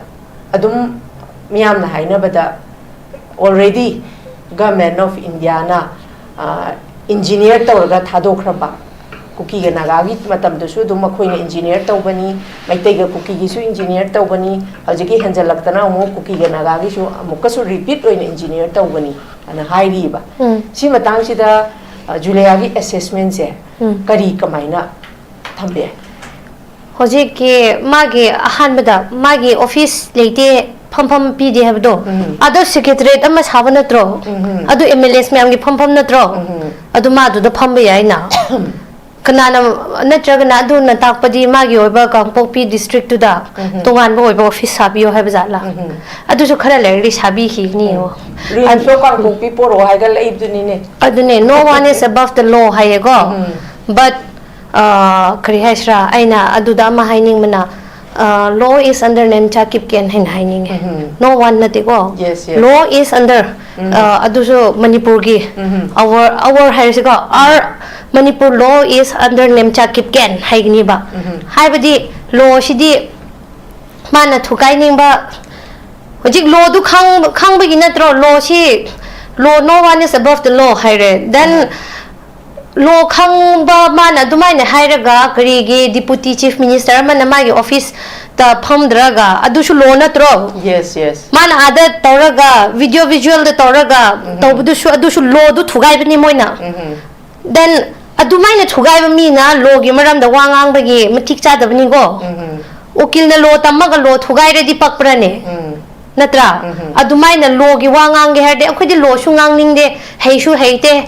ꯑꯗꯨꯝ ꯃꯤꯌꯥꯝꯅ ꯍꯥꯏꯅꯕꯗ already Government of Indiaꯅ, ꯑ, ꯏꯟꯖꯤꯅꯤꯌꯔ ꯇꯧꯔꯒ ꯊꯥꯗꯣꯛꯈ꯭ꯔꯕ, ꯀꯨꯀꯤꯒ ꯅꯥꯒꯥꯒꯤ ꯃꯇꯝꯗꯁꯨ ꯑꯗꯨꯝ ꯃꯈꯣꯏꯅ ꯏꯟꯖꯤꯅꯤꯌꯔ ꯇꯧꯕꯅꯤ, ꯃꯩꯇꯩꯒ ꯀꯨꯀꯤꯒꯤꯁꯨ ꯏꯟꯖꯤꯅꯤꯌꯔ ꯇꯧꯕꯅꯤ, ꯍꯧꯖꯤꯛꯀꯤ ꯍꯦꯟꯖꯜꯂꯛꯇꯅ ꯑꯃꯨꯛ ꯀꯨꯀꯤꯒ ꯅꯥꯒꯥꯒꯤꯁꯨ ꯑꯃꯨꯛꯀꯁꯨ ꯔꯤꯄꯤꯠ ꯑꯣꯏꯅ ꯏꯟꯖꯤꯅꯤꯌꯔ ꯇꯧꯕꯅꯤ ꯑꯅ ꯍꯥꯏꯔꯤꯕ꯫ ꯎꯝ꯫ ꯁꯤ ꯃꯇꯥꯡꯁꯤꯗ, ꯑ, ꯖꯨꯂꯤꯌꯥꯒꯤ ꯑꯦꯁꯦꯁꯃꯦꯟꯁꯦ ꯎꯝ꯫ ꯀꯔꯤ ꯀꯃꯥꯏꯅ ꯊꯝꯕ ꯌꯥꯏ? ꯍꯧꯖꯤꯛꯀꯤ ꯃꯥꯒꯤ ꯑꯍꯥꯟꯕꯗ ꯃꯥꯒꯤ ꯑꯣꯐꯤꯁ ꯂꯩꯇꯦ, ꯐꯝꯐꯝ ꯄꯤꯗꯦ ꯍꯥꯏꯕꯗꯣ, ꯎꯝ꯫ ꯑꯗꯣ ꯁꯦꯀ꯭ꯔꯦꯇꯔꯤꯌꯦꯠ ꯑꯃ ꯁꯥꯕ ꯅꯠꯇ꯭ꯔꯣ? ꯎꯝ꯫ ꯑꯗꯨ ꯑꯦꯝ ꯑꯦꯜ ꯑꯦꯁ ꯃꯌꯥꯝꯒꯤ ꯐꯝꯐꯝ ꯅꯠꯇ꯭ꯔꯣ? ꯎꯝ꯫ ꯑꯗꯨ ꯃꯥ ꯑꯗꯨꯗ ꯐꯝꯕ ꯌꯥꯏꯅ꯫ ꯀꯅꯥꯅ, ꯅꯠꯇ꯭ꯔꯒꯅ ꯑꯗꯨꯅ ꯇꯥꯛꯄꯗꯤ ꯃꯥꯒꯤ ꯑꯣꯏꯕ ꯀꯥꯡꯄꯣꯛꯄꯤ ꯗꯤꯁꯇ꯭ꯔꯤꯛꯇꯨꯗ ꯎꯝ꯫ ꯇꯣꯉꯥꯟꯕ ꯑꯣꯏꯕ ꯑꯣꯐꯤꯁ ꯁꯥꯕꯤꯌꯣ ꯍꯥꯏꯕ ꯖꯥꯠꯂꯥ? ꯎꯝ꯫ ꯑꯗꯨꯁꯨ ꯈꯔ ꯂꯩꯔꯗꯤ ꯁꯥꯕꯤꯈꯤꯒꯅꯤ ꯌꯦꯡꯉꯣ꯫ ꯔꯤꯝꯁꯇꯣ ꯀꯥꯡꯄꯣꯛꯄꯤ ꯄꯣꯔꯛꯑꯣ ꯍꯥꯏꯒꯠꯂꯛꯏꯕꯗꯨꯅꯤꯅꯦ꯫ ꯑꯗꯨꯅꯦ, no one is above the law ꯍꯥꯏꯌꯦꯀꯣ꯫ ꯎꯝ꯫ But, ꯑ, ꯀꯔꯤ ꯍꯥꯏꯁꯤꯔꯥ, ꯑꯩꯅ ꯑꯗꯨꯗ ꯑꯃ ꯍꯥꯏꯅꯤꯡꯕꯅ, ꯑ, law is under Nemcha Kipgen ꯍꯥꯏꯅ ꯍꯥꯏꯅꯤꯡꯉꯦ꯫ ꯎꯝ꯫ No one ꯅꯠꯇꯦꯀꯣ꯫ Yes, yes. Law is under, ꯎꯝ꯫ ꯑ, ꯑꯗꯨꯁꯨ ꯃꯅꯤꯄꯨꯔꯒꯤ ꯎꯝ꯫ our, our ꯍꯥꯏꯔꯁꯤꯀꯣ, our Manipur law is under Nemcha Kipgen ꯍꯥꯏꯒꯅꯤꯕ꯫ ꯎꯝ꯫ ꯍꯥꯏꯕꯗꯤ law ꯁꯤꯗꯤ ꯃꯥꯅ ꯊꯨꯒꯥꯏꯅꯤꯡꯕ ꯍꯧꯖꯤꯛ ꯂꯣꯗꯨ ꯈꯪꯕꯒꯤ ꯅꯠꯇ꯭ꯔꯣ? ꯂꯣꯁꯤ, ꯂꯣ, no one is above the law ꯍꯥꯏꯔꯦ꯫ Then ꯂꯣ ꯈꯪꯕ ꯃꯥꯅ ꯑꯗꯨꯃꯥꯏꯅ ꯍꯥꯏꯔꯒ ꯀꯔꯤꯒꯤ ꯗꯤꯄꯨꯇꯤ ꯆꯤꯐ ꯃꯤꯅꯤꯁꯇꯔ ꯑꯃꯅ ꯃꯥꯒꯤ ꯑꯣꯐꯤꯁꯇ ꯐꯝꯗ꯭ꯔꯒ? ꯑꯗꯨꯁꯨ ꯂꯣ ꯅꯠꯇ꯭ꯔꯣ? Yes, yes. ꯃꯥꯅ ꯑꯥꯗ ꯇꯧꯔꯒ ꯚꯤꯗꯤꯑꯣ ꯚꯤꯖꯨꯋꯦꯜꯗ ꯇꯧꯔꯒ ꯇꯧꯕꯗꯨꯁꯨ, ꯑꯗꯨꯁꯨ ꯂꯣꯗꯨ ꯊꯨꯒꯥꯏꯕꯅꯤ ꯃꯣꯏꯅ꯫ Then ꯑꯗꯨꯃꯥꯏꯅ ꯊꯨꯒꯥꯏꯕ ꯃꯤꯅ ꯂꯣꯒꯤ ꯃꯔꯝꯗ ꯋꯥ ꯉꯥꯡꯕꯒꯤ ꯃꯇꯤꯛ ꯆꯥꯗꯕꯅꯤꯀꯣ꯫ ꯎꯀꯤꯜꯅ ꯂꯣ ꯇꯝꯃꯒ ꯂꯣ ꯊꯨꯒꯥꯏꯔꯗꯤ ꯄꯛꯄ꯭ꯔꯅꯦ? ꯅꯠꯇ꯭ꯔꯥ? ꯑꯗꯨꯃꯥꯏꯅ ꯂꯣꯒꯤ ꯋꯥ ꯉꯥꯡꯒꯦ ꯍꯥꯏꯔꯗꯤ, ꯑꯩꯈꯣꯏꯗꯤ ꯂꯣꯁꯨ ꯉꯥꯡꯅꯤꯡꯗꯦ, ꯍꯩꯁꯨ ꯍꯩꯇꯦ,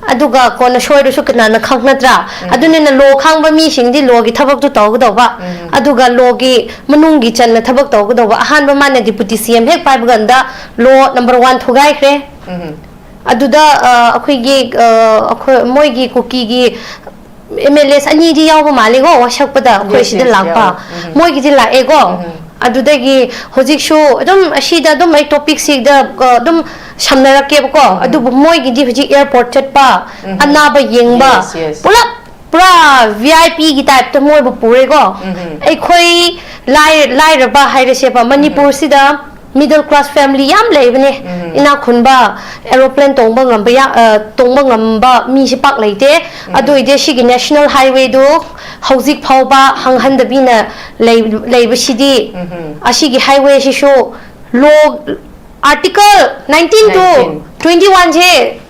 ꯑꯗꯨꯒ ꯀꯣꯟꯅ ꯁꯣꯏꯔꯁꯨ ꯀꯅꯥꯅ ꯈꯪ, ꯅꯠꯇ꯭ꯔꯥ? ꯑꯗꯨꯅꯤꯅ ꯂꯣ ꯈꯪꯕ ꯃꯤꯁꯤꯡꯗꯤ ꯂꯣꯒꯤ ꯊꯕꯛꯇꯨ ꯇꯧꯒꯗꯧꯕ, ꯑꯗꯨꯒ ꯂꯣꯒꯤ ꯃꯅꯨꯡꯒꯤ ꯆꯟꯅ ꯊꯕꯛ ꯇꯧꯒꯗꯧꯕ꯫ ꯑꯍꯥꯟꯕ ꯃꯥꯅ ꯗꯤꯄꯨꯇꯤ ꯁꯤ ꯑꯦꯝ ꯍꯦꯛ ꯄꯥꯏꯕ ꯀꯥꯟꯗ ꯂꯣ ꯅꯝꯕꯔ ꯋꯥꯟ ꯊꯨꯒꯥꯏꯈ꯭ꯔꯦ꯫ ꯑꯗꯨꯗ ꯑ, ꯑꯩꯈꯣꯏꯒꯤ, ꯑ, ꯑꯩꯈꯣꯏ, ꯃꯣꯏꯒꯤ ꯀꯨꯀꯤꯒꯤ ꯑꯦꯝ ꯑꯦꯜ ꯑꯦꯁ ꯑꯅꯤꯗꯤ ꯌꯥꯎꯕ ꯃꯥꯜꯂꯦꯀꯣ, ꯋꯥꯁꯛꯄꯗ ꯑꯩꯈꯣꯏ Yes, ꯁꯤꯗ yes, ꯂꯥꯛꯄ꯫ ꯌꯥꯎꯋꯦ꯫ ꯎꯝ꯫ ꯃꯣꯏꯒꯤꯗꯤ ꯂꯥꯛꯑꯦꯀꯣ꯫ ꯎꯝ꯫ ꯑꯗꯨꯗꯒꯤ ꯍꯧꯖꯤꯛꯁꯨ ꯑꯗꯨꯝ ꯑꯁꯤꯗ ꯑꯗꯨꯝ ꯑꯩ ꯇꯣꯄꯤꯛꯁꯤꯗ, ꯑ, ꯑꯗꯨꯝ ꯁꯝꯅꯔꯛꯀꯦꯕꯀꯣ꯫ ꯑꯗꯨꯕꯨ ꯃꯣꯏꯒꯤꯗꯤ ꯍꯧꯖꯤꯛ ꯑꯦꯌꯥꯔꯄꯣꯔꯠ ꯆꯠꯄ, ꯑꯅꯥꯕ ꯌꯦꯡꯕ, Yes, yes. ꯄꯨꯂꯞ ꯄꯨꯔꯥ ꯚꯤ ꯑꯥꯏ ꯄꯤꯒꯤ ꯇꯥꯏꯞꯇ ꯃꯣꯏꯕꯨ ꯄꯨꯔꯦꯀꯣ꯫ ꯑꯩꯈꯣꯏ ꯂꯥꯏ-, ꯂꯥꯏꯔꯕ ꯍꯥꯏꯔꯁꯦꯕ, ꯃꯅꯤꯄꯨꯔꯁꯤꯗ ꯃꯤꯗꯜ ꯀ꯭ꯂꯥꯁ ꯐꯦꯃꯤꯂꯤ ꯌꯥꯝ ꯂꯩꯕꯅꯦ꯫ ꯏꯅꯥꯛ ꯈꯨꯟꯕ, ꯑꯦꯔꯣꯄ꯭ꯂꯦꯟ ꯇꯣꯡꯕ ꯉꯝꯕ ꯌꯥ-, ꯑ, ꯇꯣꯡꯕ ꯉꯝꯕ ꯃꯤꯁꯦ ꯄꯥꯛ ꯂꯩꯇꯦ꯫ ꯑꯗꯨ ꯑꯣꯏꯗꯤ ꯁꯤꯒꯤ ꯅꯦꯁꯅꯦꯜ ꯍꯥꯏꯋꯦꯗꯨ ꯍꯧꯖꯤꯛ ꯐꯥꯎꯕ ꯍꯥꯡꯍꯟꯗꯕꯤꯅ ꯂꯩ-, ꯂꯩꯕꯁꯤꯗꯤ, ꯑꯁꯤꯒꯤ ꯍꯥꯏꯋꯦꯁꯤꯁꯨ ꯂꯣ, ꯑꯥꯔꯇꯤꯀꯜ ꯅꯥꯏꯟꯇꯤꯟ ꯇꯨ ꯇ꯭ꯋꯦꯟꯇꯤ ꯋꯥꯟꯁꯦ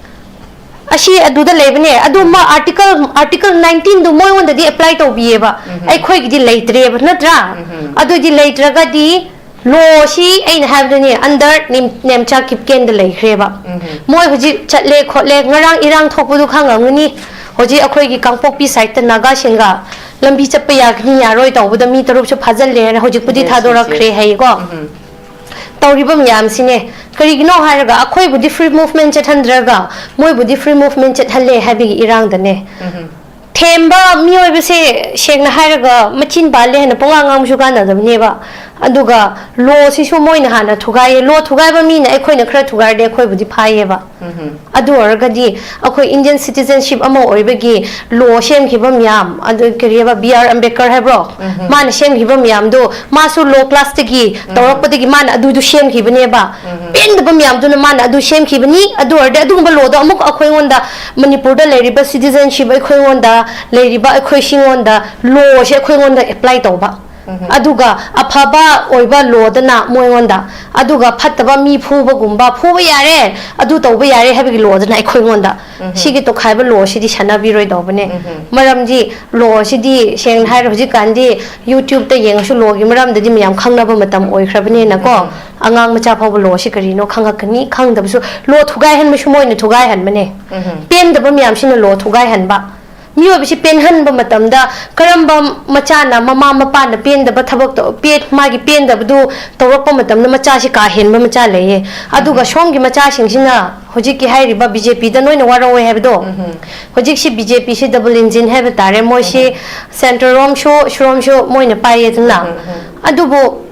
ꯑꯁꯤ ꯑꯗꯨꯗ ꯂꯩꯕꯅꯦ꯫ ꯑꯗꯨ ꯃꯥ ꯑꯥꯔꯇꯤꯀꯜ, ꯑꯥꯔꯇꯤꯀꯜ ꯅꯥꯏꯟꯇꯤꯟꯗꯨ ꯃꯣꯏꯉꯣꯟꯗꯗꯤ ꯑꯦꯄ꯭ꯂꯥꯏ ꯇꯧꯕꯤꯌꯦꯕ, ꯑꯩꯈꯣꯏꯒꯤꯗꯤ ꯂꯩꯇ꯭ꯔꯦꯕ, ꯅꯠꯇ꯭ꯔꯥ? ꯑꯗꯨꯗꯤ ꯂꯩꯇ꯭ꯔꯒꯗꯤ ꯂꯣꯁꯤ, ꯑꯩꯅ ꯍꯥꯏꯕꯗꯨꯅꯦ, ꯑꯟꯗꯔ ꯅꯦꯝ-, ꯅꯦꯝꯆꯥ ꯀꯤꯞꯀꯦꯟꯗ ꯂꯩꯈ꯭ꯔꯦꯕ꯫ ꯃꯣꯏ ꯍꯧꯖꯤꯛ ꯆꯠꯂꯦ ꯈꯣꯠꯂꯦ, ꯉꯔꯥꯡ ꯏꯔꯥꯡ ꯊꯣꯛꯄꯗꯨ ꯈꯪꯉꯝꯒꯅꯤ꯫ ꯍꯧꯖꯤꯛ ꯑꯩꯈꯣꯏꯒꯤ ꯀꯥꯡꯄꯣꯛꯄꯤ ꯁꯥꯏꯠꯇ ꯅꯥꯒꯥꯁꯤꯡꯒ ꯂꯝꯕꯤ ꯆꯠꯄ ꯌꯥꯒꯅꯤ ꯌꯥꯔꯣꯏ ꯇꯧꯕꯗ ꯃꯤ ꯇꯔꯨꯛꯁꯨ ꯐꯥꯖꯤꯜꯂꯦ ꯍꯥꯏꯅ ꯍꯧꯖꯤꯛꯄꯨꯗꯤ Yes, yes, ꯊꯥꯗꯣꯔꯛꯈ꯭ꯔꯦ yes. ꯍꯥꯏꯌꯦꯀꯣ꯫ ꯇꯧꯔꯤꯕ ꯃꯌꯥꯝꯁꯤꯅꯦ꯫ ꯀꯔꯤꯒꯤꯅꯣ ꯍꯥꯏꯔꯒ ꯑꯩꯈꯣꯏꯕꯨꯗꯤ ꯐ꯭ꯔꯤ ꯃꯨꯚꯃꯦꯟ ꯆꯠꯍꯟꯗ꯭ꯔꯒ ꯃꯣꯏꯕꯨꯗꯤ ꯐ꯭ꯔꯤ ꯃꯨꯚꯃꯦꯟ ꯆꯠꯍꯜꯂꯦ ꯍꯥꯏꯕꯒꯤ ꯏꯔꯥꯡꯗꯅꯦ꯫ ꯊꯦꯝꯕ ꯃꯤꯑꯣꯏꯕꯁꯦ, ꯁꯦꯡꯅ ꯍꯥꯏꯔꯒ, ꯃꯆꯤꯟ ꯄꯥꯜꯂꯦ ꯍꯥꯏꯅ ꯄꯨꯡꯉꯥꯡ ꯉꯥꯡꯕꯁꯨ ꯀꯥꯟꯅꯗꯕꯅꯦꯕ꯫ ꯑꯗꯨꯒ ꯂꯣꯁꯤꯁꯨ ꯃꯣꯏꯅ ꯍꯥꯟꯅ ꯊꯨꯒꯥꯏꯌꯦ꯫ ꯂꯣ ꯊꯨꯒꯥꯏꯕ ꯃꯤꯅ ꯑꯩꯈꯣꯏꯅ ꯈꯔ ꯊꯨꯒꯥꯏꯔꯗꯤ ꯑꯩꯈꯣꯏꯕꯨꯗꯤ ꯐꯥꯏꯌꯦꯕ꯫ ꯑꯗꯨ ꯑꯣꯏꯔꯒꯗꯤ ꯑꯩꯈꯣꯏ ꯏꯟꯗꯤꯌꯟ ꯁꯤꯇꯤꯖꯦꯟꯁꯤꯞ ꯑꯃ ꯑꯣꯏꯕꯒꯤ ꯂꯣ ꯁꯦꯝꯈꯤꯕ ꯃꯌꯥꯝ, ꯑꯗꯨ ꯀꯔꯤꯑꯕ, ꯕꯤ ꯑꯥꯔ ꯑꯝꯕꯦꯗꯀꯔ ꯍꯥꯏꯕ꯭ꯔꯣ? ꯃꯥꯅ ꯁꯦꯝꯈꯤꯕ ꯃꯌꯥꯝꯗꯣ, ꯃꯥꯁꯨ ꯂꯣ ꯀ꯭ꯂꯥꯁꯇꯒꯤ ꯇꯧꯔꯛꯄꯗꯒꯤ ꯃꯥꯅ ꯑꯗꯨꯗꯨ ꯁꯦꯝꯈꯤꯕꯅꯦꯕ꯫ ꯄꯦꯟꯗꯕ ꯃꯌꯥꯝꯗꯨꯅ ꯃꯥꯅ ꯑꯗꯨ ꯁꯦꯝꯈꯤꯕꯅꯤ꯫ ꯑꯗꯨ ꯑꯣꯏꯔꯗꯤ ꯑꯗꯨꯒꯨꯝꯕ ꯂꯣꯗꯣ ꯑꯃꯨꯛ ꯑꯩꯈꯣꯏꯉꯣꯟꯗ, ꯃꯅꯤꯄꯨꯔꯗ ꯂꯩꯔꯤꯕ ꯁꯤꯇꯤꯖꯦꯟꯁꯤꯞ ꯑꯩꯈꯣꯏꯉꯣꯟꯗ ꯂꯩꯔꯤꯕ ꯑꯩꯈꯣꯏꯁꯤꯉꯣꯟꯗ ꯂꯣꯁꯦ ꯑꯩꯈꯣꯏꯉꯣꯟꯗ ꯑꯦꯄ꯭ꯂꯥꯏ ꯇꯧꯕ꯫ ꯑꯗꯨꯒ ꯑꯐꯕ ꯑꯣꯏꯕ ꯂꯣꯗꯅ ꯃꯣꯏꯉꯣꯟꯗ, ꯑꯗꯨꯒ ꯐꯠꯇꯕ ꯃꯤ ꯐꯨꯕꯒꯨꯝꯕ, ꯐꯨꯕ ꯌꯥꯔꯦ, ꯑꯗꯨ ꯇꯧꯕ ꯌꯥꯔꯦ ꯍꯥꯏꯕꯒꯤ ꯂꯣꯗꯅ ꯑꯩꯈꯣꯏꯉꯣꯟꯗ꯫ ꯁꯤꯒꯤ ꯇꯣꯈꯥꯏꯕ ꯂꯣꯁꯤꯗꯤ ꯁꯥꯟꯅꯕꯤꯔꯣꯏꯗꯧꯕꯅꯦ꯫ ꯃꯔꯝꯗꯤ ꯂꯣꯁꯤꯗꯤ ꯁꯦꯡꯅ ꯍꯥꯏꯔ ꯍꯧꯖꯤꯛꯀꯥꯟꯗꯤ YouTube-ꯇ ꯌꯦꯡꯉꯁꯨ ꯂꯣꯒꯤ ꯃꯔꯝꯗꯗꯤ ꯃꯌꯥꯝ ꯈꯪꯅꯕ ꯃꯇꯝ ꯑꯣꯏꯈ꯭ꯔꯕꯅꯤꯅꯀꯣ꯫ ꯑꯉꯥꯡ ꯃꯆꯥ ꯐꯥꯎꯕ ꯂꯣꯁꯤ ꯀꯔꯤꯅꯣ ꯈꯪꯉꯛꯀꯅꯤ, ꯈꯪꯗꯕꯁꯨ, ꯂꯣ ꯊꯨꯒꯥꯏꯍꯟꯕꯁꯨ ꯃꯣꯏꯅ ꯊꯨꯒꯥꯏꯍꯟꯕꯅꯦ꯫ ꯄꯦꯟꯗꯕ ꯃꯌꯥꯝꯁꯤꯅ ꯂꯣ ꯊꯨꯒꯥꯏꯍꯟꯕ꯫ ꯃꯤꯑꯣꯏꯕꯁꯤ ꯄꯦꯟꯍꯟꯕ ꯃꯇꯝꯗ ꯀꯔꯝꯕ ꯃꯆꯥꯅ ꯃꯃꯥ ꯃꯄꯥꯅ ꯄꯦꯟꯗꯕ ꯊꯕꯛꯇꯣ, ꯄꯦ-, ꯃꯥꯒꯤ ꯄꯦꯟꯗꯕꯗꯨ ꯇꯧꯔꯛꯄ ꯃꯇꯝꯗ ꯃꯆꯥꯁꯤ ꯀꯥ ꯍꯦꯟꯕ ꯃꯆꯥ ꯂꯩꯌꯦ꯫ ꯑꯗꯨꯒ ꯁꯣꯝꯒꯤ ꯃꯆꯥꯁꯤꯡꯁꯤꯅ ꯍꯧꯖꯤꯛꯀꯤ ꯍꯥꯏꯔꯤꯕ BJP-ꯗ ꯂꯣꯏꯅ ꯋꯥꯔꯧꯋꯦ ꯍꯥꯏꯕꯗꯣ, ꯍꯧꯖꯤꯛꯁꯤ BJP-ꯁꯤ double engine ꯍꯥꯏꯕ ꯇꯥꯔꯦ꯫ ꯃꯣꯏꯁꯤ centre ꯔꯣꯝꯁꯨ, ꯁꯨꯔꯣꯝꯁꯨ ꯃꯣꯏꯅ ꯄꯥꯏꯌꯦꯗꯅ꯫ ꯑꯗꯨꯕꯨ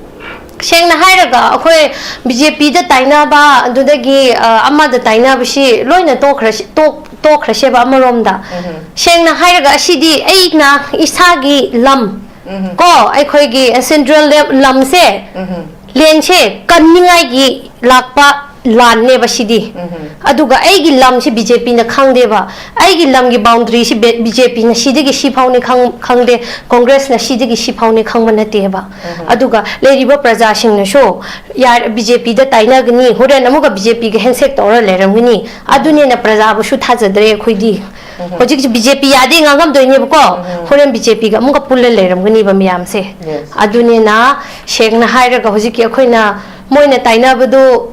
ꯁꯦꯡꯅ ꯍꯥꯏꯔꯒ ꯑꯩꯈꯣꯏ BJP-ꯗ ꯇꯥꯏꯅꯕ, ꯑꯗꯨꯗꯒꯤ, ꯑ, ꯑꯃꯗ ꯇꯥꯏꯅꯕꯁꯤ ꯂꯣꯏꯅ ꯇꯣꯛꯈ꯭ꯔꯁꯤ, ꯇꯣꯛ-, ꯇꯣꯛꯈ꯭ꯔꯁꯦꯕ ꯑꯃꯔꯣꯝꯗ꯫ ꯁꯦꯡꯅ ꯍꯥꯏꯔꯒ ꯑꯁꯤꯗꯤ ꯑꯩꯅ ꯏꯁꯥꯒꯤ ꯂꯝ, ꯀꯣ, ꯑꯩꯈꯣꯏꯒꯤ central ꯂꯝꯁꯦ, landꯁꯦ ꯀꯟꯅꯤꯡꯉꯥꯏꯒꯤ ꯂꯥꯛꯄ ꯂꯥꯟꯅꯦꯕ ꯁꯤꯗꯤ꯫ ꯑꯗꯨꯒ ꯑꯩꯒꯤ ꯂꯝꯁꯤ BJP-ꯅ ꯈꯪꯗꯦꯕ꯫ ꯑꯩꯒꯤ ꯂꯝꯒꯤ boundaryꯁꯤ ꯕꯦ-, BJP-ꯅ ꯁꯤꯗꯒꯤ ꯁꯤ ꯐꯥꯎꯅꯤ ꯈꯪ-, ꯈꯪꯗꯦ, Congress-ꯅ ꯁꯤꯗꯒꯤ ꯁꯤ ꯐꯥꯎꯅꯤ ꯈꯪꯕ ꯅꯠꯇꯦꯕ꯫ ꯑꯗꯨꯒ ꯂꯩꯔꯤꯕ ꯄ꯭ꯔꯖꯥꯁꯤꯡꯅꯁꯨ ꯌꯥꯔ-, BJP-ꯗ ꯇꯥꯏꯅꯒꯅꯤ, ꯍꯣꯔꯦꯟ ꯑꯃꯨꯛꯀ BJP-ꯒ handshake ꯇꯧꯔ ꯂꯩꯔꯝꯒꯅꯤ꯫ ꯑꯗꯨꯅꯦꯅ ꯄ꯭ꯔꯖꯥꯕꯨꯁꯨ ꯊꯥꯖꯗ꯭ꯔꯦ ꯑꯩꯈꯣꯏꯗꯤ꯫ ꯍꯧꯖꯤꯛꯁꯤ BJP ꯌꯥꯗꯦ ꯉꯥꯡꯉꯝꯗꯣꯏꯅꯦꯕꯀꯣ, ꯍꯣꯔꯦꯟ BJP-ꯒ ꯑꯃꯨꯛꯀ ꯄꯨꯜꯂ ꯂꯩꯔꯝꯒꯅꯤꯕ ꯃꯌꯥꯝꯁꯦ꯫ ꯑꯗꯨꯅꯦꯅ ꯁꯦꯡꯅ ꯍꯥꯏꯔꯒ ꯍꯧꯖꯤꯛꯀꯤ ꯑꯩꯈꯣꯏꯅ ꯃꯣꯏꯅ ꯇꯥꯏꯅꯕꯗꯨ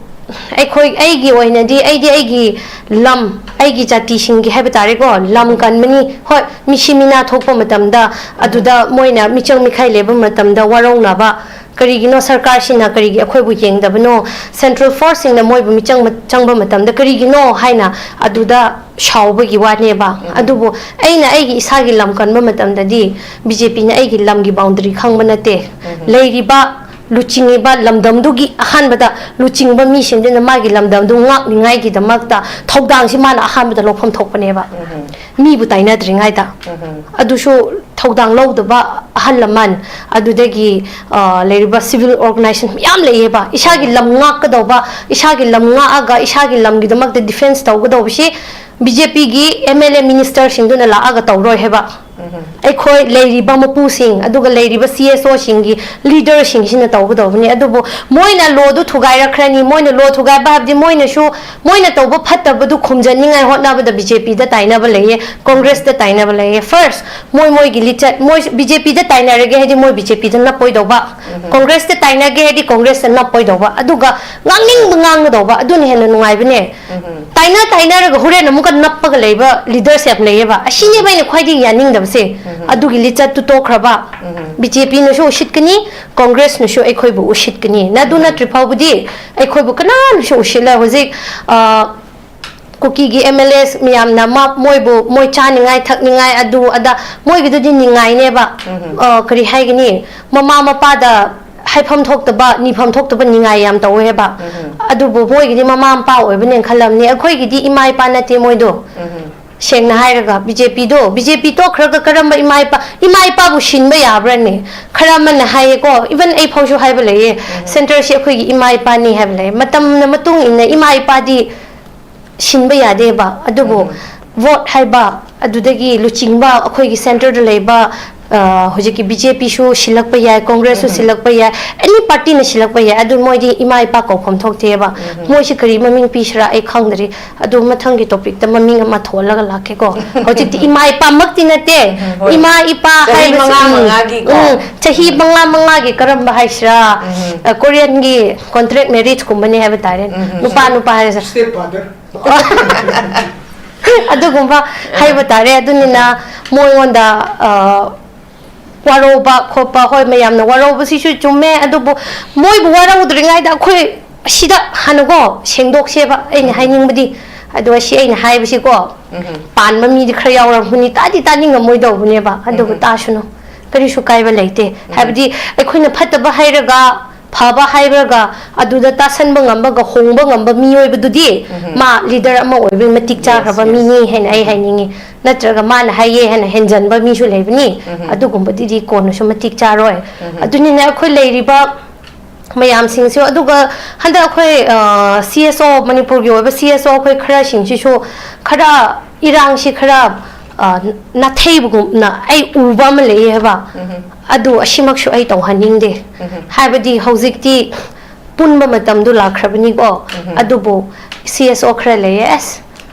ꯑꯩꯈꯣꯏ, ꯑꯩꯒꯤ ꯑꯣꯏꯅꯗꯤ, ꯑꯩꯗꯤ ꯑꯩꯒꯤ ꯂꯝ, ꯑꯩꯒꯤ ꯖꯥꯇꯤꯁꯤꯡꯒꯤ ꯍꯥꯏꯕ ꯇꯥꯔꯦꯀꯣ, ꯂꯝ ꯀꯟꯕꯅꯤ꯫ ꯍꯣꯏ, ꯃꯤꯁꯤ ꯃꯤꯅꯥ ꯊꯣꯛꯄ ꯃꯇꯝꯗ, ꯑꯗꯨꯗ ꯃꯣꯏꯅ ꯃꯤꯆꯪ ꯃꯤꯈꯥꯏ ꯂꯩꯕ ꯃꯇꯝꯗ ꯋꯥꯔꯧꯅꯕ, ꯀꯔꯤꯒꯤꯅꯣ ꯁꯔꯀꯥꯔꯁꯤꯅ ꯀꯔꯤꯒꯤ ꯑꯩꯈꯣꯏꯕꯨ ꯌꯦꯡꯗꯕꯅꯣ? Central Force-ꯁꯤꯡꯅ ꯃꯣꯏꯕꯨ ꯃꯤꯆꯪ ꯆꯪꯕ ꯃꯇꯝꯗ ꯀꯔꯤꯒꯤꯅꯣ ꯍꯥꯏꯅ ꯑꯗꯨꯗ ꯁꯥꯎꯕꯒꯤ ꯋꯥꯅꯦꯕ꯫ ꯑꯗꯨꯕꯨ ꯑꯩꯅ ꯑꯩꯒꯤ ꯏꯁꯥꯒꯤ ꯂꯝ ꯀꯟꯕ ꯃꯇꯝꯗꯗꯤ BJP-ꯅ ꯑꯩꯒꯤ ꯂꯝꯒꯤ boundary ꯈꯪꯕ ꯅꯠꯇꯦ꯫ ꯂꯩꯔꯤꯕ ꯂꯨꯆꯤꯡꯉꯤꯕ ꯂꯝꯗꯝꯗꯨꯒꯤ ꯑꯍꯥꯟꯕꯗ ꯂꯨꯆꯤꯡꯕ ꯃꯤꯁꯤꯡꯗꯨꯅ ꯃꯥꯒꯤ ꯂꯝꯗꯝꯗꯨ ꯉꯥꯛꯅꯤꯉꯥꯏꯒꯤꯗꯃꯛꯇ ꯊꯧꯗꯥꯡꯁꯤ ꯃꯥꯅ ꯑꯍꯥꯟꯕꯗ ꯂꯧꯐꯝ ꯊꯣꯛꯄꯅꯦꯕ, ꯃꯤꯕꯨ ꯇꯥꯏꯅꯗ꯭ꯔꯤꯉꯩꯗ꯫ ꯑꯗꯨꯁꯨ ꯊꯧꯗꯥꯡ ꯂꯧꯗꯕ ꯑꯍꯜ ꯂꯃꯟ, ꯑꯗꯨꯗꯒꯤ, ꯑ, ꯂꯩꯔꯤꯕ civil organization ꯃꯌꯥꯝ ꯂꯩꯌꯦꯕ, ꯏꯁꯥꯒꯤ ꯂꯝ ꯉꯥꯛꯀꯗꯧꯕ, ꯏꯁꯥꯒꯤ ꯂꯝ ꯉꯥꯛꯑꯒ ꯏꯁꯥꯒꯤ ꯂꯝꯒꯤꯗꯃꯛꯇ defence ꯇꯧꯒꯗꯧꯕꯁꯤ ꯕꯤ ꯖꯦ ꯄꯤꯒꯤ ꯑꯦꯝ ꯑꯦꯜ ꯑꯦ minister ꯁꯤꯡꯗꯨꯅ ꯂꯥꯛꯑꯒ ꯇꯧꯔꯣꯏ ꯍꯥꯏꯕ꯫ ꯑꯩꯈꯣꯏ ꯂꯩꯔꯤꯕ ꯃꯄꯨꯁꯤꯡ ꯑꯗꯨꯒ ꯂꯩꯔꯤꯕ ꯁꯤ ꯑꯦꯁ ꯑꯣꯁꯤꯡꯒꯤ leaderꯁꯤꯡꯁꯤꯅ ꯇꯧꯒꯗꯧꯕꯅꯤ꯫ ꯑꯗꯨꯕꯨ ꯃꯣꯏꯅ lawꯗꯨ ꯊꯨꯒꯥꯏꯔꯛꯈ꯭ꯔꯅꯤ꯫ ꯃꯣꯏꯅ law ꯊꯨꯒꯥꯏꯕ ꯍꯥꯏꯕꯗꯤ ꯃꯣꯏꯅꯁꯨ ꯃꯣꯏꯅ ꯇꯧꯕ ꯐꯠꯇꯕꯗꯨ ꯈꯨꯝꯖꯅꯤꯡꯉꯥꯏ ꯍꯣꯠꯅꯕꯗ ꯕꯤ ꯖꯦ ꯄꯤꯗ ꯇꯥꯏꯅꯕ ꯂꯩꯌꯦ, ꯀꯣꯡꯒ꯭ꯔꯦꯁꯇ ꯇꯥꯏꯅꯕ ꯂꯩꯌꯦ꯫ First, ꯃꯣꯏ ꯃꯣꯏꯒꯤ ꯂꯤꯆꯠ, ꯃꯣꯏ ꯕꯤ ꯖꯦ ꯄꯤꯗ ꯇꯥꯏꯅꯔꯒꯦ ꯍꯥꯏꯗꯤ ꯃꯣꯏ ꯕꯤ ꯖꯦ ꯄꯤꯗ ꯅꯞꯄꯣꯏꯗꯧꯕ, ꯀꯣꯡꯒ꯭ꯔꯦꯁꯇ ꯇꯥꯏꯅꯒꯦ ꯍꯥꯏꯗꯤ ꯀꯣꯡꯒ꯭ꯔꯦꯁꯇ ꯅꯞꯄꯣꯏꯗꯧꯕ, ꯑꯗꯨꯒ ꯉꯥꯡꯅꯤꯡꯕ ꯉꯥꯡꯒꯗꯧꯕ, ꯑꯗꯨꯅ ꯍꯦꯟꯅ ꯅꯨꯡꯉꯥꯏꯕꯅꯦ꯫ ꯇꯥꯏꯅ ꯇꯥꯏꯅꯔꯒ ꯍꯣꯔꯦꯟ ꯑꯃꯨꯛꯀ ꯅꯞꯄꯒ ꯂꯩꯕ leaders ꯌꯥꯝ ꯂꯩꯌꯦꯕ꯫ ꯑꯁꯤꯅꯦꯕ ꯑꯩꯅ ꯈ꯭ꯋꯥꯏꯗꯒꯤ ꯌꯥꯅꯤꯡꯗꯕꯁꯦ꯫ ꯑꯗꯨꯒꯤ ꯂꯤꯆꯠꯇꯨ ꯇꯣꯛꯈ꯭ꯔꯕ꯫ ꯕꯤ ꯖꯦ ꯄꯤꯅꯁꯨ ꯎꯁꯤꯠꯀꯅꯤ, ꯀꯣꯡꯒ꯭ꯔꯦꯁꯅꯁꯨ ꯑꯩꯈꯣꯏꯕꯨ ꯎꯁꯤꯠꯀꯅꯤ꯫ ꯅꯗꯨ ꯅꯠꯇ꯭ꯔꯤ ꯐꯥꯎꯕꯗꯤ ꯑꯩꯈꯣꯏꯕꯨ ꯀꯅꯥꯅꯁꯨ ꯎꯁꯤꯠꯂꯣꯏ꯫ ꯍꯧꯖꯤꯛ, ꯑ, ꯀꯨꯀꯤꯒꯤ ꯑꯦꯝ ꯑꯦꯜ ꯑꯦꯁ ꯃꯌꯥꯝꯅ ꯃꯥ-, ꯃꯣꯏꯕꯨ, ꯃꯣꯏ ꯆꯥꯅꯤꯡꯉꯥꯏ ꯊꯛꯅꯤꯡꯉꯥꯏ ꯑꯗꯨ ꯑꯗꯥ, ꯃꯣꯏꯒꯤꯗꯨꯗꯤ ꯅꯤꯡꯉꯥꯏꯅꯦꯕ꯫ ꯑ, ꯀꯔꯤ ꯍꯥꯏꯒꯅꯤ? ꯃꯃꯥ ꯃꯄꯥꯗ ꯍꯥꯏꯐꯝ ꯊꯣꯛꯇꯕ, ꯅꯤꯐꯝ ꯊꯣꯛꯇꯕ ꯅꯤꯡꯉꯥꯏ ꯌꯥꯝ ꯇꯧꯋꯦꯕ꯫ ꯑꯗꯨꯕꯨ ꯃꯣꯏꯒꯤꯗꯤ ꯃꯃꯥ ꯃꯄꯥ ꯑꯣꯏꯕꯅꯦꯅ ꯈꯜꯂꯝꯅꯤ, ꯑꯩꯈꯣꯏꯒꯤꯗꯤ ꯏꯃꯥ ꯏꯄꯥ ꯅꯠꯇꯦ ꯃꯣꯏꯗꯣ꯫ ꯁꯦꯡꯅ ꯍꯥꯏꯔꯒ ꯕꯤ ꯖꯦ ꯄꯤꯗꯣ, ꯕꯤ ꯖꯦ ꯄꯤ ꯇꯣꯛꯈ꯭ꯔꯒ ꯀꯔꯝꯕ ꯏꯃꯥ ꯏꯄꯥ, ꯏꯃꯥ ꯏꯄꯥꯕꯨ ꯁꯤꯟꯕ ꯌꯥꯕ꯭ꯔꯅꯦ? ꯈꯔ ꯑꯃꯅ ꯍꯥꯏꯌꯦꯀꯣ, even ꯑꯩ ꯐꯥꯎꯁꯨ ꯍꯥꯏꯕ ꯂꯩꯌꯦ, centreꯁꯤ ꯑꯩꯈꯣꯏꯒꯤ ꯏꯃꯥ ꯏꯄꯥꯅꯤ ꯍꯥꯏꯕ ꯂꯩꯌꯦ꯫ ꯃꯇꯝꯅ ꯃꯇꯨꯡ ꯏꯟꯅ ꯏꯃꯥ ꯏꯄꯥꯗꯤ ꯁꯤꯟꯕ ꯌꯥꯗꯦꯕ꯫ ꯑꯗꯨꯕꯨ vote ꯍꯥꯏꯕ, ꯑꯗꯨꯗꯒꯤ ꯂꯨꯆꯤꯡꯕ, ꯑꯩꯈꯣꯏꯒꯤ centreꯗ ꯂꯩꯕ, ꯑ, ꯍꯧꯖꯤꯛꯀꯤ ꯕꯤ ꯖꯦ ꯄꯤꯁꯨ ꯁꯤꯜꯂꯛꯄ ꯌꯥꯏ, ꯀꯣꯡꯒ꯭ꯔꯦꯁꯁꯨ ꯁꯤꯜꯂꯛꯄ ꯌꯥꯏ, any partyꯅ ꯁꯤꯜꯂꯛꯄ ꯌꯥꯏ꯫ ꯑꯗꯨ ꯃꯣꯏꯗꯤ ꯏꯃꯥ ꯏꯄꯥ ꯀꯧꯐꯝ ꯊꯣꯛꯇꯦꯕ꯫ ꯃꯣꯏꯁꯤ ꯀꯔꯤ ꯃꯃꯤꯡ ꯄꯤꯁꯤꯔꯥ ꯑꯩ ꯈꯪꯗ꯭ꯔꯤ꯫ ꯑꯗꯨ ꯃꯊꯪꯒꯤ topicꯇ ꯃꯃꯤꯡ ꯑꯃ ꯊꯣꯜꯂꯒ ꯂꯥꯛꯀꯦꯀꯣ꯫ ꯍꯧꯖꯤꯛꯇꯤ ꯏꯃꯥ ꯏꯄꯥꯃꯛꯇꯤ ꯅꯠꯇꯦ꯫ ꯎꯝ, ꯍꯣꯏ꯫ ꯏꯃꯥ ꯏꯄꯥ ꯆꯍꯤ ꯍꯥꯏꯕꯁꯤ, ꯃꯉꯥ ꯎꯝ, ꯃꯉꯥꯒꯤꯀꯣ꯫ ꯎꯝ, ꯆꯍꯤ ꯃꯉꯥ ꯃꯉꯥꯒꯤ ꯀꯔꯝꯕ ꯍꯥꯏꯁꯤꯔꯥ? ꯑ, Koreanꯒꯤ contract marriageꯀꯨꯝꯕꯅꯦ ꯍꯥꯏꯕ ꯇꯥꯔꯦ꯫ ꯅꯨꯄꯥ ꯅꯨꯄꯥ ꯍꯥꯏꯔꯁꯦ꯫ Stepfather꯫ ꯑꯗꯨꯒꯨꯝꯕ ꯍꯥꯏꯕ ꯇꯥꯔꯦ꯫ ꯑꯗꯨꯅꯤꯅ ꯃꯣꯏꯉꯣꯟꯗ, ꯑ, ꯋꯥꯔꯧꯕ ꯈꯣꯠꯄ, ꯍꯣꯏ, ꯃꯌꯥꯝꯅ ꯋꯥꯔꯧꯕꯁꯤꯁꯨ ꯆꯨꯝꯃꯦ, ꯑꯗꯨꯕꯨ ꯃꯣꯏꯕꯨ ꯋꯥꯔꯧꯗ꯭ꯔꯤꯉꯩꯗ ꯑꯩꯈꯣꯏ ꯑꯁꯤꯗ ꯍꯥꯟꯅꯀꯣ ꯁꯦꯡꯗꯣꯛꯁꯦꯕ꯫ ꯑꯩꯅ ꯍꯥꯏꯅꯤꯡꯕꯗꯤ, ꯑꯗꯣ ꯑꯁꯤ ꯑꯩꯅ ꯍꯥꯏꯕꯁꯤꯀꯣ, ꯄꯥꯟꯕ ꯃꯤꯗꯤ ꯈꯔ ꯌꯥꯎꯔꯝꯒꯅꯤ, ꯇꯥꯗꯤ ꯇꯥꯅꯤꯡꯉꯝꯃꯣꯏꯗꯧꯕꯅꯦꯕ, ꯑꯗꯨꯕꯨ ꯇꯥꯁꯅꯨ꯫ ꯀꯔꯤꯁꯨ ꯀꯥꯏꯕ ꯂꯩꯇꯦ꯫ ꯍꯥꯏꯕꯗꯤ ꯑꯩꯈꯣꯏꯅ ꯐꯠꯇꯕ ꯍꯥꯏꯔꯒ, ꯐꯕ ꯍꯥꯏꯔꯒ, ꯑꯗꯨꯗ ꯇꯥꯁꯟꯕ ꯉꯝꯕꯒ ꯍꯣꯡꯕ ꯉꯝꯕ ꯃꯤ ꯑꯣꯏꯕꯗꯨꯗꯤ ꯃꯥ ꯂꯤꯗꯔ ꯑꯃ ꯑꯣꯏꯕꯒꯤ ꯃꯇꯤꯛ ꯆꯥꯈ꯭ꯔꯕ ꯃꯤꯅꯤ ꯍꯥꯏꯅ ꯑꯩ ꯍꯥꯏꯅꯤꯡꯉꯤ꯫ ꯅꯠꯇ꯭ꯔꯒ ꯃꯥꯅ ꯍꯥꯏꯌꯦ ꯍꯥꯏꯅ ꯍꯦꯟꯖꯟꯕ ꯃꯤꯁꯨ ꯂꯩꯕꯅꯤ꯫ ꯑꯗꯨꯒꯨꯝꯕꯗꯨꯗꯤ ꯀꯣꯟꯅꯁꯨ ꯃꯇꯤꯛ ꯆꯥꯔꯣꯏ꯫ ꯑꯗꯨꯅꯤꯅ ꯑꯩꯈꯣꯏ ꯂꯩꯔꯤꯕ ꯃꯌꯥꯝꯁꯤꯡꯁꯨ, ꯑꯗꯨꯒ ꯍꯟꯗꯛ ꯑꯩꯈꯣꯏ, ꯑ, C S O, ꯃꯅꯤꯄꯨꯔꯒꯤ ꯑꯣꯏꯕ C S O ꯑꯩꯈꯣꯏ ꯈꯔꯁꯤꯡꯁꯤꯁꯨ ꯈꯔ ꯏꯔꯥꯡꯁꯤ ꯈꯔ, ꯑ, ꯅꯥꯊꯩꯕꯒꯨꯝꯅ ꯑꯩ ꯎꯕ ꯑꯃ ꯂꯩꯌꯦ ꯍꯥꯏꯕ꯫ ꯑꯗꯨ ꯑꯁꯤꯃꯛꯁꯨ ꯑꯩ ꯇꯧꯍꯟꯅꯤꯡꯗꯦ꯫ ꯍꯥꯏꯕꯗꯤ ꯍꯧꯖꯤꯛꯇꯤ ꯄꯨꯟꯕ ꯃꯇꯝꯗꯨ ꯂꯥꯛꯈ꯭ꯔꯕꯅꯤꯀꯣ꯫ ꯑꯗꯨꯕꯨ C S O ꯈꯔ ꯂꯩꯌꯦ, ꯑꯁ,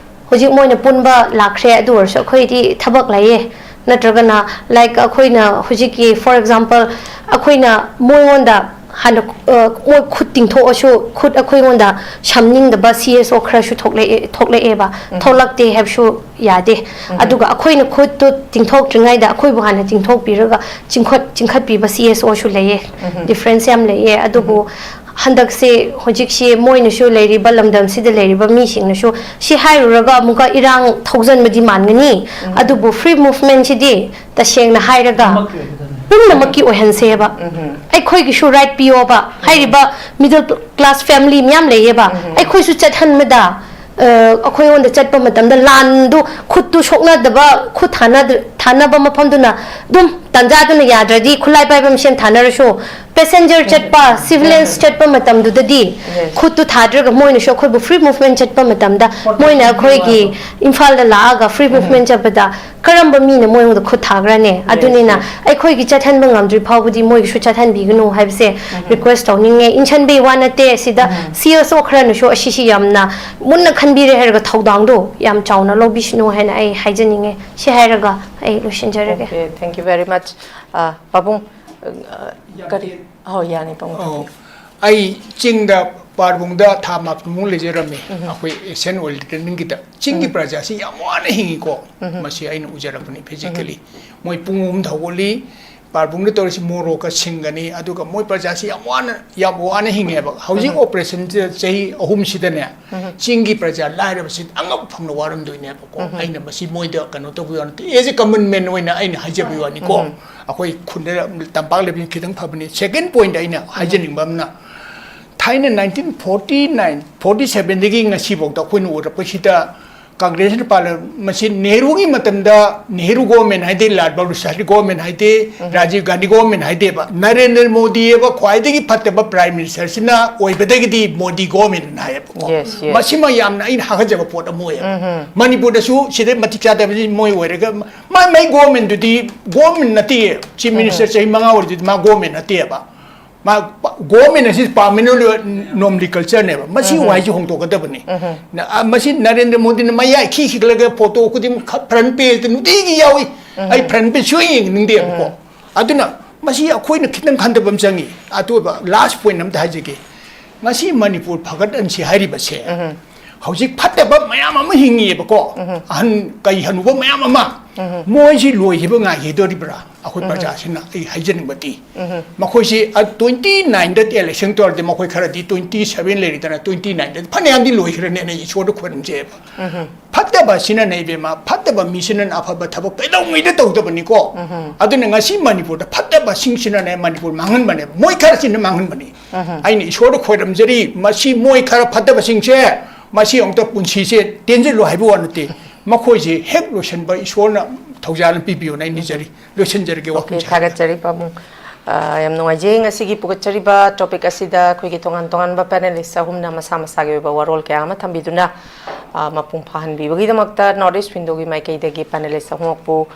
ꯍꯧꯖꯤꯛ ꯃꯣꯏꯅ ꯄꯨꯟꯕ ꯂꯥꯛꯈ꯭ꯔꯦ, ꯑꯗꯨ ꯑꯣꯏꯔꯁꯨ ꯑꯩꯈꯣꯏꯗꯤ ꯊꯕꯛ ꯂꯩꯌꯦ꯫ ꯅꯠꯇ꯭ꯔꯒꯅ, like, ꯑꯩꯈꯣꯏꯅ ꯍꯧꯖꯤꯛꯀꯤ, for example, ꯑꯩꯈꯣꯏꯅ ꯃꯣꯏꯉꯣꯟꯗ ꯍꯥꯟꯅ, ꯑ, ꯃꯣꯏ ꯈꯨꯠ ꯇꯤꯡꯊꯣꯛꯑꯁꯨ, ꯈꯨꯠ ꯑꯩꯈꯣꯏꯉꯣꯟꯗ ꯁꯝꯅꯤꯡꯗꯕ C S O ꯈꯔꯁꯨ ꯊꯣꯛꯂꯛꯑꯦ, ꯊꯣꯛꯂꯛꯑꯦꯕ꯫ ꯊꯣꯛꯂꯛꯇꯦ ꯍꯥꯏꯕꯁꯨ ꯌꯥꯗꯦ꯫ ꯑꯗꯨꯒ ꯑꯩꯈꯣꯏꯅ ꯈꯨꯠꯇꯨ ꯇꯤꯡꯊꯣꯛꯇ꯭ꯔꯤꯉꯩꯗ ꯑꯩꯈꯣꯏꯕꯨ ꯍꯥꯟꯅ ꯇꯤꯡꯊꯣꯛꯄꯤꯔꯒ ꯆꯤꯡꯈꯠ-, ꯆꯤꯡꯈꯠꯄꯤꯕ C S O ꯁꯨ ꯂꯩꯌꯦ꯫ Difference ꯌꯥꯝ ꯂꯩꯌꯦ꯫ ꯑꯗꯨꯕꯨ ꯍꯟꯗꯛꯁꯦ, ꯍꯧꯖꯤꯛꯁꯤ ꯃꯣꯏꯅꯁꯨ, ꯂꯩꯔꯤꯕ ꯂꯝꯗꯝꯁꯤꯗ ꯂꯩꯔꯤꯕ ꯃꯤꯁꯤꯡꯅꯁꯨ, ꯁꯤ ꯍꯥꯏꯔꯨꯔꯒ ꯑꯃꯨꯛꯀ ꯏꯔꯥꯡ ꯊꯧꯖꯟꯕꯗꯤ ꯃꯥꯟꯒꯅꯤ, ꯑꯗꯨꯕꯨ free movement ꯁꯤꯗꯤ ꯇꯁꯦꯡꯅ ꯍꯥꯏꯔꯒ ꯄꯨꯝꯅꯃꯛꯀꯤ ꯑꯣꯏꯍꯟꯁꯦꯕ꯫ ꯑꯩꯈꯣꯏꯒꯤꯁꯨ right ꯄꯤꯌꯣꯕ꯫ ꯍꯥꯏꯔꯤꯕ middle class family ꯃꯌꯥꯝ ꯂꯩꯌꯦꯕ, ꯑꯩꯈꯣꯏꯁꯨ ꯆꯠꯍꯟꯕꯗ, ꯑ, ꯑꯩꯈꯣꯏꯉꯣꯟꯗ ꯆꯠꯄ ꯃꯇꯝꯗ ꯂꯥꯟꯗꯨ, ꯈꯨꯠꯇꯨ ꯁꯣꯛꯅꯗꯕ, ꯈꯨꯠ ꯊꯥꯅꯗ-, ꯊꯥꯅꯕ ꯃꯐꯝꯗꯨꯅ ꯑꯗꯨꯝ ꯇꯥꯟꯖꯥꯗꯨꯅ ꯌꯥꯗ꯭ꯔꯗꯤ ꯈꯨꯠꯂꯥꯏ ꯄꯥꯏꯕ ꯃꯁꯦꯟ ꯊꯥꯅꯔꯁꯨ, passenger ꯆꯠꯄ, civilians ꯆꯠꯄ ꯃꯇꯝꯗꯨꯗꯗꯤ ꯈꯨꯠꯇꯨ ꯊꯥꯗ꯭ꯔꯒ ꯃꯣꯏꯅꯁꯨ ꯑꯩꯈꯣꯏꯕꯨ free movement ꯆꯠꯄ ꯃꯇꯝꯗ ꯃꯣꯏꯅ ꯑꯩꯈꯣꯏꯒꯤ ꯏꯝꯐꯥꯜꯗ ꯂꯥꯛꯑꯒ free movement ꯆꯠꯄꯗ ꯀꯔꯝꯕ ꯃꯤꯅ ꯃꯣꯏꯉꯣꯟꯗ ꯈꯨꯠ ꯊꯥꯈ꯭ꯔꯅꯤ? ꯑꯗꯨꯅꯤꯅ ꯑꯩꯈꯣꯏꯒꯤ ꯆꯠꯍꯟꯕ ꯉꯝꯗ꯭ꯔꯤ ꯐꯥꯎꯕꯗꯤ ꯃꯣꯏꯒꯤꯁꯨ ꯆꯠꯍꯟꯕꯤꯒꯅꯨ ꯍꯥꯏꯕꯁꯦ request ꯇꯧꯅꯤꯡꯉꯦ꯫ ꯏꯟꯁꯟꯕꯩ ꯋꯥ ꯅꯠꯇꯦ, ꯁꯤꯗ C S O ꯈꯔꯅꯁꯨ ꯑꯁꯤꯁꯤ ꯌꯥꯝꯅ ꯃꯨꯟꯅ ꯈꯟꯕꯤꯔꯦ ꯍꯥꯏꯔꯒ ꯊꯧꯗꯥꯡꯗꯣ ꯌꯥꯝ ꯆꯥꯎꯅ ꯂꯧꯕꯤꯁꯅꯨ ꯍꯥꯏꯅ ꯑꯩ ꯍꯥꯏꯖꯅꯤꯡꯉꯦ꯫ ꯁꯤ ꯍꯥꯏꯔꯒ ꯑꯩ ꯂꯣꯏꯁꯤꯟꯖꯔꯒꯦ꯫ Okay, thank you very much. ꯑ, ꯄꯥꯕꯨꯡ, ꯑ, ꯀꯔꯤ? ꯍꯣꯏ, ꯌꯥꯅꯤ, ꯄꯥꯕꯨꯡ꯫ ꯑꯧ, ꯑꯩ ꯆꯤꯡꯗ ꯄꯥꯔꯕꯨꯡꯗ ꯊꯥ ꯃꯥꯄꯟꯃꯨꯛ ꯂꯩꯖꯔꯝꯃꯤ꯫ ꯑꯩꯈꯣꯏ Asian Oil Trading ꯒꯤꯗ꯫ ꯆꯤꯡꯒꯤ ꯄ꯭ꯔꯖꯥꯁꯤ ꯌꯥꯝ ꯋꯥꯅ ꯍꯤꯡꯉꯤꯀꯣ꯫ ꯃꯁꯤ ꯑꯩꯅ ꯎꯖꯔꯛꯄꯅꯤ physically꯫ ꯃꯣꯏ ꯄꯨꯡ ꯑꯍꯨꯝꯗ ꯍꯧꯒꯠꯂꯤ, ꯄꯥꯔꯕꯨꯡꯗ ꯇꯧꯔꯤꯁꯤ ꯃꯣꯔꯣꯛꯀ ꯁꯤꯡꯒꯅꯤ, ꯑꯗꯨꯒ ꯃꯣꯏ ꯄ꯭ꯔꯖꯥꯁꯤ ꯌꯥꯝ ꯋꯥꯅ, ꯌꯥꯝ ꯋꯥꯅ ꯍꯤꯡꯉꯦꯕ꯫ ꯍꯧꯖꯤꯛ ꯑꯣꯄꯔꯦꯁꯟꯁꯦ ꯆꯍꯤ ꯑꯍꯨꯝꯁꯤꯗꯅꯦ, ꯆꯤꯡꯒꯤ ꯄ꯭ꯔꯖꯥ ꯂꯥꯏꯔꯕꯁꯤ ꯑꯉꯛ ꯐꯪꯅ ꯋꯥꯔꯝꯗꯣꯏꯅꯦꯕꯀꯣ꯫ ꯑꯩꯅ ꯃꯁꯤ ꯃꯣꯏꯗ ꯀꯩꯅꯣ ꯇꯧꯕ ꯋꯥ ꯅꯠꯇꯦ, as a common man ꯑꯣꯏꯅ ꯑꯩꯅ ꯍꯥꯏꯖꯕꯒꯤ ꯋꯥꯅꯤꯀꯣ꯫ ꯑꯩꯈꯣꯏ ꯈꯨꯟꯗ ꯇꯝꯄꯥꯛ ꯂꯩꯕꯅꯤ ꯈꯤꯇꯪ ꯐꯕꯅꯤ꯫ Second point ꯑꯩꯅ ꯍꯥꯏꯖꯅꯤꯡꯕ ꯑꯃꯅ, ꯊꯥꯏꯅ nineteen forty nine, forty sevenꯗꯒꯤ ꯉꯁꯤꯐꯥꯎꯗ ꯑꯩꯈꯣꯏꯅ ꯎꯔꯛꯄꯁꯤꯗ ꯀꯪꯒ꯭ꯔꯦꯁꯅ ꯄꯥꯜꯂ-, ꯃꯁꯤ ꯅꯦꯍꯔꯨꯒꯤ ꯃꯇꯝꯗ ꯅꯦꯍꯔꯨ ꯒꯣꯔꯃꯦꯟ ꯍꯥꯏꯗꯦ, ꯂꯥꯜ ꯕꯍꯥꯗꯨꯔ ꯁꯥꯁꯇ꯭ꯔꯤ ꯒꯣꯔꯃꯦꯟ ꯍꯥꯏꯗꯦ, ꯔꯥꯖꯤꯕ ꯒꯥꯟꯙꯤ ꯒꯣꯔꯃꯦꯟ ꯍꯥꯏꯗꯦꯕ꯫ ꯅꯔꯦꯟꯗ꯭ꯔ ꯃꯣꯗꯤ ꯍꯥꯏꯕ ꯈ꯭ꯋꯥꯏꯗꯒꯤ ꯐꯠꯇꯕ ꯄ꯭ꯔꯥꯏꯝ ꯃꯤꯅꯤꯁꯇꯔꯁꯤꯅ ꯑꯣꯏꯕꯗꯒꯤꯗꯤ ꯃꯣꯗꯤ ꯒꯣꯔꯃꯦꯟ ꯍꯥꯏꯌꯦꯕꯀꯣ꯫ Yes, yes. ꯃꯁꯤꯃ ꯌꯥꯝꯅ ꯑꯩꯅ ꯍꯥꯒꯠꯆꯕ ꯄꯣꯠ ꯑꯃ ꯑꯣꯏꯌꯦꯕ꯫ ꯃꯅꯤꯄꯨꯔꯗꯁꯨ ꯁꯤꯗ ꯃꯇꯤꯛ ꯆꯥꯗꯕꯁꯤ ꯃꯣꯏ ꯑꯣꯏꯔꯒ ꯃ-, ꯃꯥꯏ ꯃꯥꯏ ꯒꯣꯔꯃꯦꯟꯗꯨꯗꯤ ꯒꯣꯔꯃꯦꯟ ꯅꯠꯇꯦ꯫ ꯆꯤꯐ ꯃꯤꯅꯤꯁꯇꯔ ꯆꯍꯤ ꯃꯉꯥ ꯑꯣꯏꯔꯗꯨꯗꯤ ꯃꯥ ꯒꯣꯔꯃꯦꯟ ꯅꯠꯇꯦꯕ꯫ ꯃꯥ ꯄ-, ꯒꯣꯔꯃꯦꯟ ꯑꯁꯤ permanent nomenclatureꯅꯦꯕ꯫ ꯃꯁꯤ ꯋꯥꯍꯩꯁꯤ ꯍꯣꯡꯗꯣꯛꯀꯗꯕꯅꯤ꯫ ꯅ-, ꯑ, ꯃꯁꯤ ꯅꯔꯦꯟꯗ꯭ꯔ ꯃꯣꯗꯤꯅ ꯃꯌꯥꯏ ꯈꯤ ꯈꯤꯒꯠꯂꯒ ꯐꯣꯇꯣ ꯈꯨꯗꯤꯡꯃꯛ ꯈ-, front pageꯇ ꯅꯨꯡꯇꯤꯒꯤ ꯌꯥꯎꯏ꯫ ꯑꯩ front page ꯁꯨꯡꯌꯦꯡ ꯌꯦꯡꯅꯤꯡꯗꯦꯕꯀꯣ꯫ ꯑꯗꯨꯅ ꯃꯁꯤ ꯑꯩꯈꯣꯏꯅ ꯈꯤꯇꯪ ꯈꯟꯊꯕ ꯑꯃ ꯆꯪꯉꯤ꯫ ꯑꯇꯣꯞꯄ last point ꯑꯝꯇ ꯍꯥꯏꯖꯒꯦ꯫ ꯉꯁꯤ ꯃꯅꯤꯄꯨꯔ ꯐꯒꯠꯍꯟꯁꯤ ꯍꯥꯏꯔꯤꯕꯁꯦ, ꯍꯧꯖꯤꯛ ꯐꯠꯇꯕ ꯃꯌꯥꯝ ꯑꯃ ꯍꯤꯡꯉꯤꯑꯕꯀꯣ꯫ ꯑꯍꯟ ꯀꯩ ꯍꯅꯨꯕ ꯃꯌꯥꯝ ꯑꯃ, ꯃꯣꯏꯁꯤ ꯂꯣꯏꯈꯤꯕ ꯉꯥꯏꯈꯤꯗꯣꯔꯤꯕ꯭ꯔꯥ? ꯑꯩꯈꯣꯏ ꯄ꯭ꯔꯖꯥꯁꯤꯅ ꯑꯩ ꯍꯥꯏꯖꯅꯤꯡꯕꯗꯤ, ꯃꯈꯣꯏꯁꯤ, ꯑ, twenty nineꯗ election ꯇꯧꯔꯗꯤ ꯃꯈꯣꯏ ꯈꯔꯗꯤ twenty seven ꯂꯩꯔꯤꯗꯅ, twenty nineꯗ ꯐꯅꯌꯥꯝꯗꯤ ꯂꯣꯏꯈ꯭ꯔꯅꯦꯅ ꯑꯩ ꯏꯁꯣꯔꯗ ꯈꯣꯏꯔꯝꯖꯩꯑꯕ꯫ ꯐꯠꯇꯕꯁꯤꯅꯅꯦ ꯏꯕꯦꯝꯃ, ꯐꯠꯇꯕ ꯃꯤꯁꯤꯅ ꯑꯐꯕ ꯊꯕꯛ ꯀꯩꯗꯧꯉꯩꯗ ꯇꯧꯗꯕꯅꯤꯀꯣ꯫ ꯑꯗꯨꯅ ꯉꯁꯤ ꯃꯅꯤꯄꯨꯔꯗ ꯐꯠꯇꯕꯁꯤꯡꯁꯤꯅꯅꯦ ꯃꯅꯤꯄꯨꯔ ꯃꯥꯡꯍꯟꯕꯅꯦꯕ, ꯃꯣꯏ ꯈꯔꯁꯤꯅ ꯃꯥꯡꯍꯟꯕꯅꯤ꯫ ꯑꯩꯅ ꯏꯁꯣꯔꯗ ꯈꯣꯏꯔꯝꯖꯔꯤ, ꯃꯁꯤ ꯃꯣꯏ ꯈꯔ ꯐꯠꯇꯕꯁꯤꯡꯁꯦ, ꯃꯁꯤ ꯑꯃꯨꯛꯇ ꯄꯨꯟꯁꯤꯁꯦ ꯇꯦꯟꯖꯜꯂꯨ ꯍꯥꯏꯕ ꯋꯥ ꯅꯠꯇꯦ꯫ ꯃꯈꯣꯏꯁꯦ ꯍꯦꯛ ꯂꯣꯏꯁꯤꯟꯕ ꯏꯁꯣꯔꯅ ꯊꯧꯖꯥꯜ ꯑꯃ ꯄꯤꯕꯤꯌꯣꯅ ꯑꯩ ꯅꯤꯖꯔꯤ꯫ ꯂꯣꯏꯁꯤꯟꯖꯔꯒꯦ꯫ Okay, ꯋꯥꯐꯝꯁꯦ꯫ ꯊꯥꯒꯠꯆꯔꯤ ꯄꯥꯕꯨꯡ꯫ ꯑ, ꯌꯥꯝ ꯅꯨꯡꯉꯥꯏꯖꯩ ꯉꯁꯤꯒꯤ ꯄꯨꯈꯠꯆꯔꯤꯕ topic ꯑꯁꯤꯗ ꯑꯩꯈꯣꯏꯒꯤ ꯇꯣꯉꯥꯟ ꯇꯣꯉꯥꯟꯕ panelist ꯑꯍꯨꯝꯅ ꯃꯁꯥ ꯃꯁꯥꯒꯤ ꯑꯣꯏꯕ ꯋꯥꯔꯣꯜ ꯀꯌꯥ ꯑꯃ ꯊꯝꯕꯤꯗꯨꯅ, ꯑ, ꯃꯄꯨꯡ ꯐꯥꯍꯟꯕꯤꯕꯒꯤꯗꯃꯛꯇ North East Windowꯒꯤ ꯃꯥꯏꯀꯩꯗꯒꯤ panelist ꯑꯍꯨꯝꯃꯛꯄꯨ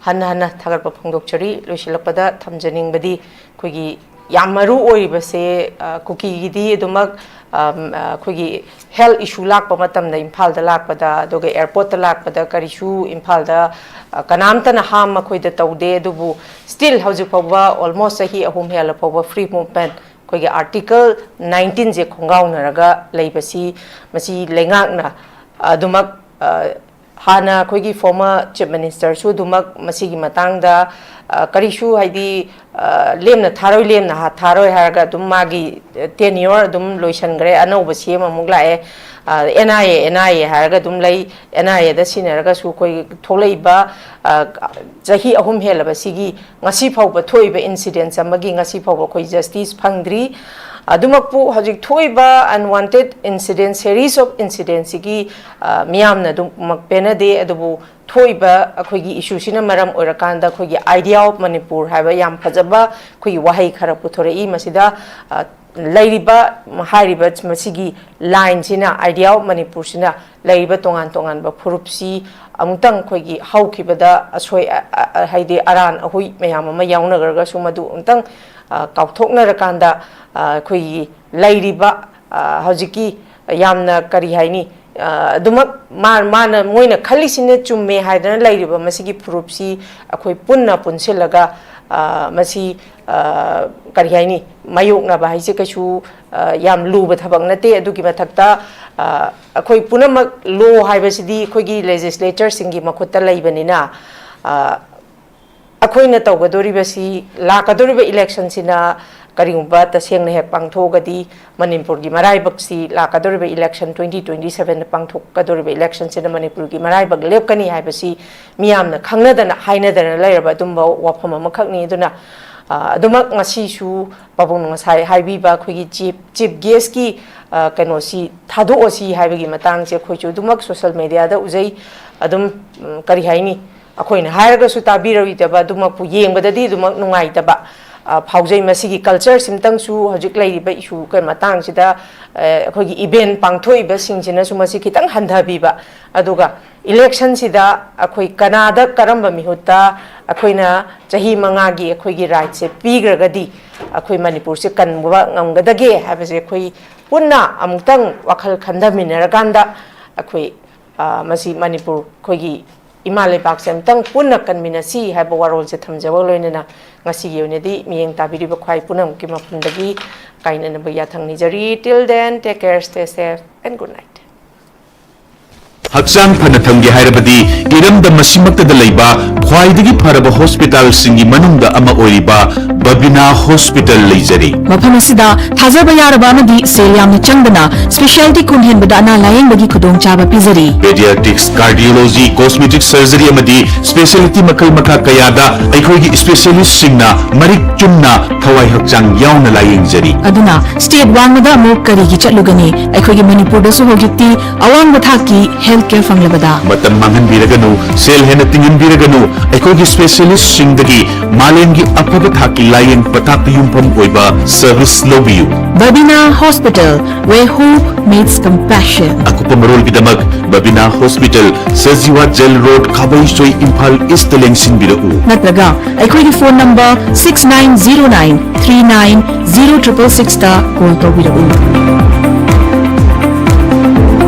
ꯍꯟꯅ ꯍꯟꯅ ꯊꯥꯒꯠꯄ ꯐꯣꯡꯗꯣꯛꯆꯔꯤ꯫ ꯂꯣꯏꯁꯤꯜꯂꯛꯄꯗ ꯊꯝꯖꯅꯤꯡꯕꯗꯤ ꯑꯩꯈꯣꯏꯒꯤ ꯌꯥꯝ ꯃꯔꯨ ꯑꯣꯏꯔꯤꯕꯁꯦ, ꯑ, ꯀꯨꯀꯤꯒꯤꯗꯤ ꯑꯗꯨꯃꯛ, ꯑꯝ, ꯑ, ꯑꯩꯈꯣꯏꯒꯤ health issue ꯂꯥꯛꯄ ꯃꯇꯝꯗ ꯏꯝꯐꯥꯜꯗ ꯂꯥꯛꯄꯗ, ꯑꯗꯨꯒ airportꯇ ꯂꯥꯛꯄꯗ ꯀꯔꯤꯁꯨ ꯏꯝꯐꯥꯜꯗ, ꯑ, ꯀꯅꯥꯝꯇꯅ harm ꯃꯈꯣꯏꯗ ꯇꯧꯗꯦ꯫ ꯑꯗꯨꯕꯨ still ꯍꯧꯖꯤꯛ ꯐꯥꯎꯕ almost ꯆꯍꯤ ꯑꯍꯨꯝ ꯍꯦꯜꯂ ꯐꯥꯎꯕ free movement, ꯑꯩꯈꯣꯏꯒꯤ Article nineteenꯁꯦ ꯈꯣꯡꯒꯥꯎꯅꯔꯒ ꯂꯩꯕꯁꯤ, ꯃꯁꯤ ꯂꯩꯉꯥꯛꯅ ꯑꯗꯨꯃꯛ, ꯑ, ꯍꯥꯟꯅ ꯑꯩꯈꯣꯏꯒꯤ former chief ministerꯁꯨ ꯑꯗꯨꯃꯛ ꯃꯁꯤꯒꯤ ꯃꯇꯥꯡꯗ, ꯑ, ꯀꯔꯤꯁꯨ, ꯍꯥꯏꯗꯤ, ꯑ, ꯂꯦꯝꯅ ꯊꯥꯔꯣꯏ, ꯂꯦꯝꯅ ꯍꯥ-, ꯊꯥꯔꯣꯏ ꯍꯥꯏꯔꯒ ꯑꯗꯨꯝ ꯃꯥꯒꯤ tenure ꯑꯗꯨꯝ ꯂꯣꯏꯁꯤꯟꯈ꯭ꯔꯦ, ꯑꯅꯧꯕ C M ꯑꯃꯨꯛ ꯂꯥꯛꯑꯦ, ꯑ, N I A, N I A ꯍꯥꯏꯔꯒ ꯑꯗꯨꯝ ꯂꯩ, N I Aꯗ ꯁꯤꯟꯅꯔꯒꯁꯨ ꯑꯩꯈꯣꯏ ꯊꯣꯛꯂꯛꯏꯕ, ꯑ, ꯆꯍꯤ ꯑꯍꯨꯝ ꯍꯦꯜꯂꯕ ꯁꯤꯒꯤ ꯉꯁꯤ ꯐꯥꯎꯕ ꯊꯣꯛꯏꯕ incidents ꯑꯃꯒꯤ ꯉꯁꯤ ꯐꯥꯎꯕ ꯑꯩꯈꯣꯏ justice ꯐꯪꯗ꯭ꯔꯤ꯫ ꯑꯗꯨꯃꯛꯄꯨ ꯍꯧꯖꯤꯛ ꯊꯣꯛꯏꯕ unwanted incident, series of incidentꯁꯤꯒꯤ, ꯑ, ꯃꯤꯌꯥꯝꯅ ꯑꯗꯨꯃꯛ ꯄꯦꯟꯅꯗꯦ, ꯑꯗꯨꯕꯨ ꯊꯣꯛꯏꯕ ꯑꯩꯈꯣꯏꯒꯤ issueꯁꯤꯅ ꯃꯔꯝ ꯑꯣꯏꯔꯀꯥꯟꯗ ꯑꯩꯈꯣꯏꯒꯤ Idea of Manipur ꯍꯥꯏꯕ ꯌꯥꯝ ꯐꯖꯕ ꯑꯩꯈꯣꯏꯒꯤ ꯋꯥꯍꯩ ꯈꯔ ꯄꯨꯊꯣꯔꯛꯏ꯫ ꯃꯁꯤꯗ, ꯑ, ꯂꯩꯔꯤꯕ, ꯍꯥꯏꯔꯤꯕ ꯃꯁꯤꯒꯤ lineꯁꯤꯅ, Idea of Manipurꯁꯤꯅ ꯂꯩꯔꯤꯕ ꯇꯣꯉꯥꯟ ꯇꯣꯉꯥꯟꯕ ꯐꯨꯔꯨꯞꯁꯤ ꯑꯃꯨꯛꯇꯪ ꯑꯩꯈꯣꯏꯒꯤ ꯍꯧꯈꯤꯕꯗ ꯑꯁꯣꯏ ꯑ-, ꯑ-, ꯍꯥꯏꯗꯤ ꯑꯔꯥꯟ ꯑꯍꯣꯏ ꯃꯌꯥꯝ ꯑꯃ ꯌꯥꯎꯅꯈ꯭ꯔꯒꯁꯨ ꯃꯗꯨ ꯑꯃꯨꯛꯇꯪ, ꯑ, ꯀꯥꯎꯊꯣꯛꯅꯔꯀꯥꯟꯗ, ꯑ, ꯑꯩꯈꯣꯏꯒꯤ ꯂꯩꯔꯤꯕ, ꯑ, ꯍꯧꯖꯤꯛꯀꯤ ꯌꯥꯝꯅ, ꯀꯔꯤ ꯍꯥꯏꯅꯤ, ꯑ, ꯑꯗꯨꯃꯛ ꯃꯥ-, ꯃꯥꯅ, ꯃꯣꯏꯅ ꯈꯜꯂꯤꯁꯤꯅ ꯆꯨꯝꯃꯦ ꯍꯥꯏꯗꯅ ꯂꯩꯔꯤꯕ ꯃꯁꯤꯒꯤ ꯐꯨꯔꯨꯞꯁꯤ ꯑꯩꯈꯣꯏ ꯄꯨꯟꯅ ꯄꯨꯟꯁꯤꯜꯂꯒ, ꯑ, ꯃꯁꯤ, ꯑ, ꯀꯔꯤ ꯍꯥꯏꯅꯤ, ꯃꯥꯌꯣꯛꯅꯕ ꯍꯥꯏꯁꯦ ꯀꯩꯁꯨ, ꯑ, ꯌꯥꯝ ꯂꯨꯕ ꯊꯕꯛ ꯅꯠꯇꯦ꯫ ꯑꯗꯨꯒꯤ ꯃꯊꯛꯇ, ꯑ, ꯑꯩꯈꯣꯏ ꯄꯨꯝꯅꯃꯛ law ꯍꯥꯏꯕꯁꯤꯗꯤ ꯑꯩꯈꯣꯏꯒꯤ legislatoreꯁꯤꯡꯒꯤ ꯃꯈꯨꯠꯇ ꯂꯩꯕꯅꯤꯅ, ꯑ, ꯑꯩꯈꯣꯏꯅ ꯇꯧꯒꯗꯧꯔꯤꯕꯁꯤ, ꯂꯥꯛꯀꯗꯧꯔꯤꯕ electionꯁꯤꯅ ꯀꯔꯤꯒꯨꯝꯕ ꯇꯁꯦꯡꯅ ꯍꯦꯛ ꯄꯥꯡꯊꯣꯛꯑꯒꯗꯤ, ꯃꯅꯤꯄꯨꯔꯒꯤ ꯃꯔꯥꯏꯕꯛꯁꯤ ꯂꯥꯛꯀꯗꯧꯔꯤꯕ election twenty twenty sevenꯗ ꯄꯥꯡꯊꯣꯛꯀꯗꯧꯔꯤꯕ electionꯁꯤꯅ ꯃꯅꯤꯄꯨꯔꯒꯤ ꯃꯔꯥꯏꯕꯛ ꯂꯦꯞꯀꯅꯤ ꯍꯥꯏꯕꯁꯤ ꯃꯤꯌꯥꯝꯅ ꯈꯪꯅꯗꯅ ꯍꯥꯏꯅꯗꯅ ꯂꯩꯔꯕ ꯑꯗꯨꯝꯕ ꯋꯥꯐꯝ ꯑꯃꯈꯛꯅꯤ꯫ ꯑꯗꯨꯅ, ꯑ, ꯑꯗꯨꯃꯛ ꯉꯁꯤꯁꯨ ꯄꯥꯕꯨꯡꯅ ꯉꯁꯥꯏ ꯍꯥꯏꯕꯤꯕ ꯑꯩꯈꯣꯏꯒꯤ chief, chief guestꯀꯤ, ꯑ, ꯀꯩꯅꯣꯁꯤ ꯊꯥꯗꯣꯛꯑꯁꯤ ꯍꯥꯏꯕꯒꯤ ꯃꯇꯥꯡꯁꯦ ꯑꯩꯈꯣꯏꯁꯨ ꯑꯗꯨꯃꯛ social mediaꯗ ꯎꯖꯩ꯫ ꯑꯗꯨꯝ, ꯎꯝ, ꯀꯔꯤ ꯍꯥꯏꯅꯤ, ꯑꯩꯈꯣꯏꯅ ꯍꯥꯏꯔꯒꯁꯨ ꯇꯥꯕꯤꯔꯣꯏꯗꯕ ꯑꯗꯨꯃꯛꯄꯨ ꯌꯦꯡꯕꯗꯗꯤ ꯑꯗꯨꯃꯛ ꯅꯨꯡꯉꯥꯏꯇꯕ, ꯑ, ꯐꯥꯎꯖꯩ꯫ ꯃꯁꯤꯒꯤ cultureꯁꯤꯝꯇꯪꯁꯨ ꯍꯧꯖꯤꯛ ꯂꯩꯔꯤꯕ issue ꯀ-, ꯃꯇꯥꯡꯁꯤꯗ, ꯑ, ꯑꯩꯈꯣꯏꯒꯤ event ꯄꯥꯡꯊꯣꯛꯏꯕꯁꯤꯡꯁꯤꯅꯁꯨ ꯃꯁꯤ ꯈꯤꯇꯪ ꯍꯟꯊꯕꯤꯕ, ꯑꯗꯨꯒ electionꯁꯤꯗ ꯑꯩꯈꯣꯏ ꯀꯅꯥꯗ ꯀꯔꯝꯕ ꯃꯤꯍꯨꯠꯇ ꯑꯩꯈꯣꯏꯅ ꯆꯍꯤ ꯃꯉꯥꯒꯤ ꯑꯩꯈꯣꯏꯒꯤ rightꯁꯦ ꯄꯤꯈ꯭ꯔꯒꯗꯤ ꯑꯩꯈꯣꯏ ꯃꯅꯤꯄꯨꯔꯁꯦ ꯀꯟꯕ ꯉꯝꯒꯗꯒꯦ ꯍꯥꯏꯕꯁꯦ ꯑꯩꯈꯣꯏ ꯄꯨꯟꯅ ꯑꯃꯨꯛꯇꯪ ꯋꯥꯈꯜ ꯈꯟꯊꯃꯤꯟꯅꯔꯀꯥꯟꯗ ꯑꯩꯈꯣꯏ, ꯑ, ꯃꯁꯤ ꯃꯅꯤꯄꯨꯔ ꯑꯩꯈꯣꯏꯒꯤ ꯏꯃꯥ ꯂꯩꯕꯥꯛꯁꯦ ꯑꯃꯨꯛꯇꯪ ꯄꯨꯟꯅ ꯀꯟꯃꯤꯟꯅꯁꯤ ꯍꯥꯏꯕ ꯋꯥꯔꯣꯜꯁꯦ ꯊꯝꯖꯕꯒ ꯂꯣꯏꯅꯅ ꯉꯁꯤꯒꯤ ꯑꯣꯏꯅꯗꯤ ꯃꯤꯠꯌꯦꯡ ꯇꯥꯕꯤꯔꯤꯕ ꯈ꯭ꯋꯥꯏ ꯄꯨꯝꯅꯃꯛꯀꯤ ꯃꯐꯝꯗꯒꯤ ꯀꯥꯏꯅꯅꯕ ꯌꯥꯊꯪ ꯅꯤꯖꯔꯤ꯫ Till then, take care, stay safe and good night. ꯍꯛꯆꯥꯡ ꯐꯅ ꯊꯝꯒꯦ ꯍꯥꯏꯔꯕꯗꯤ ꯏꯔꯝꯗꯝ ꯑꯁꯤꯃꯛꯇꯗ ꯂꯩꯕ ꯈ꯭ꯋꯥꯏꯗꯒꯤ ꯐꯔꯕ ꯍꯣꯁꯄꯤꯇꯥꯜꯁꯤꯡꯒꯤ ꯃꯅꯨꯡꯗ ꯑꯃ ꯑꯣꯏꯔꯤꯕ ꯕꯕꯤꯅꯥ ꯍꯣꯁꯄꯤꯇꯥꯜ ꯂꯩꯖꯔꯤ꯫ ꯃꯐꯝ ꯑꯁꯤꯗ ꯊꯥꯖꯕ ꯌꯥꯔꯕ ꯑꯃꯗꯤ ꯁꯦꯜ ꯌꯥꯝꯅ ꯆꯪꯗꯅ ꯁ꯭ꯄꯦꯁꯤꯌꯦꯜꯇꯤ ꯀꯨꯟ ꯍꯦꯟꯕꯗ ꯑꯅꯥ ꯂꯥꯌꯦꯡꯕꯒꯤ ꯈꯨꯗꯣꯡꯆꯥꯕ ꯄꯤꯖꯔꯤ꯫ ꯄꯦꯗꯤꯌꯥꯇ꯭ꯔꯤꯛꯁ, ꯀꯥꯔꯗꯤꯑꯣꯂꯣꯖꯤ, ꯀꯣꯁꯃꯦꯇꯤꯛ ꯁꯔꯖꯔꯤ ꯑꯃꯗꯤ ꯁ꯭ꯄꯦꯁꯤꯌꯦꯜꯇꯤ ꯃꯈꯜ ꯃꯈꯥ ꯀꯌꯥꯗ ꯑꯩꯈꯣꯏꯒꯤ ꯁ꯭ꯄꯦꯁꯤꯌꯦꯂꯤꯁꯁꯤꯡꯅ ꯃꯔꯤꯛ ꯆꯨꯝꯅ ꯊꯋꯥꯏ ꯍꯛꯆꯥꯡ ꯌꯥꯎꯅ ꯂꯥꯌꯦꯡꯖꯔꯤ꯫ ꯑꯗꯨꯅ ꯁ꯭ꯇꯦꯠ ꯋꯥꯡꯃꯗ ꯑꯃꯨꯛ ꯀꯔꯤꯒꯤ ꯆꯠꯂꯨꯒꯅꯤ? ꯑꯩꯈꯣꯏꯒꯤ ꯃꯅꯤꯄꯨꯔꯗꯁꯨ ꯍꯧꯖꯤꯛꯇꯤ ꯑꯋꯥꯡꯕ ꯊꯥꯛꯀꯤ ꯍꯦꯜꯊ ꯀꯦꯌꯔ ꯐꯪꯂꯕꯗ꯫ ꯃꯇꯝ ꯃꯥꯡꯍꯟꯕꯤꯔꯒꯅꯨ, ꯁꯦꯜ ꯍꯦꯟꯅ ꯇꯤꯡꯍꯟꯕꯤꯔꯒꯅꯨ, ꯑꯩꯈꯣꯏꯒꯤ ꯁ꯭ꯄꯦꯁꯤꯌꯦꯂꯤꯁꯁꯤꯡꯗꯒꯤ ꯃꯥꯂꯦꯝꯒꯤ ꯑꯐꯕ ꯊꯥꯛꯀꯤ ꯂꯥꯌꯦꯡ ꯄꯊꯥꯞꯇ ꯌꯨꯝꯐꯝ ꯑꯣꯏꯕ ꯁꯔꯚꯤꯁ ꯂꯧꯕꯤꯌꯨ꯫ Babina hospital, where hope meets compassion. ꯑꯀꯨꯞꯄ ꯃꯔꯣꯜꯒꯤꯗꯃꯛ Babina hospital, Sajiwa jail road, Khabeisoi, Imphal east ꯂꯦꯡꯁꯤꯟꯕꯤꯔꯛꯎ꯫ ꯅꯠꯇ꯭ꯔꯒ ꯑꯩꯈꯣꯏꯒꯤ phone number six nine zero nine three nine zero triple six ꯇ ꯀꯣꯜ ꯇꯧꯕꯤꯔꯛꯎ꯫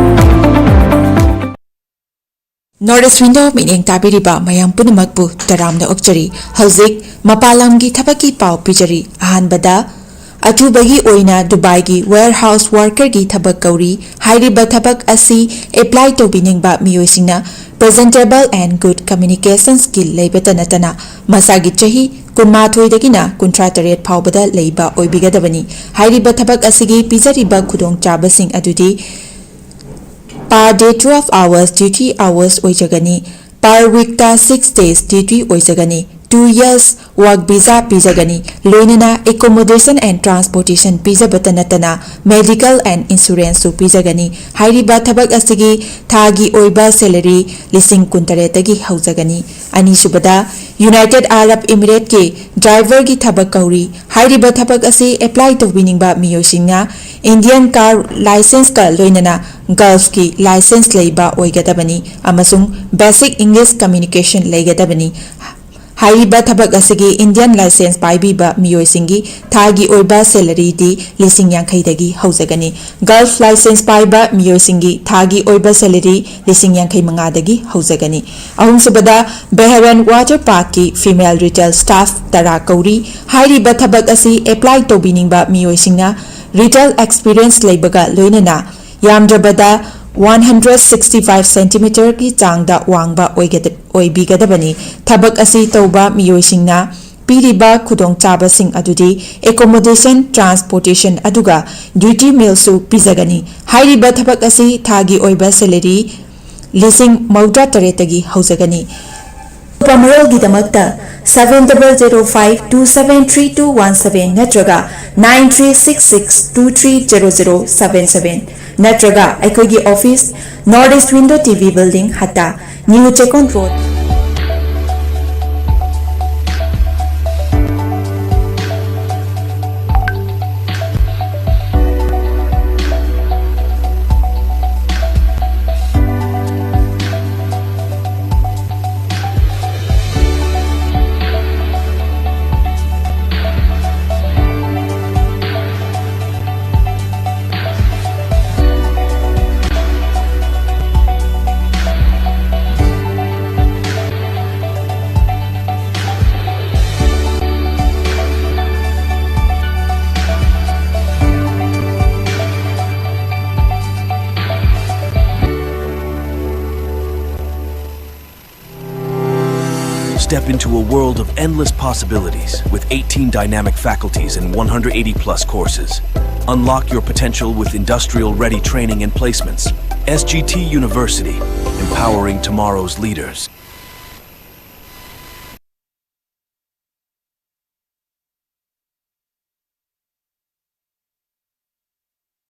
North East Window ꯃꯤꯠꯌꯦꯡ ꯇꯥꯕꯤꯔꯤꯕ ꯃꯌꯥꯝ ꯄꯨꯝꯅꯃꯛꯄꯨ ꯇꯔꯥꯝꯅ ꯑꯣꯛꯆꯔꯤ꯫ ꯍꯧꯖꯤꯛ ꯃꯄꯥꯟ ꯂꯝꯒꯤ ꯊꯕꯛꯀꯤ ꯄꯥꯎ ꯄꯤꯖꯔꯤ꯫ ꯑꯍꯥꯟꯕꯗ, ꯑꯊꯨꯕꯒꯤ ꯑꯣꯏꯅ ꯗꯨꯕꯥꯏꯒꯤ warehouse workerꯒꯤ ꯊꯕꯛ ꯀꯧꯔꯤ꯫ ꯍꯥꯏꯔꯤꯕ ꯊꯕꯛ ꯑꯁꯤ apply ꯇꯧꯕꯤꯅꯤꯡꯕ ꯃꯤꯑꯣꯏꯁꯤꯡꯅ presentable and good communication skill ꯂꯩꯕꯇ ꯅꯠꯇꯅ ꯃꯁꯥꯒꯤ ꯆꯍꯤ ꯀꯨꯟꯃꯥꯊꯣꯏꯗꯒꯤꯅ ꯀꯨꯟꯊ꯭ꯔꯥ ꯇꯔꯦꯠ ꯐꯥꯎꯕꯗ ꯂꯩꯕ ꯑꯣꯏꯕꯤꯒꯗꯕꯅꯤ꯫ ꯍꯥꯏꯔꯤꯕ ꯊꯕꯛ ꯑꯁꯤꯒꯤ ꯄꯤꯖꯔꯤꯕ ꯈꯨꯗꯣꯡꯆꯥꯕꯁꯤꯡ ꯑꯗꯨꯗꯤ per day twelve hours duty hours ꯑꯣꯏꯖꯒꯅꯤ꯫ Per weekꯇ six days duty ꯑꯣꯏꯖꯒꯅꯤ꯫ Two years work visa ꯄꯤꯖꯒꯅꯤ꯫ ꯂꯣꯏꯅꯅ accommodation and transportation ꯄꯤꯖꯕꯇ ꯅꯠꯇꯅ medical and insuranceꯁꯨ ꯄꯤꯖꯒꯅꯤ꯫ ꯍꯥꯏꯔꯤꯕ ꯊꯕꯛ ꯑꯁꯤꯒꯤ ꯊꯥꯒꯤ ꯑꯣꯏꯕ salary ꯂꯤꯁꯤꯡ ꯀꯨꯟꯇꯔꯦꯠꯇꯒꯤ ꯍꯧꯖꯒꯅꯤ꯫ ꯑꯅꯤꯁꯨꯕꯗ, United Arab Emirateꯀꯤ driverꯒꯤ ꯊꯕꯛ ꯀꯧꯔꯤ꯫ ꯍꯥꯏꯔꯤꯕ ꯊꯕꯛ ꯑꯁꯤ apply ꯇꯧꯕꯤꯅꯤꯡꯕ ꯃꯤꯑꯣꯏꯁꯤꯡꯅ Indian car licenceꯀ ꯂꯣꯏꯅꯅ Gulfꯀꯤ license ꯂꯩꯕ ꯑꯣꯏꯒꯗꯕꯅꯤ ꯑꯃꯁꯨꯡ basic English communication ꯂꯩꯒꯗꯕꯅꯤ꯫ ꯍꯥꯏꯔꯤꯕ ꯊꯕꯛ ꯑꯁꯤꯒꯤ Indian license ꯄꯥꯏꯕꯤꯕ ꯃꯤꯑꯣꯏꯁꯤꯡꯒꯤ ꯊꯥꯒꯤ ꯑꯣꯏꯕ salaryꯗꯤ ꯂꯤꯁꯤꯡ ꯌꯥꯡꯈꯩꯗꯒꯤ ꯍꯧꯖꯒꯅꯤ꯫ Gulf license ꯄꯥꯏꯕ ꯃꯤꯑꯣꯏꯁꯤꯡꯒꯤ ꯊꯥꯒꯤ ꯑꯣꯏꯕ salary ꯂꯤꯁꯤꯡ ꯌꯥꯡꯈꯩ ꯃꯉꯥꯗꯒꯤ ꯍꯧꯖꯒꯅꯤ꯫ ꯑꯍꯨꯝꯁꯨꯕꯗ, Bahrain Water Parkꯀꯤ female retail staff ꯇꯔꯥ ꯀꯧꯔꯤ꯫ ꯍꯥꯏꯔꯤꯕ ꯊꯕꯛ ꯑꯁꯤ apply ꯇꯧꯕꯤꯅꯤꯡꯕ ꯃꯤꯑꯣꯏꯁꯤꯡꯅ retail experience ꯂꯩꯕꯒ ꯂꯣꯏꯅꯅ ꯌꯥꯝꯗ꯭ꯔꯕꯗ ꯋꯥꯟ ꯍꯟꯗ꯭ꯔꯦꯠ ꯁꯤꯛꯁꯇꯤ ꯐꯥꯏꯚ ꯁꯦꯟꯇꯤꯃꯤꯇꯔꯒꯤ ꯆꯥꯡꯗ ꯋꯥꯡꯕ ꯑꯣꯏꯒꯗ-, ꯑꯣꯏꯕꯤꯒꯗꯕꯅꯤ꯫ ꯊꯕꯛ ꯑꯁꯤ ꯇꯧꯕ ꯃꯤꯑꯣꯏꯁꯤꯡꯅ ꯄꯤꯔꯤꯕ ꯈꯨꯗꯣꯡꯆꯥꯕꯁꯤꯡ ꯑꯗꯨꯗꯤ accommodation, transportation, ꯑꯗꯨꯒ duty mealꯁꯨ ꯄꯤꯖꯒꯅꯤ꯫ ꯍꯥꯏꯔꯤꯕ ꯊꯕꯛ ꯑꯁꯤ ꯊꯥꯒꯤ ꯑꯣꯏꯕ salary ꯂꯤꯁꯤꯡ ꯃꯧꯗ꯭ꯔꯥ ꯇꯔꯦꯠꯇꯒꯤ ꯍꯧꯖꯒꯅꯤ꯫ ꯑꯀꯨꯞꯄ ꯃꯔꯣꯜꯒꯤꯗꯃꯛꯇ seven double zero five two seven three two one seven ꯅꯠꯇ꯭ꯔꯒ nine three six six two three zero zero seven seven ꯅꯠꯇ꯭ꯔꯒ ꯑꯩꯈꯣꯏꯒꯤ office, North East Window T V Building, Hatta, New Chekon Road. Step into a world of endless possibilities with eighteen dynamic faculties and one hundred eighty plus courses. Unlock your potential with industrial ready training and placements. S G T University, empowering tomorrow's leaders.